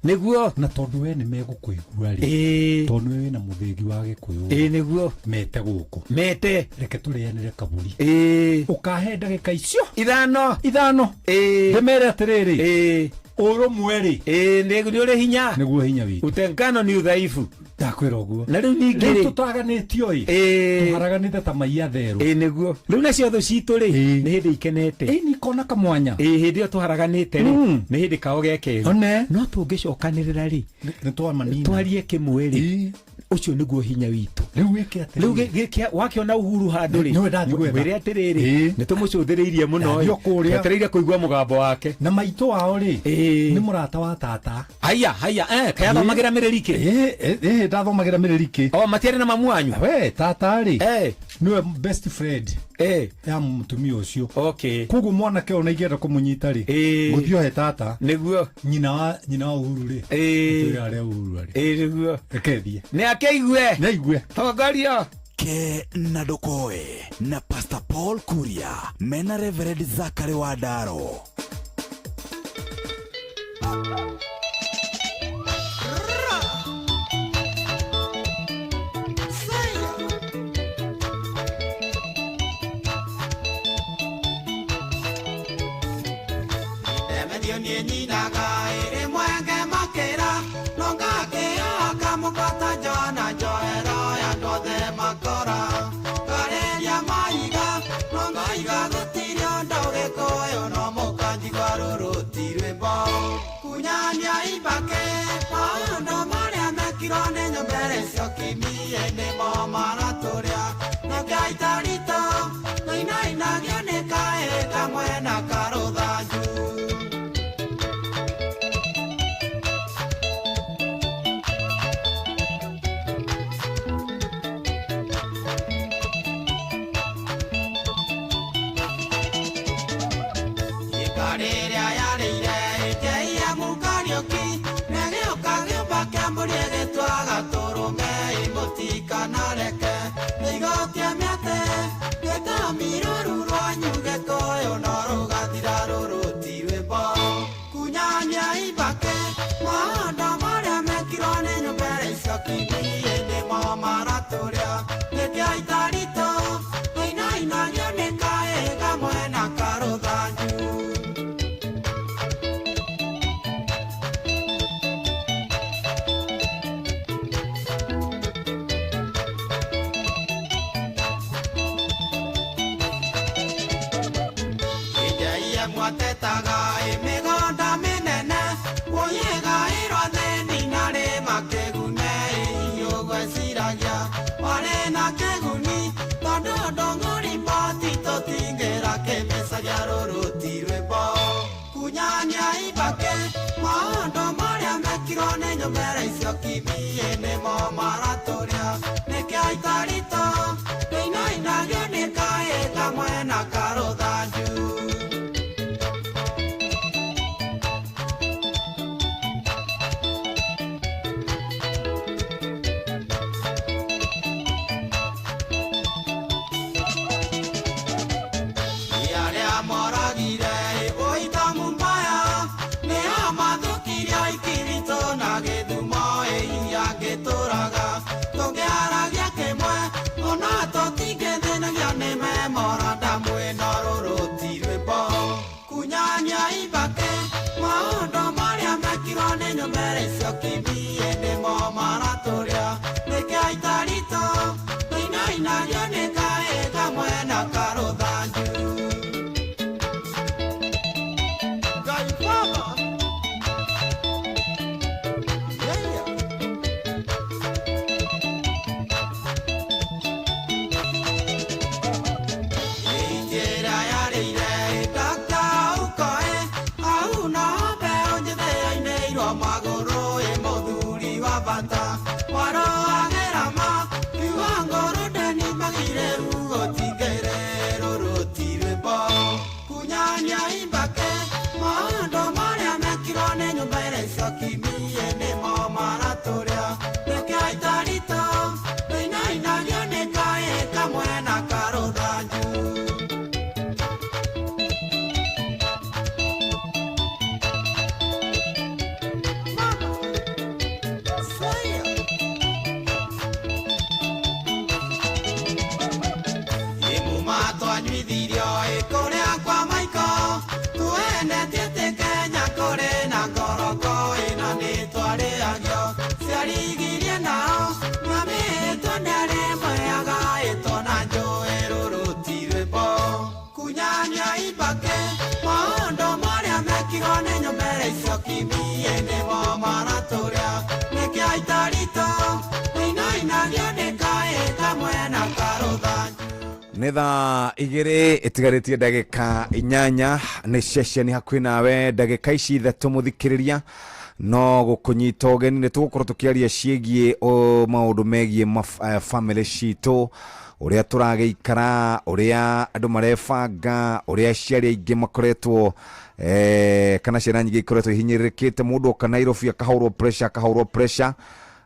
Nĩguo. Na tondũ we nĩ megũkũigua rĩ, Ĩĩ. tondũ nĩwe wĩna mũthĩgi wa Gĩkũyũ. Ĩĩ nĩguo. Mete gũkũ. Mete. Reke tũrĩanĩre kaburi. Ĩĩ. Ũkahe ndagĩka icio ithano. Ithano. Ĩĩ. Ndĩmere atĩrĩrĩ, Ĩĩ. ũrũmwe rĩ, Ĩĩ nĩ ũrĩ hinya. Nĩguo hinya witũ. Utengano ni udhaifu. Ndakwĩra ũguo. Na rĩu ningĩ Rĩu rĩ, tũtaganĩtio ĩ, Ĩĩ. tũharaganĩte ta mai atherũ. Ĩĩ nĩguo. Rĩu nacio thũ citũ rĩ, nĩ hĩndĩ ikenete. Ĩĩ nikona kamwanya. Ĩĩ hĩndĩ ĩyo tũharaganĩte rĩ, nĩ hĩndĩ kao gekeru. One. No tũngĩcokanĩrĩra rĩ, Nĩ twamanina. twarie kĩmwe rĩ, ũcio nĩguo hinya witũ. Rĩu wĩke atĩrĩrĩ. Rĩu wakĩona Uhuru handũ rĩ, Nĩwe ndathiĩ gwetha. mwĩre atĩrĩrĩ, nĩ tũmũcũthĩrĩirie mũno Ndathiĩ o kũrĩa. twetereire kũigua mũgambo wake. Na maitũ wao rĩ, nĩ mũrata wa tata. Haya haya, kayathomagĩra mĩrĩrikĩ. Ĩĩ ndathomagĩra mĩrĩrikĩ. O matiarĩ na mamu wanyu. We tata rĩ, Niwe best friend ya mutumia ucio. Okay. Koguo mwanake ona ingĩenda kũmũnyita rĩ, gũthiĩ ohe tata nĩguo nyina wa Uhuru rĩ, atwĩre harĩa Uhuru arĩ. Nĩguo. Reke thiĩ. Nĩ akĩigue. Nĩ aigue. Tongorio. Ke na Ndokoe na Pastor Paul Kuria mena Reverend Zachary Wandaro. Ndemethio niĩ nyinaga ĩrĩ mwenge makĩra no ngakĩoka mũkwata njona njohero ya andũ othe makora ngarĩria maiga no ngaiga gũtirĩ ũndũ Gĩkũyũ no mũkanjigua rũrũ ti rwĩmbo kunyania ibakĩ maũndũ marĩa mekirwo nĩ nyũmbere icio kimie nĩmo maratũrĩa na kĩaita ritũ nainainagio nĩ kaĩ kamwe na karũthanju. Ikarĩrĩa yarĩire ĩnjeia Mũkariũki nĩgĩũka gĩũmba kĩa mbũri ĩgĩtwaga tũrũme ĩmũtikanareke nĩigotie mĩatĩ gĩtami rũru rwanyu Gĩkũyũ no rũgathira rũrũ ti rwĩmbo kunyania ibakĩ maũndũ marĩa mekirwo nĩ nyũmbere icio kimie nĩmo maratũrĩa nĩkĩo itaritũ nainainagio nĩ kaĩ kamwe na karũthanju. Ijaiye mwatetaga ĩmĩgũnda mĩnene kũyĩgaĩrwo athĩni na arĩ makĩgune ihiũ gweciragia warĩ na kĩguni tondũ ndũng'ũriboti tũtingĩra kĩmĩcagia rũrũ ti rwĩmbo kunyania ibakĩ maũndũ marĩa mekirwo nĩ nyũmbere icio kimie nĩmo maratũrĩa nĩkĩo itaritũ ĩinainagio nĩ kaĩ kamwe na karũthanju. Arĩa moragire ĩbũitamu mbaya nĩo mathũkirie ikiritũ na gĩthumo ĩiria ngĩtũraga tũngĩaragia kĩmwe ona tũtingĩthĩnagio nĩ memorandamu ĩno rũrũ ti rwĩmbo kunyania ibakĩ maũndũ marĩa mekirwo nĩ nyũmbere icio kimie nĩmo maratũrĩa nĩkĩo itaritũ ĩinainagio nĩ kaĩ kamwe na karũthanju. Ngai Baba. Yeah. Njĩra yarĩire Dr. Ukoe au no mbeũ njĩthĩ ainĩirwo magũrũ ĩ mũthuri wa bata waroagĩra ma kiwango rũndeni magire gũtingĩrĩ rũrũ ti rwĩmbo kunyania ibakĩ maũndũ marĩa mekirwo nĩ nyũmba ĩrĩa icio kimie nĩmo maratũrĩa nĩkĩo itaritũ ĩinainagio nĩ kaĩ kamwe na karũthanju. Imuma twanyuithirio ĩkũrĩa kwa maiko tuendetie tĩ Kenya kũrĩ na ngoroko ĩno nĩ twarĩagio ciarigirie nao na mĩtwo nĩarĩ mweaga ĩtwo na njũĩ rũrũ ti rwĩmbo kunyania ibakĩ maũndũ marĩa mekirwo nĩ nyũmbere icio kimie nĩmo maratũrĩa nĩkĩo itaritũ ĩinainagio nĩ kaĩ kamwe na karũthanju. Nĩ thaa 2 ĩtigarĩtie ndagĩka 8 nĩ ceceni hakuhĩ nawe ndagĩka ici 3 mũthikĩrĩria No gũkũnyita ũgeni nĩ tũgũkorwo tũkĩaria ciĩgiĩ maũndũ megiĩ family citũ, ũrĩa tũragĩikara, ũrĩa andũ marebanga, ũrĩa aciari aingĩ makoretwo kana ciana nyingĩ ikoretwo ihinyĩrĩrĩkĩte. Mũndũ oka Nairobi akahũrwo pressure, akahũrwo pressure,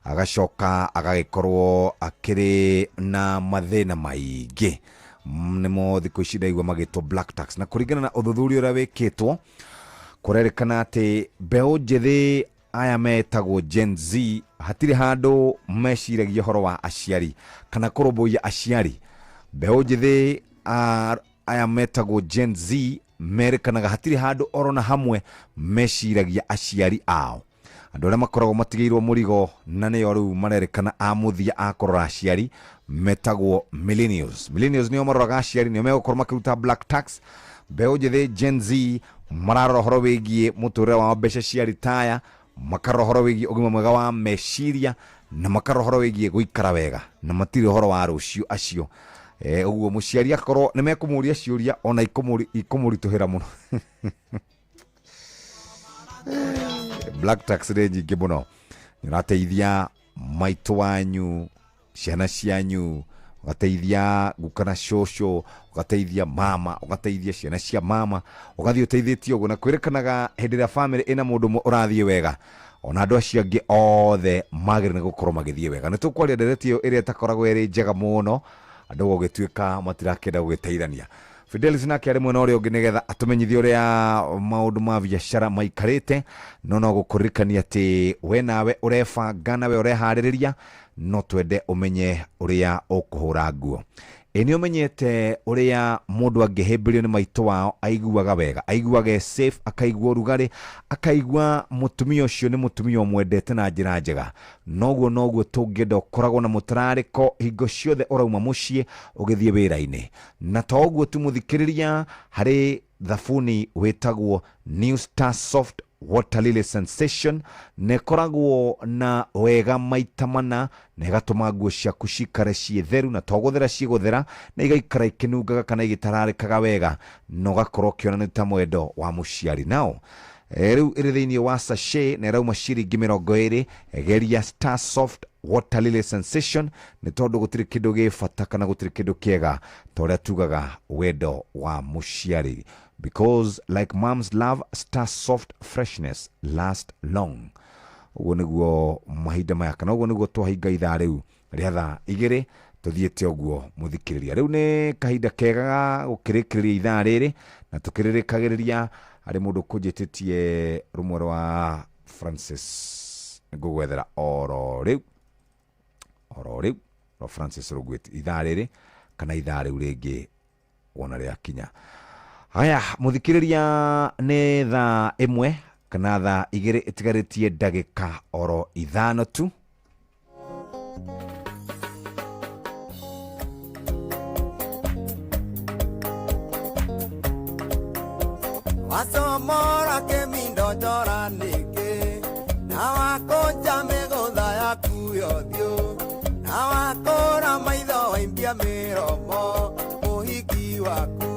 agacoka agagĩkorwo akĩrĩ na mathĩna maingĩ. Nĩmo thikũ ici ndaigua magĩtwo black tax, na kũringana na ũthuthuria ũrĩa wĩkĩtwo kũrerĩkana atĩ mbeũ njĩthĩ aya metagwo Gen Z hatirĩ handũ meciragia ũhoro wa aciari kana kũrũmbũiya aciari. Mbeũ njĩthĩ aya metagwo Gen Z merĩkanaga hatirĩ handũ orona hamwe meciragia aciari ao, andũ arĩa makoragwo matigĩirwo mũrigo na nĩo rĩu marerĩkana a mũthia a kũrora aciari metagwo millennials. Millennials nĩo maroraga aciari, nĩo megũkorwo makĩruta black tax. Mbeũ njĩthĩ Gen Z mararora ũhoro wĩgiĩ mũtũrĩre wao, mbeca cia ritaya, makarora ũhoro wĩgiĩ ũgima mwega wa meciria, na makarora ũhoro wĩgiĩ gũikara wega, na matirĩ ũhoro wa rũciũ acio. Ũguo mũciari akorwo nĩ mekũmũria ciũria ona ikũmũritũhĩra mũno. Black tax nĩ nyingĩ mũno, nĩ ũrateithia maitũ wanyu, ciana cianyu, ũgateithia guka na cũcũ, ũgateithia mama, ũgateithia ciana cia mama, ũgathiĩ ũteithĩtie ũguo. Na kwĩrĩkanaga hĩndĩ ĩrĩa family ĩna mũndũ ũmwe ũrathiĩ wega, ona andũ acio angĩ othe magĩrĩire nĩ gũkorwo magĩthiĩ wega. Nĩ tũkwaria ndereti ĩyo ĩrĩa ĩtakoragwo ĩrĩ njega mũno, andũ gũgĩtuĩka matirakĩenda gũgĩteithania. Fidelis nake arĩ mwena ũrĩa ũngĩ nĩgetha atũmenyithie ũrĩa maũndũ ma biacara maikarĩte, no no gũkũririkania atĩ we nawe ũrebanga nawe ũreharĩrĩria, no twende ũmenye ũrĩa ũkũhũra nguo. Ĩ nĩ ũmenyete ũrĩa mũndũ angĩhĩmbĩrio nĩ maitũ wao aiguaga wega, aiguaga e safe, akaigua ũrugarĩ, akaigua mũtumia ũcio nĩ mũtumia ũmwendete na njĩra njega. Noguo noguo tũngĩenda ũkoragwo na mũtararĩko hingo ciothe ũrauma mũciĩ ũgĩthiĩ wĩra-inĩ. Na to ũguo tu mũthikĩrĩria, harĩ thabuni wĩtagwo New Star Soft Water Lily Sensation, na ĩkoragwo na wega maita mana, na ĩgatũma nguo ciaku cikare ciĩ theru, na to gũthera cigũthera, na igaikara ikĩnungaga kana igĩtararĩkaga wega, na ũgakorwo ũkĩona nĩ ta mwendo wa mũciari. Nao rĩu ĩrĩ thĩinĩ wa sachet na ĩrauma ciringi 20. Geria Star Soft Water Lily Sensation nĩ tondũ gũtirĩ kĩndũ gĩ bata kana gũtirĩ kĩndũ kĩega ta ũrĩa tugaga wendo wa mũciari, because like mom's love, Star Soft freshness last long. Ũguo nĩguo mahinda maya, kana ũguo nĩguo twahinga ithaa rĩu rĩa thaa 2 tũthiĩte ũguo mũthikĩrĩria. Rĩu nĩ kahinda kega ga gũkĩrĩkĩrĩria ithaa rĩrĩ, na tũkĩrĩrĩkagĩrĩria harĩ mũndũ kũnjĩtĩtie rũmwe rwa Francis, ngũgwethera oro rĩu, oro rĩu rwa Francis Rũgwĩti ithaa rĩrĩ kana ithaa rĩu rĩngĩ wona rĩakinya. Haya mũthikĩrĩria, nĩ thaa 1 kana thaa 2 ĩtigarĩtie ndagĩka oro 5 tu. Wasomora kemindo njoranĩke, na wakũnja mĩgũtha yaku yothiũ, na wakũra maitho waimbia mĩromo, mũhiki waku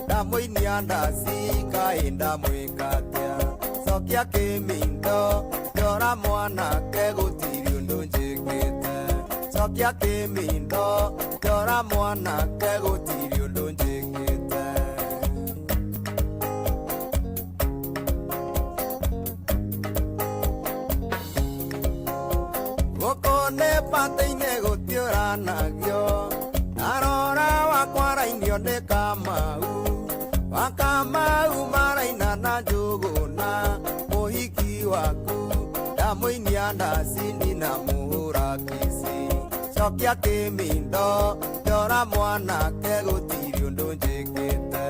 ndamũinia ndaci kaĩ ndamwĩka atĩa. Cokia kĩmindo njora mwanake gũtirĩ ũndũ njĩkĩte, cokia kĩmindo njora mwanake gũtirĩ ũndũ njĩkĩte. Gũkũ nĩ bata-inĩ gũtiũranagio, ndarora wakwa arainio nĩ Kamau, wa Kamau maraina na Njũgũna, mũhiki waku ndamũinia ndaci ndinamũhũra kici. Cokia kĩmindo njora mwanake gũtirĩ ũndũ njĩkĩte,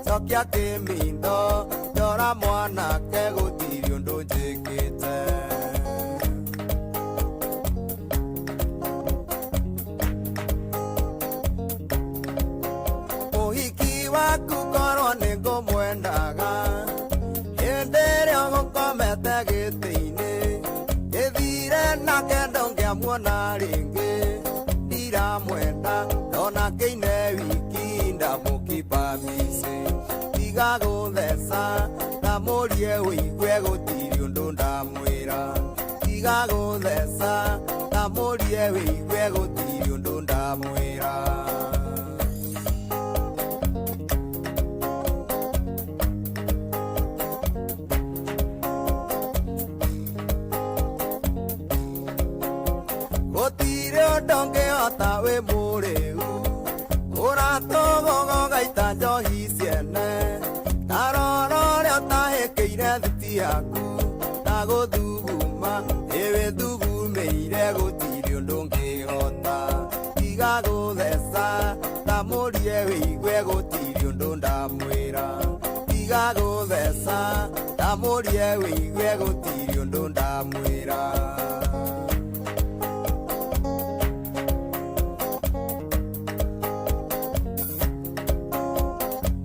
cokia kĩmindo njora mwanake gũtirĩ ũndũ njĩkĩte. Mũhiki waku korwo nĩ ngũmwendaga, hĩndĩ ĩrĩa ũgũkomete gĩtĩ-inĩ, gĩthire nake ndũngĩamuona rĩngĩ, ndiramwenda ndona kĩine wiki ndamũkipa mbici, tiga gũtheca ndamũrie ũigue gũtirĩ ũndũ ndamwĩra. Tiga gũtheca ndamũrie wĩigue gũtirĩ ũndũ ndamwĩra. Gũtirĩ ũndũ ũngĩhota wĩ mũrĩu ũratũgũgũgaita njohi ciene ta rora ũrĩa ũtahĩkĩire thuti yaku na gũthuguma ĩwĩthugumĩire gũtirĩ ũndũ ũngĩhota. Tiga gũtheca ndamũrie wĩigue gũtirĩ ũndũ ndamwĩra. Tiga gũtheca ndamũrie wĩigue gũtirĩ ũndũ ndamwĩra.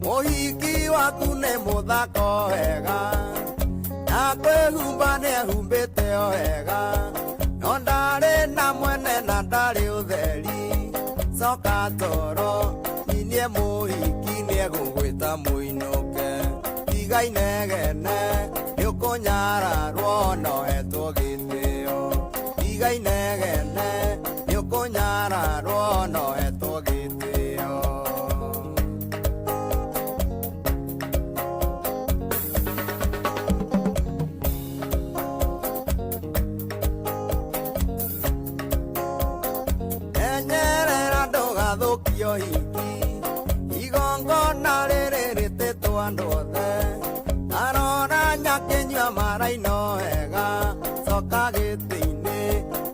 Mũhiki waku nĩ mũthako wega na kwĩhumba nĩehumbĩte o wega no ndarĩ na mwene na ndarĩ ũtheri. Coka toro nyinie mũhiki nĩegũgwĩta mũinũke. Tiga inegene nĩũkũnyararwo no hetwo gĩtĩo. Tiga inegene nĩũkũnyararwo no hetwo gĩtĩo. Enyerera ndũgathũkio hiki igongona rĩrĩ rĩtĩtwo andũ othe. Arora nyakĩnyua maraino wega coka gĩtĩ-inĩ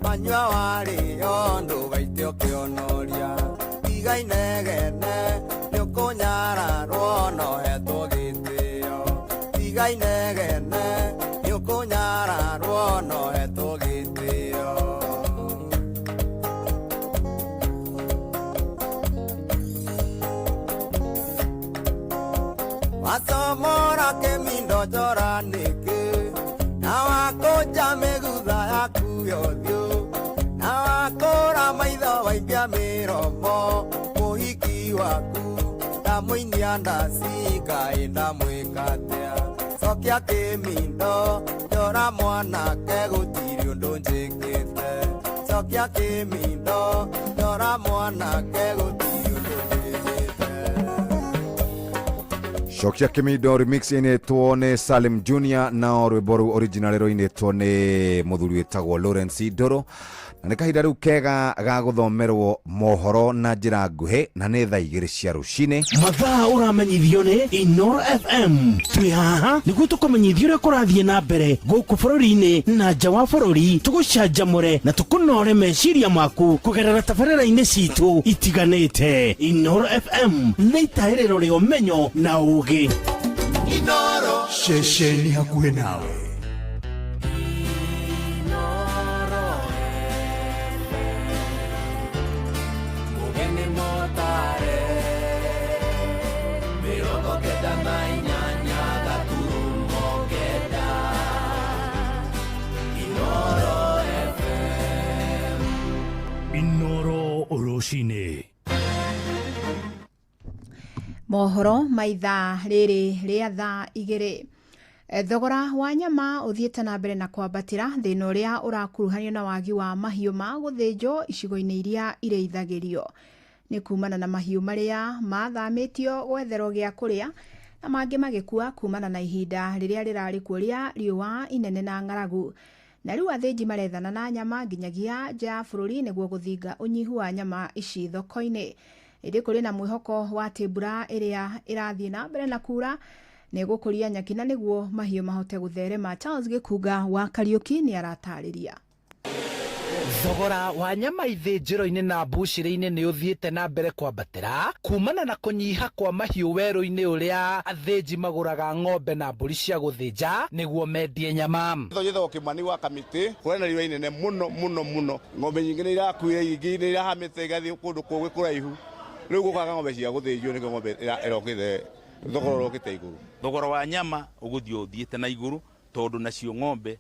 manyua warĩo ndũgaite ũkĩonoria. Tiga inegene nĩũkũnyararwo no hetwo gĩtĩo. Tiga inegene nĩũkũnyararwo no hetwo gĩtĩo. Wasomora kĩmindo njora nĩkĩ na wakũnja mĩgutha yaku yothiũ na wakũra maitho waimbia mĩromo mũhiki waku ndamũinia ndaci kaĩ ndamwĩka atĩa. Cokia kĩmindo njora mwanake gũtirĩ ũndũ njĩkĩte. Cokia kĩmindo njora mwanake gũtirĩ ũndũ njĩkĩte. Cokia Kĩmindo remix inĩtwo nĩ Salim Junior na rwĩmbo rũu original rũinĩtwo nĩ mũthuri wĩtagwo Lawrence Ndũrũ. Na nĩ kahinda rĩu kega ga gũthomerwo mohoro na njĩra nguhĩ na nĩ thaa 2 cia rũcinĩ. Mathaa ũramenyithio nĩ Inoro FM. Twĩ haha nĩguo tũkũmenyithie ũrĩa kũrathiĩ na mbere gũkũ bũrũri-inĩ na nja wa bũrũri, tũgũcanjamũre na tũkũnore meciria maku kũgerera tabarĩra-inĩ citũ itiganĩte. Inoro FM nĩ itahĩrĩro rĩa ũmenyo na ũgĩ. Inoro ceceni hakuhĩ nawe. Mugeni motare 98 gaturumo 9 Inoro FM. Inoro rũcinĩ. Mohoro maithaa rĩrĩ rĩa thaa 2. Thogora wa nyama ũthiĩte na mbere na kwambatĩra thĩna ũrĩa ũrakuruhanio na wagi wa mahiũ ma gũthĩnjwo icigo-inĩ iria irĩithagĩrio. Nĩ kumana na mahiũ marĩa mathamĩtio gwetherwo gĩa kũrĩa na mangĩ magĩkua kumana na ihinda rĩrĩa rĩrarĩ kuo rĩa riũa inene na ng'aragu. Na rĩu athĩnji marethana na nyama nginyagia nja ya bũrũri nĩguo gũthinga ũnyihu wa nyama ici thoko-inĩ. Ĩndĩ kũrĩ na mwĩhoko wa atĩ mbura ĩrĩa ĩrathiĩ na mbere na kura nĩ gũkũria nyeki na nĩguo mahiũ mahote gũtherema. Charles Gĩkunga wa Kariũki nĩ aratarĩria. Thogora wa nyama ithĩnjĩro-inĩ na mbucĩrĩ-inĩ nĩ ũthiĩte na mbere kwambatĩra kumana na kũnyiha kwa mahiũ werũ-inĩ ũrĩa athĩnji magũraga ng'ombe na mbũri cia gũthĩnja nĩguo mendie nyama. Njĩtagwo Kĩmani wa Kamĩtĩ, kũrĩ na riũa inene mũno mũno mũno, ng'ombe nyingĩ nĩ irakuire, ingĩ nĩ irahamĩte igathiĩ kũndũ kũngĩ kũraihu. Rĩu gũkaga ng'ombe cia gũthĩnjwo nĩkĩo ng'ombe ĩrokĩte, thogora ũrokĩte igũrũ. Thogora wa nyama ũgũthiĩ ũthiĩte na igũrũ tondũ nacio ng'ombe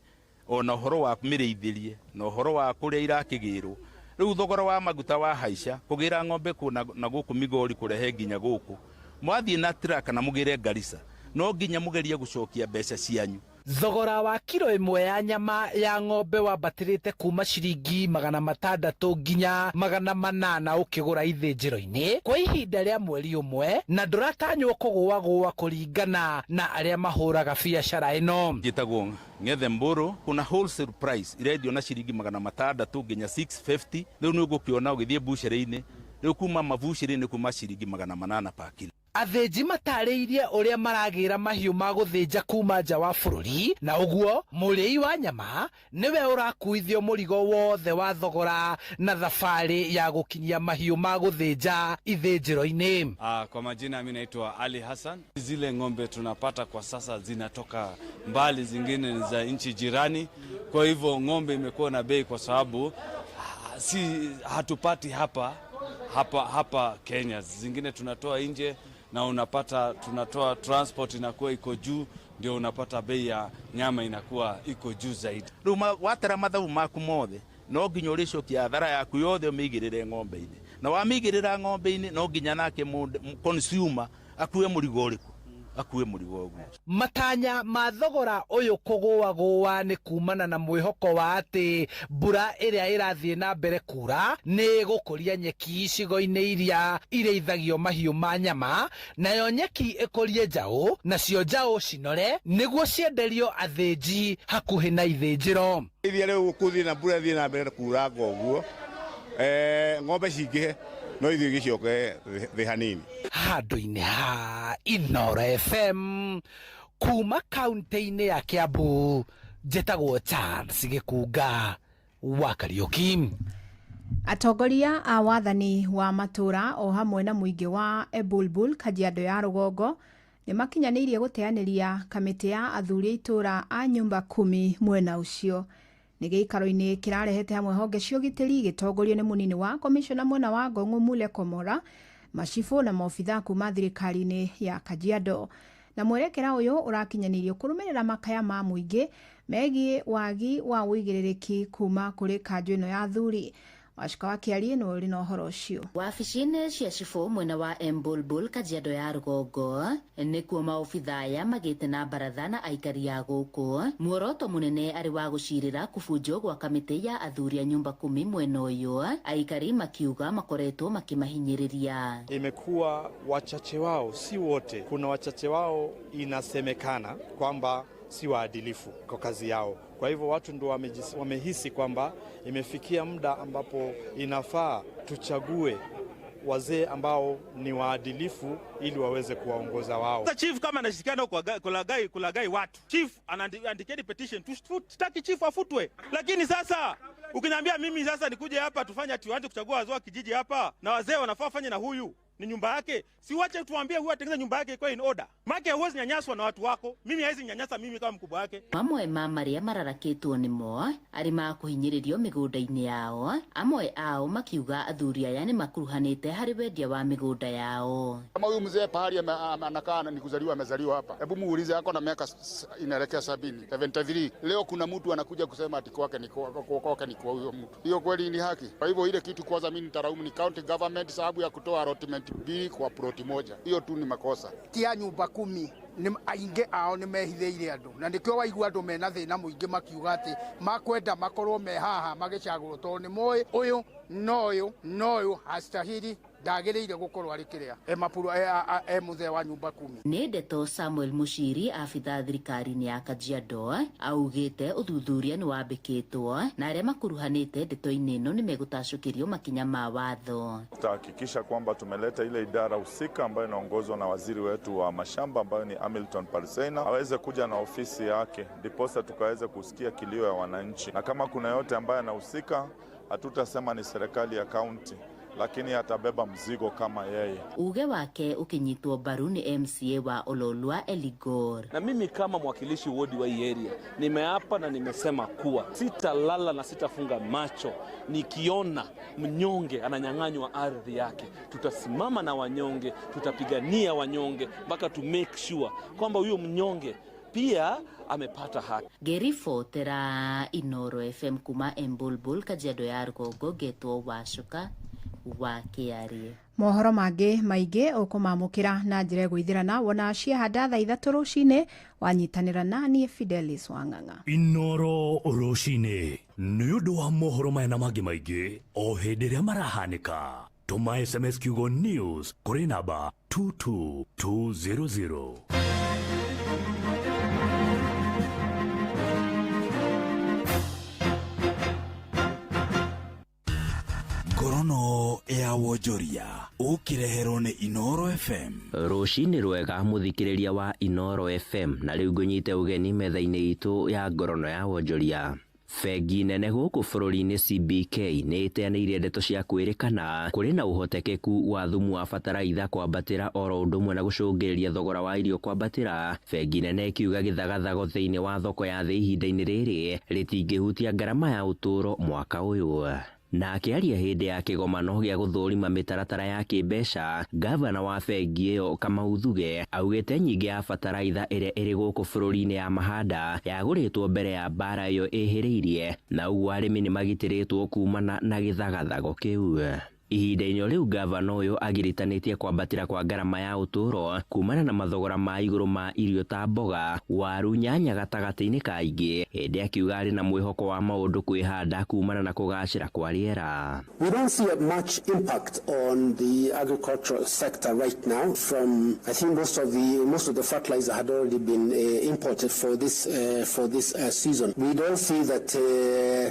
ona ũhoro wa mĩrĩithĩrie na ũhoro wa kũrĩa irakĩgĩrwo. Rĩu thogora wa maguta wa haica kũgĩra ng'ombe kũ na gũkũ Migori kũrehe nginya gũkũ. Mwathiĩ na truck na mũgĩre Garissa, no nginya mũgerie gũcokia mbeca cianyu. Thogora wa kiro ĩmwe ya nyama ya ng'ombe wambatĩrĩte kuma ciringi 600 nginya 800 ũkĩgũra ithĩnjĩro-inĩ kwa ihinda rĩa mweri ũmwe, na ndũratanywo kũgũagũa kũringana na arĩa mahũraga biacara ĩno. Njĩtagwo Ng'ethe Mbũrũ. Kuna wholesale price irendio na ciringi 600 nginya 650. Rĩu nĩ ũgũkĩona ũgĩthiĩ bucĩrĩ-inĩ, rĩu kuma mabucĩrĩ-inĩ kuma ciringi 800 per kilo. Athĩnji matarĩirie ũrĩa maragĩra mahiũ ma gũthĩnja kuma nja wa bũrũri, na ũguo mũrĩi wa nyama nĩwe ũrakuithio mũrigo wothe wa thogora na thabarĩ ya gũkinyia mahiũ ma gũthĩnja ithĩnjĩro-inĩ. Kwa majina mimi naitwa Ali Hassan. Zile ng'ombe tunapata kwa sasa zinatoka mbali, zingine ni za nchi jirani. Kwa hivyo ng'ombe imekuwa na bei kwa sababu si hatupati hapa Kenya, zingine tunatoa nje, na unapata tunatoa transport inakuwa iko juu, ndio unapata bei ya nyama inakuwa iko juu zaidi. Rĩu watara mathabu maku mothe no nginya ũrĩcokia thara yaku yothe ũmĩigĩrĩre ng'ombe-inĩ, na wamĩigĩrĩra ng'ombe-inĩ no nginya nake consumer akue mũrigo ũrĩkũ, akue mũrigo ũguo. Matanya ma thogora ũyũ kũgũagũa nĩ kumana na mwĩhoko wa atĩ mbura ĩrĩa ĩrathiĩ na mbere kura nĩ ĩgũkũria nyeki icigo-inĩ iria irĩithagio mahiũ ma nyama, nayo nyeki ĩkũrie njaũ, nacio njaũ cinore nĩguo cienderio athĩnji hakuhĩ na ithĩnjĩro. Iria rĩu gũkũthiĩ na mbura ĩthiĩ na mbere kuranga ũguo, ng'ombe cingĩhe no ithuĩ gĩcoke thĩ hanini. Handũ-inĩ ha Inooro FM kuma kaunti-inĩ ya Kiambu, njĩtagwo Charles Gĩkunga wa Kariũki. Atongoria a wathani wa matũra o hamwe na mũingĩ wa Ebulbul Kajiado ya rũgongo nĩ makinyanĩirie gũteanĩria kamĩtĩ ya athuri a itũra a nyumba kumi mwena ũcio. Nĩ gĩikaro-inĩ kĩrarehete hamwe honge cia ũgitĩri gĩtongorio nĩ mũnini wa komishona mwena wa Ngong'u Mule Komora, macibũ na maobitha kuma thirikari-inĩ ya Kajiado. Na mwerekera ũyũ ũrakinyanĩirio kũrũmĩrĩra makaya ma mũingĩ megiĩ wagi wa ũigĩrĩrĩki kuma kũrĩ kanjũ ĩno ya athuri. Wacuka wa Kĩarie nĩwe ũrĩ na ũhoro ũcio. Wabici-inĩ cia cibũ mwena wa Embulbul Kajiado ya rũgongo nĩkuo maobitha aya magĩte na baratha na aikari a gũkũ. Muoroto mũnene arĩ wa gũcirĩra kũbunjwo gwa kamĩtĩ ya athuri a nyumba kumi mwena ũyũ, aikari makiuga makoretwo makĩmahinyĩrĩria. Imekuwa wachache wao, si wote, kuna wachache wao inasemekana kwamba si waadilifu kwa kazi yao. Kwa hivyo watu ndio wamehisi kwamba imefikia muda ambapo inafaa tuchague wazee ambao ni waadilifu ili waweze kuwaongoza wao. Chief kama anashirikiana kulagai watu, chief anaandikeni petition tutaki chief afutwe. Lakini sasa ukiniambia mimi sasa nikuje hapa tufanye tuanze kuchagua wazee wa kijiji hapa na wazee wanafaa wafanye na huyu ni nyumba yake, si wache tuambie huyu atengeneze nyumba yake kwa in order. Maana huwezi nyanyaswa na watu wako. Mimi haizi nyanyasa mimi kama mkubwa wake. Mamwe ma maria mararakitwo ni mo ari ma kuhinyiririo migunda-ini yao, amwe ao makiuga athuri aya ni makuruhanite hari wendia wa migunda yao. Kama huyu mzee pahali anakaa ni kuzaliwa amezaliwa hapa, hebu muulize ako na miaka inaelekea 70, 73. Leo kuna mtu anakuja kusema ati kwake ni kwake ni kwa huyo mtu. Hiyo kweli ni haki? Kwa hivyo ile kitu kwanza mimi nitaraumu ni county government sababu ya kutoa allotment mbili kwa ploti moja. Hiyo tu ni makosa. Tia nyumba kumi ni ainge ao ni mehithĩire andũ, na nĩkĩo waigua andũ mena thĩna mũingĩ makiuga atĩ makwenda makorwo me haha magĩcagũrwo tondũ nĩ moĩ ũyũ no ũyũ hastahili ndagĩrĩire gũkorwo arĩ kĩrĩa e mũthee wa nyumba kumi. Nĩ ndeto Samuel Mushiri abitha thirikari-inĩ ya Kajiado augĩte ũthuthuria nĩ wambĩkĩtwo na arĩa makuruhanĩte ndeto-inĩ ĩno nĩ megũtacũkĩrio makinya ma watho. Tutahakikisha kwamba tumeleta ile idara husika ambayo inaongozwa na waziri wetu wa mashamba ambayo ni Hamilton Parseina aweze kuja na ofisi yake ndiposa tukaweze kusikia kilio ya wananchi, na kama kuna yote ambaye anahusika hatutasema ni serikali ya kaunti, lakini atabeba mzigo kama yeye. Uge wake ukinyitwo mbaru ni MCA wa Ololua Eligor. Na mimi kama mwakilishi wodi wa hii area nimeapa na nimesema kuwa sitalala na sitafunga macho nikiona mnyonge ananyang'anywa ardhi yake. Tutasimama na wanyonge, tutapigania wanyonge mpaka to make sure kwamba huyo mnyonge pia amepata haki. Ngĩribotera Inooro FM kuma Embulbul Kajiado ya rũgongo, ngetwo Wacuka wa Kĩarie. Mohoro mangĩ maingĩ ũkũmamũkĩra na njĩra ĩgũithĩrana wona ciahanda thaa 3 rũcinĩ wanyitanĩra na niĩ Fidelis Wang'ang'a. Inoro rũcinĩ nĩ ũndũ wa mohoro maya na mangĩ maingĩ o hĩndĩ ĩrĩa marahanĩka, tũma SMS kiugo news kũrĩ namba 22200. Ngorono ya wonjoria ũkĩreherwo nĩ Inoro FM. Rũcinĩ rwega mũthikĩrĩria wa Inoro FM, na rĩu ngũnyite ũgeni metha-inĩ itũ ya ngorono ya wonjoria. Bengi nene gũkũ bũrũri-inĩ CBK nĩ ĩteanĩirie ndeto cia kwĩrĩkana kũrĩ na ũhotekeku wa thumu wa bataraitha kwambatĩra oro ũndũ ũmwe na gũcũngĩrĩria thogora wa irio kwambatĩra. Bengi nene ĩkiuga gĩthagathago thĩinĩ wa thoko ya thĩ ihinda-inĩ rĩrĩ rĩtingĩhutia ngarama ya ũtũũro mwaka ũyũ. Na akĩaria hĩndĩ ya kĩgomano gĩa gũthũrima mĩtaratara ya kĩmbeca, gavana wa bengi ĩyo Kamau Thuge augĩte nyingĩ ya bataraitha ĩrĩa ĩrĩ gũkũ bũrũri-inĩ ya mahanda yagũrĩtwo mbere ya mbara ĩyo ĩhĩrĩirie, na ũguo arĩmi nĩmagitĩrĩtwo kumana na gĩthagathago kĩu. Ihinda-inĩ rĩu gavana ũyũ agiritanĩtie kwambatĩra kwa ngarama ya ũtũũro kumana na mathogora ma igũrũ ma irio ta mboga, waru, nyanya gatagatĩ-inĩ ka ingĩ, hĩndĩ akiuga arĩ na mwĩhoko wa maũndũ kwĩhanda kumana na kũgacĩra kwa rĩera. We don't see much impact on the agricultural sector right now. From I think most of the fertilizer had already been imported for this season. We don't see that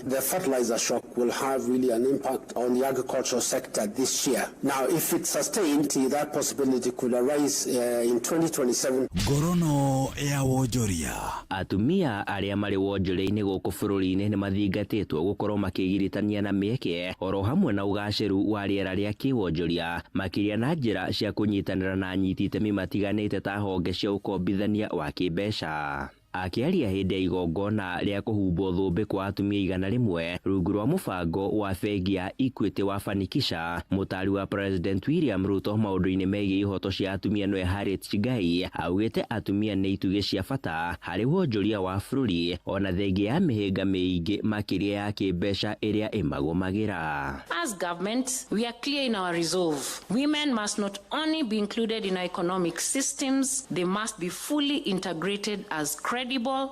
the fertilizer shock will have really an impact on the agricultural sector this year. Now, if it's sustained, that possibility could arise in 2027. Ngorono ya wonjoria. Atumia arĩa marĩ wonjoria-inĩ gũkũ bũrũri-inĩ nĩmathingatĩtwo gũkorwo makĩgiritania na mĩeke oro hamwe na ũgacĩru wa rĩera rĩa kĩwonjoria, makĩria na njĩra cia kũnyitanĩra na anyiti itemi matiganĩte ta honge cia ũkombithania wa kĩmbeca. Akĩaria hĩndĩ ya igongona rĩa kũhumbwo thũmbĩ kwa atumia 100 rungu rwa mũbango wa bengi ya Equity wa Fanikisha, mũtari wa President William Ruto maũndũ-inĩ megiĩ ihoto cia atumia nĩwe Harriet Chigai augĩte atumia nĩ itugĩ cia bata harĩ wonjoria wa bũrũri ona thengia ya mĩhĩnga mĩingĩ makĩria ya kĩmbeca ĩrĩa ĩmagũmagĩra. As government, we are clear in our resolve. Women must not only be included in our economic systems, they must be fully integrated as credible,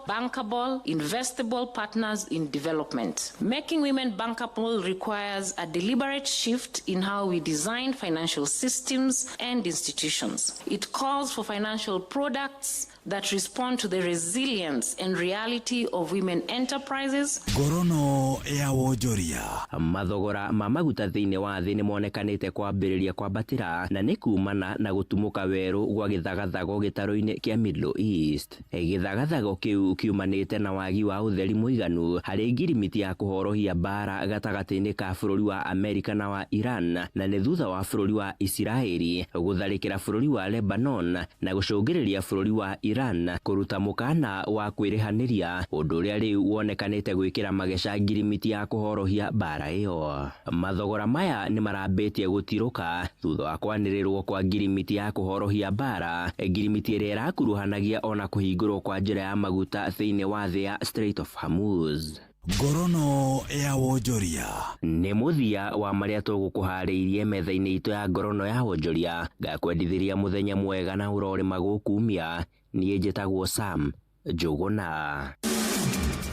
bankable, investable partners in development. Making women bankable requires a deliberate shift in how we design financial systems and institutions. It calls for financial products that respond to the resilience and reality of women enterprises. Ngorono ya wonjoria. Mathogora ma maguta thĩinĩ wa thĩ nĩmonekanĩte kwambĩrĩria kwambatĩra na nĩ kumana na gũtumũka werũ gwa gĩthagathago gĩtarũ-inĩ kĩa Middle East. Gĩthagathago kĩu kiumanĩte na wagi wa ũtheri mũiganu harĩ ngirimiti ya kũhorohia mbara gatagatĩ-inĩ ka bũrũri wa Amerika na wa Iran, na nĩ thutha wa bũrũri wa Isiraeli gũtharĩkĩra bũrũri wa Lebanon na gũcũngĩrĩria bũrũri wa Iran kũruta mũkana wa kwĩrĩhanĩria, ũndũ ũrĩa rĩu wonekanĩte gwĩkĩra mageca ngirimiti ya kũhorohia mbara ĩyo. Mathogora maya nĩmarambĩtie gũtirũka thutha wa kwanĩrĩrwo kwa ngirimiti ya kũhorohia mbara, ngirimiti ĩrĩa ĩrakuruhanagia ona kũhingũrwo kwa njĩra ya maguta thĩinĩ wa thĩ ya Strait of Hormuz. Ngorono ya wonjoria. Nĩ mũthia wa marĩa tũgũkũharĩirie metha-inĩ itũ ya ngorono ya wonjoria. Ngakwendithĩria mũthenya mwega na ũrorĩma gũkumia. Niĩ njĩtagwo Sam Njũgũna.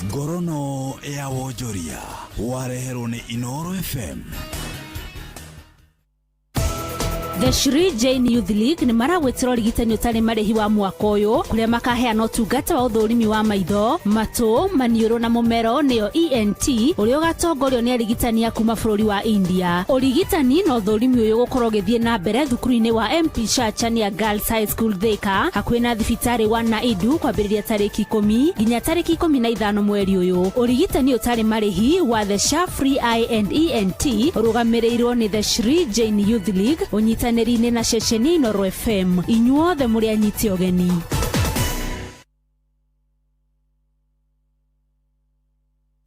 Ngorono ya wonjoria wareherwo nĩ Inoro FM. The Shri Jain Youth League nĩ maragwĩtĩra ũrigitani ũtarĩ marĩhi wa mwaka ũyũ kũrĩa makaheana ũtungata wa ũthũrimi wa maitho, matũ, maniũrũ na mũmero nĩyo ENT, ũrĩa ũgatongorio nĩ arigitani a kuma bũrũri wa India. Ũrigitani na ũthũrimi ũyũ ũgũkorwo ũgĩthiĩ na mbere thukuru-inĩ wa MP Shachania Girls High School Thika, hakuhĩ na thibitarĩ wa Naidu, kwambĩrĩria tarĩki 10 nginya tarĩki 15 mweri ũyũ. Ũrigitani ũtarĩ marĩhi wa The Shah Free Eye and ENT ũrũgamĩrĩirwo nĩ The Shri Jain Youth League ũnyitanĩri na ceceni Inoro FM. Inyuothe mũrĩ anyiti ũgeni.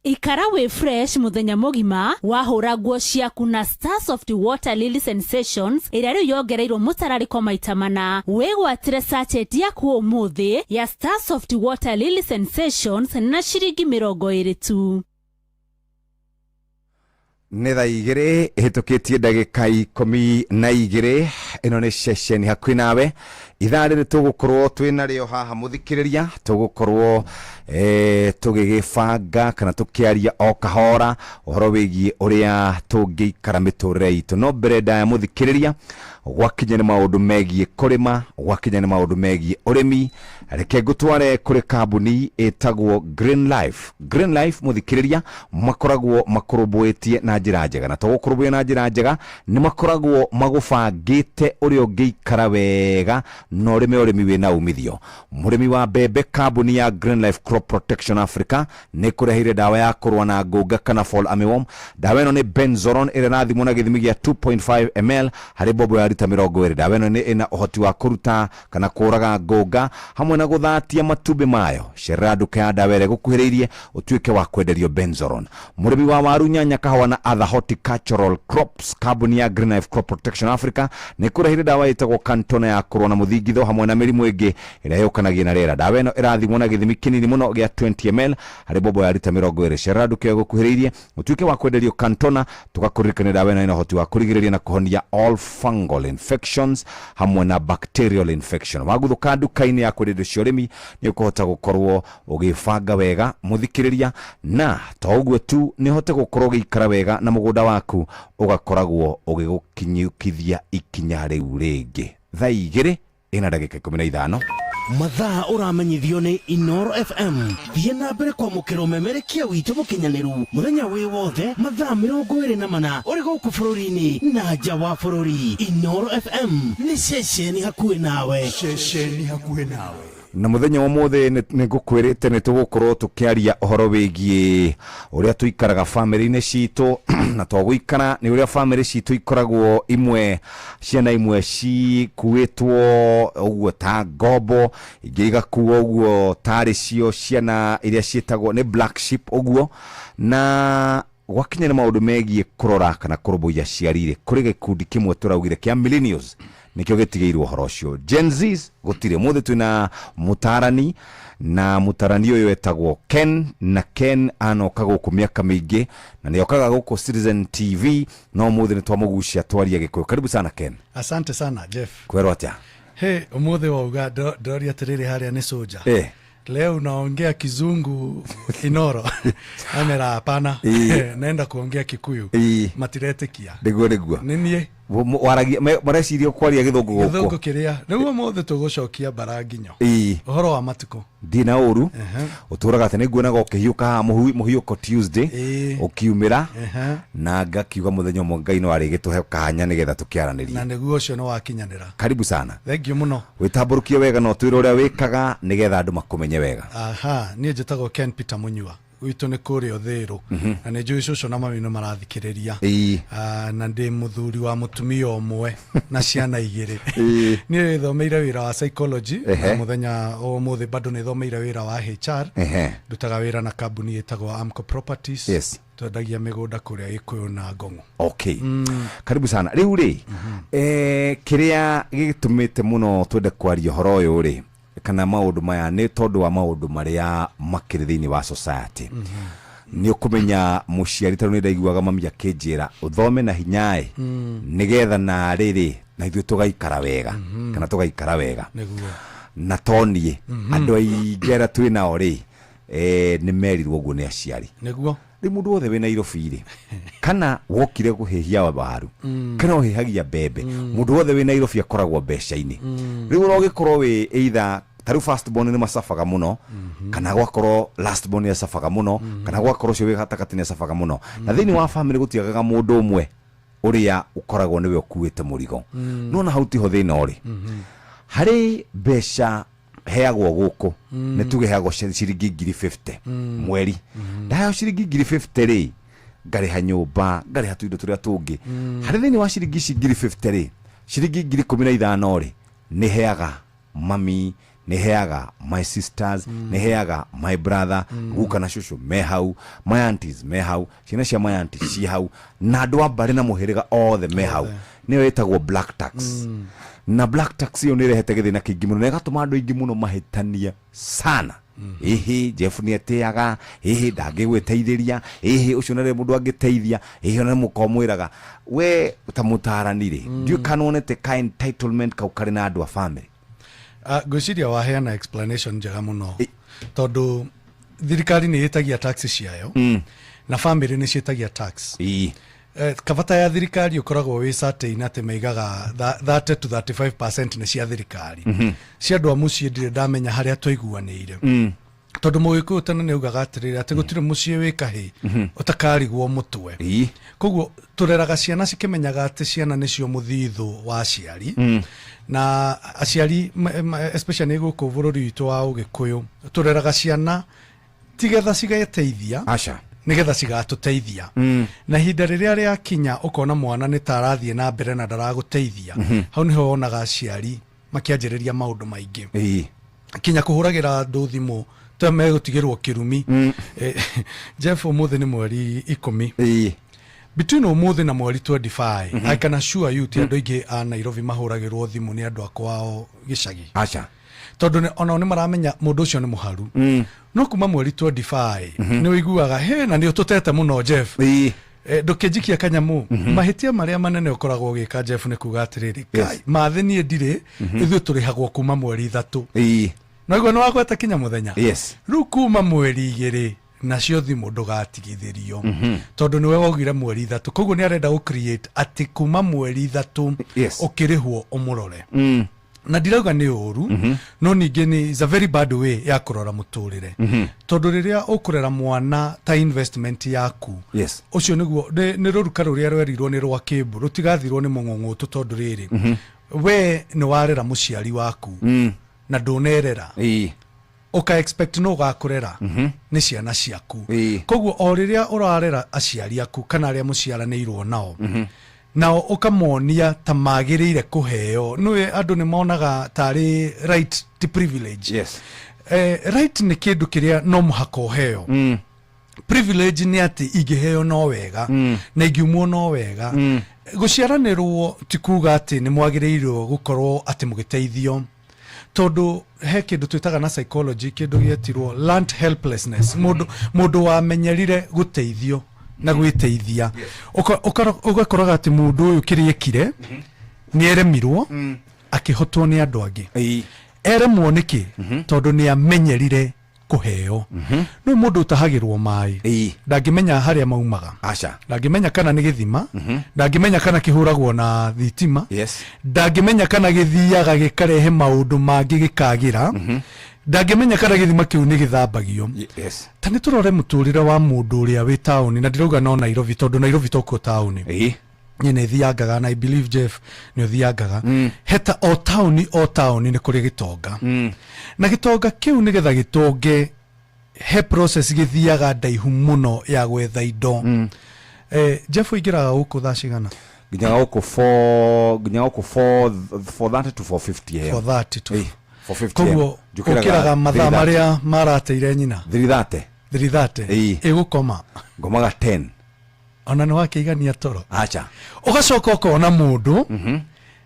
Ikara wĩ fresh mũthenya mũgima wahũra nguo ciaku na Starsoft Water Lily Sensations ĩrĩa rĩu yongereirwo mũtararĩko maita mana. Wĩgwatĩre sachet yaku ũmũthĩ ya Starsoft Water Lily Sensations na ciringi 20 tu. Nĩ thaa 2 ĩhĩtũkĩtie ndagĩka 12. Ĩno nĩ ceceni hakuhĩ nawe. Ithaa rĩrĩ tũgũkorwo twĩ narĩo haha mũthikĩrĩria, tũgũkorwo tũgĩgĩbanga kana tũkĩaria o kahora ũhoro wĩgiĩ ũrĩa tũngĩikara mĩtũrĩre itũ. No mbere ndaya mũthikĩrĩria, gwakinya nĩ maũndũ megiĩ kũrĩma, gwakinya nĩ maũndũ megiĩ ũrĩmi, reke ngũtware kũrĩ kambuni ĩtagwo Green Life. Green Life mũthikĩrĩria, makoragwo makũrũmbũĩtie na njĩra njega, na to gũkũrũmbũiya na njĩra njega, nĩ makoragwo magũbangĩte ũrĩa ũngĩikara wega na ũrĩme ũrĩmi wĩna umithio. Mũrĩmi wa mbembe, kambuni ya Green Life Crop Protection Africa nĩ kũreheire ndawa ya kũrũa na ngũnga kana fall armyworm. Ndawa ĩno nĩ Benzoron ĩrĩa ĩrathimwo na gĩthimi gĩa 2.5 ml harĩ mbombo ya rita 20. Ndawa ĩno nĩ ĩna ũhoti wa kũruta kana kũraga ngũnga hamwe na gũthatia matumbĩ mayo. Cerera nduka ya ndawa ĩrĩa ĩgũkuhĩrĩirie ũtuĩke wa kwenderio Benzoron. Mũrĩmi wa waru, nyanya, kahũa na other horticultural crops, kambuni ya Green Life Crop Protection Africa nĩ kũreheire ndawa ĩtagwo Cantona ya kũrũa na mũthingitho hamwe na mĩrimũ ĩngĩ ĩrĩa yũkanagia na rĩera. Ndawa ĩno ĩrathimwo na gĩthimi kĩnini mũno gĩa 20 ml harĩ mbombo ya rita 20. Cerera nduka ĩyo ĩgũkuhĩrĩirie ũtuĩke wa kwenderio Cantona. Tũgakũririkania ndawa ĩno ĩna ũhoti wa kũrigĩrĩria na kũhonia all fungal infections hamwe na bacterial infection. Waguthũka nduka-inĩ ya kwendia indo cia ũrĩmi nĩ ũkũhota gũkorwo ũgĩbanga wega mũthikĩrĩria, na to ũguo tu, nĩ ũhote gũkorwo ũgĩikara wega na mũgũnda waku ũgakoragwo ũgĩgũkinyũkithia ikinya rĩu rĩngĩ. Thaa 2 ĩna ndagĩka 15. Mathaa ũramenyithio nĩ Inoro FM. Thiĩ na mbere kwamũkĩra ũmemerekia witũ mũkinyanĩru mũthenya wĩ wothe mathaa 24 ũrĩ gũkũ bũrũri-inĩ na nja wa bũrũri. Inoro FM nĩ ceceni hakuhĩ nawe. Ceceni hakuhĩ nawe. Na mũthenya wa ũmũthĩ nĩ ngũkwĩrĩte nĩ tũgũkorwo tũkĩaria ũhoro wĩgiĩ ũrĩa tũikaraga bamĩrĩ-inĩ citũ, na to gũikara, nĩ ũrĩa bamĩrĩ citũ ikoragwo imwe ciana imwe cikuĩtwo ũguo ta ngombo, ingĩ igakuo ũguo tarĩ cio ciana iria ciĩtagwo nĩ black sheep ũguo. Na gwakinya nĩ maũndũ megiĩ kũrora kana kũrũmbũiya aciari rĩ, kũrĩ gĩkundi kĩmwe tũraugire kĩa millennials nĩkĩo gĩtigĩirwo ũhoro ũcio. Gen Zs gũtirĩ. Ũmũthĩ twĩna mũtarani, na mũtarani ũyũ etagwo Ken, na Ken anoka gũkũ mĩaka mĩingĩ na nĩokaga gũkũ Citizen TV, no ũmũthĩ nĩ twamũgucia twaria Gĩkũyũ. Karibu sana Ken. Asante sana Jeff. Kwerwo atĩa? He, ũmũthĩ wauga ndoria atĩrĩrĩ harĩa nĩ soja. Leo unaongea kizungu Inoro. Amera hapana. Naenda kuongea Kikuyu. Matiretikia. Nĩguo, nĩguo. Nĩ niĩ. Waragia, mareciria kwaria gĩthũngũ gũkũ. Gĩthũngũ kĩrĩa. Nĩguo ũmũthĩ tũgũcokia mbara nginyo. Ũhoro wa matukũ. Ndirĩ na ũru. Ũtũraga atĩ nĩnguonaga ũkĩhiũka haha mũhiũko Tuesday, ũkiumĩra, na ngakiuga mũthenya ũmwe Ngai no arĩgĩtũhe kanya nĩgetha tũkĩaranĩrie. Na nĩguo ũcio nĩ wakinyanĩra. Karibu sana. Thank you mũno. Wĩtambũrũkie wega na ũtwĩre ũrĩa wĩkaga nĩgetha andũ makũmenye wega. Aha, niĩ njĩtagwo Ken Peter Munyua. Gwitũ nĩ kũrĩa Ũthĩrũ. Na nĩ njũĩ cũcũ na mami nĩ marathikĩrĩria. Na ndĩ mũthuri wa mũtumia ũmwe na ciana igĩrĩ. Niĩ thomeire wĩra wa psychology, na mũthenya ũmũthĩ bado nĩ thomeire wĩra wa HR. Ndutaga wĩra na kambuni ĩtagwo Amco Properties. Twendagia mĩgũnda kũrĩa Gĩkũyũ na Ngong'o. Karibu sana. Rĩu rĩ, kĩrĩa gĩgĩtũmĩte mũno twende kwaria ũhoro ũyũ rĩ, kana maũndũ maya, nĩ tondũ wa maũndũ marĩa makĩrĩ thĩinĩ wa society. Nĩ ũkũmenya mũciari, tondũ nĩ ndaiguaga mami akĩnjĩra ũthome na hinya-ĩ, nĩgetha na rĩrĩ na ithuĩ tũgaikara wega, kana tũgaikara wega. Na to niĩ, andũ aingĩ arĩa twĩ nao rĩ, nĩ merirwo ũguo nĩ aciari. Rĩu mũndũ wothe wĩ Nairobi rĩ, kana wokire kũhĩhia waru, kana ũhĩhagia mbembe, mũndũ wothe wĩ Nairobi akoragwo mbeca-inĩ. Rĩu ũrogĩkorwo wĩ either ta rĩu first born nĩ macabaga mũno, kana gwakorwo last born nĩ acabaga mũno, kana gwakorwo ũcio wĩ gatagatĩ nĩ acabaga mũno. Na thĩinĩ wa family gũtiagaga mũndũ ũmwe ũrĩa ũkoragwo nĩwe ũkuĩte mũrigo. No na hau tiho thĩna ũrĩ. Harĩ mbeca heagwo gũkũ, nĩ tuge heagwo ciringi ngiri 50 mweri. Ndaheo ciringi ngiri 50 rĩ, ngarĩha nyũmba, ngarĩha tũindo tũrĩa tũngĩ. Harĩ thĩinĩ wa ciringi ici ngiri 50 rĩ, ciringi ngiri ikũmi na ithano rĩ, nĩ heaga mami, nĩ heaga my sisters, nĩ heaga my brother, guka na cũcũ me hau, my aunties me hau, ciana cia my aunties ci hau, na andũ a mbarĩ na mũhĩrĩga othe me hau. Nĩyo ĩtagwo black tax. Na black tax ĩyo nĩ ĩrehete gĩthĩna kĩingĩ mũno, na ĩgatũma andũ aingĩ mũno mahĩtanie sana. Ĩhĩ, Jeff nĩ etĩaga, ĩhĩ, ndangĩgwĩteithĩria, ĩhĩ, ũcio nĩ mũndũ angĩteithia, ĩhĩ, ona nĩ mũkoragwo mwĩraga. We ta mũtaarani rĩ, ndiũĩ kana wonete ka entitlement kau karĩ na andũ a family? Ah, ngwĩciria waheana explanation njega mũno, tondũ thirikari nĩ ĩtagia tax ciayo na family nĩ ciĩtagia tax. Kabata ya thirikari ũkoragwo wĩ certain atĩ maigaga 30 to 35% nĩ cia thirikari. Cia andũ a mũciĩ ndirĩ ndamenya harĩa twaiguanĩire, tondũ mũgĩkũyũ tene nĩ augaga atĩrĩrĩ, atĩ gũtirĩ mũciĩ wĩ kahĩ ũtakarigwo mũtwe. Koguo tũreraga ciana cikĩmenyaga atĩ ciana nĩcio mũthithũ wa aciari, na aciari especially gũkũ bũrũri witũ wa ũgĩkũyũ, tũreraga ciana tigetha cigeteithia, Aca. Nĩgetha cigatũteithia. Na ihinda rĩrĩa rĩakinya ũkona mwana nĩ ta arathiĩ na mbere na ndaragũteithia, hau nĩho wonaga aciari makĩanjĩrĩria maũndũ maingĩ, kinya kũhũragĩra andũ thimũ ta megũtigĩrwo kĩrumi. Jeff, ũmũthĩ nĩ mweri 10. Between ũmũthĩ na mweri 25, I can assure you ti andũ aingĩ a Nairobi mahũragĩrwo thimũ nĩ andũ a kwao gĩcagi. Aca. Tondũ onao nĩ maramenya mũndũ ũcio nĩ mũharu. No kuma mweri 25 nĩ ũiguaga he na nĩ ũtũtete mũno, Jeff. Ndũkĩnjikia kanyamũ. Mahĩtia marĩa manene ũkoragwo ũgĩka, Jeff, nĩ kuga atĩrĩrĩ, Ngai, mathĩ niĩ ndirĩ, ithuĩ tũrĩhagwo kuma mweri 3. Naiguo nĩ wagweta kinya mũthenya. Rĩu kuma mweri 2 nacio thimũ ndũgatigithĩrio, tondũ nĩwe waugire mweri 3. Koguo nĩ arenda gũ create atĩ kuma mweri 3 ũkĩrĩhwo ũmũrore. Na ndirauga nĩ ũru, no ningĩ nĩ is a very bad way ya kũrora mũtũrĩre, tondũ rĩrĩa ũkũrera mwana ta investment yaku, ũcio nĩguo nĩ rũruka rũrĩa rwerirwo nĩ rwa kĩmbu rũtigathirwo nĩ mũng'ũng'ũtũ, tondũ rĩrĩ, we nĩ warera mũciari waku na ndũnerera, ũka expect no ũgakũrera nĩ ciana ciaku. Koguo o rĩrĩa ũrarera aciari aku kana arĩa mũciaranĩirwo nao, nao ũkamonia ta magĩrĩire kũheo, nĩwe andũ nĩ monaga tarĩ right ti privilege. Right nĩ kĩndũ kĩrĩa no mũhaka ũheo. Privilege nĩ atĩ ingĩheo no wega na ingiumwo no wega. Gũciaranĩrwo ti kuga atĩ nĩ mwagĩrĩirwo gũkorwo atĩ mũgĩteithio, tondũ he kĩndũ twĩtaga na psychology, kĩndũ gĩetirwo learned helplessness. Mũndũ wamenyerire gũteithio na gwĩteithia, ũgakoraga atĩ mũndũ ũyũ kĩrĩa ekire nĩ eremirwo, akĩhotwo nĩ andũ angĩ. Eremwo nĩkĩ? Tondũ nĩ amenyerire kũheo. Rĩu mũndũ ũtahagĩrwo maĩ ndangĩmenya harĩa maumaga. Aca. Ndangĩmenya kana nĩ gĩthima, ndangĩmenya kana kĩhũragwo na thitima, ndangĩmenya kana gĩthiaga gĩkarehe maũndũ mangĩ gĩkagĩra, ndangĩmenya kana gĩthima kĩu nĩ gĩthambagio. Ta nĩ tũrore mũtũrĩre wa mũndũ ũrĩa wĩ taũni, na ndirauga no Nairobi, tondũ Nairobi tokuo taũni. Niĩ nĩ thiangaga, na I believe Jeff nĩ ũthiangaga. Heta o taũni, o taũni nĩ kũrĩ gĩtonga, na gĩtonga kĩu nĩgetha gĩtonge he process gĩthiaga ndaihu mũno ya gwetha indo. Jeff, ũingĩraga gũkũ thaa cigana? Nginyaga gũkũ 4:30 to 4:50 am. 4:30 to Ĩĩ, 4:50. Koguo Njũkĩraga ũkĩraga mathaa 3:30. Marĩa marateire nyina. 3:30. 3:30. Ĩgũkoma? Ngomaga 10. Ona nĩ wakĩigania toro? Aca. Ũgacoka ũkona mũndũ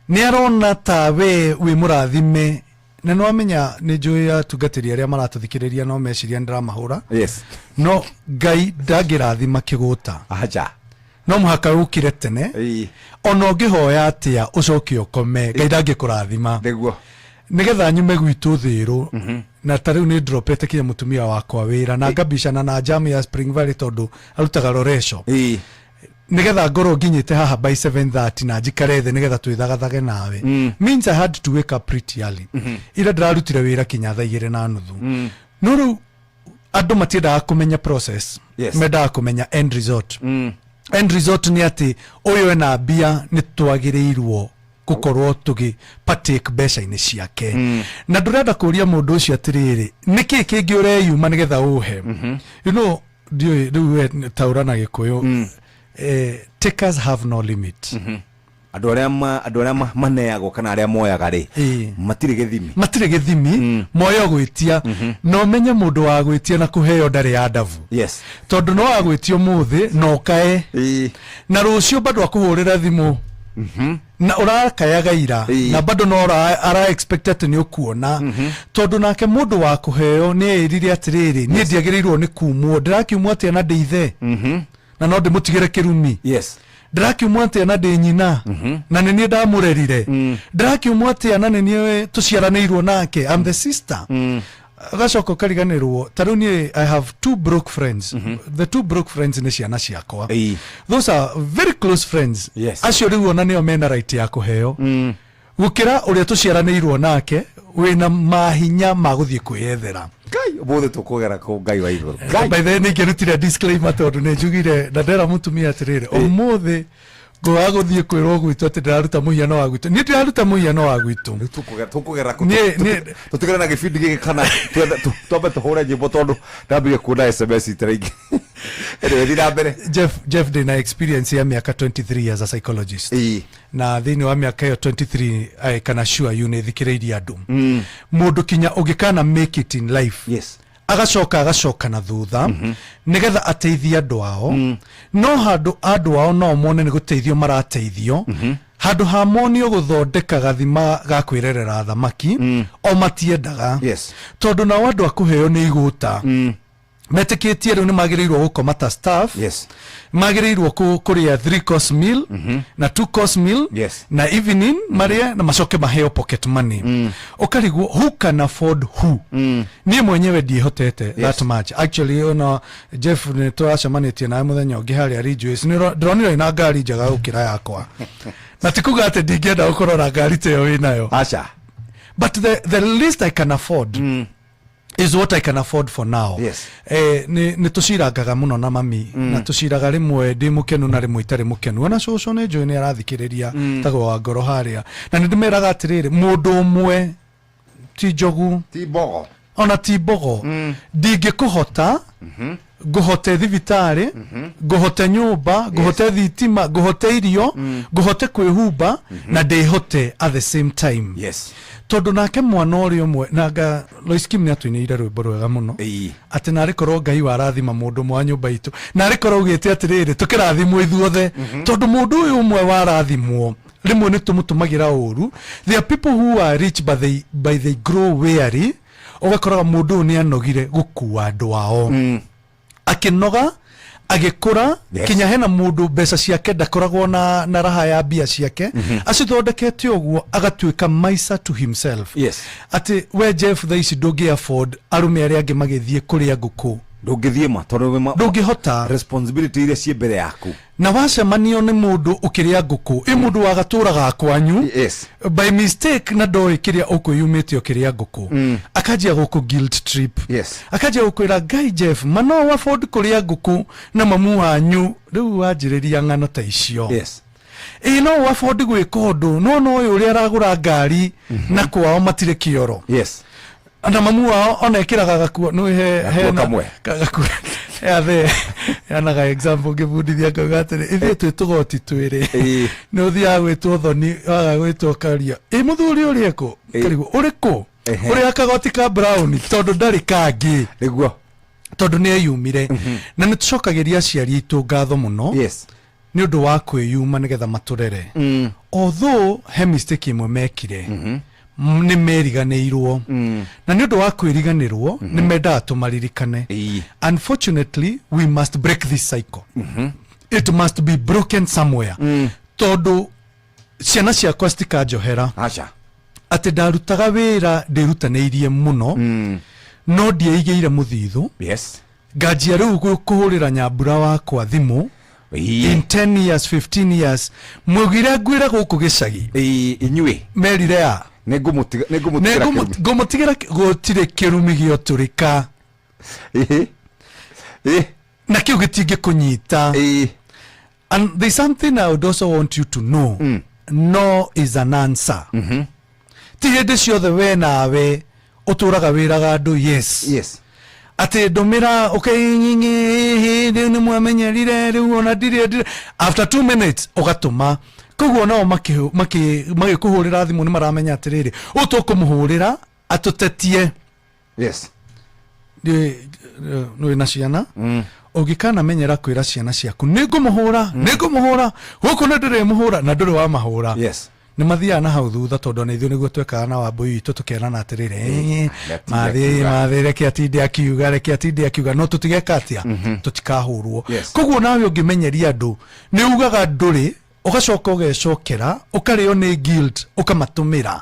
nĩ arona ta we wĩ mũrathime, na nĩ wamenya nĩ njũĩ atungatĩri arĩa maratũthikĩrĩria no meciria nĩ ndĩramahũra. No Ngai ndangĩrathima kĩgũta. Aca. No mũhaka ũkĩre tene. Ona ũngĩhoya atĩa ũcoke ũkome, Ngai ndangĩkũrathima. Nĩgetha nyume gwitũ thĩrũ, na ta rĩu nĩ ndropete kinya mũtumia wakwa wĩra na ngambicana na jam ya Spring Valley tondũ arutaga Loresho, nĩgetha ngorwo nginyĩte haha by 7:30 na njikare thĩ nĩgetha twĩthagathage nawe, means I had to wake up pretty early. Ira ndĩrarutire wĩra kinya thaa 2:30. No rĩu andũ matiendaga kũmenya process. Mendaga kũmenya end result. End result nĩ atĩ ũyũ ena mbia, nĩ twagĩrĩirwo gũkorwo tũgĩ partake mbeca-inĩ ciake. Na ndũrenda kũria mũndũ ũcio atĩrĩrĩ, nĩkĩ kĩngĩ ũreyuma nĩgetha ũhe? Ndiũĩ rĩu we taũra na Gĩkũyũ. Takers have no limit. Andũ arĩa maneagwo kana arĩa moyaga rĩ, matirĩ gĩthimi. Matirĩ gĩthimi. Moyo gwĩtia, na ũmenye mũndũ wa gwĩtia na kũheo ndarĩ ya ndabu. Tondũ no agwĩtia ũmũthĩ na ũkae, na rũciũ bado akũhũrĩra thimũ. Na ũrakayaga ira na bado no ara expect atĩ nĩ ũkuona, tondũ nake mũndũ wa kũheo nĩ erire atĩrĩrĩ, niĩ ndiagĩrĩirwo nĩ kumwo, ndĩrakiumwo atĩa na ndĩ ithe na no ndĩmũtigĩre kĩrumi? Ndĩrakiumwo atĩa na ndĩ nyina na nĩ niĩ ndamũrerire? Ndĩrakiumwo atĩa na nĩ niĩ tũciaranĩirwo nake? I'm the sister. Agacoka ũkariganĩrwo, ta rĩu niĩ I have two broke friends. The two broke friends nĩ ciana ciakwa. Those are very close friends. Acio rĩu ona nĩo mena right ya kũheo gũkĩra ũrĩa tũciaranĩirwo nake wĩna mahinya ma gũthiĩ kwĩyethera. Ngai, ũmũthĩ tũkũgera kũ, Ngai wa igũrũ, Ngai. By the way, nĩ ingĩrutire disclaimer, tondũ nĩ njugire na ndera mũtumia atĩrĩrĩ, ũmũthĩ ngũaga gũthiĩ kwĩrwo gwitũ atĩ ndĩraruta mũhiano wa gwitũ. Niĩ ndĩraruta mũhiano wa gwitũ. Tũkũgera kũ? Tũtigane na gĩbindi gĩkĩ kana twambe tũhũre nyĩmbo, tondũ ndambire kuona SMS itara ingĩ. Anyway, thiĩ na mbere. Jeff, ndĩna experience ya mĩaka 23 as a psychologist, na thĩinĩ wa mĩaka ĩyo 23, I can assure you nĩ thikĩrĩirie andũ, mũndũ kinya ũngĩkana make it in life, agacoka na thutha nĩgetha ateithie andũ ao. No handũ andũ ao no mone nĩ gũteithio marateithio, handũ ha monio gũthondeka gathima ga kwĩrerera thamaki, o matiendaga, tondũ nao andũ a kũheo nĩ igũta metĩkĩtie rĩu nĩ magĩrĩirwo gũkoma ta staff, magĩrĩirwo kũrĩa three course meal na two course meal na evening marĩe na macoke maheo pocket money. Ũkarigwo, who can afford who? Niĩ mwenyewe ndiĩhotete that much actually. Ona Jeff nĩ tũracemanĩtie nawe mũthenya ũngĩ harĩa Ridgeways, nĩ ndĩronire na ngari njega gũkĩra yakwa, na ti kuga atĩ ndingĩenda gũkorwo na ngari ta ĩyo wĩnayo. Aca. But the least I can afford is what I can afford for now. Nĩ tũcirangaga mũno na mami, na tũciraga rĩmwe ndĩ mũkenu na rĩmwe itarĩ mũkenu. Ona cũcũ nĩ njũĩ nĩ arathikĩrĩria, tagwo wa ngoro harĩa, na nĩ ndĩmeraga atĩrĩrĩ, mũndũ ũmwe ti njogu, ti mbogo, ona ti mbogo. Ndingĩkũhota ngũhote thibitarĩ, ngũhote nyũmba, ngũhote thitima, ngũhote irio, ngũhote kwĩhumba na ndĩhote at the same time, tondũ nake mwana ũrĩa ũmwe nanga Lois Kim nĩ atũinĩire rwĩmbo rwega mũno atĩ narĩ korwo Ngai warathima mũndũ ũmwe wa nyũmba itũ, narĩ korwo ugĩte atĩrĩrĩ, tũkĩrathimwo ithuothe, tondũ mũndũ ũyũ ũmwe warathimwo rĩmwe nĩ tũmũtũmagĩra ũru. There are people who are rich but they grow weary. Ũgakoraga mũndũ ũyũ nĩ anogire gũkua andũ ao, akĩnoga agĩkũra, kinya hena mũndũ mbeca ciake ndakoragwo na raha ya mbia ciake, acithondekete ũguo agatuĩka miser to himself. Atĩ we Jeff, thaa ici ndũngĩ afford arũme arĩa angĩ magĩthiĩ kũrĩa ngũkũ. Ndũngĩthiĩ ma, tondũ wĩ Ndũngĩhota. Responsibility iria ciĩ mbere yaku. Na wacemanio nĩ mũndũ ũkĩrĩa ngũkũ, ĩ mũndũ wa gatũra ga kwanyu by mistake, na ndoĩ kĩrĩa ũkwĩyumĩte ũkĩrĩa ngũkũ, akanjia gũkũ guilt trip, akanjia gũkwĩra, "Ngai Jeff, ma no afford kũrĩa ngũkũ na mamu wanyu rĩu wanjĩrĩria ng'ano ta icio?" Ĩ no afford gwĩka ũndũ no no ũyũ ũrĩa aragũra ngari na kwao matirĩ kĩoro, na mamu wao ona ĩkĩraga gakuo nĩ he Gakuo kamwe. Gakuo yathe yanaga example ngĩbundithia, ngauga atĩrĩ, ithuĩ twĩ tũgoti twĩrĩ, nĩ ũthiaga gwĩtwo thoni, waga gwĩtwo karia, ĩ mũthuri ũrĩa kũ karigwo ũrĩkũ ũrĩa kagoti ka brown, tondũ ndarĩ kangĩ. Tondũ nĩ eyumire, na nĩ tũcokagĩria aciari aitũ ngatho mũno nĩ ũndũ wa kwĩyuma nĩgetha matũrere, although he mistake ĩmwe mekire, nĩ meriganĩirwo, na nĩ ũndũ wa kwĩriganĩrwo nĩ mendaga tũmaririkane. Unfortunately, we must break this cycle. It must be broken somewhere, tondũ ciana ciakwa citikanjohera aca atĩ ndarutaga wĩra ndĩrutanĩirie mũno no ndieigĩire mũthithũ. Nganjia rĩu kũhũrĩra nyambura wakwa thimũ in 10 years, 15 years, mugire ngwĩre gũkũ gĩcagi. Inyuĩ merire a nĩ ngũmũtigĩra kĩrumi. Ngũmũtigĩra gũtirĩ kĩrumi gĩotũrĩka na kĩu gĩtingĩkũnyita. And there's something I would also want you to know: no is an answer. Ti hĩndĩ ciothe we nawe ũtũraga wĩraga andũ yes. Atĩ ndũmĩra ũkĩnyinyi, rĩu nĩ mwamenyerire, rĩu ona ndirĩ after 2 minutes ũgatũma. Koguo nao magĩkũhũrĩra thimũ nĩ maramenya atĩrĩrĩ, ũũ tũkũmũhũrĩra atũtetie. Nĩ na ciana. Ũngĩkanamenyera kwĩra ciana ciaku nĩ ngũmũhũra, nĩ ngũmũhũra gũkũ, nĩ ndĩrĩmũhũra na ndũrĩ wamahũra, nĩ mathiaga na hau thutha, tondũ ona ithuĩ nĩguo twekaga na wambũi witũ, tũkerana atĩrĩrĩ, Reke atinde mathĩ akiuga. Mathĩ, reke atinde akiuga, reke atinde akiuga, no tũtigeka atĩa, tũtikahũrwo. Koguo nawe ũngĩmenyeria andũ nĩ ugaga ndũrĩ, ũgacoka ũgecokera, ũkarĩo nĩ guilt, ũkamatũmĩra.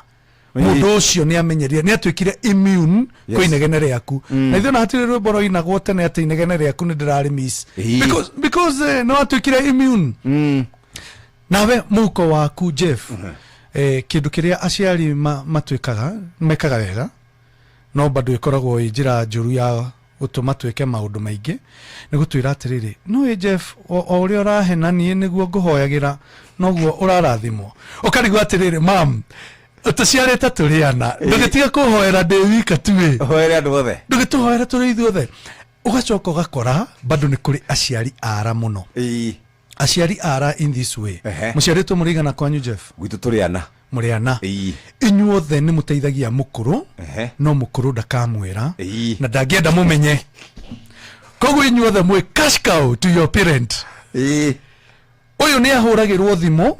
Mũndũ ũcio nĩ amenyerire, nĩ atuĩkire immune kwĩ inegene rĩaku. Na ithuĩ na hatirĩ rwĩmbo rwainagwo tene atĩ inegene rĩaku nĩ ndĩrarĩ miss, because nĩ watuĩkire immune. Nawe mũhuko waku, Jeff, kĩndũ kĩrĩa aciari matuĩkaga mekaga wega, no bado ĩkoragwo ĩ njĩra njũru ya gũtũma twĩke maũndũ maingĩ, nĩ gũtwĩra atĩrĩrĩ, no ĩ Jeff, o ũrĩa ũrahena niĩ nĩguo ngũhoyagĩra, noguo ũrarathimwo. Ũkarigwo atĩrĩrĩ, mam, tũciarĩte tũrĩ ana, ndũgĩtige kũhoera ndĩ wika tuĩ. Hoere andũ othe. Ndũgĩtũhoere tũrĩ ithuothe. Ũgacoka ũgakora bado nĩ kũrĩ aciari ara mũno, aciari ara in this way. Mũciarĩtwo mũrĩigana kwanyu, Jeff? Gwitũ tũrĩ ana. Mũrĩ ana. Inyuothe nĩ mũteithagia mũkũrũ, no mũkũrũ ndakamwĩra na ndangĩenda mũmenye. Koguo inyuothe mwĩ cash cow to your parent. Ũyũ nĩ ahũragĩrwo thimũ,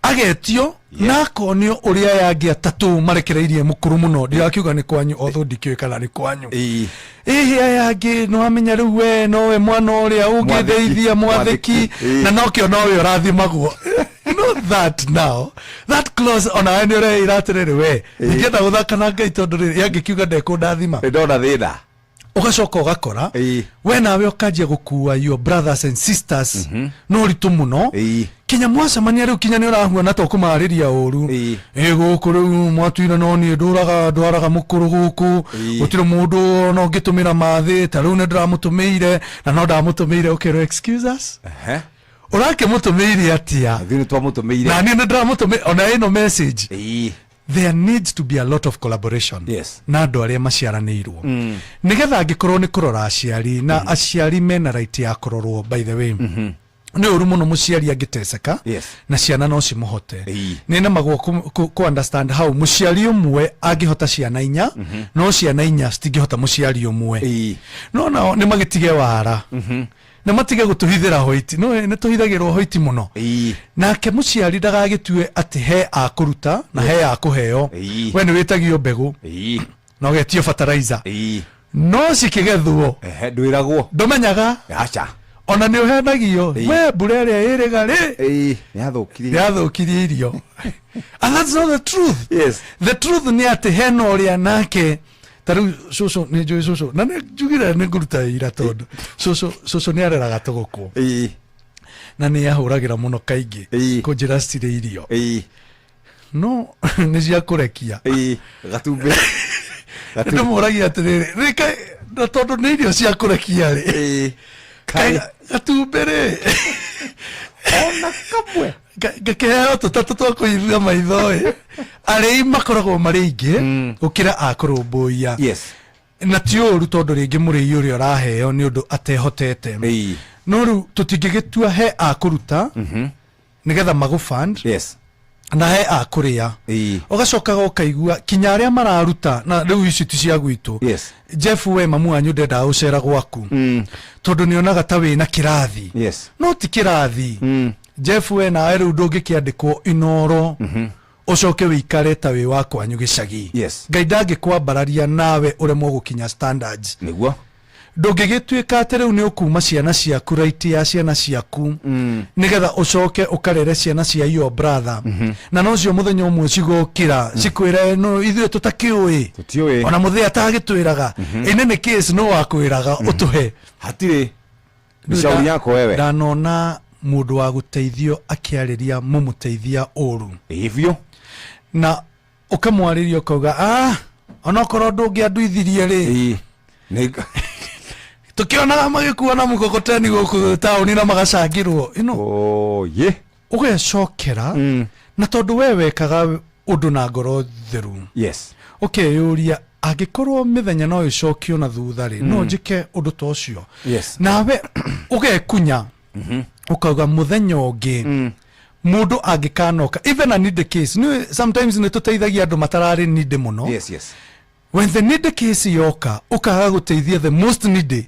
agetio na akonio ũrĩa aya angĩ atatũ marekereirie mũkũrũ mũno. Ndirakiuga nĩ kwanyu, although ndikĩũĩ kana nĩ kwanyu. Ĩhĩ, aya angĩ nĩ wamenya rĩu we nowe mwana ũrĩa ũngĩndeithia mwathĩki, na nokĩo nowe ũrathimagwo. You know that now that clause, onawe nĩ ũreĩra atĩrĩrĩ, we ndingĩenda gũthaka na Ngai, tondũ rĩrĩ angĩkiuga ndekũndathima. Ndona thĩna. Ũgacoka ũgakora we nawe ũkanjia gũkua your brothers and sisters no ũritũ mũno, kinya mwacemania rĩu kinya nĩ ũrahuana ta ũkũmarĩria ũru. Ĩ gũkũ rĩu mwatuire no niĩ ndũraga ndwaraga mũkũrũ gũkũ, gũtirĩ mũndũ ona ũngĩtũmĩra mathĩ, ta rĩu nĩ ndĩramũtũmĩire na no ndamũtũmĩire. Ũkerwo, excuse us, ũrakĩmũtũmĩire atĩa? Ithuĩ nĩ twamũtũmĩire. Na niĩ nĩ ndĩramũtũmĩire ona ĩno message. There needs to be a lot of collaboration na andũ arĩa maciaranĩirwo, nĩgetha angĩkorwo nĩ kũrora aciari, na aciari mena right ya kũrorwo, by the way. Nĩ ũru mũno mũciari angĩteceka na ciana no cimũhote. Nĩ nemagwo kũ understand how mũciari ũmwe angĩhota ciana inya, no ciana inya citingĩhota mũciari ũmwe. No nao nĩ magĩtige wara, na matige gũtũhithĩra hoiti. No nĩ tũhithagĩrwo hoiti mũno. Nake mũciari ndagagĩtue atĩ he akũruta na he akũheo. We nĩ wĩtagio mbegũ na ũgetio fertilizer, no cikĩgethwo ndwĩragwo. Ndũmenyaga. Aca. Ona nĩ ũhenagio, we mbura ĩrĩa ĩrĩga rĩ, nĩ yathũkirie irio, and that's not the truth. The truth nĩ atĩ hena ũrĩa nake, ta rĩu cũcũ, nĩ njũĩ cũcũ, na nĩ njugire nĩ ngũruta ira, tondũ cũcũ nĩ areraga tũgũkũ na nĩ ahũragĩra mũno kaingĩ kũnjĩra citirĩ irio, no nĩ cia kũrekia. Gatumbĩ. Ndĩmũragia atĩrĩrĩ, rĩka na tondũ nĩ irio cia kũrekia rĩ, kaĩ gatumbĩ rĩ ona kamwe ngakĩheo tũtatũ twa kũhitha maitho ĩ. Arĩi makoragwo marĩ aingĩ gũkĩra a kũrũmbũiya. Na ti ũru, tondũ rĩngĩ mũrĩi ũrĩa ũraheo nĩ ũndũ atehotete, no rĩu tũtingĩgĩtua he a kũruta nĩgetha magũfund na he a kũrĩa. Ũgacokaga ũkaigua kinya arĩa mararuta, na rĩu ici ti cia gwitũ. Jeff, we mamu wanyu ndendaga gũcera gwaku tondũ nĩonaga ta wĩna kĩrathi, no ti kĩrathi. Jeff, we nawe rĩu ndũngĩkĩandĩkwo Inoro ũcoke wĩikare ta wĩ wa kwanyu gĩcagi. Ngai ndangĩkwambararia nawe ũremwo gũkinya standards. Nĩguo. Ndũngĩgĩtuĩka atĩ rĩu nĩ ũkuma ciana ciaku, right ya ciana ciaku, nĩgetha ũcoke ũkarere ciana cia your brother, na nocio mũthenya ũmwe cigũkĩra cikwĩre, no ithuĩ tũtakĩũĩ. Tũtiũĩ. Ona mũthĩ atagĩtwĩraga ĩnĩ nĩ case no wakwĩraga ũtũhe. Hatirĩ nĩ shauri yako wewe. Ndanona mũndũ wa gũteithio akĩarĩria mũmũteithia ũru. Ĩĩ biũ. Na ũkamwarĩria ũkauga, ah, onokorwo ndũngĩanduithirie rĩ, tũkĩonaga magĩkua na mũkokoteni gũkũ taũni na magacangĩrwo ĩno. Oye. Ũgecokera, na tondũ we wekaga ũndũ na ngoro theru, ũkeyũria, angĩkorwo mĩthenya no ĩcokio na thutha rĩ, no njĩke ũndũ ta ũcio? Nawe ũgekunya ũkauga mũthenya ũngĩ mũndũ angĩkanoka, even a need case, nĩ sometimes nĩ tũteithagia andũ matararĩ need mũno. When the needy case yoka, ũkaga gũteithia the most needy,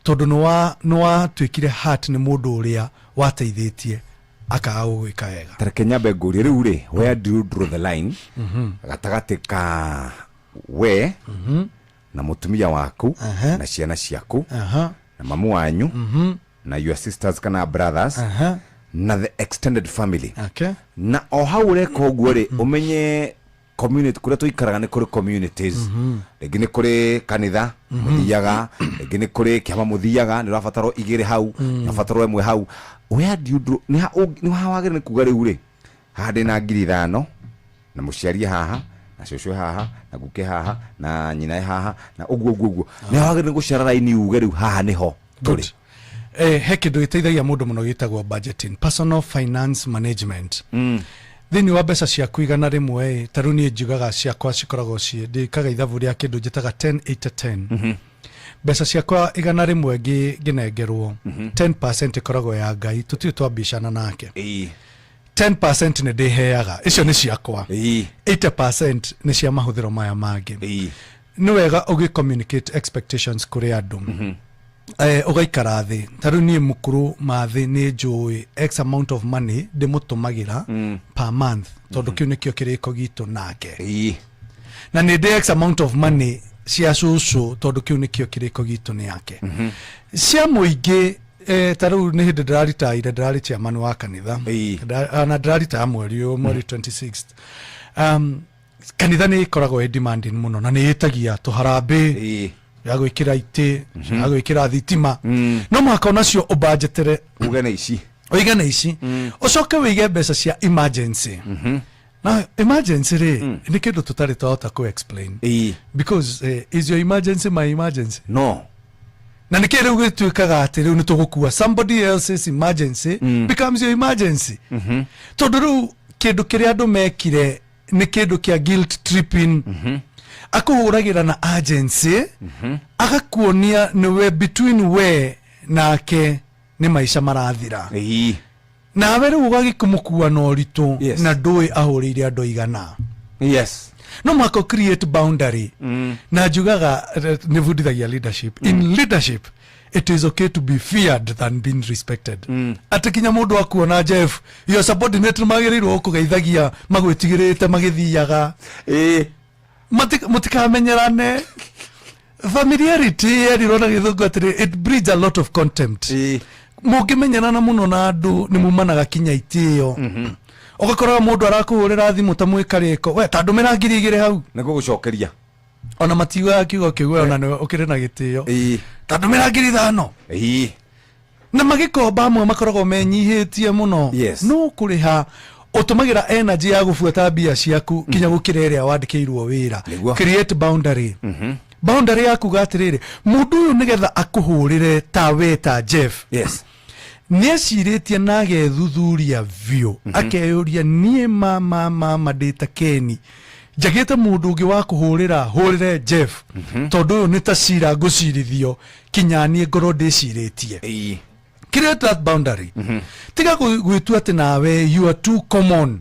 tondũ nĩ watuĩkire heart nĩ mũndũ ũrĩa wateithĩtie akaga gũgwĩka wega. Tareke nyambe ngũrie rĩu rĩ, where do you draw the line gatagatĩ ka we na mũtumia waku na ciana ciaku na mamu wanyu na your sisters kana brothers na the extended family? Na o hau ũreka ũguo rĩ, ũmenye community kũrĩa tũikaraga nĩ kũrĩ communities, rĩngĩ nĩ kũrĩ kanitha mũthiaga, rĩngĩ nĩ kũrĩ kĩama mũthiaga, nĩ ũrabatarwo igĩrĩ hau, ũrabatarwo ĩmwe hau. Where do you draw? Nĩ ha wagĩrĩire nĩ kuga rĩu rĩ, haha ndĩ na 5,000 na mũciari haha na cũcũ haha na guke haha na nyina haha na ũguo ũguo ũguo, nĩ wagĩrĩire nĩ gũcera raini uge rĩu haha nĩho tũrĩ? He kĩndũ gĩteithagia mũndũ mũno gĩtagwo budgeting, personal finance management. Thĩinĩ wa mbeca ciaku 100, ta rĩu niĩ njugaga ciakwa cikoragwo ciĩ, ndĩkaga ithabu rĩa kĩndũ njĩtaga 10 80 10. Mbeca ciakwa 100 ngĩnengerwo, 10% ĩkoragwo ya Ngai, tũtirĩ twambicana nake. 10% nĩ ndĩheaga, icio nĩ ciakwa. 80% nĩ cia mahũthĩro maya mangĩ. Nĩ wega ũgĩ communicate expectations kũrĩ andũ. Ũgaikara thĩ, ta rĩu niĩ mũkũrũ mathĩ nĩ njũĩ x amount of money ndĩmũtũmagĩra per month, tondũ kĩu nĩkĩo kĩrĩko gitũ nake. Na nĩ ndĩ x amount of money cia cũcũ, tondũ kĩu nĩkĩo kĩrĩko gitũ nĩ yake. Cia mũingĩ, ta rĩu nĩ hĩndĩ ndĩraritaire, ndĩrarĩ chairman wa kanitha na ndĩraritaya mweri ũyũ, mweri 26. Kanitha nĩ ĩkoragwo ĩ demanding mũno na nĩ ĩtagia tũharambĩ ya gwĩkĩra itĩ, ya gwĩkĩra thitima. No mũhaka onacio ũbanjetere. Uge nĩ ici. Ũige nĩ ici, ũcoke wĩige mbeca cia emergency. Na emergency rĩ, nĩ kĩndũ tũtarĩ twahota kũ explain, because is your emergency my emergency? No. Na nĩkĩ rĩu gĩtuĩkaga atĩ rĩu nĩ tũgũkua somebody else's emergency becomes your emergency? Tondũ rĩu kĩndũ kĩrĩa andũ mekire nĩ kĩndũ kĩa guilt tripping. Akũhũragĩra na agency, agakuonia nĩwe between we nake nĩ maica marathira. Nawe rĩu ũgagĩkũmũkua na ũritũ na ndũĩ ahũrĩire andũ aigana. No mũhaka ũ create boundary. Na njugaga, nĩ bundithagia leadership. In leadership it is okay to be feared than being respected. Atĩ kinya mũndũ akuona Jeff, your subordinate magĩrĩirwo gũkũgeithagia magwĩtigĩrĩte magĩthiaga. Mũtikamenyerane. Familiarity yerirwo na gĩthũngũ atĩrĩ, it breeds a lot of contempt. Mũngĩmenyerana mũno na andũ nĩ mumanaga kinya itĩo. Ũgakoraga mũndũ arakũhũrĩra thimũ ta mwĩkarĩko, we ta ndũmĩra 2,000 hau. Nĩ gũgũcokeria. Ona matiugaga kiugo kĩu, we ona nĩwe ũkĩrĩ na gĩtĩo. Ta ndũmĩra 5,000. Na magĩkomba amwe makoragwo menyihĩtie mũno. No kũrĩha ũtũmagĩra energy ya gũbuata mbia ciaku kinya gũkĩra ĩrĩa wandĩkĩirwo wĩra. Create boundary. Boundary ya kuga atĩrĩrĩ, mũndũ ũyũ nĩgetha akũhũrĩre ta we ta Jeff, nĩ ecirĩtie na agethuthuria biũ, akeyũria niĩ ma ma ndĩ ta Keni njagĩte mũndũ ũngĩ wa kũhũrĩra hũrĩre Jeff, tondũ ũyũ nĩ ta cira ngũcirithio kinya niĩ ngorwo ndĩcirĩtie. Create that boundary. Tiga gwĩtua atĩ nawe you are too common,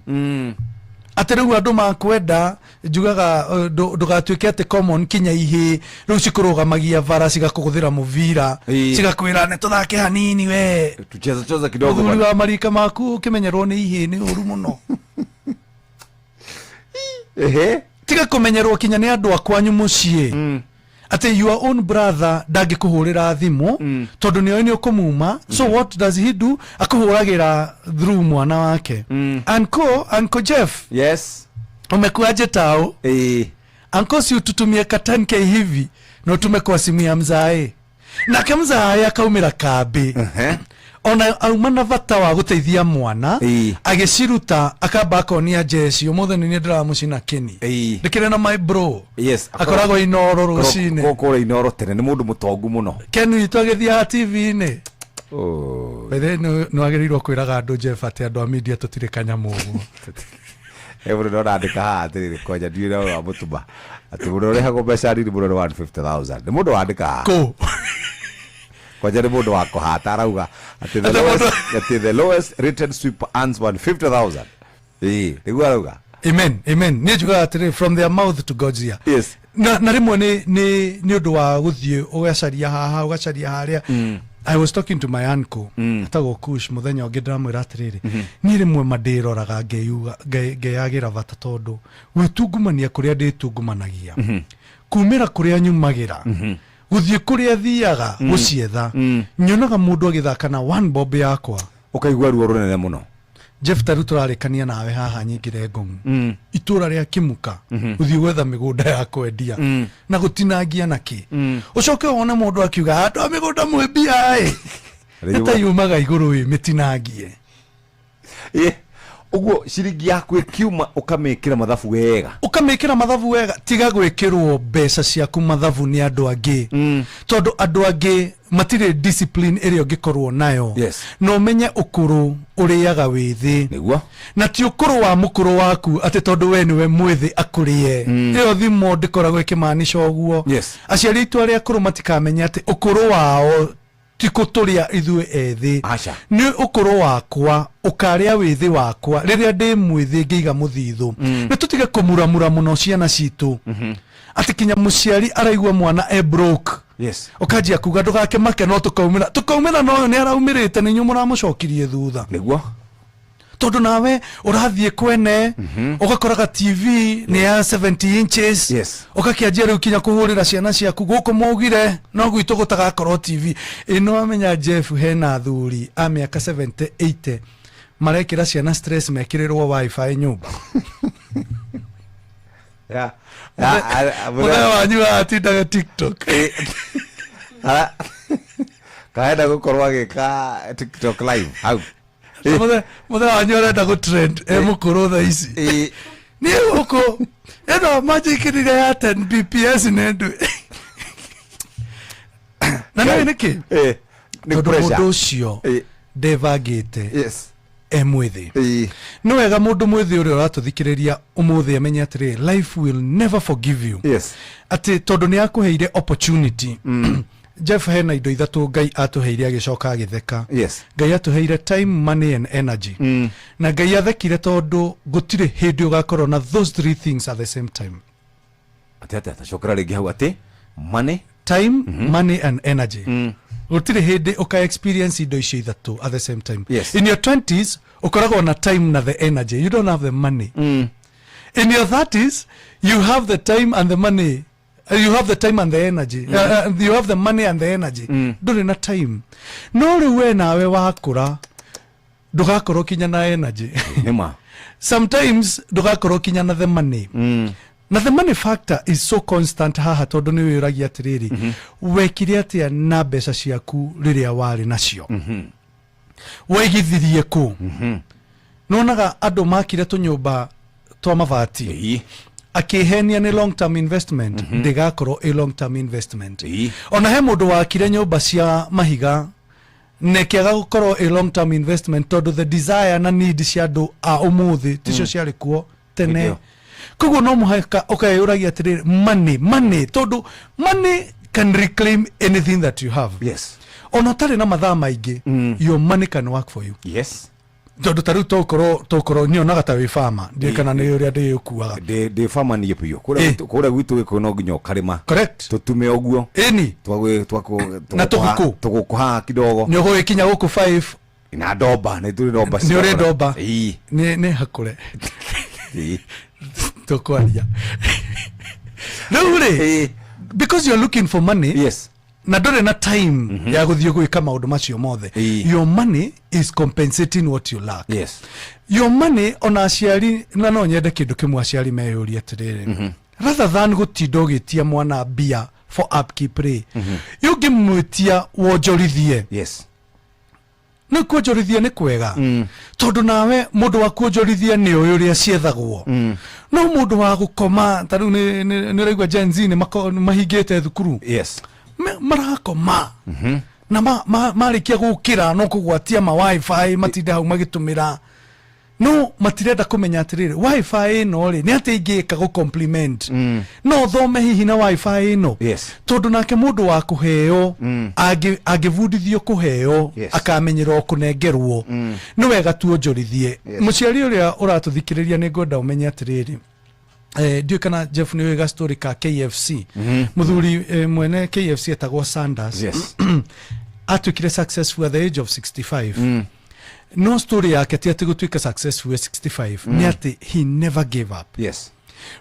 atĩ rĩu andũ makwenda. Njugaga, ndũgatuĩke atĩ common kinya ihĩ rĩu cikũrũgamagia bara cigakũgũthĩra mũbira, cigakwĩra nĩ tũthake hanini we. Tucheza cheza kidogo Mũthuri bwana. wa marika maku ũkĩmenyerwo nĩ ihĩ nĩ ũru mũno. Tiga kũmenyerwo kinya nĩ andũ a kwanyu mũciĩ, atĩ your own brother ndangĩkũhũrĩra thimũ tondũ nĩoĩ nĩ ũkũmuma. So what does he do? Akũhũragĩra through mwana wake. Uncle Jeff, umekuaje tao? Uncle, si ututumie ka 10K hivi na utume kwa simu ya mzae. Nake mzae akaumĩra kambĩ, ona auma na bata wa gũteithia mwana, agĩciruta akamba akonia jeci, ũmũthĩ nĩ niĩ ndĩramũcina kĩni, ndĩkĩrĩ na my bro. Akoragwo Inoro rũcinĩ. Kũrĩa Inoro tene nĩ mũndũ mũtongu mũno. Ken witũ agĩthiaga TV-inĩ. By the way, nĩ wagĩrĩirwo kwĩraga andũ, Jeff, atĩ andũ a media tũtirĩ kanyamũ ũguo. He mũndũ ndona andĩka haha atĩrĩrĩ, kwanja ndiũĩ na wa mũtuma, atĩ mũndũ ũrĩhagwo mbeca nini mũno nĩ 150,000. Nĩ mũndũ wandĩka haha. Kũ? Kwanja nĩ mũndũ wa kũhata, arauga atĩ the Atĩ lowest, atĩ the lowest rated sweeper earns 150,000. Ĩĩ, nĩguo arauga. Amen, amen. Niĩ njugaga atĩrĩrĩ, from their mouth to God's ear. Yes. Na rĩmwe nĩ ũndũ wa gũthiĩ ũgacaria haha, ũgacaria harĩa. I was talking to my uncle etagwo Kush, mũthenya ũngĩ ndĩramwĩra atĩrĩrĩ, niĩ rĩmwe ma ndĩroraga ngeyuga ngeyagĩra bata, tondũ gwĩtungumania kũrĩa ndĩtungumanagia, kumĩra kũrĩa nyumagĩra, gũthiĩ kũrĩa thiaga gũcietha, nyonaga mũndũ agĩthaka na one bob yakwa. Ũkaigua ruo rũnene mũno. Jeff, ta rĩu tũrarĩkania nawe haha, nyingĩre Ngong'u, itũra rĩa Kĩmuka, gũthiĩ gwetha mĩgũnda ya kwendia na gũtinangia na kĩ, ũcoke wone mũndũ akiuga, "Andũ a mĩgũnda mwĩ mbia ĩ." Rĩu- Nĩ ta yumaga igũrũ ĩ mĩtinangie. Ĩ, ũguo ciringi yaku ĩkiuma ũkamĩkĩra mathabu wega. Ũkamĩkĩra mathabu wega. Tiga gwĩkĩrwo mbeca ciaku mathabu nĩ andũ angĩ, tondũ andũ angĩ matirĩ discipline ĩrĩa ũngĩkorwo nayo. Na ũmenye ũkũrũ ũrĩaga wĩthĩ. Nĩguo. Na ti ũkũrũ wa mũkũrũ waku atĩ tondũ we nĩwe mwĩthĩ akũrĩe. Ĩyo thimo ndĩkoragwo ĩkĩmaanisha ũguo. Aciari aitũ arĩa akũrũ matikamenya atĩ ũkũrũ wao ti kũtũrĩa ithuĩ ethĩ. Aca. Nĩ ũkũrũ wakwa ũkarĩa wĩthĩ wakwa rĩrĩa ndĩ mwĩthĩ ngĩiga mũthithũ. Nĩ tũtige kũmuramura mũno ciana citũ, atĩ kinya mũciari araigua mwana e broke, ũkanjia kuga, "Ndũgakĩmake, no tũkaumĩra, tũkaumĩra." No ũyũ nĩ araumĩrĩte, nĩ inyuĩ mũramũcokirie thutha. Nĩguo. Tondũ nawe ũrathiĩ kwene ũgakoraga TV nĩ ya 70 inches, ũgakĩanjia rĩu kinya kũhũrĩra ciana ciaku gũkũ maugire no gwitũ gũtagakorwo TV ĩno. Amenya Jeff, hena athuri a mĩaka 70, 80 marekĩra ciana stress mekĩrĩrwo WiFi nyũmba. Mũthenya wanyu atindaga TikTok. Kaenda gũkorwo agĩka TikTok live hau. Mũthenya wanyu arenda gũ trend e mũkũrũ thaa ici. Niĩ gũkũ ĩno manjĩkĩrire ya 10 bps nĩ ndũ na nĩ nĩkĩ? Nĩ Tondũ pressure. mũndũ ũcio ndebangĩte e mwĩthĩ. Nĩ wega mũndũ mwĩthĩ ũrĩa ũratũthikĩrĩria ũmũthĩ amenye atĩrĩ, life will never forgive you, atĩ tondũ nĩ akũheire opportunity. Jeff, hena indo ithatũ Ngai atũheire agĩcoka agĩtheka. Ngai atũheire time, money and energy. Na Ngai athekire tondũ gũtirĩ hĩndĩ ũgakorwo na those three things at the same time. Atĩ atĩ atacokera rĩngĩ hau, atĩ money? Time, money and energy. Gũtirĩ hĩndĩ ũka experience indo icio ithatũ at the same time. In your 20s ũkoragwo na time na the energy, you don't have the money. In your 30s you have the time and the money. You have the time and the energy. You have the money and the energy. Ndũrĩ na time. No rĩu we nawe wakũra ndũgakorwo kinya na energy. Nĩma. Sometimes ndũgakorwo kinya na the money. Na the money factor is so constant haha, tondũ nĩ wĩũragia atĩrĩrĩ, wekire atĩa na mbeca ciaku rĩrĩa warĩ nacio? Waigithirie kũ? Nĩwonaga andũ makire tũnyũmba twa mabati akĩhenia nĩ long term investment. Ndĩgakorwo ĩ long term investment. Ona he mũndũ wakire nyũmba cia mahiga na ĩkĩaga gũkorwo ĩ long term investment, tondũ the desire na need cia andũ a ũmũthĩ ticio ciarĩ kuo tene. Nĩkĩo. Koguo no mũhaka ũkeyũragia atĩrĩrĩ, money, money, tondũ money can reclaim anything that you have. Ona ũtarĩ na mathaa maingĩ, your money can work for you. Tondũ ta rĩu tũkorwo nyonaga ta wĩ farmer, ndiũĩ kana nĩ ũrĩa ndĩũkuaga. Ndĩ farmer niĩ biũ. Kũrĩa gwitũ Gĩkũyũ no nginya ũkarĩma. Correct. Tũtume ũguo. Ĩni. Na tũgũkũ. Tũgũkũ haha kidogo. Nĩ ũgũgĩkinya gũkũ 5. Na ndomba, nĩ tũrĩ ndomba. Nĩ ũrĩ ndomba? Ĩĩ. Nĩ hakũre. Ĩĩ. Tũkwaria rĩu rĩ, because you're looking for money, na ndũrĩ na time ya gũthiĩ gwĩka maũndũ macio mothe, your money is compensating what you lack. Your money, ona aciari, na no nyende kĩndũ kĩmwe aciari meyũrie atĩrĩrĩ, rather than gũtinda ũgĩtia mwana mbia for upkeep rĩ, ũngĩmwĩtia wonjorithie. Nĩ kuonjorithia nĩ kwega, tondũ nawe mũndũ wa kuonjorithia nĩ ũĩ ũrĩa ciethagwo. No mũndũ wa gũkoma, ta rĩu nĩ ũraigua Gen Z nĩ mahingĩte thukuru. Marakoma na marĩkia gũkĩra no kũgwatia ma WiFi, matinda hau magĩtũmĩra. No matirenda kũmenya atĩrĩrĩ, wifi ĩno rĩ, nĩ atĩ ingĩka gũ compliment no thome hihi na wifi ĩno? Tondũ nake mũndũ wa kũheo angĩbundithio kũheo, akamenyera o kũnengerwo. Nĩ wega tuonjorithie. Mũciari ũrĩa ũratũthikĩrĩria, nĩ ngwenda ũmenye atĩrĩrĩ, ndiũĩ kana Jeff nĩ ũĩ gastori ka KFC. Mũthuri mwene KFC etagwo Sanders. Atuĩkire successful at the age of 65. No story yake ti atĩ gũtuĩka successful at 65, nĩ atĩ he never gave up.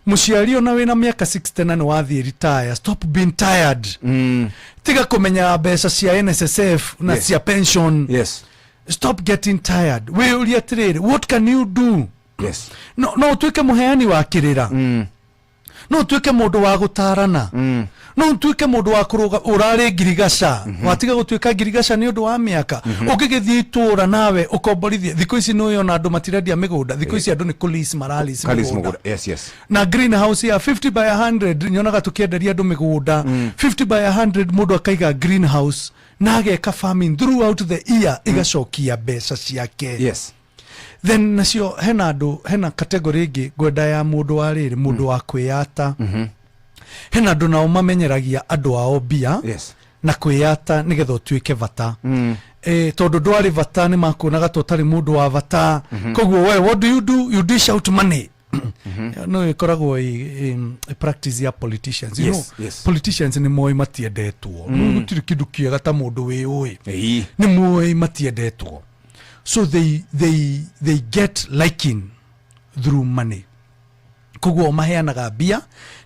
Mũciari, ona wĩna mĩaka 60 na nĩ wathiĩ retire, stop being tired. Tiga kũmenya mbeca cia NSSF na cia pension. Stop getting tired. Wĩyũrie atĩrĩrĩ, what can you do? No ũtuĩke mũheani wa kĩrĩra, no ũtuĩke mũndũ wa gũtarana, no ũtuĩke mũndũ wa kũrũga. Ũrarĩ ngirigaca, watiga gũtuĩka ngirigaca nĩ ũndũ wa mĩaka. Ũngĩgĩthiĩ itũũra nawe ũkomborithie. Thikũ ici nĩ ũyona andũ matirendia mĩgũnda. Thikũ ici andũ nĩ kũlease maralease Kalease mĩgũnda. Mũgũnda. Yes. Na greenhouse ya 50 by 100, nyonaga tũkĩenderia andũ mĩgũnda 50 by 100, mũndũ akaiga greenhouse na ageka farming throughout the year, igacokia mbeca ciake. Then nacio hena andũ, hena category ĩngĩ ngwenda ya mũndũ wa rĩrĩ, mũndũ wa kwĩyata. Hena andũ nao mamenyeragia andũ ao mbia na kwĩyata nĩgetha ũtuĩke bata. Tondũ ndwarĩ bata, nĩ makuonaga ta ũtarĩ mũndũ wa bata. Koguo we, what do you do? You dish out money. No ĩkoragwo ĩ practice ya politicians, you know. Politicians nĩ moĩ matiendetwo. Gũtirĩ kĩndũ kĩega ta mũndũ wĩũĩ. Nĩ moĩ matiendetwo, so they get liking through money. Koguo maheanaga mbia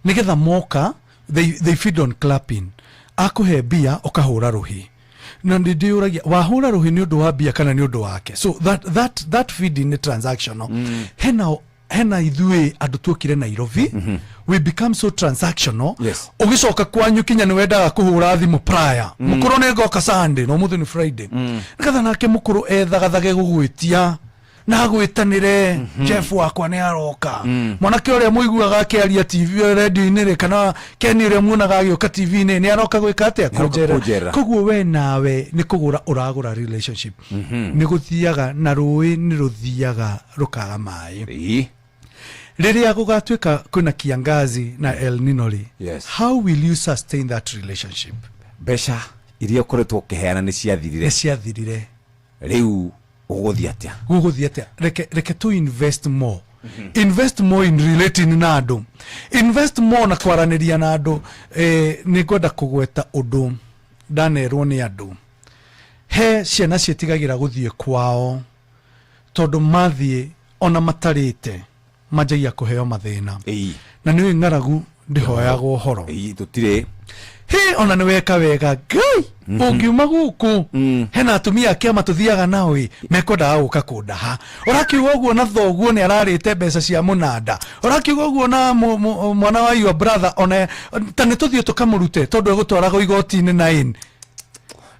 nigetha moka, they feed on clapping. Akũhe mbia, ũkahũra rũhĩ, na nĩ ndĩyũragia, wahũra rũhĩ nĩ ũndũ wa mbia kana nĩ ũndũ wake? So that feeding nĩ transactional. Hena ithuĩ andũ tuokire Nairobi, we become so transactional. Ũgĩcoka kwanyu kinya nĩ wendaga kũhũra thimũ prior, mũkũrũ, nĩ ngoka Sunday, no mũthĩ nĩ Friday, nĩgetha nake mũkũrũ ethagathage gũgwĩtia na agwĩtanĩre, Jeff wakwa nĩ aroka. Mwanake ũrĩa mũiguaga akĩaria TV, radio-inĩ rĩ, kana Ken ũrĩa muonaga agĩũka TV-inĩ, nĩ aroka gwĩka atĩa? Nĩ aroka kũnjerera. Kũnjerera. Koguo we nawe nĩ kũgũra ũragũra relationship. Nĩ gũthiaga na rũĩ, nĩ rũthiaga rũkaga maĩ. Rĩrĩa gũgatuĩka kwĩna kiangazi na El Nino rĩ, how will you sustain that relationship? Mbeca iria ũkoretwo ũkĩheana nĩ ciathirire. Nĩ ciathirire. Rĩu ũgũthiĩ atĩa? Gũgũthiĩ atĩa? Reke tu invest more, invest more in relating na andũ, invest more na kwaranĩria na andũ. Nĩ ngwenda kũgweta ũndũ ndanerwo nĩ andũ. He ciana ciĩtigagĩra gũthiĩ kwao tondũ mathiĩ, ona matarĩte, manjagia kũheo mathĩna. Na nĩ ũĩ ng'aragu ndĩhoyagwo ũhoro. Tũtirĩ. Hĩ, ona nĩ weka wega Ngai ũngiuma gũkũ. Hena atumia a kĩama tũthiaga nao ĩ, mekwendaga gũka kũndaha. Ũrakiuga ũguo na thoguo nĩ ararĩte mbeca cia mũnanda, ũrakiuga ũguo na mwana wa your brother, ona ta nĩ tũthiĩ tũkamũrute tondũ egũtwaragwo igoti-inĩ na in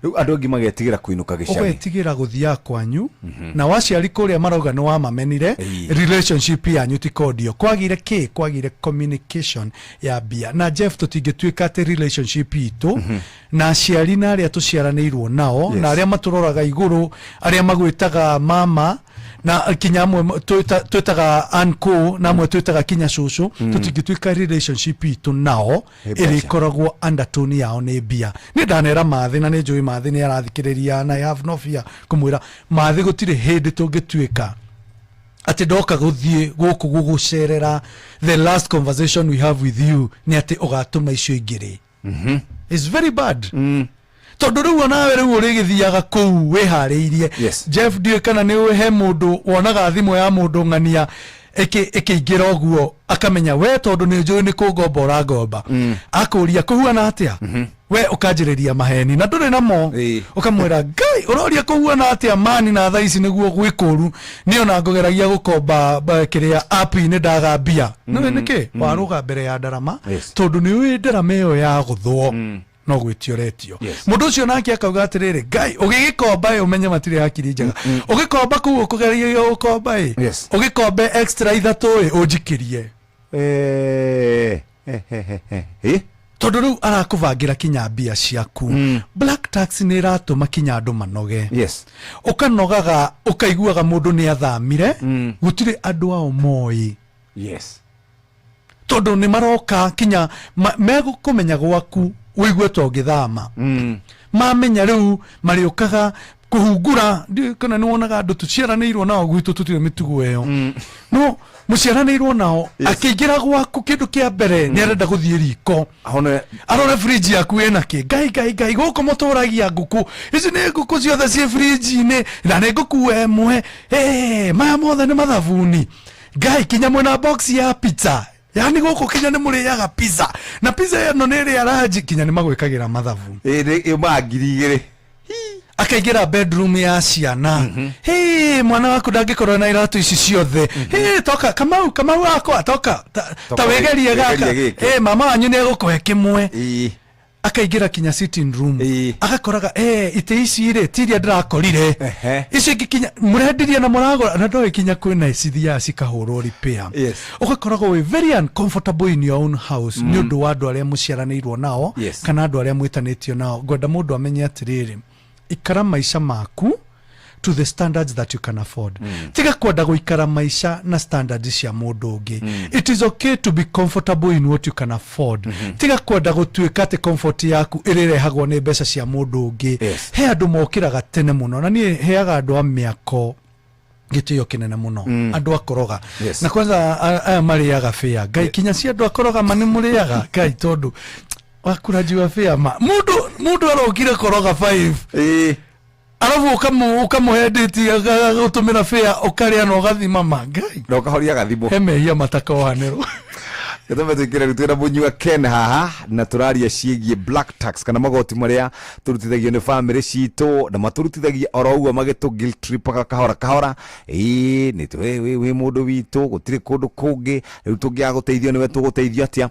Rĩu andũ angĩ magetigĩra kũinũka gĩcagi. Ũgetigĩra gũthiaga kwanyu, na waciari kũrĩa marauga nĩ wamamenire. Relationship yanyu ti cordial. Kwagire kĩ? Kwagire communication ya mbia. Na Jeff, tũtingĩtuĩka atĩ relationship itũ na aciari na arĩa tũciaranĩirwo nao na arĩa matũroraga igũrũ, arĩa magwĩtaga mama, na kinya amwe twĩtaga uncle, na amwe twĩtaga kinya cũcũ, tũtingĩtuĩka relationship itũ nao Nĩ mbeca. Ĩrĩkoragwo undertone yao nĩ mbia. Nĩ ndanera Mathĩ, na nĩ njũĩ Mathĩ nĩ arathikĩrĩria, na I have no fear kũmwĩra Mathĩ, gũtirĩ hĩndĩ tũngĩtuĩka atĩ ndoka gũthiĩ gũkũ gũgũcerera, the last conversation we have with you nĩ atĩ ũgatũma icio ingĩ rĩ. It's very bad, tondũ rĩu onawe rĩu ũrĩgĩthiaga kũu wĩharĩirie. Jeff, ndiũĩ kana nĩ ũĩ he mũndũ wonaga thimũ ya mũndũ ng'ania ĩkĩingĩra ũguo, akamenya we tondũ nĩ njũĩ nĩ kũngomba ũrangomba. Akũria kũhuana atĩa, we ũkanjĩrĩria maheni na ndũrĩ namo. Ũkamwĩra, Ngai, ũroria kũhuana atĩa mani na thaa ici nĩguo gwĩ kũru niĩ ona ngũgeragia gũkomba kĩrĩa app-inĩ ndaga mbia. Nĩũĩ nĩkĩ warũga mbere ya ndarama? Tondũ nĩ ũĩ ndarama ĩyo ya gũthwo no gwĩtio ũretio. Mũndũ ũcio nake akauga atĩrĩrĩ, Ngai, ũgĩgĩkomba ĩ, ũmenye matirĩ hakiri njega. Ũgĩkomba kũu ũkũgeria gũkomba ĩ, ũgĩkombe extra ithatũ ĩ, ũnjikĩrie. Tondũ rĩu arakũbangĩra kinya mbia ciaku. Black Tax nĩ ĩratũma kinya andũ manoge. Ũkanogaga ũkaiguaga mũndũ nĩ athamire, gũtirĩ andũ ao moĩ. Tondũ nĩ maroka kinya megũkũmenya gwaku ũigue ta ũngĩthama. Mamenya rĩu marĩũkaga kũhungura. Ndiũĩ kana nĩ wonaga andũ tũciaranĩirwo nao, gwitũ tũtirĩ mĩtugo ĩyo, no mũciaranĩirwo nao, akĩingĩra gwaku kĩndũ kĩa mbere nĩ arenda gũthiĩ riko Ahone arore fridge yaku ĩna kĩ. Ngai, Ngai, Ngai, gũkũ mũtũragia ngũkũ ici, nĩ ngũkũ ciothe ciĩ fridge-inĩ na nĩ ngũkua ĩmwe. Eh, maya mothe nĩ mathabuni. Ngai, kinya mwĩna box ya pizza, yani gũkũ kinya nĩ mũrĩaga pizza, na pizza ĩno nĩ ĩrĩa ranji, kinya nĩ magwĩkagĩra mathabu. Ĩumaga 2000. Akaingĩra bedroom ya ciana, hey, mwana waku ndangĩkorwo na iratũ ici ciothe. Hey, toka Kamau, Kamau wakwa, toka ta, ta wĩgerie gaka. Wĩgerie gĩkĩ. Hey, mama wanyu nĩ egũkũhe kĩmwe. Akaingĩra kinya sitting room, agakoraga, eh, itĩ ici rĩ ti iria ndĩrakorire, ici ingĩ kinya mũrendirie na mũragũra na ndoĩ kinya kwĩna cithiaga cikahũrwo repair. Ũgakoragwo wĩ very uncomfortable in your own house nĩ ũndũ wa andũ arĩa mũciaranĩirwo nao kana andũ arĩa mwĩtanĩtio nao. Ngwenda mũndũ amenye atĩrĩrĩ, ikara maica maku to the standards that you can afford. Tiga kwenda gũikara maica na standards cia mũndũ ũngĩ. It is okay to be comfortable in what you can afford. Tiga kwenda gũtuĩka atĩ comfort yaku ĩrĩrehagwo nĩ mbeca cia mũndũ ũngĩ. He andũ mokĩraga tene mũno, na niĩ heaga andũ a mĩako gĩtĩo kĩnene mũno, andũ akoroga. Na kwanza aya marĩaga bĩa, Ngai, kinya cia andũ akoroga ma nĩ mũrĩaga, Ngai, tondũ wakurajiwa bĩa ma mũndũ arokire koroga 5, arabu ũkamũhe ndĩti gũtũmĩra bĩa, ũkarĩa na ũgathima ma Ngai. Na ũkahoria gathimũ. He mehia matakohanĩrwo. Gĩtũme twĩkĩre rĩu twĩna Mũnyua Ken haha na tũraria ciĩgiĩ black tax kana magoti marĩa tũrutithagio nĩ bamĩrĩ citũ, na matũrutithagia oro ũguo magĩtũ guilt tripaga kahora kahora. Ĩĩ, nĩ wĩ mũndũ witũ, gũtirĩ kũndũ kũngĩ, rĩu tũngĩaga gũteithio nĩwe tũgũteithio atĩa?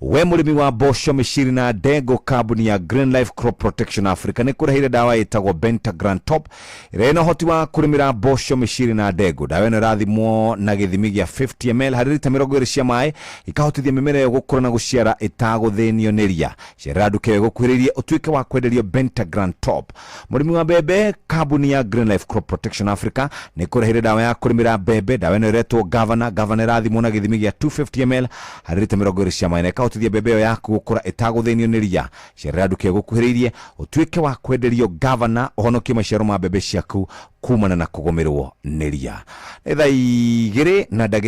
We mũrĩmi wa mboco, mĩciri na ndengũ, kambuni ya Green Life Crop Protection Africa nĩ kũreheire ndawa ĩtagwo Bentagran Top, ĩrĩa ĩna ũhoti wa kũrĩmĩra mboco, mĩciri na ndengũ. Ndawa ĩno ĩrathimwo na gĩthimi gĩa 50 ml harĩ rita 20 cia maĩ, ikahotithia mĩmera ĩyo gũkũra na gũciara ĩtagũthĩnio nĩ ria. Cerera nduka ĩyo ĩgũkuhĩrĩirie ũtuĩke wa kwenderio Bentagran Top. Mũrĩmi wa mbembe, kambuni ya Green Life Crop Protection Africa nĩ kũreheire ndawa ya kũrĩmĩra mbembe. Ndawa ĩno ĩretwo Governor. Governor ĩrathimwo na gĩthimi gĩa 250 ml harĩ rita 20 cia maĩ na ĩkahotithia mbembe ĩyo yaku gũkũra ĩtagũthĩnio nĩ ria. Cerera nduka ĩyo ĩgũkuhĩrĩirie ũtuĩke wa kwenderio Governor, ũhonokie maciaro ma mbembe ciaku kumana na kũgũmĩrwo nĩ ria. Nĩ thaa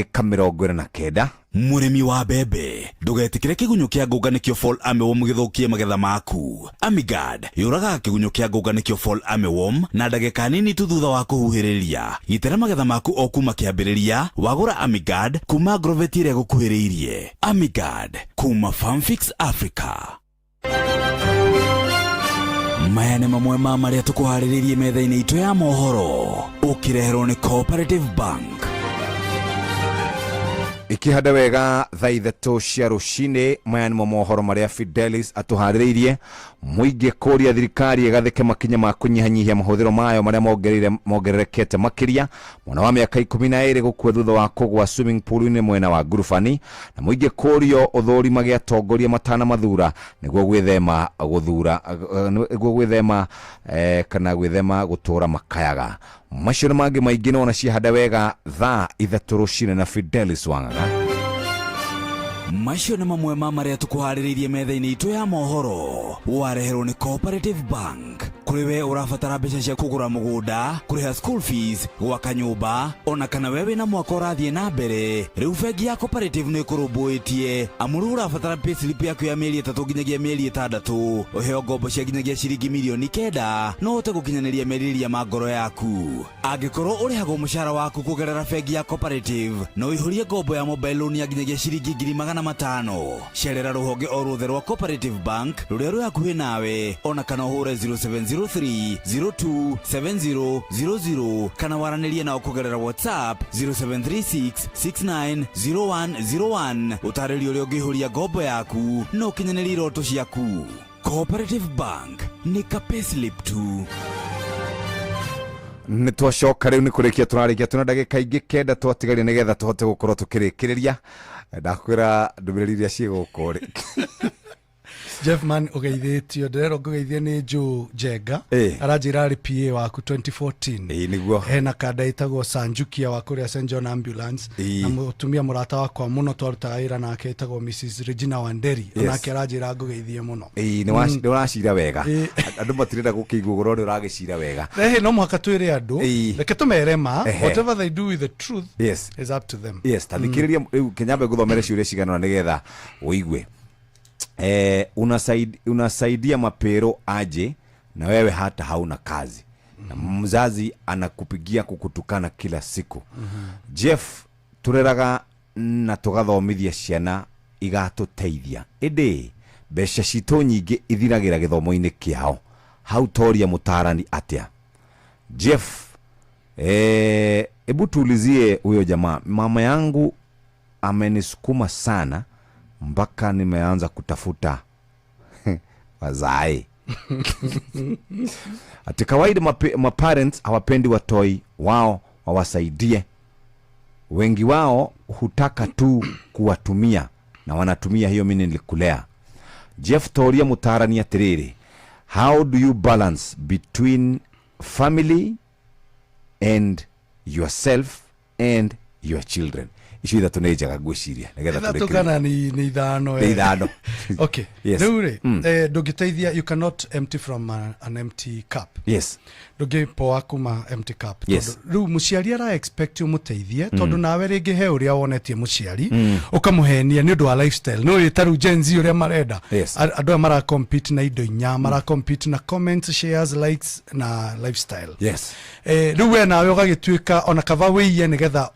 2:49. Mũrĩmi wa mbembe, ndũgetĩkĩre kĩgunyũ kĩa ngũnga nĩkĩo fall armyworm gĩthũkie magetha maku. Amigard yũragaga kĩgunyũ kĩa ngũnga nĩkĩo fall armyworm na ndagĩka nini tu thutha wa kũhuhĩrĩria. Gitĩra magetha maku o kuma kĩambĩrĩria wagũra Amigard kuma Agrovet ĩrĩa ĩgũkuhĩrĩirie. Amigard kuma Farmfix Africa. Maya nĩ mamwe ma marĩa tũkũharĩrĩirie metha-inĩ itũ ya mohoro, ũkĩreherwo nĩ Cooperative Bank. Ikĩhanda wega thaa 3 cia rũcinĩ, maya nĩmo mohoro marĩa Fidelis atũharĩrĩirie. Mũingĩ kũria thirikari ĩgathĩke makinya ma kũnyihanyihia mahũthĩro mayo marĩa mongererekete makĩria. Mwana wa mĩaka 12 gũkua thutha wa kũgwa swimming pool-inĩ mwena wa Ngurubani. Na mũingĩ kũrio ũthũrimage atongoria matana mathura nĩguo gwĩthema gũthura, nĩguo gwĩthema, kana gwĩthema gũtũra makayaga. Macio na mangĩ maingĩ nĩwona ciahanda wega thaa 3 rũcinĩ na Fidelis Wang'ang'a. Macio nĩ mamwe ma marĩa tũkũharĩrĩirie metha-inĩ itũ ya mohoro, wareherwo nĩ Cooperative Bank. Kũrĩ we ũrabatara mbeca cia kũgũra mũgũnda, kũrĩha school fees, gwaka nyũmba, ona kana we wĩna mwaka ũrathiĩ na mbere, rĩu bengi ya Cooperative nĩ ĩkũrũmbũĩtie, amu rĩu ũrabatara payslip yaku ya mĩeri 3 nginyagia mĩeri 6, ũheo ngombo cia nginyagia ciringi mirioni 9 no ũhote gũkinyanĩria merirĩria ma ngoro yaku. Angĩkorwo ũrĩhagwo mũcara waku kũgerera bengi ya Cooperative, no ũihũrie ngombo ya mobile loan ya nginyagia ciringi 500,000. Cerera rũhonge o ruothe rwa Cooperative Bank rũrĩa rwĩ hakuhĩ nawe, ona kana ũhũre 0703 027000 kana waranĩrie nao kũgerera WhatsApp 0736 690101, ũtarĩrie ũrĩa ũngĩihũria ngombo yaku na ũkinyanĩrie iroto ciaku. Cooperative Bank, nĩ ka payslip tu. Nĩ twacoka rĩu nĩ kũrĩkia tũrarĩkia, twĩna ndagĩka ingĩ 9 twatigaria nĩgetha tũhote gũkorwo tũkĩrĩkĩrĩria. Ndakwĩra ndũmĩrĩri iria ciĩ gũkũ rĩ. Jeff man ũgeithĩtio, ndĩrerwo ngũgeithie nĩ Joe Njenga. Aranjĩra arĩ PA waku 2014. Ĩĩ nĩguo. Hena kanda ĩtagwo Sanjukia wa kũrĩa St John Ambulance. Na mũtumia mũrata wakwa mũno twarutaga wĩra nake ĩtagwo Mrs Regina Wanderi. Onake aranjĩra ngũgeithie mũno. Ĩĩ, nĩ ũracira wega. Andũ matirenda gũkĩigua ũguo, no nĩ ũragĩcira wega. Ehe, no mũhaka twĩre andũ. Reke tũmere ma. Whatever they do with the truth is up to them. Yes, ta thikĩrĩria rĩu, kenyambe ngũthomere ciũria cigana ũna nĩgetha ũigue. Unasaidia mapero aje na wewe hata hauna kazi, na mzazi anakupigia kukutukana kila siku? Jeff, tureraga na tugathomithia ciana igatũteithia, ĩndĩ mbeca citũ nyingĩ ithiragĩra gĩthomo-inĩ kĩao. Hau toria mũtarani atĩa? Jeff, hebu tuulizie huyo jamaa, mama yangu amenisukuma sana mpaka nimeanza kutafuta wazae. Ati kawaida maparents hawapendi watoi wao wawasaidie. Wengi wao hutaka tu kuwatumia na wanatumia hiyo mimi nilikulea. Jeff, toria mutarani atiriri, how do you balance between family and yourself and your children? Icio ithatũ nĩ njega ngwĩciria, nĩgetha Ithatũ tũrĩkĩrĩrie. Kana nĩ ithano, Nĩ eh. ithano. Okay. Yes. Rĩu rĩ, ndũngĩteithia, you cannot empty from an empty cup. Ndũngĩpoa kuma empty cup. Tondũ rĩu mũciari ara expect ũmũteithie, tondũ nawe rĩngĩ he ũrĩa wonetie mũciari, ũkamũhenia nĩ ũndũ wa lifestyle. Nĩ ũĩ ta rĩu Gen Z ũrĩa marenda. Andũ aya mara compete na indo inya, mara compete na comments, shares, likes na lifestyle. Rĩu we nawe ũgagĩtuĩka ona kaba wĩiye nĩgetha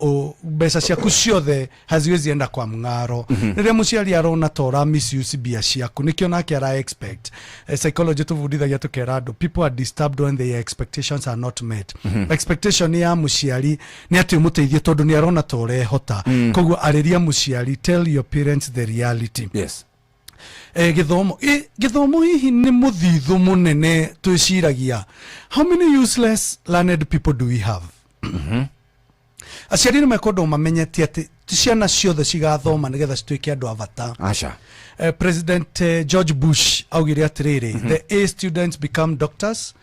mbeca ciaku ciothe haziwezi enda kwa mng'aro. Rĩrĩa mũciari arona ta ũra misuse mbia ciaku, nĩkĩo nake ara expect. Psychology tũbundithagia tũkera andũ, people are disturbed when their expectations are not met. Expectation ya mũciari nĩ atĩ ũmũteithie tondũ nĩ arona ta ũrehota. Koguo arĩria mũciari, tell your parents the reality. Gĩthomo hihi nĩ mũthithũ mũnene twĩciragia. How many useless learned people do we have? Aciari nĩ mekwendwo mamenyete atĩ ti ciana ciothe cigathoma nĩgetha cituĩke andũ a bata. Aca. President George Bush augire atĩrĩrĩ, the A students become doctors,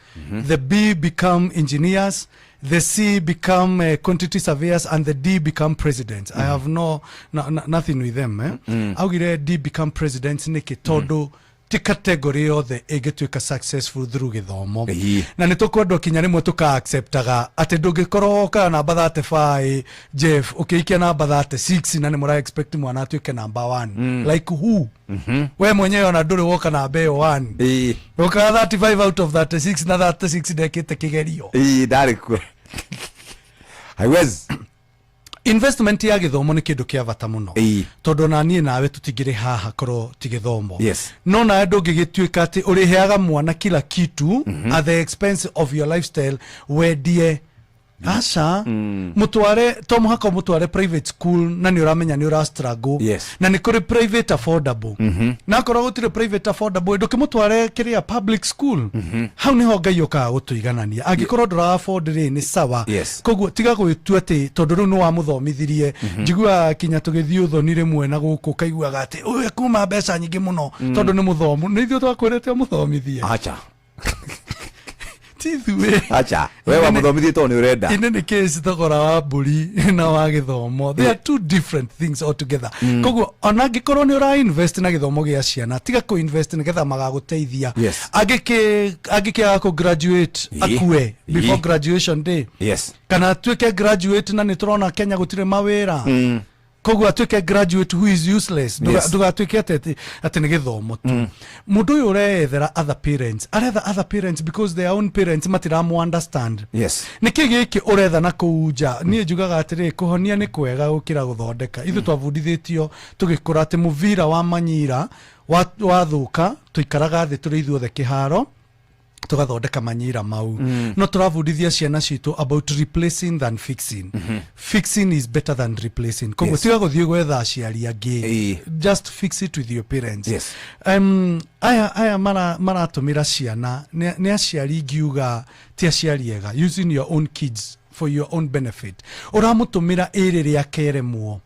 the B become engineers, the C become quantity surveyors, and the D become presidents. I have no, no, no nothing with them. Augire D become presidents nĩkĩ? Tondũ ti category yothe ĩngĩtuĩka successful through gĩthomo. Na nĩ tũkwendwo kinya rĩmwe tũka acceptaga atĩ ndũngĩkorwo wokaga namba 35, Jeff, ũkĩikia namba 36 na nĩ mũra expect mwana atuĩke namba 1. Like who? We mwenyewe ona ndũrĩ woka namba ĩyo 1. Wokaga 35 out of 36 na 36 ndekĩte kĩgerio. Ĩĩ, ndarĩ kuo. Haiwezi. Investment ya gĩthomo nĩ kĩndũ kĩa bata mũno. Tondũ ona niĩ nawe tũtingĩrĩ haha korwo ti gĩthomo. No nawe ndũngĩgĩtuĩka atĩ ũrĩheaga mwana kila kitu at the expense of your lifestyle, wendie. Aca. Mũtware, to mũhaka ũmũtware private school na nĩ ũramenya nĩ ũra struggle. Na nĩ kũrĩ private affordable. Na akorwo gũtirĩ private affordable, ndũkĩmũtware kĩrĩa public school. Hau nĩho Ngai okaga gũtũiganania. Angĩkorwo ndũra afford rĩ, nĩ sawa. Koguo tiga gwĩtua atĩ tondũ rĩu nĩ wamũthomithirie. Njiguaga kinya tũgĩthiĩ ũthoni rĩmwe na gũkũ ũkaiguaga atĩ ũyũ ekuma mbeca nyingĩ mũno tondũ nĩ mũthomu. Nĩ ithuĩ twakwĩrĩte ũmũthomithie. Acha. Ti ithuĩ. Acha. We wamũthomithie tondũ nĩ ũrenda. Ine nĩ case thogora wa mbũri na wa gĩthomo. They are two different things altogether. Koguo ona angĩkorwo nĩ ũra invest na gĩthomo gĩa ciana, tiga kũ invest nĩgetha magagũteithia. Angĩkĩaga kũ graduate, akue before graduation day. Kana atuĩke graduate na nĩ tũrona Kenya gũtirĩ mawĩra. Koguo atuĩke graduate who is useless. Ndũgatuĩke atĩ nĩ gĩthomo tu. Mũndũ ũyũ ũreyethera other parents, aretha other parents because their own parents matiramu understand. Nĩkĩ gĩkĩ ũretha na kũu nja? Niĩ njugaga atĩrĩ, kũhonia nĩ kwega gũkĩra gũthondeka. Ithuĩ twabundithĩtio tũgĩkũra atĩ mũbira wa manyira wathũka, tũikaraga thĩ tũrĩ ithuothe kĩharo, tũgathondeka manyira mau. No tũrabundithia ciana citũ about replacing than fixing. Fixing is better than replacing. Koguo tiga gũthiĩ gwetha aciari angĩ. Just fix it with your parents. Aya maratũmĩra ciana nĩ aciari ingiuga ti aciari ega, using your own kids for your own benefit. Ũramũtũmĩra ĩrĩ rĩa keremwo.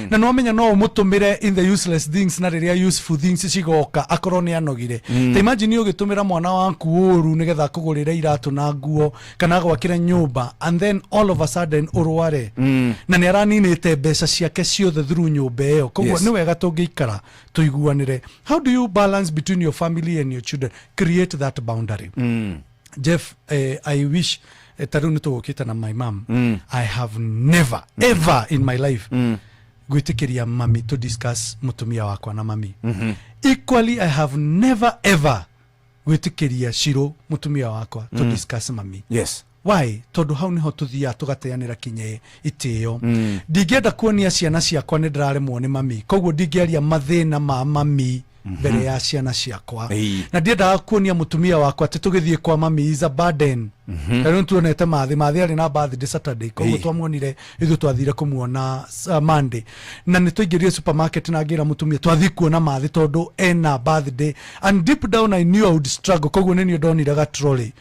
Na nĩwamenya no ũmũtũmĩre in the useless things na rĩrĩa useful things cigoka akorwo nĩ anogire. Ta imagine ũgĩtũmĩra mwana waku ũru nĩgetha akũgũrĩre iratũ na nguo kana agwakĩre nyũmba, and then all of a sudden ũrware, na nĩ araninĩte mbeca ciake ciothe through nyũmba ĩyo. Koguo nĩ wega tũngĩikara tũiguanĩre. How do you balance between your family and your children? Create that boundary. Jeff, I wish, ta rĩu nĩ tũgũkĩte na my mom. I have never ever in my life gwĩtĩkĩria mami to discuss mũtumia wakwa na mami. Equally, I have never ever gwĩtĩkĩria Shiro mũtumia wakwa to discuss mami. Why? Tondũ hau niho tũthiaga tũgateanĩra kinya itĩo. Ndingĩenda kuonia ciana ciakwa nĩ ndĩraremwo nĩ mami, koguo ndingĩaria mathĩna ma mami mbere ya ciana ciakwa. Na ndiendaga kuonia mũtumia wakwa atĩ tũgĩthiĩ kwa mami is a burden. Na rĩu tuonete mathi mathi arĩ na birthday Saturday, koguo twamuonire ithuĩ twathire kũmuona Monday, na nĩ twaingĩrire supermarket na ngĩra mũtumia twathiĩ kuona mathi tondũ ena birthday, and deep down I knew I would struggle. Koguo nĩ niĩ ndonire ga trolley.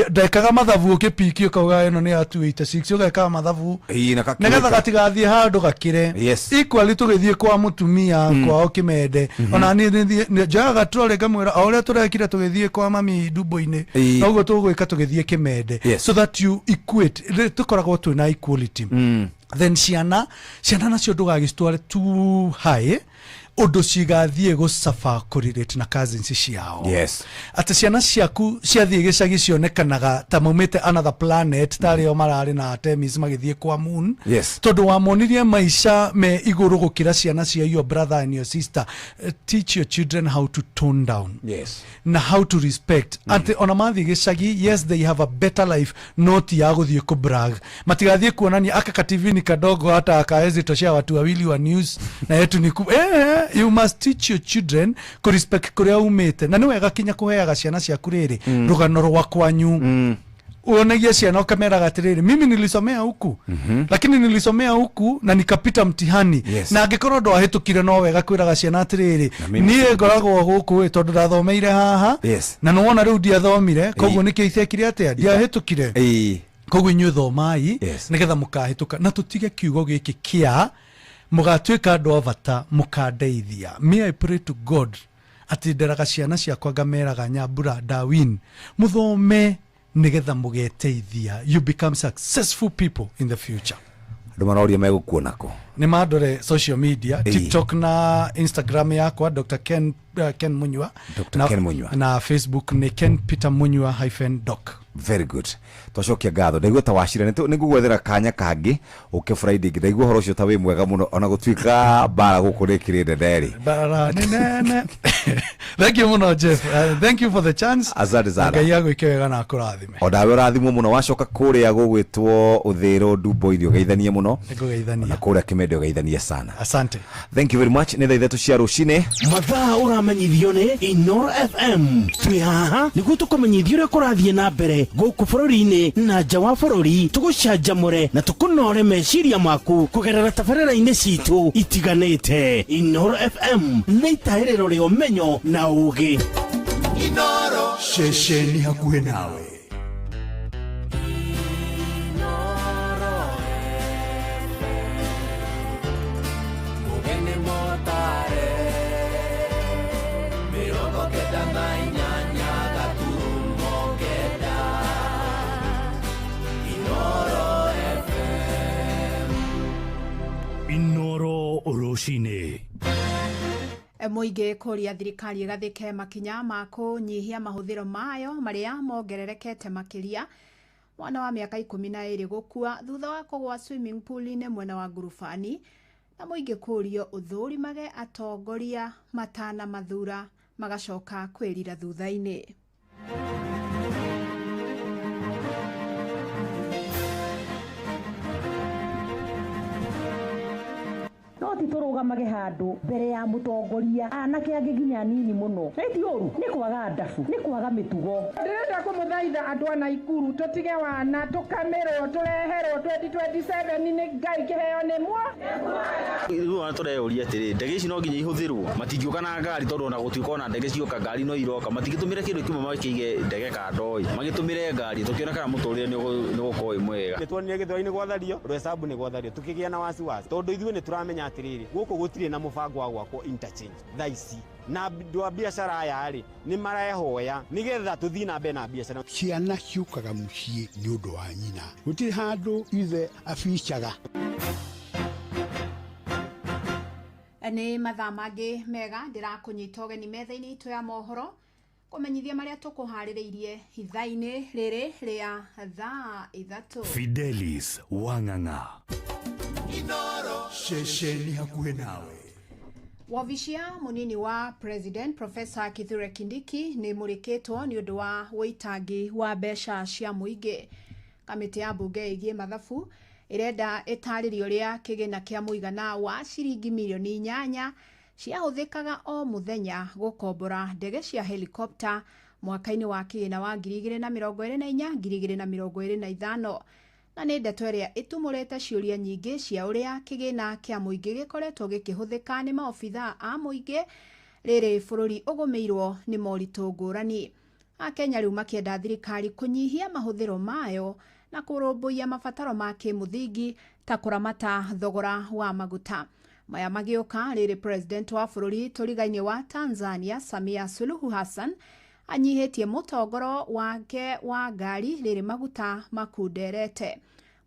Ndekaga mathabu, ũkĩpiki ũkauga ĩno nĩ ya 286, ũgekaga mathabu na nĩgetha gakĩrĩka. Gatigathiĩ handũ gakĩre. Equally, tũgĩthiĩ kwa mũtumia kwao Kĩmende, ona niĩ njoyaga trolley ngamwĩra o ũrĩa tũrekire tũgĩthiĩ kwa mami Ndumbo-inĩ, noguo tũgwĩka tũgĩthiĩ Kĩmende. So that you equate. Rĩ- tũkoragwo twĩna equality. Then ciana nacio ndũgagĩcitware too high ũndũ cigathiĩ gũcaba kũrelate na cousins ciao. Atĩ ciana ciaku ciathiĩ gĩcagi cionekanaga ta maumĩte another planet, tarĩo mararĩ na Artemis magĩthiĩ kwa moon, tondũ wamonirie maica me igũrũ gũkĩra ciana cia your brother and your sister. Teach your children how to tone down na how to respect. Atĩ ona mathiĩ gĩcagi, yes, they have a better life, no ti ya gũthiĩ kũbrag. Matigathiĩ kuonania aka kativini kadogo hata akawezi toshea watu wawili wa news na yetu ni ku you must teach your children kũrespect kũrĩa umĩte. Na nĩ wega kinya kũheaga ciana ciaku rĩrĩ rũgano rwa kwanyu. Uonagia ciana ũkameraga atĩrĩrĩ, mimi nilisomea huku, lakini nilisomea huku na nikapita mtihani. Na angĩkorwo ndwahĩtũkire, no wega kwĩraga ciana atĩrĩrĩ, Na mimi niĩ ngoragwo gũkũ ĩ tondũ ndathomeire haha, na nĩwona rĩu ndiathomire, koguo nĩkĩo ithekire atĩa ndiahĩtũkire. Koguo inyuĩ thomai nĩgetha mũkahĩtũka. Na tũtige kiugo gĩkĩ kĩa mũgatuĩka andũ a bata mũkandeithia. Me, I pray to God atĩ nderaga ciana ciakwa ngameraga, Nyambura, Darwin, mũthome nĩgetha mũgeteithia, you become successful people in the future. Andũ maroria megũkuona kũ? Nĩ mandore social media, TikTok na Instagram yakwa, Dr. Ken, Ken Munyua. Dr. Na, Ken Munyua. Na Facebook nĩ Ken Peter Munyua hyphen doc. Very good, twacokia ngatho. Ndaigua ta wacira, nĩ ngũgwethera kanya kangĩ ũke Friday ĩngĩ. Ndaigua ũhoro ũcio ta wĩ mwega mũno, ona gũtuĩka mbara gũkũ nĩ ĩkĩrĩ nene rĩ. Bara nĩ nene. Thank you mũno, Jeff. Thank you for the chance. Asante sana. Ngai agwĩke wega na akũrathime. O nawe ũrathimwo mũno. Wacoka kũrĩa gũgwĩtwo Ũthĩrũ Ndumbo-inĩ ũgeithanie mũno. Nĩngũgeithania. Na kũrĩa Kĩmende ũgeithanie sana. Asante. Thank you very much. Nĩ thaa 3 cia rũcinĩ. Mathaa ũramenyithio nĩ Inoro FM. Twĩ haha nĩguo tũkũmenyithia ũrĩa kũrathiĩ na mbere gũkũ bũrũri-inĩ na nja wa bũrũri, tũgũcanjamũre na tũkũnore meciria maku kũgerera tabarĩra-inĩ citũ itiganĩte. Inoro FM nĩ itahĩrĩro rĩa ũmenyo na ũũgĩ. Ceceni hakuhĩ nawe. Mugeni motare 98.9 Inoro FM. Inoro rũcinĩ. Mũingĩ kũria thirikari ĩgathĩke makinya ma kũnyihia mahũthĩro mayo marĩa mongererekete makĩria. Mwana wa mĩaka 12 gũkua thutha wa kũgwa swimming pool-inĩ mwena wa Ngurubani, na mũingĩ kũrio ũthũrimage atongoria matana mathura magacoka kwĩrira thutha-inĩ. No No ti tũrũgamage handũ mbere ya mũtongoria anake angĩ nginya nini mũno. Na ti ũru, nĩ kwaga ndabu, nĩ kwaga mĩtugo. Ndĩrenda kũmũthaitha andũ a Naikuru tũtige wana tũkamĩrwo tũreherwo 2027 nĩ Ngai kĩheo nĩ mwa. Rĩu ona tũreyũria atĩrĩ, ndege ici no nginya ihũthĩrwo, matingĩũka na ngari tondũ ona gũtuĩka ona ndege cioka ngari no iroka, matingĩtũmĩra kĩndũ kĩmwe makĩige ndege kando ĩ, magĩtũmĩre ngari tũkĩona kana mũtũrĩre nĩ ũgũkorwo wĩ mwega. Nĩ tuonire Gĩthweri-inĩ gwathario, Roysambu nĩ gwathario, tũkĩgĩa na wasiwasi tondũ ithuĩ nĩ tũramenya atĩrĩrĩ, gũkũ gũtirĩ na mũbango wa gwakwo interchange thaa ici, na andũ a biacara aya rĩ nĩ marehoya nĩgetha tũthiĩ na mbere na biacara. Ciana ciũkaga mũciĩ nĩ ũndũ wa nyina, gũtirĩ handũ ithe abicaga. Nĩ mathaa mangĩ mega ndĩrakũnyita ũgeni metha-inĩ itũ ya mohoro kũmenyithia marĩa tũkũharĩrĩirie ithaa-inĩ rĩrĩ rĩa thaa 3. Fidelis Wang'ang'a. Inoro ceceni hakuhĩ nawe. Wabici ya mũnini wa President Professor Kithure Kindiki nĩ mũrĩkĩtwo nĩ ũndũ wa ũitangi wa mbeca cia mũingĩ. Kamĩtĩ ya mbunge ĩgiĩ mathabu ĩrenda ĩtarĩrio ũrĩa kĩgĩna kĩa mũigana wa ciringi mirioni 8 ciahũthĩkaga o mũthenya gũkombora ndege cia helicopter mwaka-inĩ wa kĩgĩna wa 2024 2025. Na nĩ ndeto ĩrĩa ĩtumũrĩte ciũria nyingĩ cia ũrĩa kĩgĩna kĩa mũingĩ gĩkoretwo gĩkĩhũthĩka nĩ maobithaa a mũingĩ rĩrĩ bũrũri ũgũmĩirwo nĩ moritũ ngũrani. Akenya rĩu makĩenda thirikari kũnyihia mahũthĩro mayo na kũrũmbũiya mabataro ma kĩmũthingi ta kũramata thogora wa maguta. Maya magĩũka rĩrĩ President wa bũrũri tũriga-inĩ wa Tanzania Samia Suluhu Hassan anyihĩtie mũtongoro wake wa ngari rĩrĩ maguta makunderete.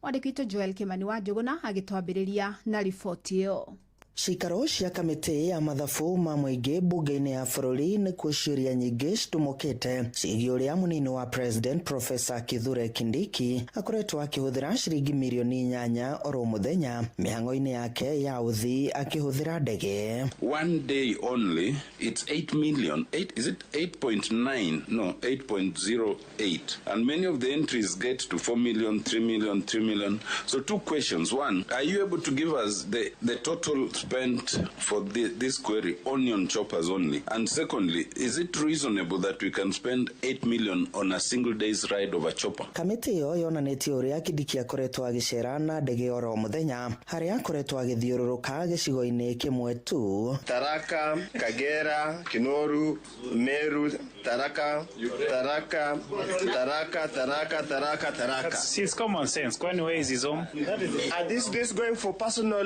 Mwandĩki witũ Joel Kimani wa Njũgũna agĩtwambĩrĩria na riboti ĩyo. Cikaro cia kamĩtĩ ya mathabu ma mũingĩ mbunge-inĩ ya bũrũri nĩkuo ciũria nyingĩ citumũkĩte ciĩgiĩ ũrĩa mũnini wa President Professor Kithure Kindiki akoretwo akĩhũthĩra ciringi mirioni 8 oro mũthenya mĩhang'o-inĩ yake ya ũthii akĩhũthĩra ndege. One day only, it's 8 million. 8, is it 8.9? No, 8.08. And many of the entries get to 4 million, 3 million, 3 million. So two questions. One, are you able to give us the total spent for this query only on choppers only? And secondly, is it reasonable that we can spend 8 million on a single day's ride of a chopper? Kamĩtĩ ĩyo yonanĩtie ũrĩa Kindiki akoretwo agĩcera na ndege oro mũthenya harĩa akoretwo agĩthiũrũrũka gĩcigo-inĩ kĩmwe tu. Tharaka, Kagera, Kinoru, Meru, Tharaka, Tharaka, Tharaka, Tharaka, Tharaka, Tharaka. It's common sense. Kwani where is his home? Are this going for personal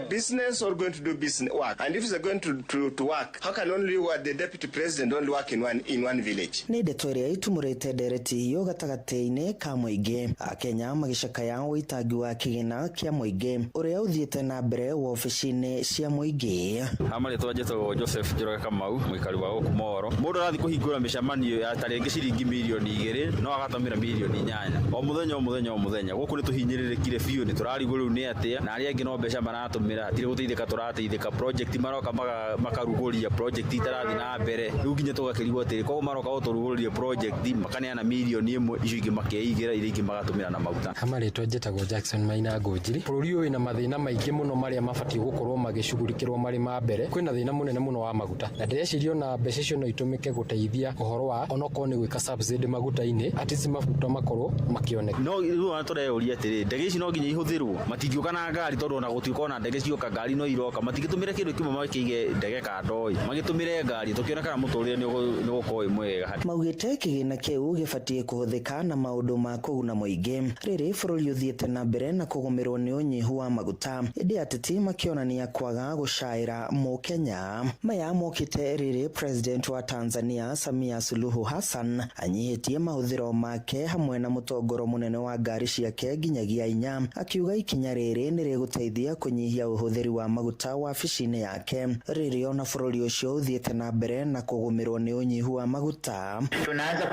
business or going to do business work? And if they're going to work, how can only the deputy president only work in one village? Nĩ ndeto ĩrĩa ĩtumũrĩte ndereti hiũ gatagatĩ-inĩ ka mũingĩ. Akenya magĩcakaya ũitangi wa kĩgĩna kĩa mũingĩ ũrĩa ũthiĩte na mbere wobici-inĩ cia mũingĩ. Marĩtwa njĩtagwo Joseph Njoroge Kamau, mũikari wa gũkũ Moro. Mũndũ arathiĩ kũhingũra mĩcemanio ya tarĩngĩ ciringi mirioni 2 no agatũmĩra mirioni 8 o mũthenya o mũthenya o mũthenya. Gũkũ nĩ tũhinyĩrĩrĩkire biũ, nĩ tũrarigwo rĩu nĩ atĩa, na arĩa angĩ no mbeca maratũmĩra, hatirĩ gũteithĩka tũrateithĩka. Project maroka makarugũria project itarathi na mbere, rĩu nginya tũgakĩrigwo atĩrĩ, koguo maroka gũtũrugũrĩria project makaneana mirioni 1, icio ingĩ makeigĩra, iria ingĩ magatũmĩra na maguta. Marĩtwa njĩtagwo Jackson Maina Ngũnjiri. Bũrũri ũyũ wĩna mathĩna maingĩ mũno marĩa mabatiĩ gũkorwo magĩcugurikĩrwo marĩ ma mbere. Kwĩna thĩna mũnene mũno wa maguta, na ndĩreciria ona mbeca icio no itũmĩke gũteithia ũhoro wa onokorwo nĩ gwĩka subsidy maguta-inĩ, at least maguta makorwo makĩoneka. No rĩu ona tũreyũria atĩrĩ, ndege ici no nginya ihũthĩrwo, matingĩũka na ngari tondũ ona gũtuĩka ona ndege cioka ngari no iroka, matingĩtũmĩra kĩndũ kĩmwe makĩige ndege kando ĩ, magĩtũmĩre ngari tũkĩona kana mũtũrĩre nĩ ũgũkorwo wĩ mwega. Maugĩte kĩgĩna kĩu gĩbatiĩ kũhũthĩka na maũndũ ma kũguna mũingĩ rĩrĩ bũrũri ũthiĩte na mbere na kũgũmĩrwo nĩ ũnyihu wa maguta, ĩndĩ ateti makĩonania kwaga gũcaĩra mũkenya. Maya mokĩte rĩrĩ President wa Tanzania Samia Suluhu Hassan anyihĩtie mahũthĩro make hamwe na mũtongoro mũnene wa ngari ciake nginyagia 4, akiuga ikinya rĩrĩ nĩ rĩgũteithia kũnyihia ũhũthĩri wa maguta wabici-inĩ yake rĩrĩ ona bũrũri ũcio ũthiĩte na mbere na kũgũmĩrwo nĩ ũnyihu wa maguta. Tunaanza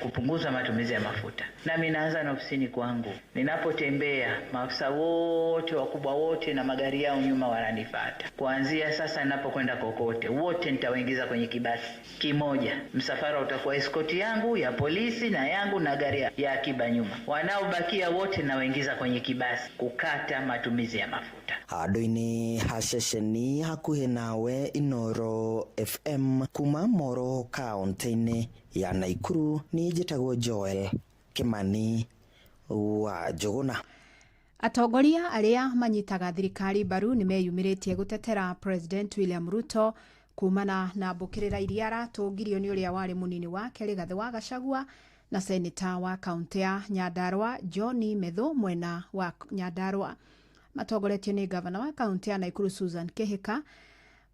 kupunguza matumizi ya mafuta, nami naanza na ofisini kwangu. Ninapotembea maafisa wote wakubwa wote na magari yao nyuma wananifuata. Kuanzia sasa ninapokwenda kokote, wote nitawaingiza kwenye kibasi kimoja. Msafara utakuwa escort yangu ya polisi na yangu na gari ya akiba nyuma. Wanaobakia wote nawaingiza kwenye kibasi kukata matumizi ya mafuta. Kenyatta. Handũ-inĩ ha ceceni hakuhĩ nawe Inoro FM kuma Moro kaunti-inĩ ya Naikuru, niĩ njĩtagwo Joel Kimani wa Njũgũna. Atongoria arĩa manyitaga thirikari mbaru nĩ meyumĩrĩtie gũtetera President William Ruto kumana na mbũkĩrĩra iria aratũngirio nĩ ũrĩa warĩ mũnini wake Rigathĩ wa Gachagua na seneta wa kaunti ya Nyandarua John Methu mwena wa Nyandarua. Matongoretio nĩ gavana wa kaunti ya Nakuru Susan Kihika.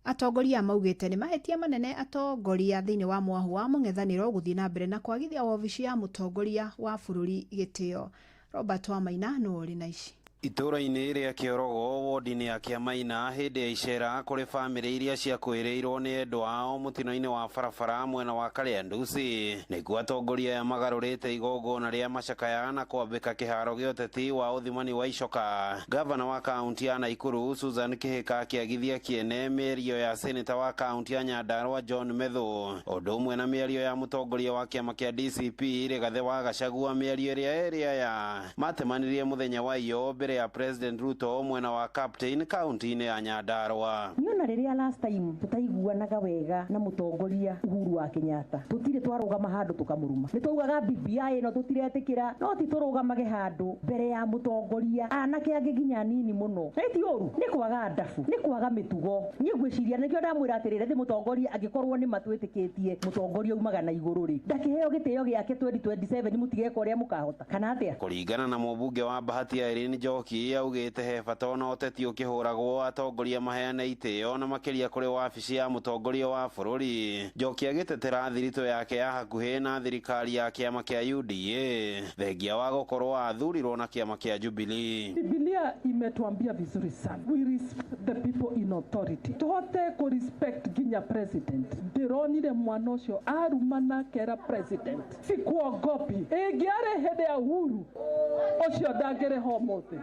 Atongoria maugĩte nĩ mahĩtia manene atongoria thĩinĩ wa mwahu wa mũng'ethanĩro gũthiĩ na mbere na kwagithia wabici ya mũtongoria wa bũrũri gĩtĩo. Robert Wamaina nĩwe ũrĩ na ici. Itũũra-inĩ rĩa Kĩorogo wodi-inĩ ya Kĩamaina hĩndĩ ya icera kũrĩ bamĩrĩ iria ciakuĩrĩirwo nĩ endwa ao mũtino-inĩ wa barabara mwena wa Kariandusi, nĩkuo atongoria aya magarũrĩte igongona rĩa macakaya na kwambĩka kĩharo gĩa ũteti wa ũthimani wa icoka. Gavana wa kaunti ya Nakuru Susan Kihika akĩagithia kĩene mĩario ya seneta wa kaunti ya Nyandarua John Methu, ũndũ ũmwe na mĩario ya mũtongoria wa kĩama kĩa DCP Rigathĩ wa Gachagua, mĩario ĩrĩa ĩrĩ aya matemanirie mũthenya wa iyo mbere ya President Ruto mwena wa Captain kaunti-inĩ ya Nyandarua. Niona rĩrĩa last time tutaiguanaga wega na mũtongoria Uhuru wa Kenyatta, tutire twarũgama handũ tũkamũruma. Nĩ twaugaga BBI ĩno tũtiretĩkĩra, no ti tũrũgamage handũ mbere ya mũtongoria anake angĩ nginya nini mũno. Na ti ũru, nĩ kwaga ndabu, nĩ kwaga mĩtugo. Niĩ ngwĩciria nĩkĩo ndamwĩra atĩrĩrĩ, thĩ mũtongoria angĩkorwo nĩ matwĩtĩkĩtie mũtongoria umaga na igũrũ rĩ, ndakĩheo gĩtĩo gĩake 2027 mũtigeka ũrĩa mũkahota kana atĩa? Kũringana na mũmbunge wa Bahati Irene Njoki, augĩte he bata ona ũteti ũkĩhũragwo atongoria maheane itĩo na makĩria kũrĩ wabici ya mũtongoria wa bũrũri. Njoki agĩtetera thiritũ yake ya hakuhĩ na thirikari ya kĩama kĩa UDA thengia wa gũkorwo athurirwo na kĩama kĩa Jubilee. Biblia imetuambia vizuri sana, we respect the people in authority, tuhote ku respect nginya president. Ndironire mwana ũcio arumana kera president, sikuogopi ĩngĩarĩ hĩndĩ ya Uhuru ũcio ndangĩrĩ ho ũmũthĩ,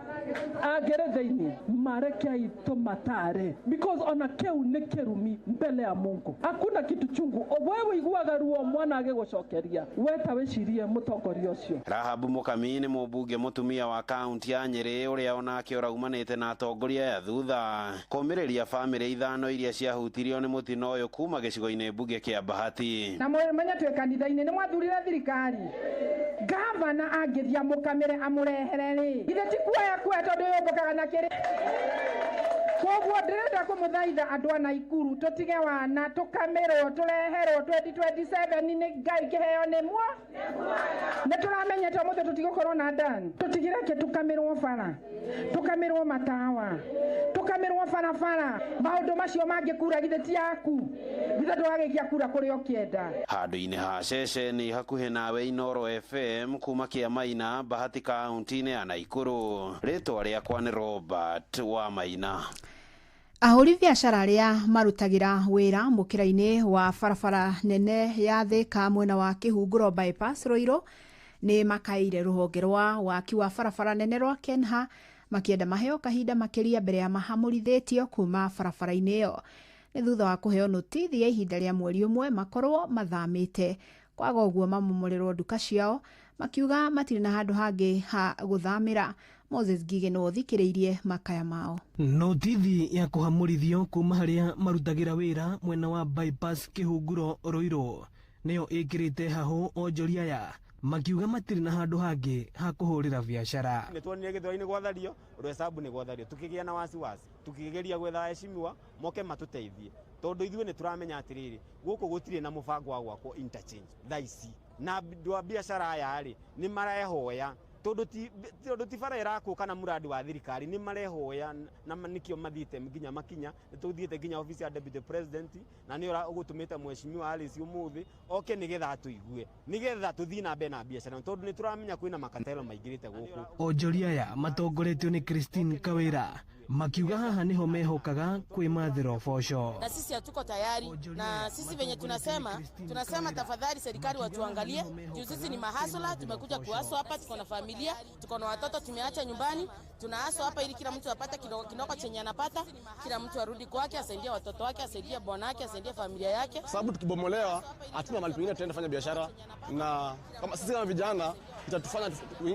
angĩrĩ thĩinĩ. Mareke tũmatare because ona kĩu nĩ kĩrumi mbele ya Mungu. Hakuna kitu chungu wewe iguaga ruo mwana agĩgũcokeria, we ta wĩcirie mũtongoria ũcio. Rahabu Mukami nĩ mũmbunge mũtumia wa kaunti ya Nyĩrĩ ũrĩa onake ũraumanĩte na atongoria ya thutha kũmĩrĩria bamĩrĩ ithano iria ciahutirio nĩ mũtino ũyũ kuma gĩcigo-inĩ mbunge kĩa Bahati. Na mũmenye twĩ kanitha-inĩ nĩ mwathurire thirikari, gavana angĩthiĩ amũkamĩre amũrehere rĩ, githĩ ti kuoya kuoya tondũ yũmbũkaga na kĩrĩ. Koguo ndĩrenda kũmũthaitha andũ a Nakuru tũtige wana tũkamĩrwo tũreherwo 2027 nĩ Ngai kĩheo nĩ mwa. Nĩ tũramenyete ũmũthĩ tũtigũkorwo na ndani, tũtigireke tũkamĩrwo bara, tũkamĩrwo matawa, tũkamĩrwo barabara, maũndũ macio mangĩ kura githĩ ti yaku, githĩ ndũragĩikia kura kũrĩa ũkĩenda. Handũ-inĩ ha ceceni hakuhĩ nawe Inoro FM kuma Kĩamaina Bahati kaunti-inĩ ya Nakuru, rĩtwa rĩakwa nĩ Robert Wamaina. Ahũri biacara arĩa marutagĩra wĩra mũkĩra-inĩ wa barabara nene ya Thika mwena wa Kĩhunguro bypass Ruiru nĩ makaĩire rũhonge rwa waki wa barabara nene rwa Kenha makĩenda maheo kahinda makĩria mbere ya mahamũrithĩtio kuma barabara-inĩ ĩyo. Nĩ thutha wa kũheo notithi ya ihinda rĩa mweri ũmwe makorwo mathamĩte, kwaga ũguo mamomorerwo nduka ciao, makiuga matirĩ na handũ hangĩ ha gũthamĩra. Moses Ngige nĩwe ũthikĩrĩirie makaya mao. Notithi ya kũhamũrithio kuma harĩa marutagĩra wĩra mwena wa bypass Kĩhunguro Ruiru nĩyo ĩkĩrĩte hahũ onjoria aya makiuga matirĩ na handũ hangĩ ha kũhũrĩra biacara. Nĩ tuonire gĩthũra-inĩ gwathario, Rwesabu nĩ gwathario, tukĩgĩa na wasiwasi, tukĩgeria gwetha aheshimiwa moke matũteithie, tondũ ithuĩ nĩ tũramenya atĩrĩrĩ, gũkũ gũtirĩ na mũbango wa gwakwo interchange thaa ici, na andũ a biacara aya rĩ nĩ marehoya tondũ ti bara ĩrakwo kana mũrandi wa thirikari, nĩ marehoya na nĩkĩo mathiĩte nginya makinya. Nĩ tũthiĩte nginya office ya deputy president na nĩ ũgũtũmĩte mheshimiwa Alice ũmũthĩ oke nĩgetha atũigue, nĩgetha tũthiĩ na mbere na biacara, tondũ nĩ tũramenya kwĩna makatelo maingĩrĩte gũkũ. Onjoria aya matongoretio nĩ Christine Kawĩra makiuga haha niho mehokaga kwĩmathĩra ũboco. Na sisi hatuko tayari, na sisi venye tunasema tafadhali serikali watuangalie, juu sisi ni mahasula, tumekuja kuaswa hapa, tuko na familia, tuko na watoto tumeacha nyumbani, tunaaswa hapa ili kila mtu apate kidogo kidogo chenye anapata, kila mtu arudi kwake, asaidie watoto wake, asaidie bwana wake, asaidie familia yake. Sababu tukibomolewa hatuna mahali pengine tutaenda fanya biashara, na kama sisi kama vijana Itatufanya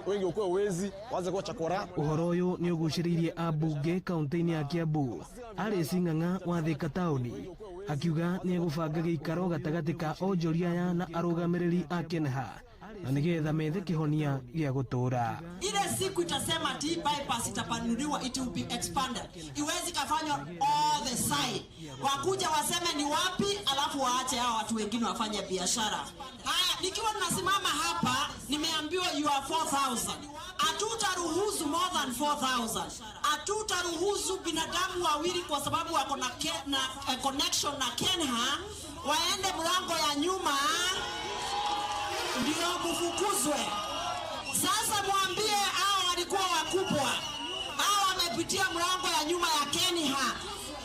wengi ukuwe wezi, waanze kuwa chakora. Ũhoro ũyũ nĩ ũgucĩrĩirie ambunge kaunti-inĩ ya Kiambu Alice Ng'ang'a wa Thika taũni akiuga nĩ egũbanga gĩikaro gatagatĩ ka onjoria aya na arũgamĩrĩri a KENHA na nĩgetha methe kĩhonia gĩa gũtũũra. Ile siku itasema ati hii bypass itapanuliwa, it will be expanded, iwezi kafanywa all the side. Wakuja waseme ni wapi, alafu waache hao watu wengine wafanye biashara. Haya, nikiwa nasimama hapa nimeambiwa you are 4000. Hatutaruhusu more than 4000. Hatutaruhusu binadamu wawili kwa sababu wako na, na connection na KENHA waende mlango ya nyuma ndio mfukuzwe. Sasa mwambie hao walikuwa wakubwa, hao wamepitia mlango ya nyuma ya KENHA,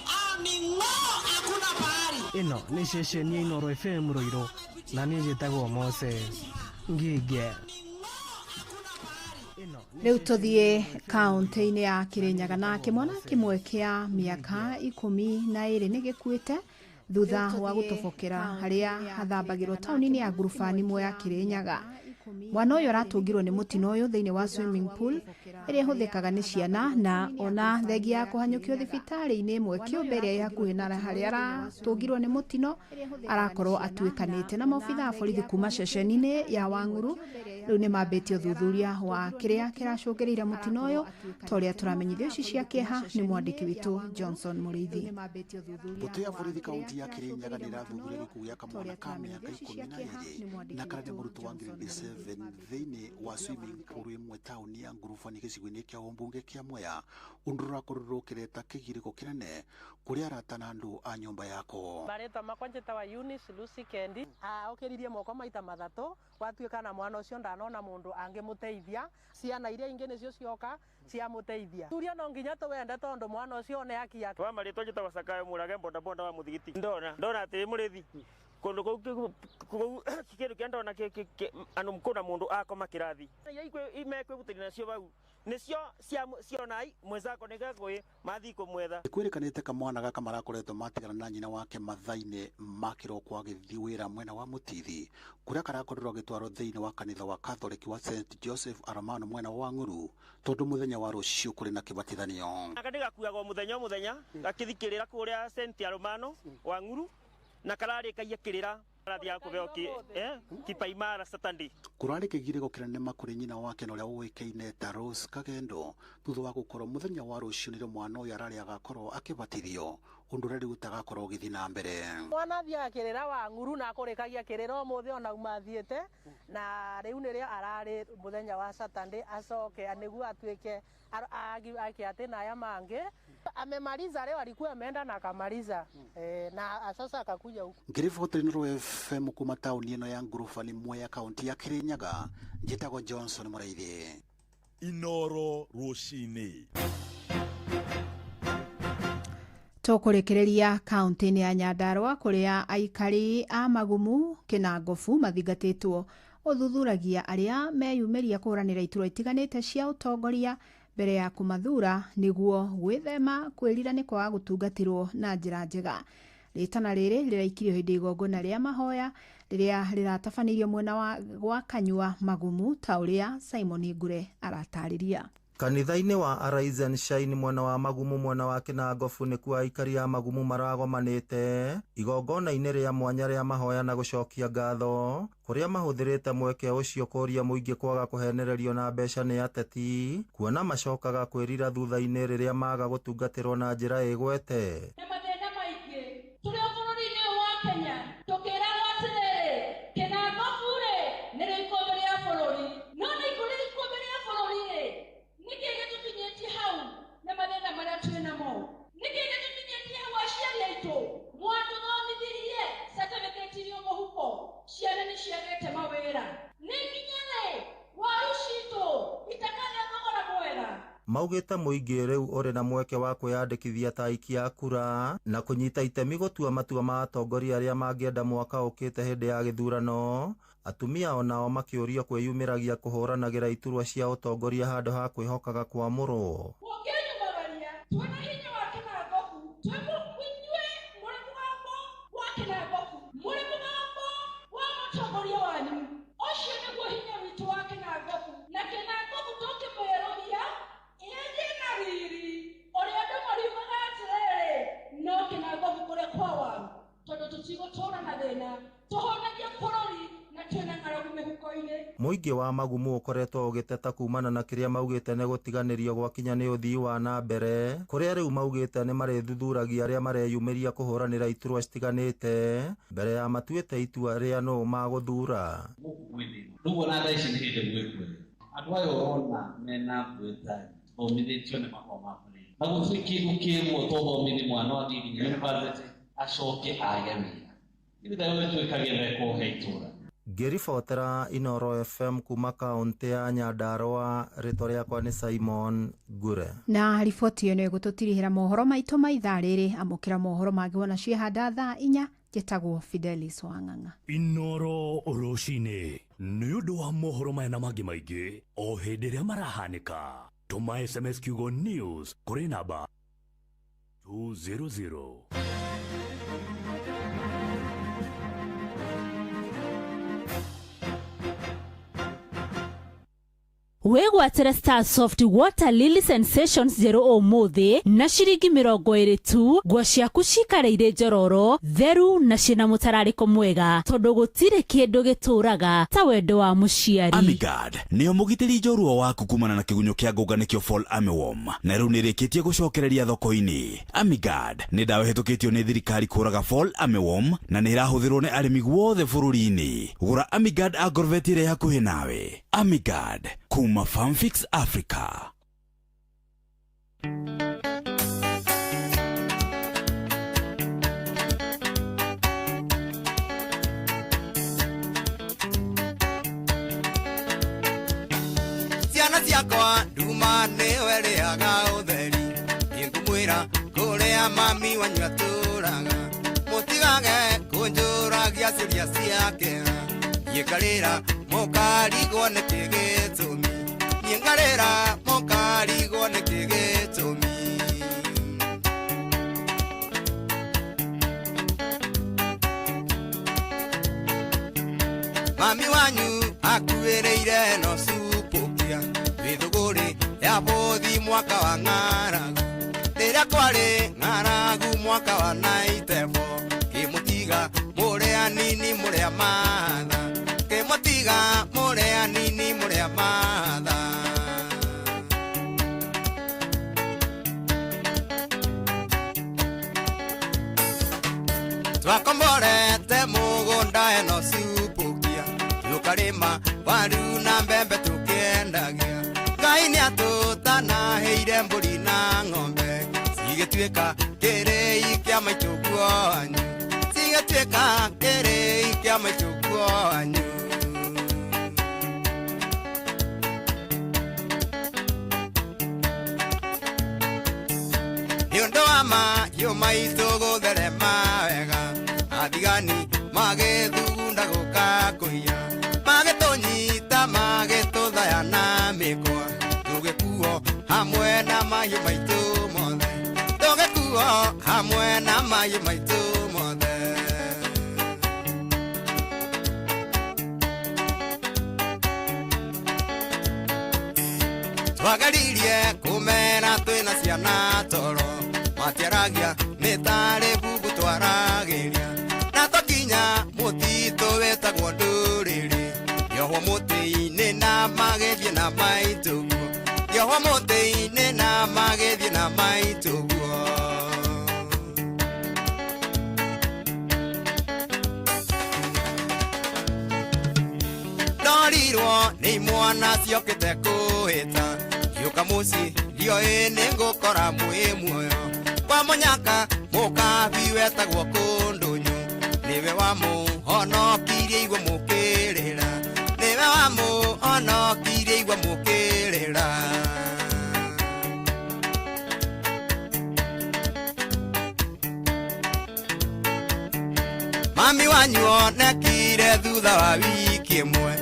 hao ni ng'oo, hakuna pahali. Ĩno nĩ ceceni ya Inooro FM Ruiru na niĩ njĩtagwo Moses Ngige. Rĩu tũthiĩ kaũntĩ-inĩ ya Kirinyaga na kĩmwana kĩmwe kĩa mĩaka 12 nĩ gĩkuĩte thutha wa gũtobokera harĩa hathambagĩrwo taũni-inĩ ya Ngurubani Mwea Kirinyaga. Mwana ũyũ aratũngirwo nĩ mũtino ũyũ thĩinĩ wa swimming pool ĩrĩa ĩhũthĩkaga nĩ ciana na ona thengia ya kũhanyũkio thibitarĩ-inĩ ĩmwe kĩũmbe ĩrĩa ĩ hakuhĩ na harĩa aratũngirwo nĩ mũtino arakorwo atuĩkanĩte. Na maobitha a borithi kuma ceceni-inĩ ya Wang'uru rĩu nĩ mambĩtie ũthuthuria wa kĩrĩa kĩracũngĩrĩire mũtino ũyũ ta ũrĩa tũramenyithio ici cia kĩeha nĩ mwandĩki witũ Johnson Mũrĩithi. Mbũtũ ya borithi kaunti ya Kirinyaga nĩ ĩrathuthuria gĩkuũ gĩa kamwana ka mĩaka 12 na karĩa nĩ mũrutwo wa grade 7 thĩinĩ wa swimming pool ĩmwe taũni ya Ngurubani gĩcigo-inĩ kĩa ũmbunge kĩa Mwea, ũndũ ũrakorirwo ũkĩreta kĩgirĩko kĩnene kũrĩ arata na andũ a nyũmba yako. Marĩtwa makwa njĩtagwa Eunice Lucy Kendi. Okĩririe moko maita mathatũ gwatuĩka na mwana ũcio ndanona mũndũ angĩmũteithia. Ciana iria ingĩ nĩcio cioka ciamũteithia. Turia no nginya tũwende tondũ mwana ũcio one haki yake. Wa marĩtwa njĩtagwa Sakayo Mũrage bodaboda wa mũthigiti. Ndona atĩ mũrĩthi kũndũ kũu kĩndũ kĩa ndona andũ kũna mũndũ akoma kĩrathi iria mekwĩgutĩria nacio bau nĩcio cionai mwenzako nĩgekũĩ mathiĩ kũmwetha. Kwĩrĩkanĩte kamwana gaka marakoretwo matigana na nyina wake mathaa-inĩ ma kĩroko agĩthiĩ wĩra mwena wa Mũtithi kũrĩa karakorirwo agĩtwarwo thĩinĩ wa kanitha wa Catholic wa St Joseph Aromano mwena wa Ng'uru tondũ mũthenya wa rũciũ kũrĩ na kĩbatithanio. Aka nĩgakuagwo mũthenya o mũthenya gakĩthiĩ kĩrĩra kũrĩa St Aromano wa Ng'uru na kararĩkagia kĩrĩra karathiaga kũheo kipaimara Saturday. Kũrarĩ kĩgirĩko kĩnene kũrĩ nyina wake na ũrĩa ũĩkaine ta Rose Kagendo thutha wa gũkorwo mũthenya wa rũciũ nĩrĩo mwana ũyũ ararĩ agakorwo akĩbatithio ũndũ ũrĩa rĩu ũtagakorwo ũgĩthiĩ na mbere. Mwana athiaga kĩrĩra wa Ng'uru na akũrĩkagia kĩrĩra ũmũthĩ ona uma athiĩte na rĩu nĩrĩo ararĩ mũthenya wa Saturday acoke nĩguo atuĩke ake atĩ na aya mangĩ amemaliza leo, alikuwa ameenda na akamaliza na sasa akakuja huku. Ngĩriboti Inooro FM kuma taũni ĩno ya Ngurubani Mwea kaunti ya Kirinyaga njĩtagwo Johnson Mũrĩithi. Inooro rũcinĩ. Tũkũrĩkĩrĩria kaunti-inĩ ya Nyandarua kũrĩa aikari a Magumu Kĩnangobu mathingatĩtwo ũthuthuragia arĩa meyumĩria kũhũranĩra iturwa itiganĩte cia ũtongoria mbere ya kũmathura nĩguo gwĩthema kwĩrira nĩ kwaga gũtungatĩrwo na njĩra njega. Rĩtana rĩrĩ rĩraikirio hĩndĩ igongona rĩa mahoya rĩrĩa rĩratabanĩirio mwena wa gwa Kanyua Magumu ta ũrĩa Simon Ngure aratarĩria. Kanitha-inĩ wa Arise and Shine mwena wa Magumu mwena wa Kĩnangobu nĩkuo aikari a Magumu maragomanĩte igongona-inĩ rĩa mwanya rĩa mahoya na gũcokia ngatho kũrĩa mahũthĩrĩte mweke ũcio kũria mũingĩ kwaga kũhenererio na mbeca nĩ ateti kuona macokaga kwĩrira thutha-inĩ rĩrĩa maga gũtungatĩrwo na njĩra ĩgwete. Na mathĩna maingĩ tũrĩ bũrũri-inĩ ũyũ wa Kenya tũkĩragwo atĩrĩrĩ Kĩnangobu rĩ nĩrĩo ikũmbĩ rĩa bũrũri no nĩ ikũrĩ ikũmbĩ rĩa bũrũri rĩ nĩkĩ gĩtũkinyĩtie hau na mathĩna marĩa twĩ namo nĩkĩ gĩtũkinyĩtie hau aciari aitũ mwatũthomithirie certificate iria mũhuko ciana nĩ ciagĩte mawĩra nĩ nginya rĩ waru citũ itakagĩa thogora mwega. Maugĩte mũingĩ rĩu ũrĩ na mweke wa kwĩyandĩkithia ta aikia a kura na kũnyita itemi gũtua matua ma atongoria arĩa mangĩenda mwaka ũkĩte hĩndĩ ya gĩthurano. Atumia onao makĩũrio kwĩyumĩragia kũhũranagĩra iturwa cia ũtongoria handũ ha kwĩhokaga kwamũrwo. Mũngĩnyumagaria twĩna hinya wa Kĩnangobu inyuĩ mũrĩ mũgambo wa Kĩnangobu mũrĩ mũgambo wa mũtongoria wanyu ũcio nĩguo hinya witũ wa Kĩnangobu. Tũgũtũra na thĩna, tũhũnagie bũrũri na twĩna ng'aragu mĩhuko-inĩ. Mũingĩ wa Magumu ũkoretwo ũgĩteta kumana na kĩrĩa maugĩte nĩ gũtiganĩrio gwakinya nĩ ũthii wa na mbere, kũrĩa rĩu maugĩte nĩ marĩthuthuragia arĩa mareyumĩria kũhũranĩra iturwa citiganĩte mbere ya matuĩte itua rĩa nũ magũthura. Rĩu ona thaa ici nĩ hĩndĩ gwĩ kwega. Andũ aya ũrona mena ngweta thomithĩtio nĩ mahũa ma bũrũri. Na gũtirĩ kĩndũ kĩmwe ũtothomithi mwana athiĩ nginya university acoke age wĩra. Ithuĩ ta rĩu twĩkagĩrĩra he itũra. Ngĩribotera Inooro FM kuma kaũntĩ ya Nyandarua, rĩtwa rĩakwa nĩ Simon Ngure. Na riboti ĩyo nĩ ĩgũtũtirihĩra mohoro maitũ ma ithaa rĩrĩ. Amũkĩra mohoro mangĩ wona ciĩhanda thaa 4. Njĩtagwo Fidelis Wang'ang'a. Inooro rũcinĩ nĩ ũndũ wa mohoro maya na mangĩ maingĩ o hĩndĩ ĩrĩa marahanĩka, tũma SMS kiugo news kũrĩ namba 200. Wĩgwatĩre Star Soft Water Lily Sensations njerũ ũmũthĩ na ciringi 20 tu. Nguo ciaku cikare irĩ njororo, theru na ciĩna mũtararĩko mwega, tondũ gũtirĩ kĩndũ gĩtũraga ta wendo wa mũciari. Amigard nĩyo mũgitĩri njorua waku kumana na kĩgunyũ kĩa ngũnga, nĩkĩo fall armyworm, na rĩu nĩ ĩrĩkĩtie gũcokereria thoko-inĩ. Amigard nĩ ndawa ĩhĩtũkĩtio nĩ thirikari kũraga fall armyworm na nĩ ĩrahũthĩrwo nĩ arĩmi guothe bũrũri-inĩ. Gũra Amigard Agrovet ĩrĩa hakuhĩ nawe. Amigard kuma Farmfix Africa. Ciana ciakwa, nduma nĩwe rĩaga ũtheri. Nĩngũmwĩra kũrĩa mami wanyu atũraga, mũtigage kũnjũragia ciũria ciake. Niĩ ngarĩra mũkarigwo nĩkĩ gĩtũmi, niĩ ngarĩra mũkarigwo nĩkĩ gĩtũmi. Mami wanyu akuĩrĩire no cupũkia mĩthũgũrĩ ya bũthi mwaka wa ng'aragu, rĩrĩa kwarĩ ng'aragu mwaka wa 94. Kĩmũtiga mũrĩ anini mũrĩ a matha, kĩmũtiga mũrĩ anini mũrĩ a matha. Twakomborete mũgũnda ĩno cupũkia, tũkarĩma waru na mbembe tũkĩendagia. Ngai nĩatũtanaheire mbũri na ng'ombe, cigĩtuĩka kĩrĩi kĩa maitũ guonyu, cigĩtuĩka kĩrĩi kĩa maitũ guonyu. Nĩ ũndũ wa mahiũ maitũ gũtherema wega, athigani magĩthugunda gũka kũiya, magĩtũnyita magĩtũthaya na mĩkwa, tũgĩkuo hamwe na mahiũ maitũ mothe, tũgĩkuo hamwe na mahiũ maitũ mothe. Twageririe kũmera twĩna ciana toro, matiaragia nĩ tarĩ bubu twaragĩria, na twakinya mũtitũ wĩtagwo ndũrĩrĩ, ngĩohwo mũtĩ-inĩ na magĩthiĩ na maitũ guo, ngĩohwo mũtĩ-inĩ na magĩthiĩ na maitũ guo. Ndorirwo nĩ imwana ciokĩte kũhĩta, ngĩũka mũciĩ ndioĩ nĩ ngũkora mwĩ muoyo. Kwa mũnyaka mũkabi wetagwo kũndũnyũ, nĩwe wamũhonokirie igua mũkĩrĩra, nĩwe wamũhonokirie igua mũkĩrĩra. Mami wanyu onekire thutha wa wiki ĩmwe,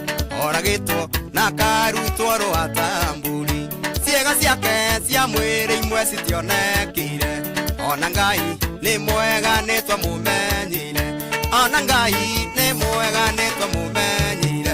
oragĩtwo na akarutwo rũa ta mbũri. Ciĩga ciake cia mwĩrĩ imwe citionekire, ona Ngai nĩ mwega nĩ twamũmenyire, ona Ngai nĩ mwega nĩ twamũmenyire.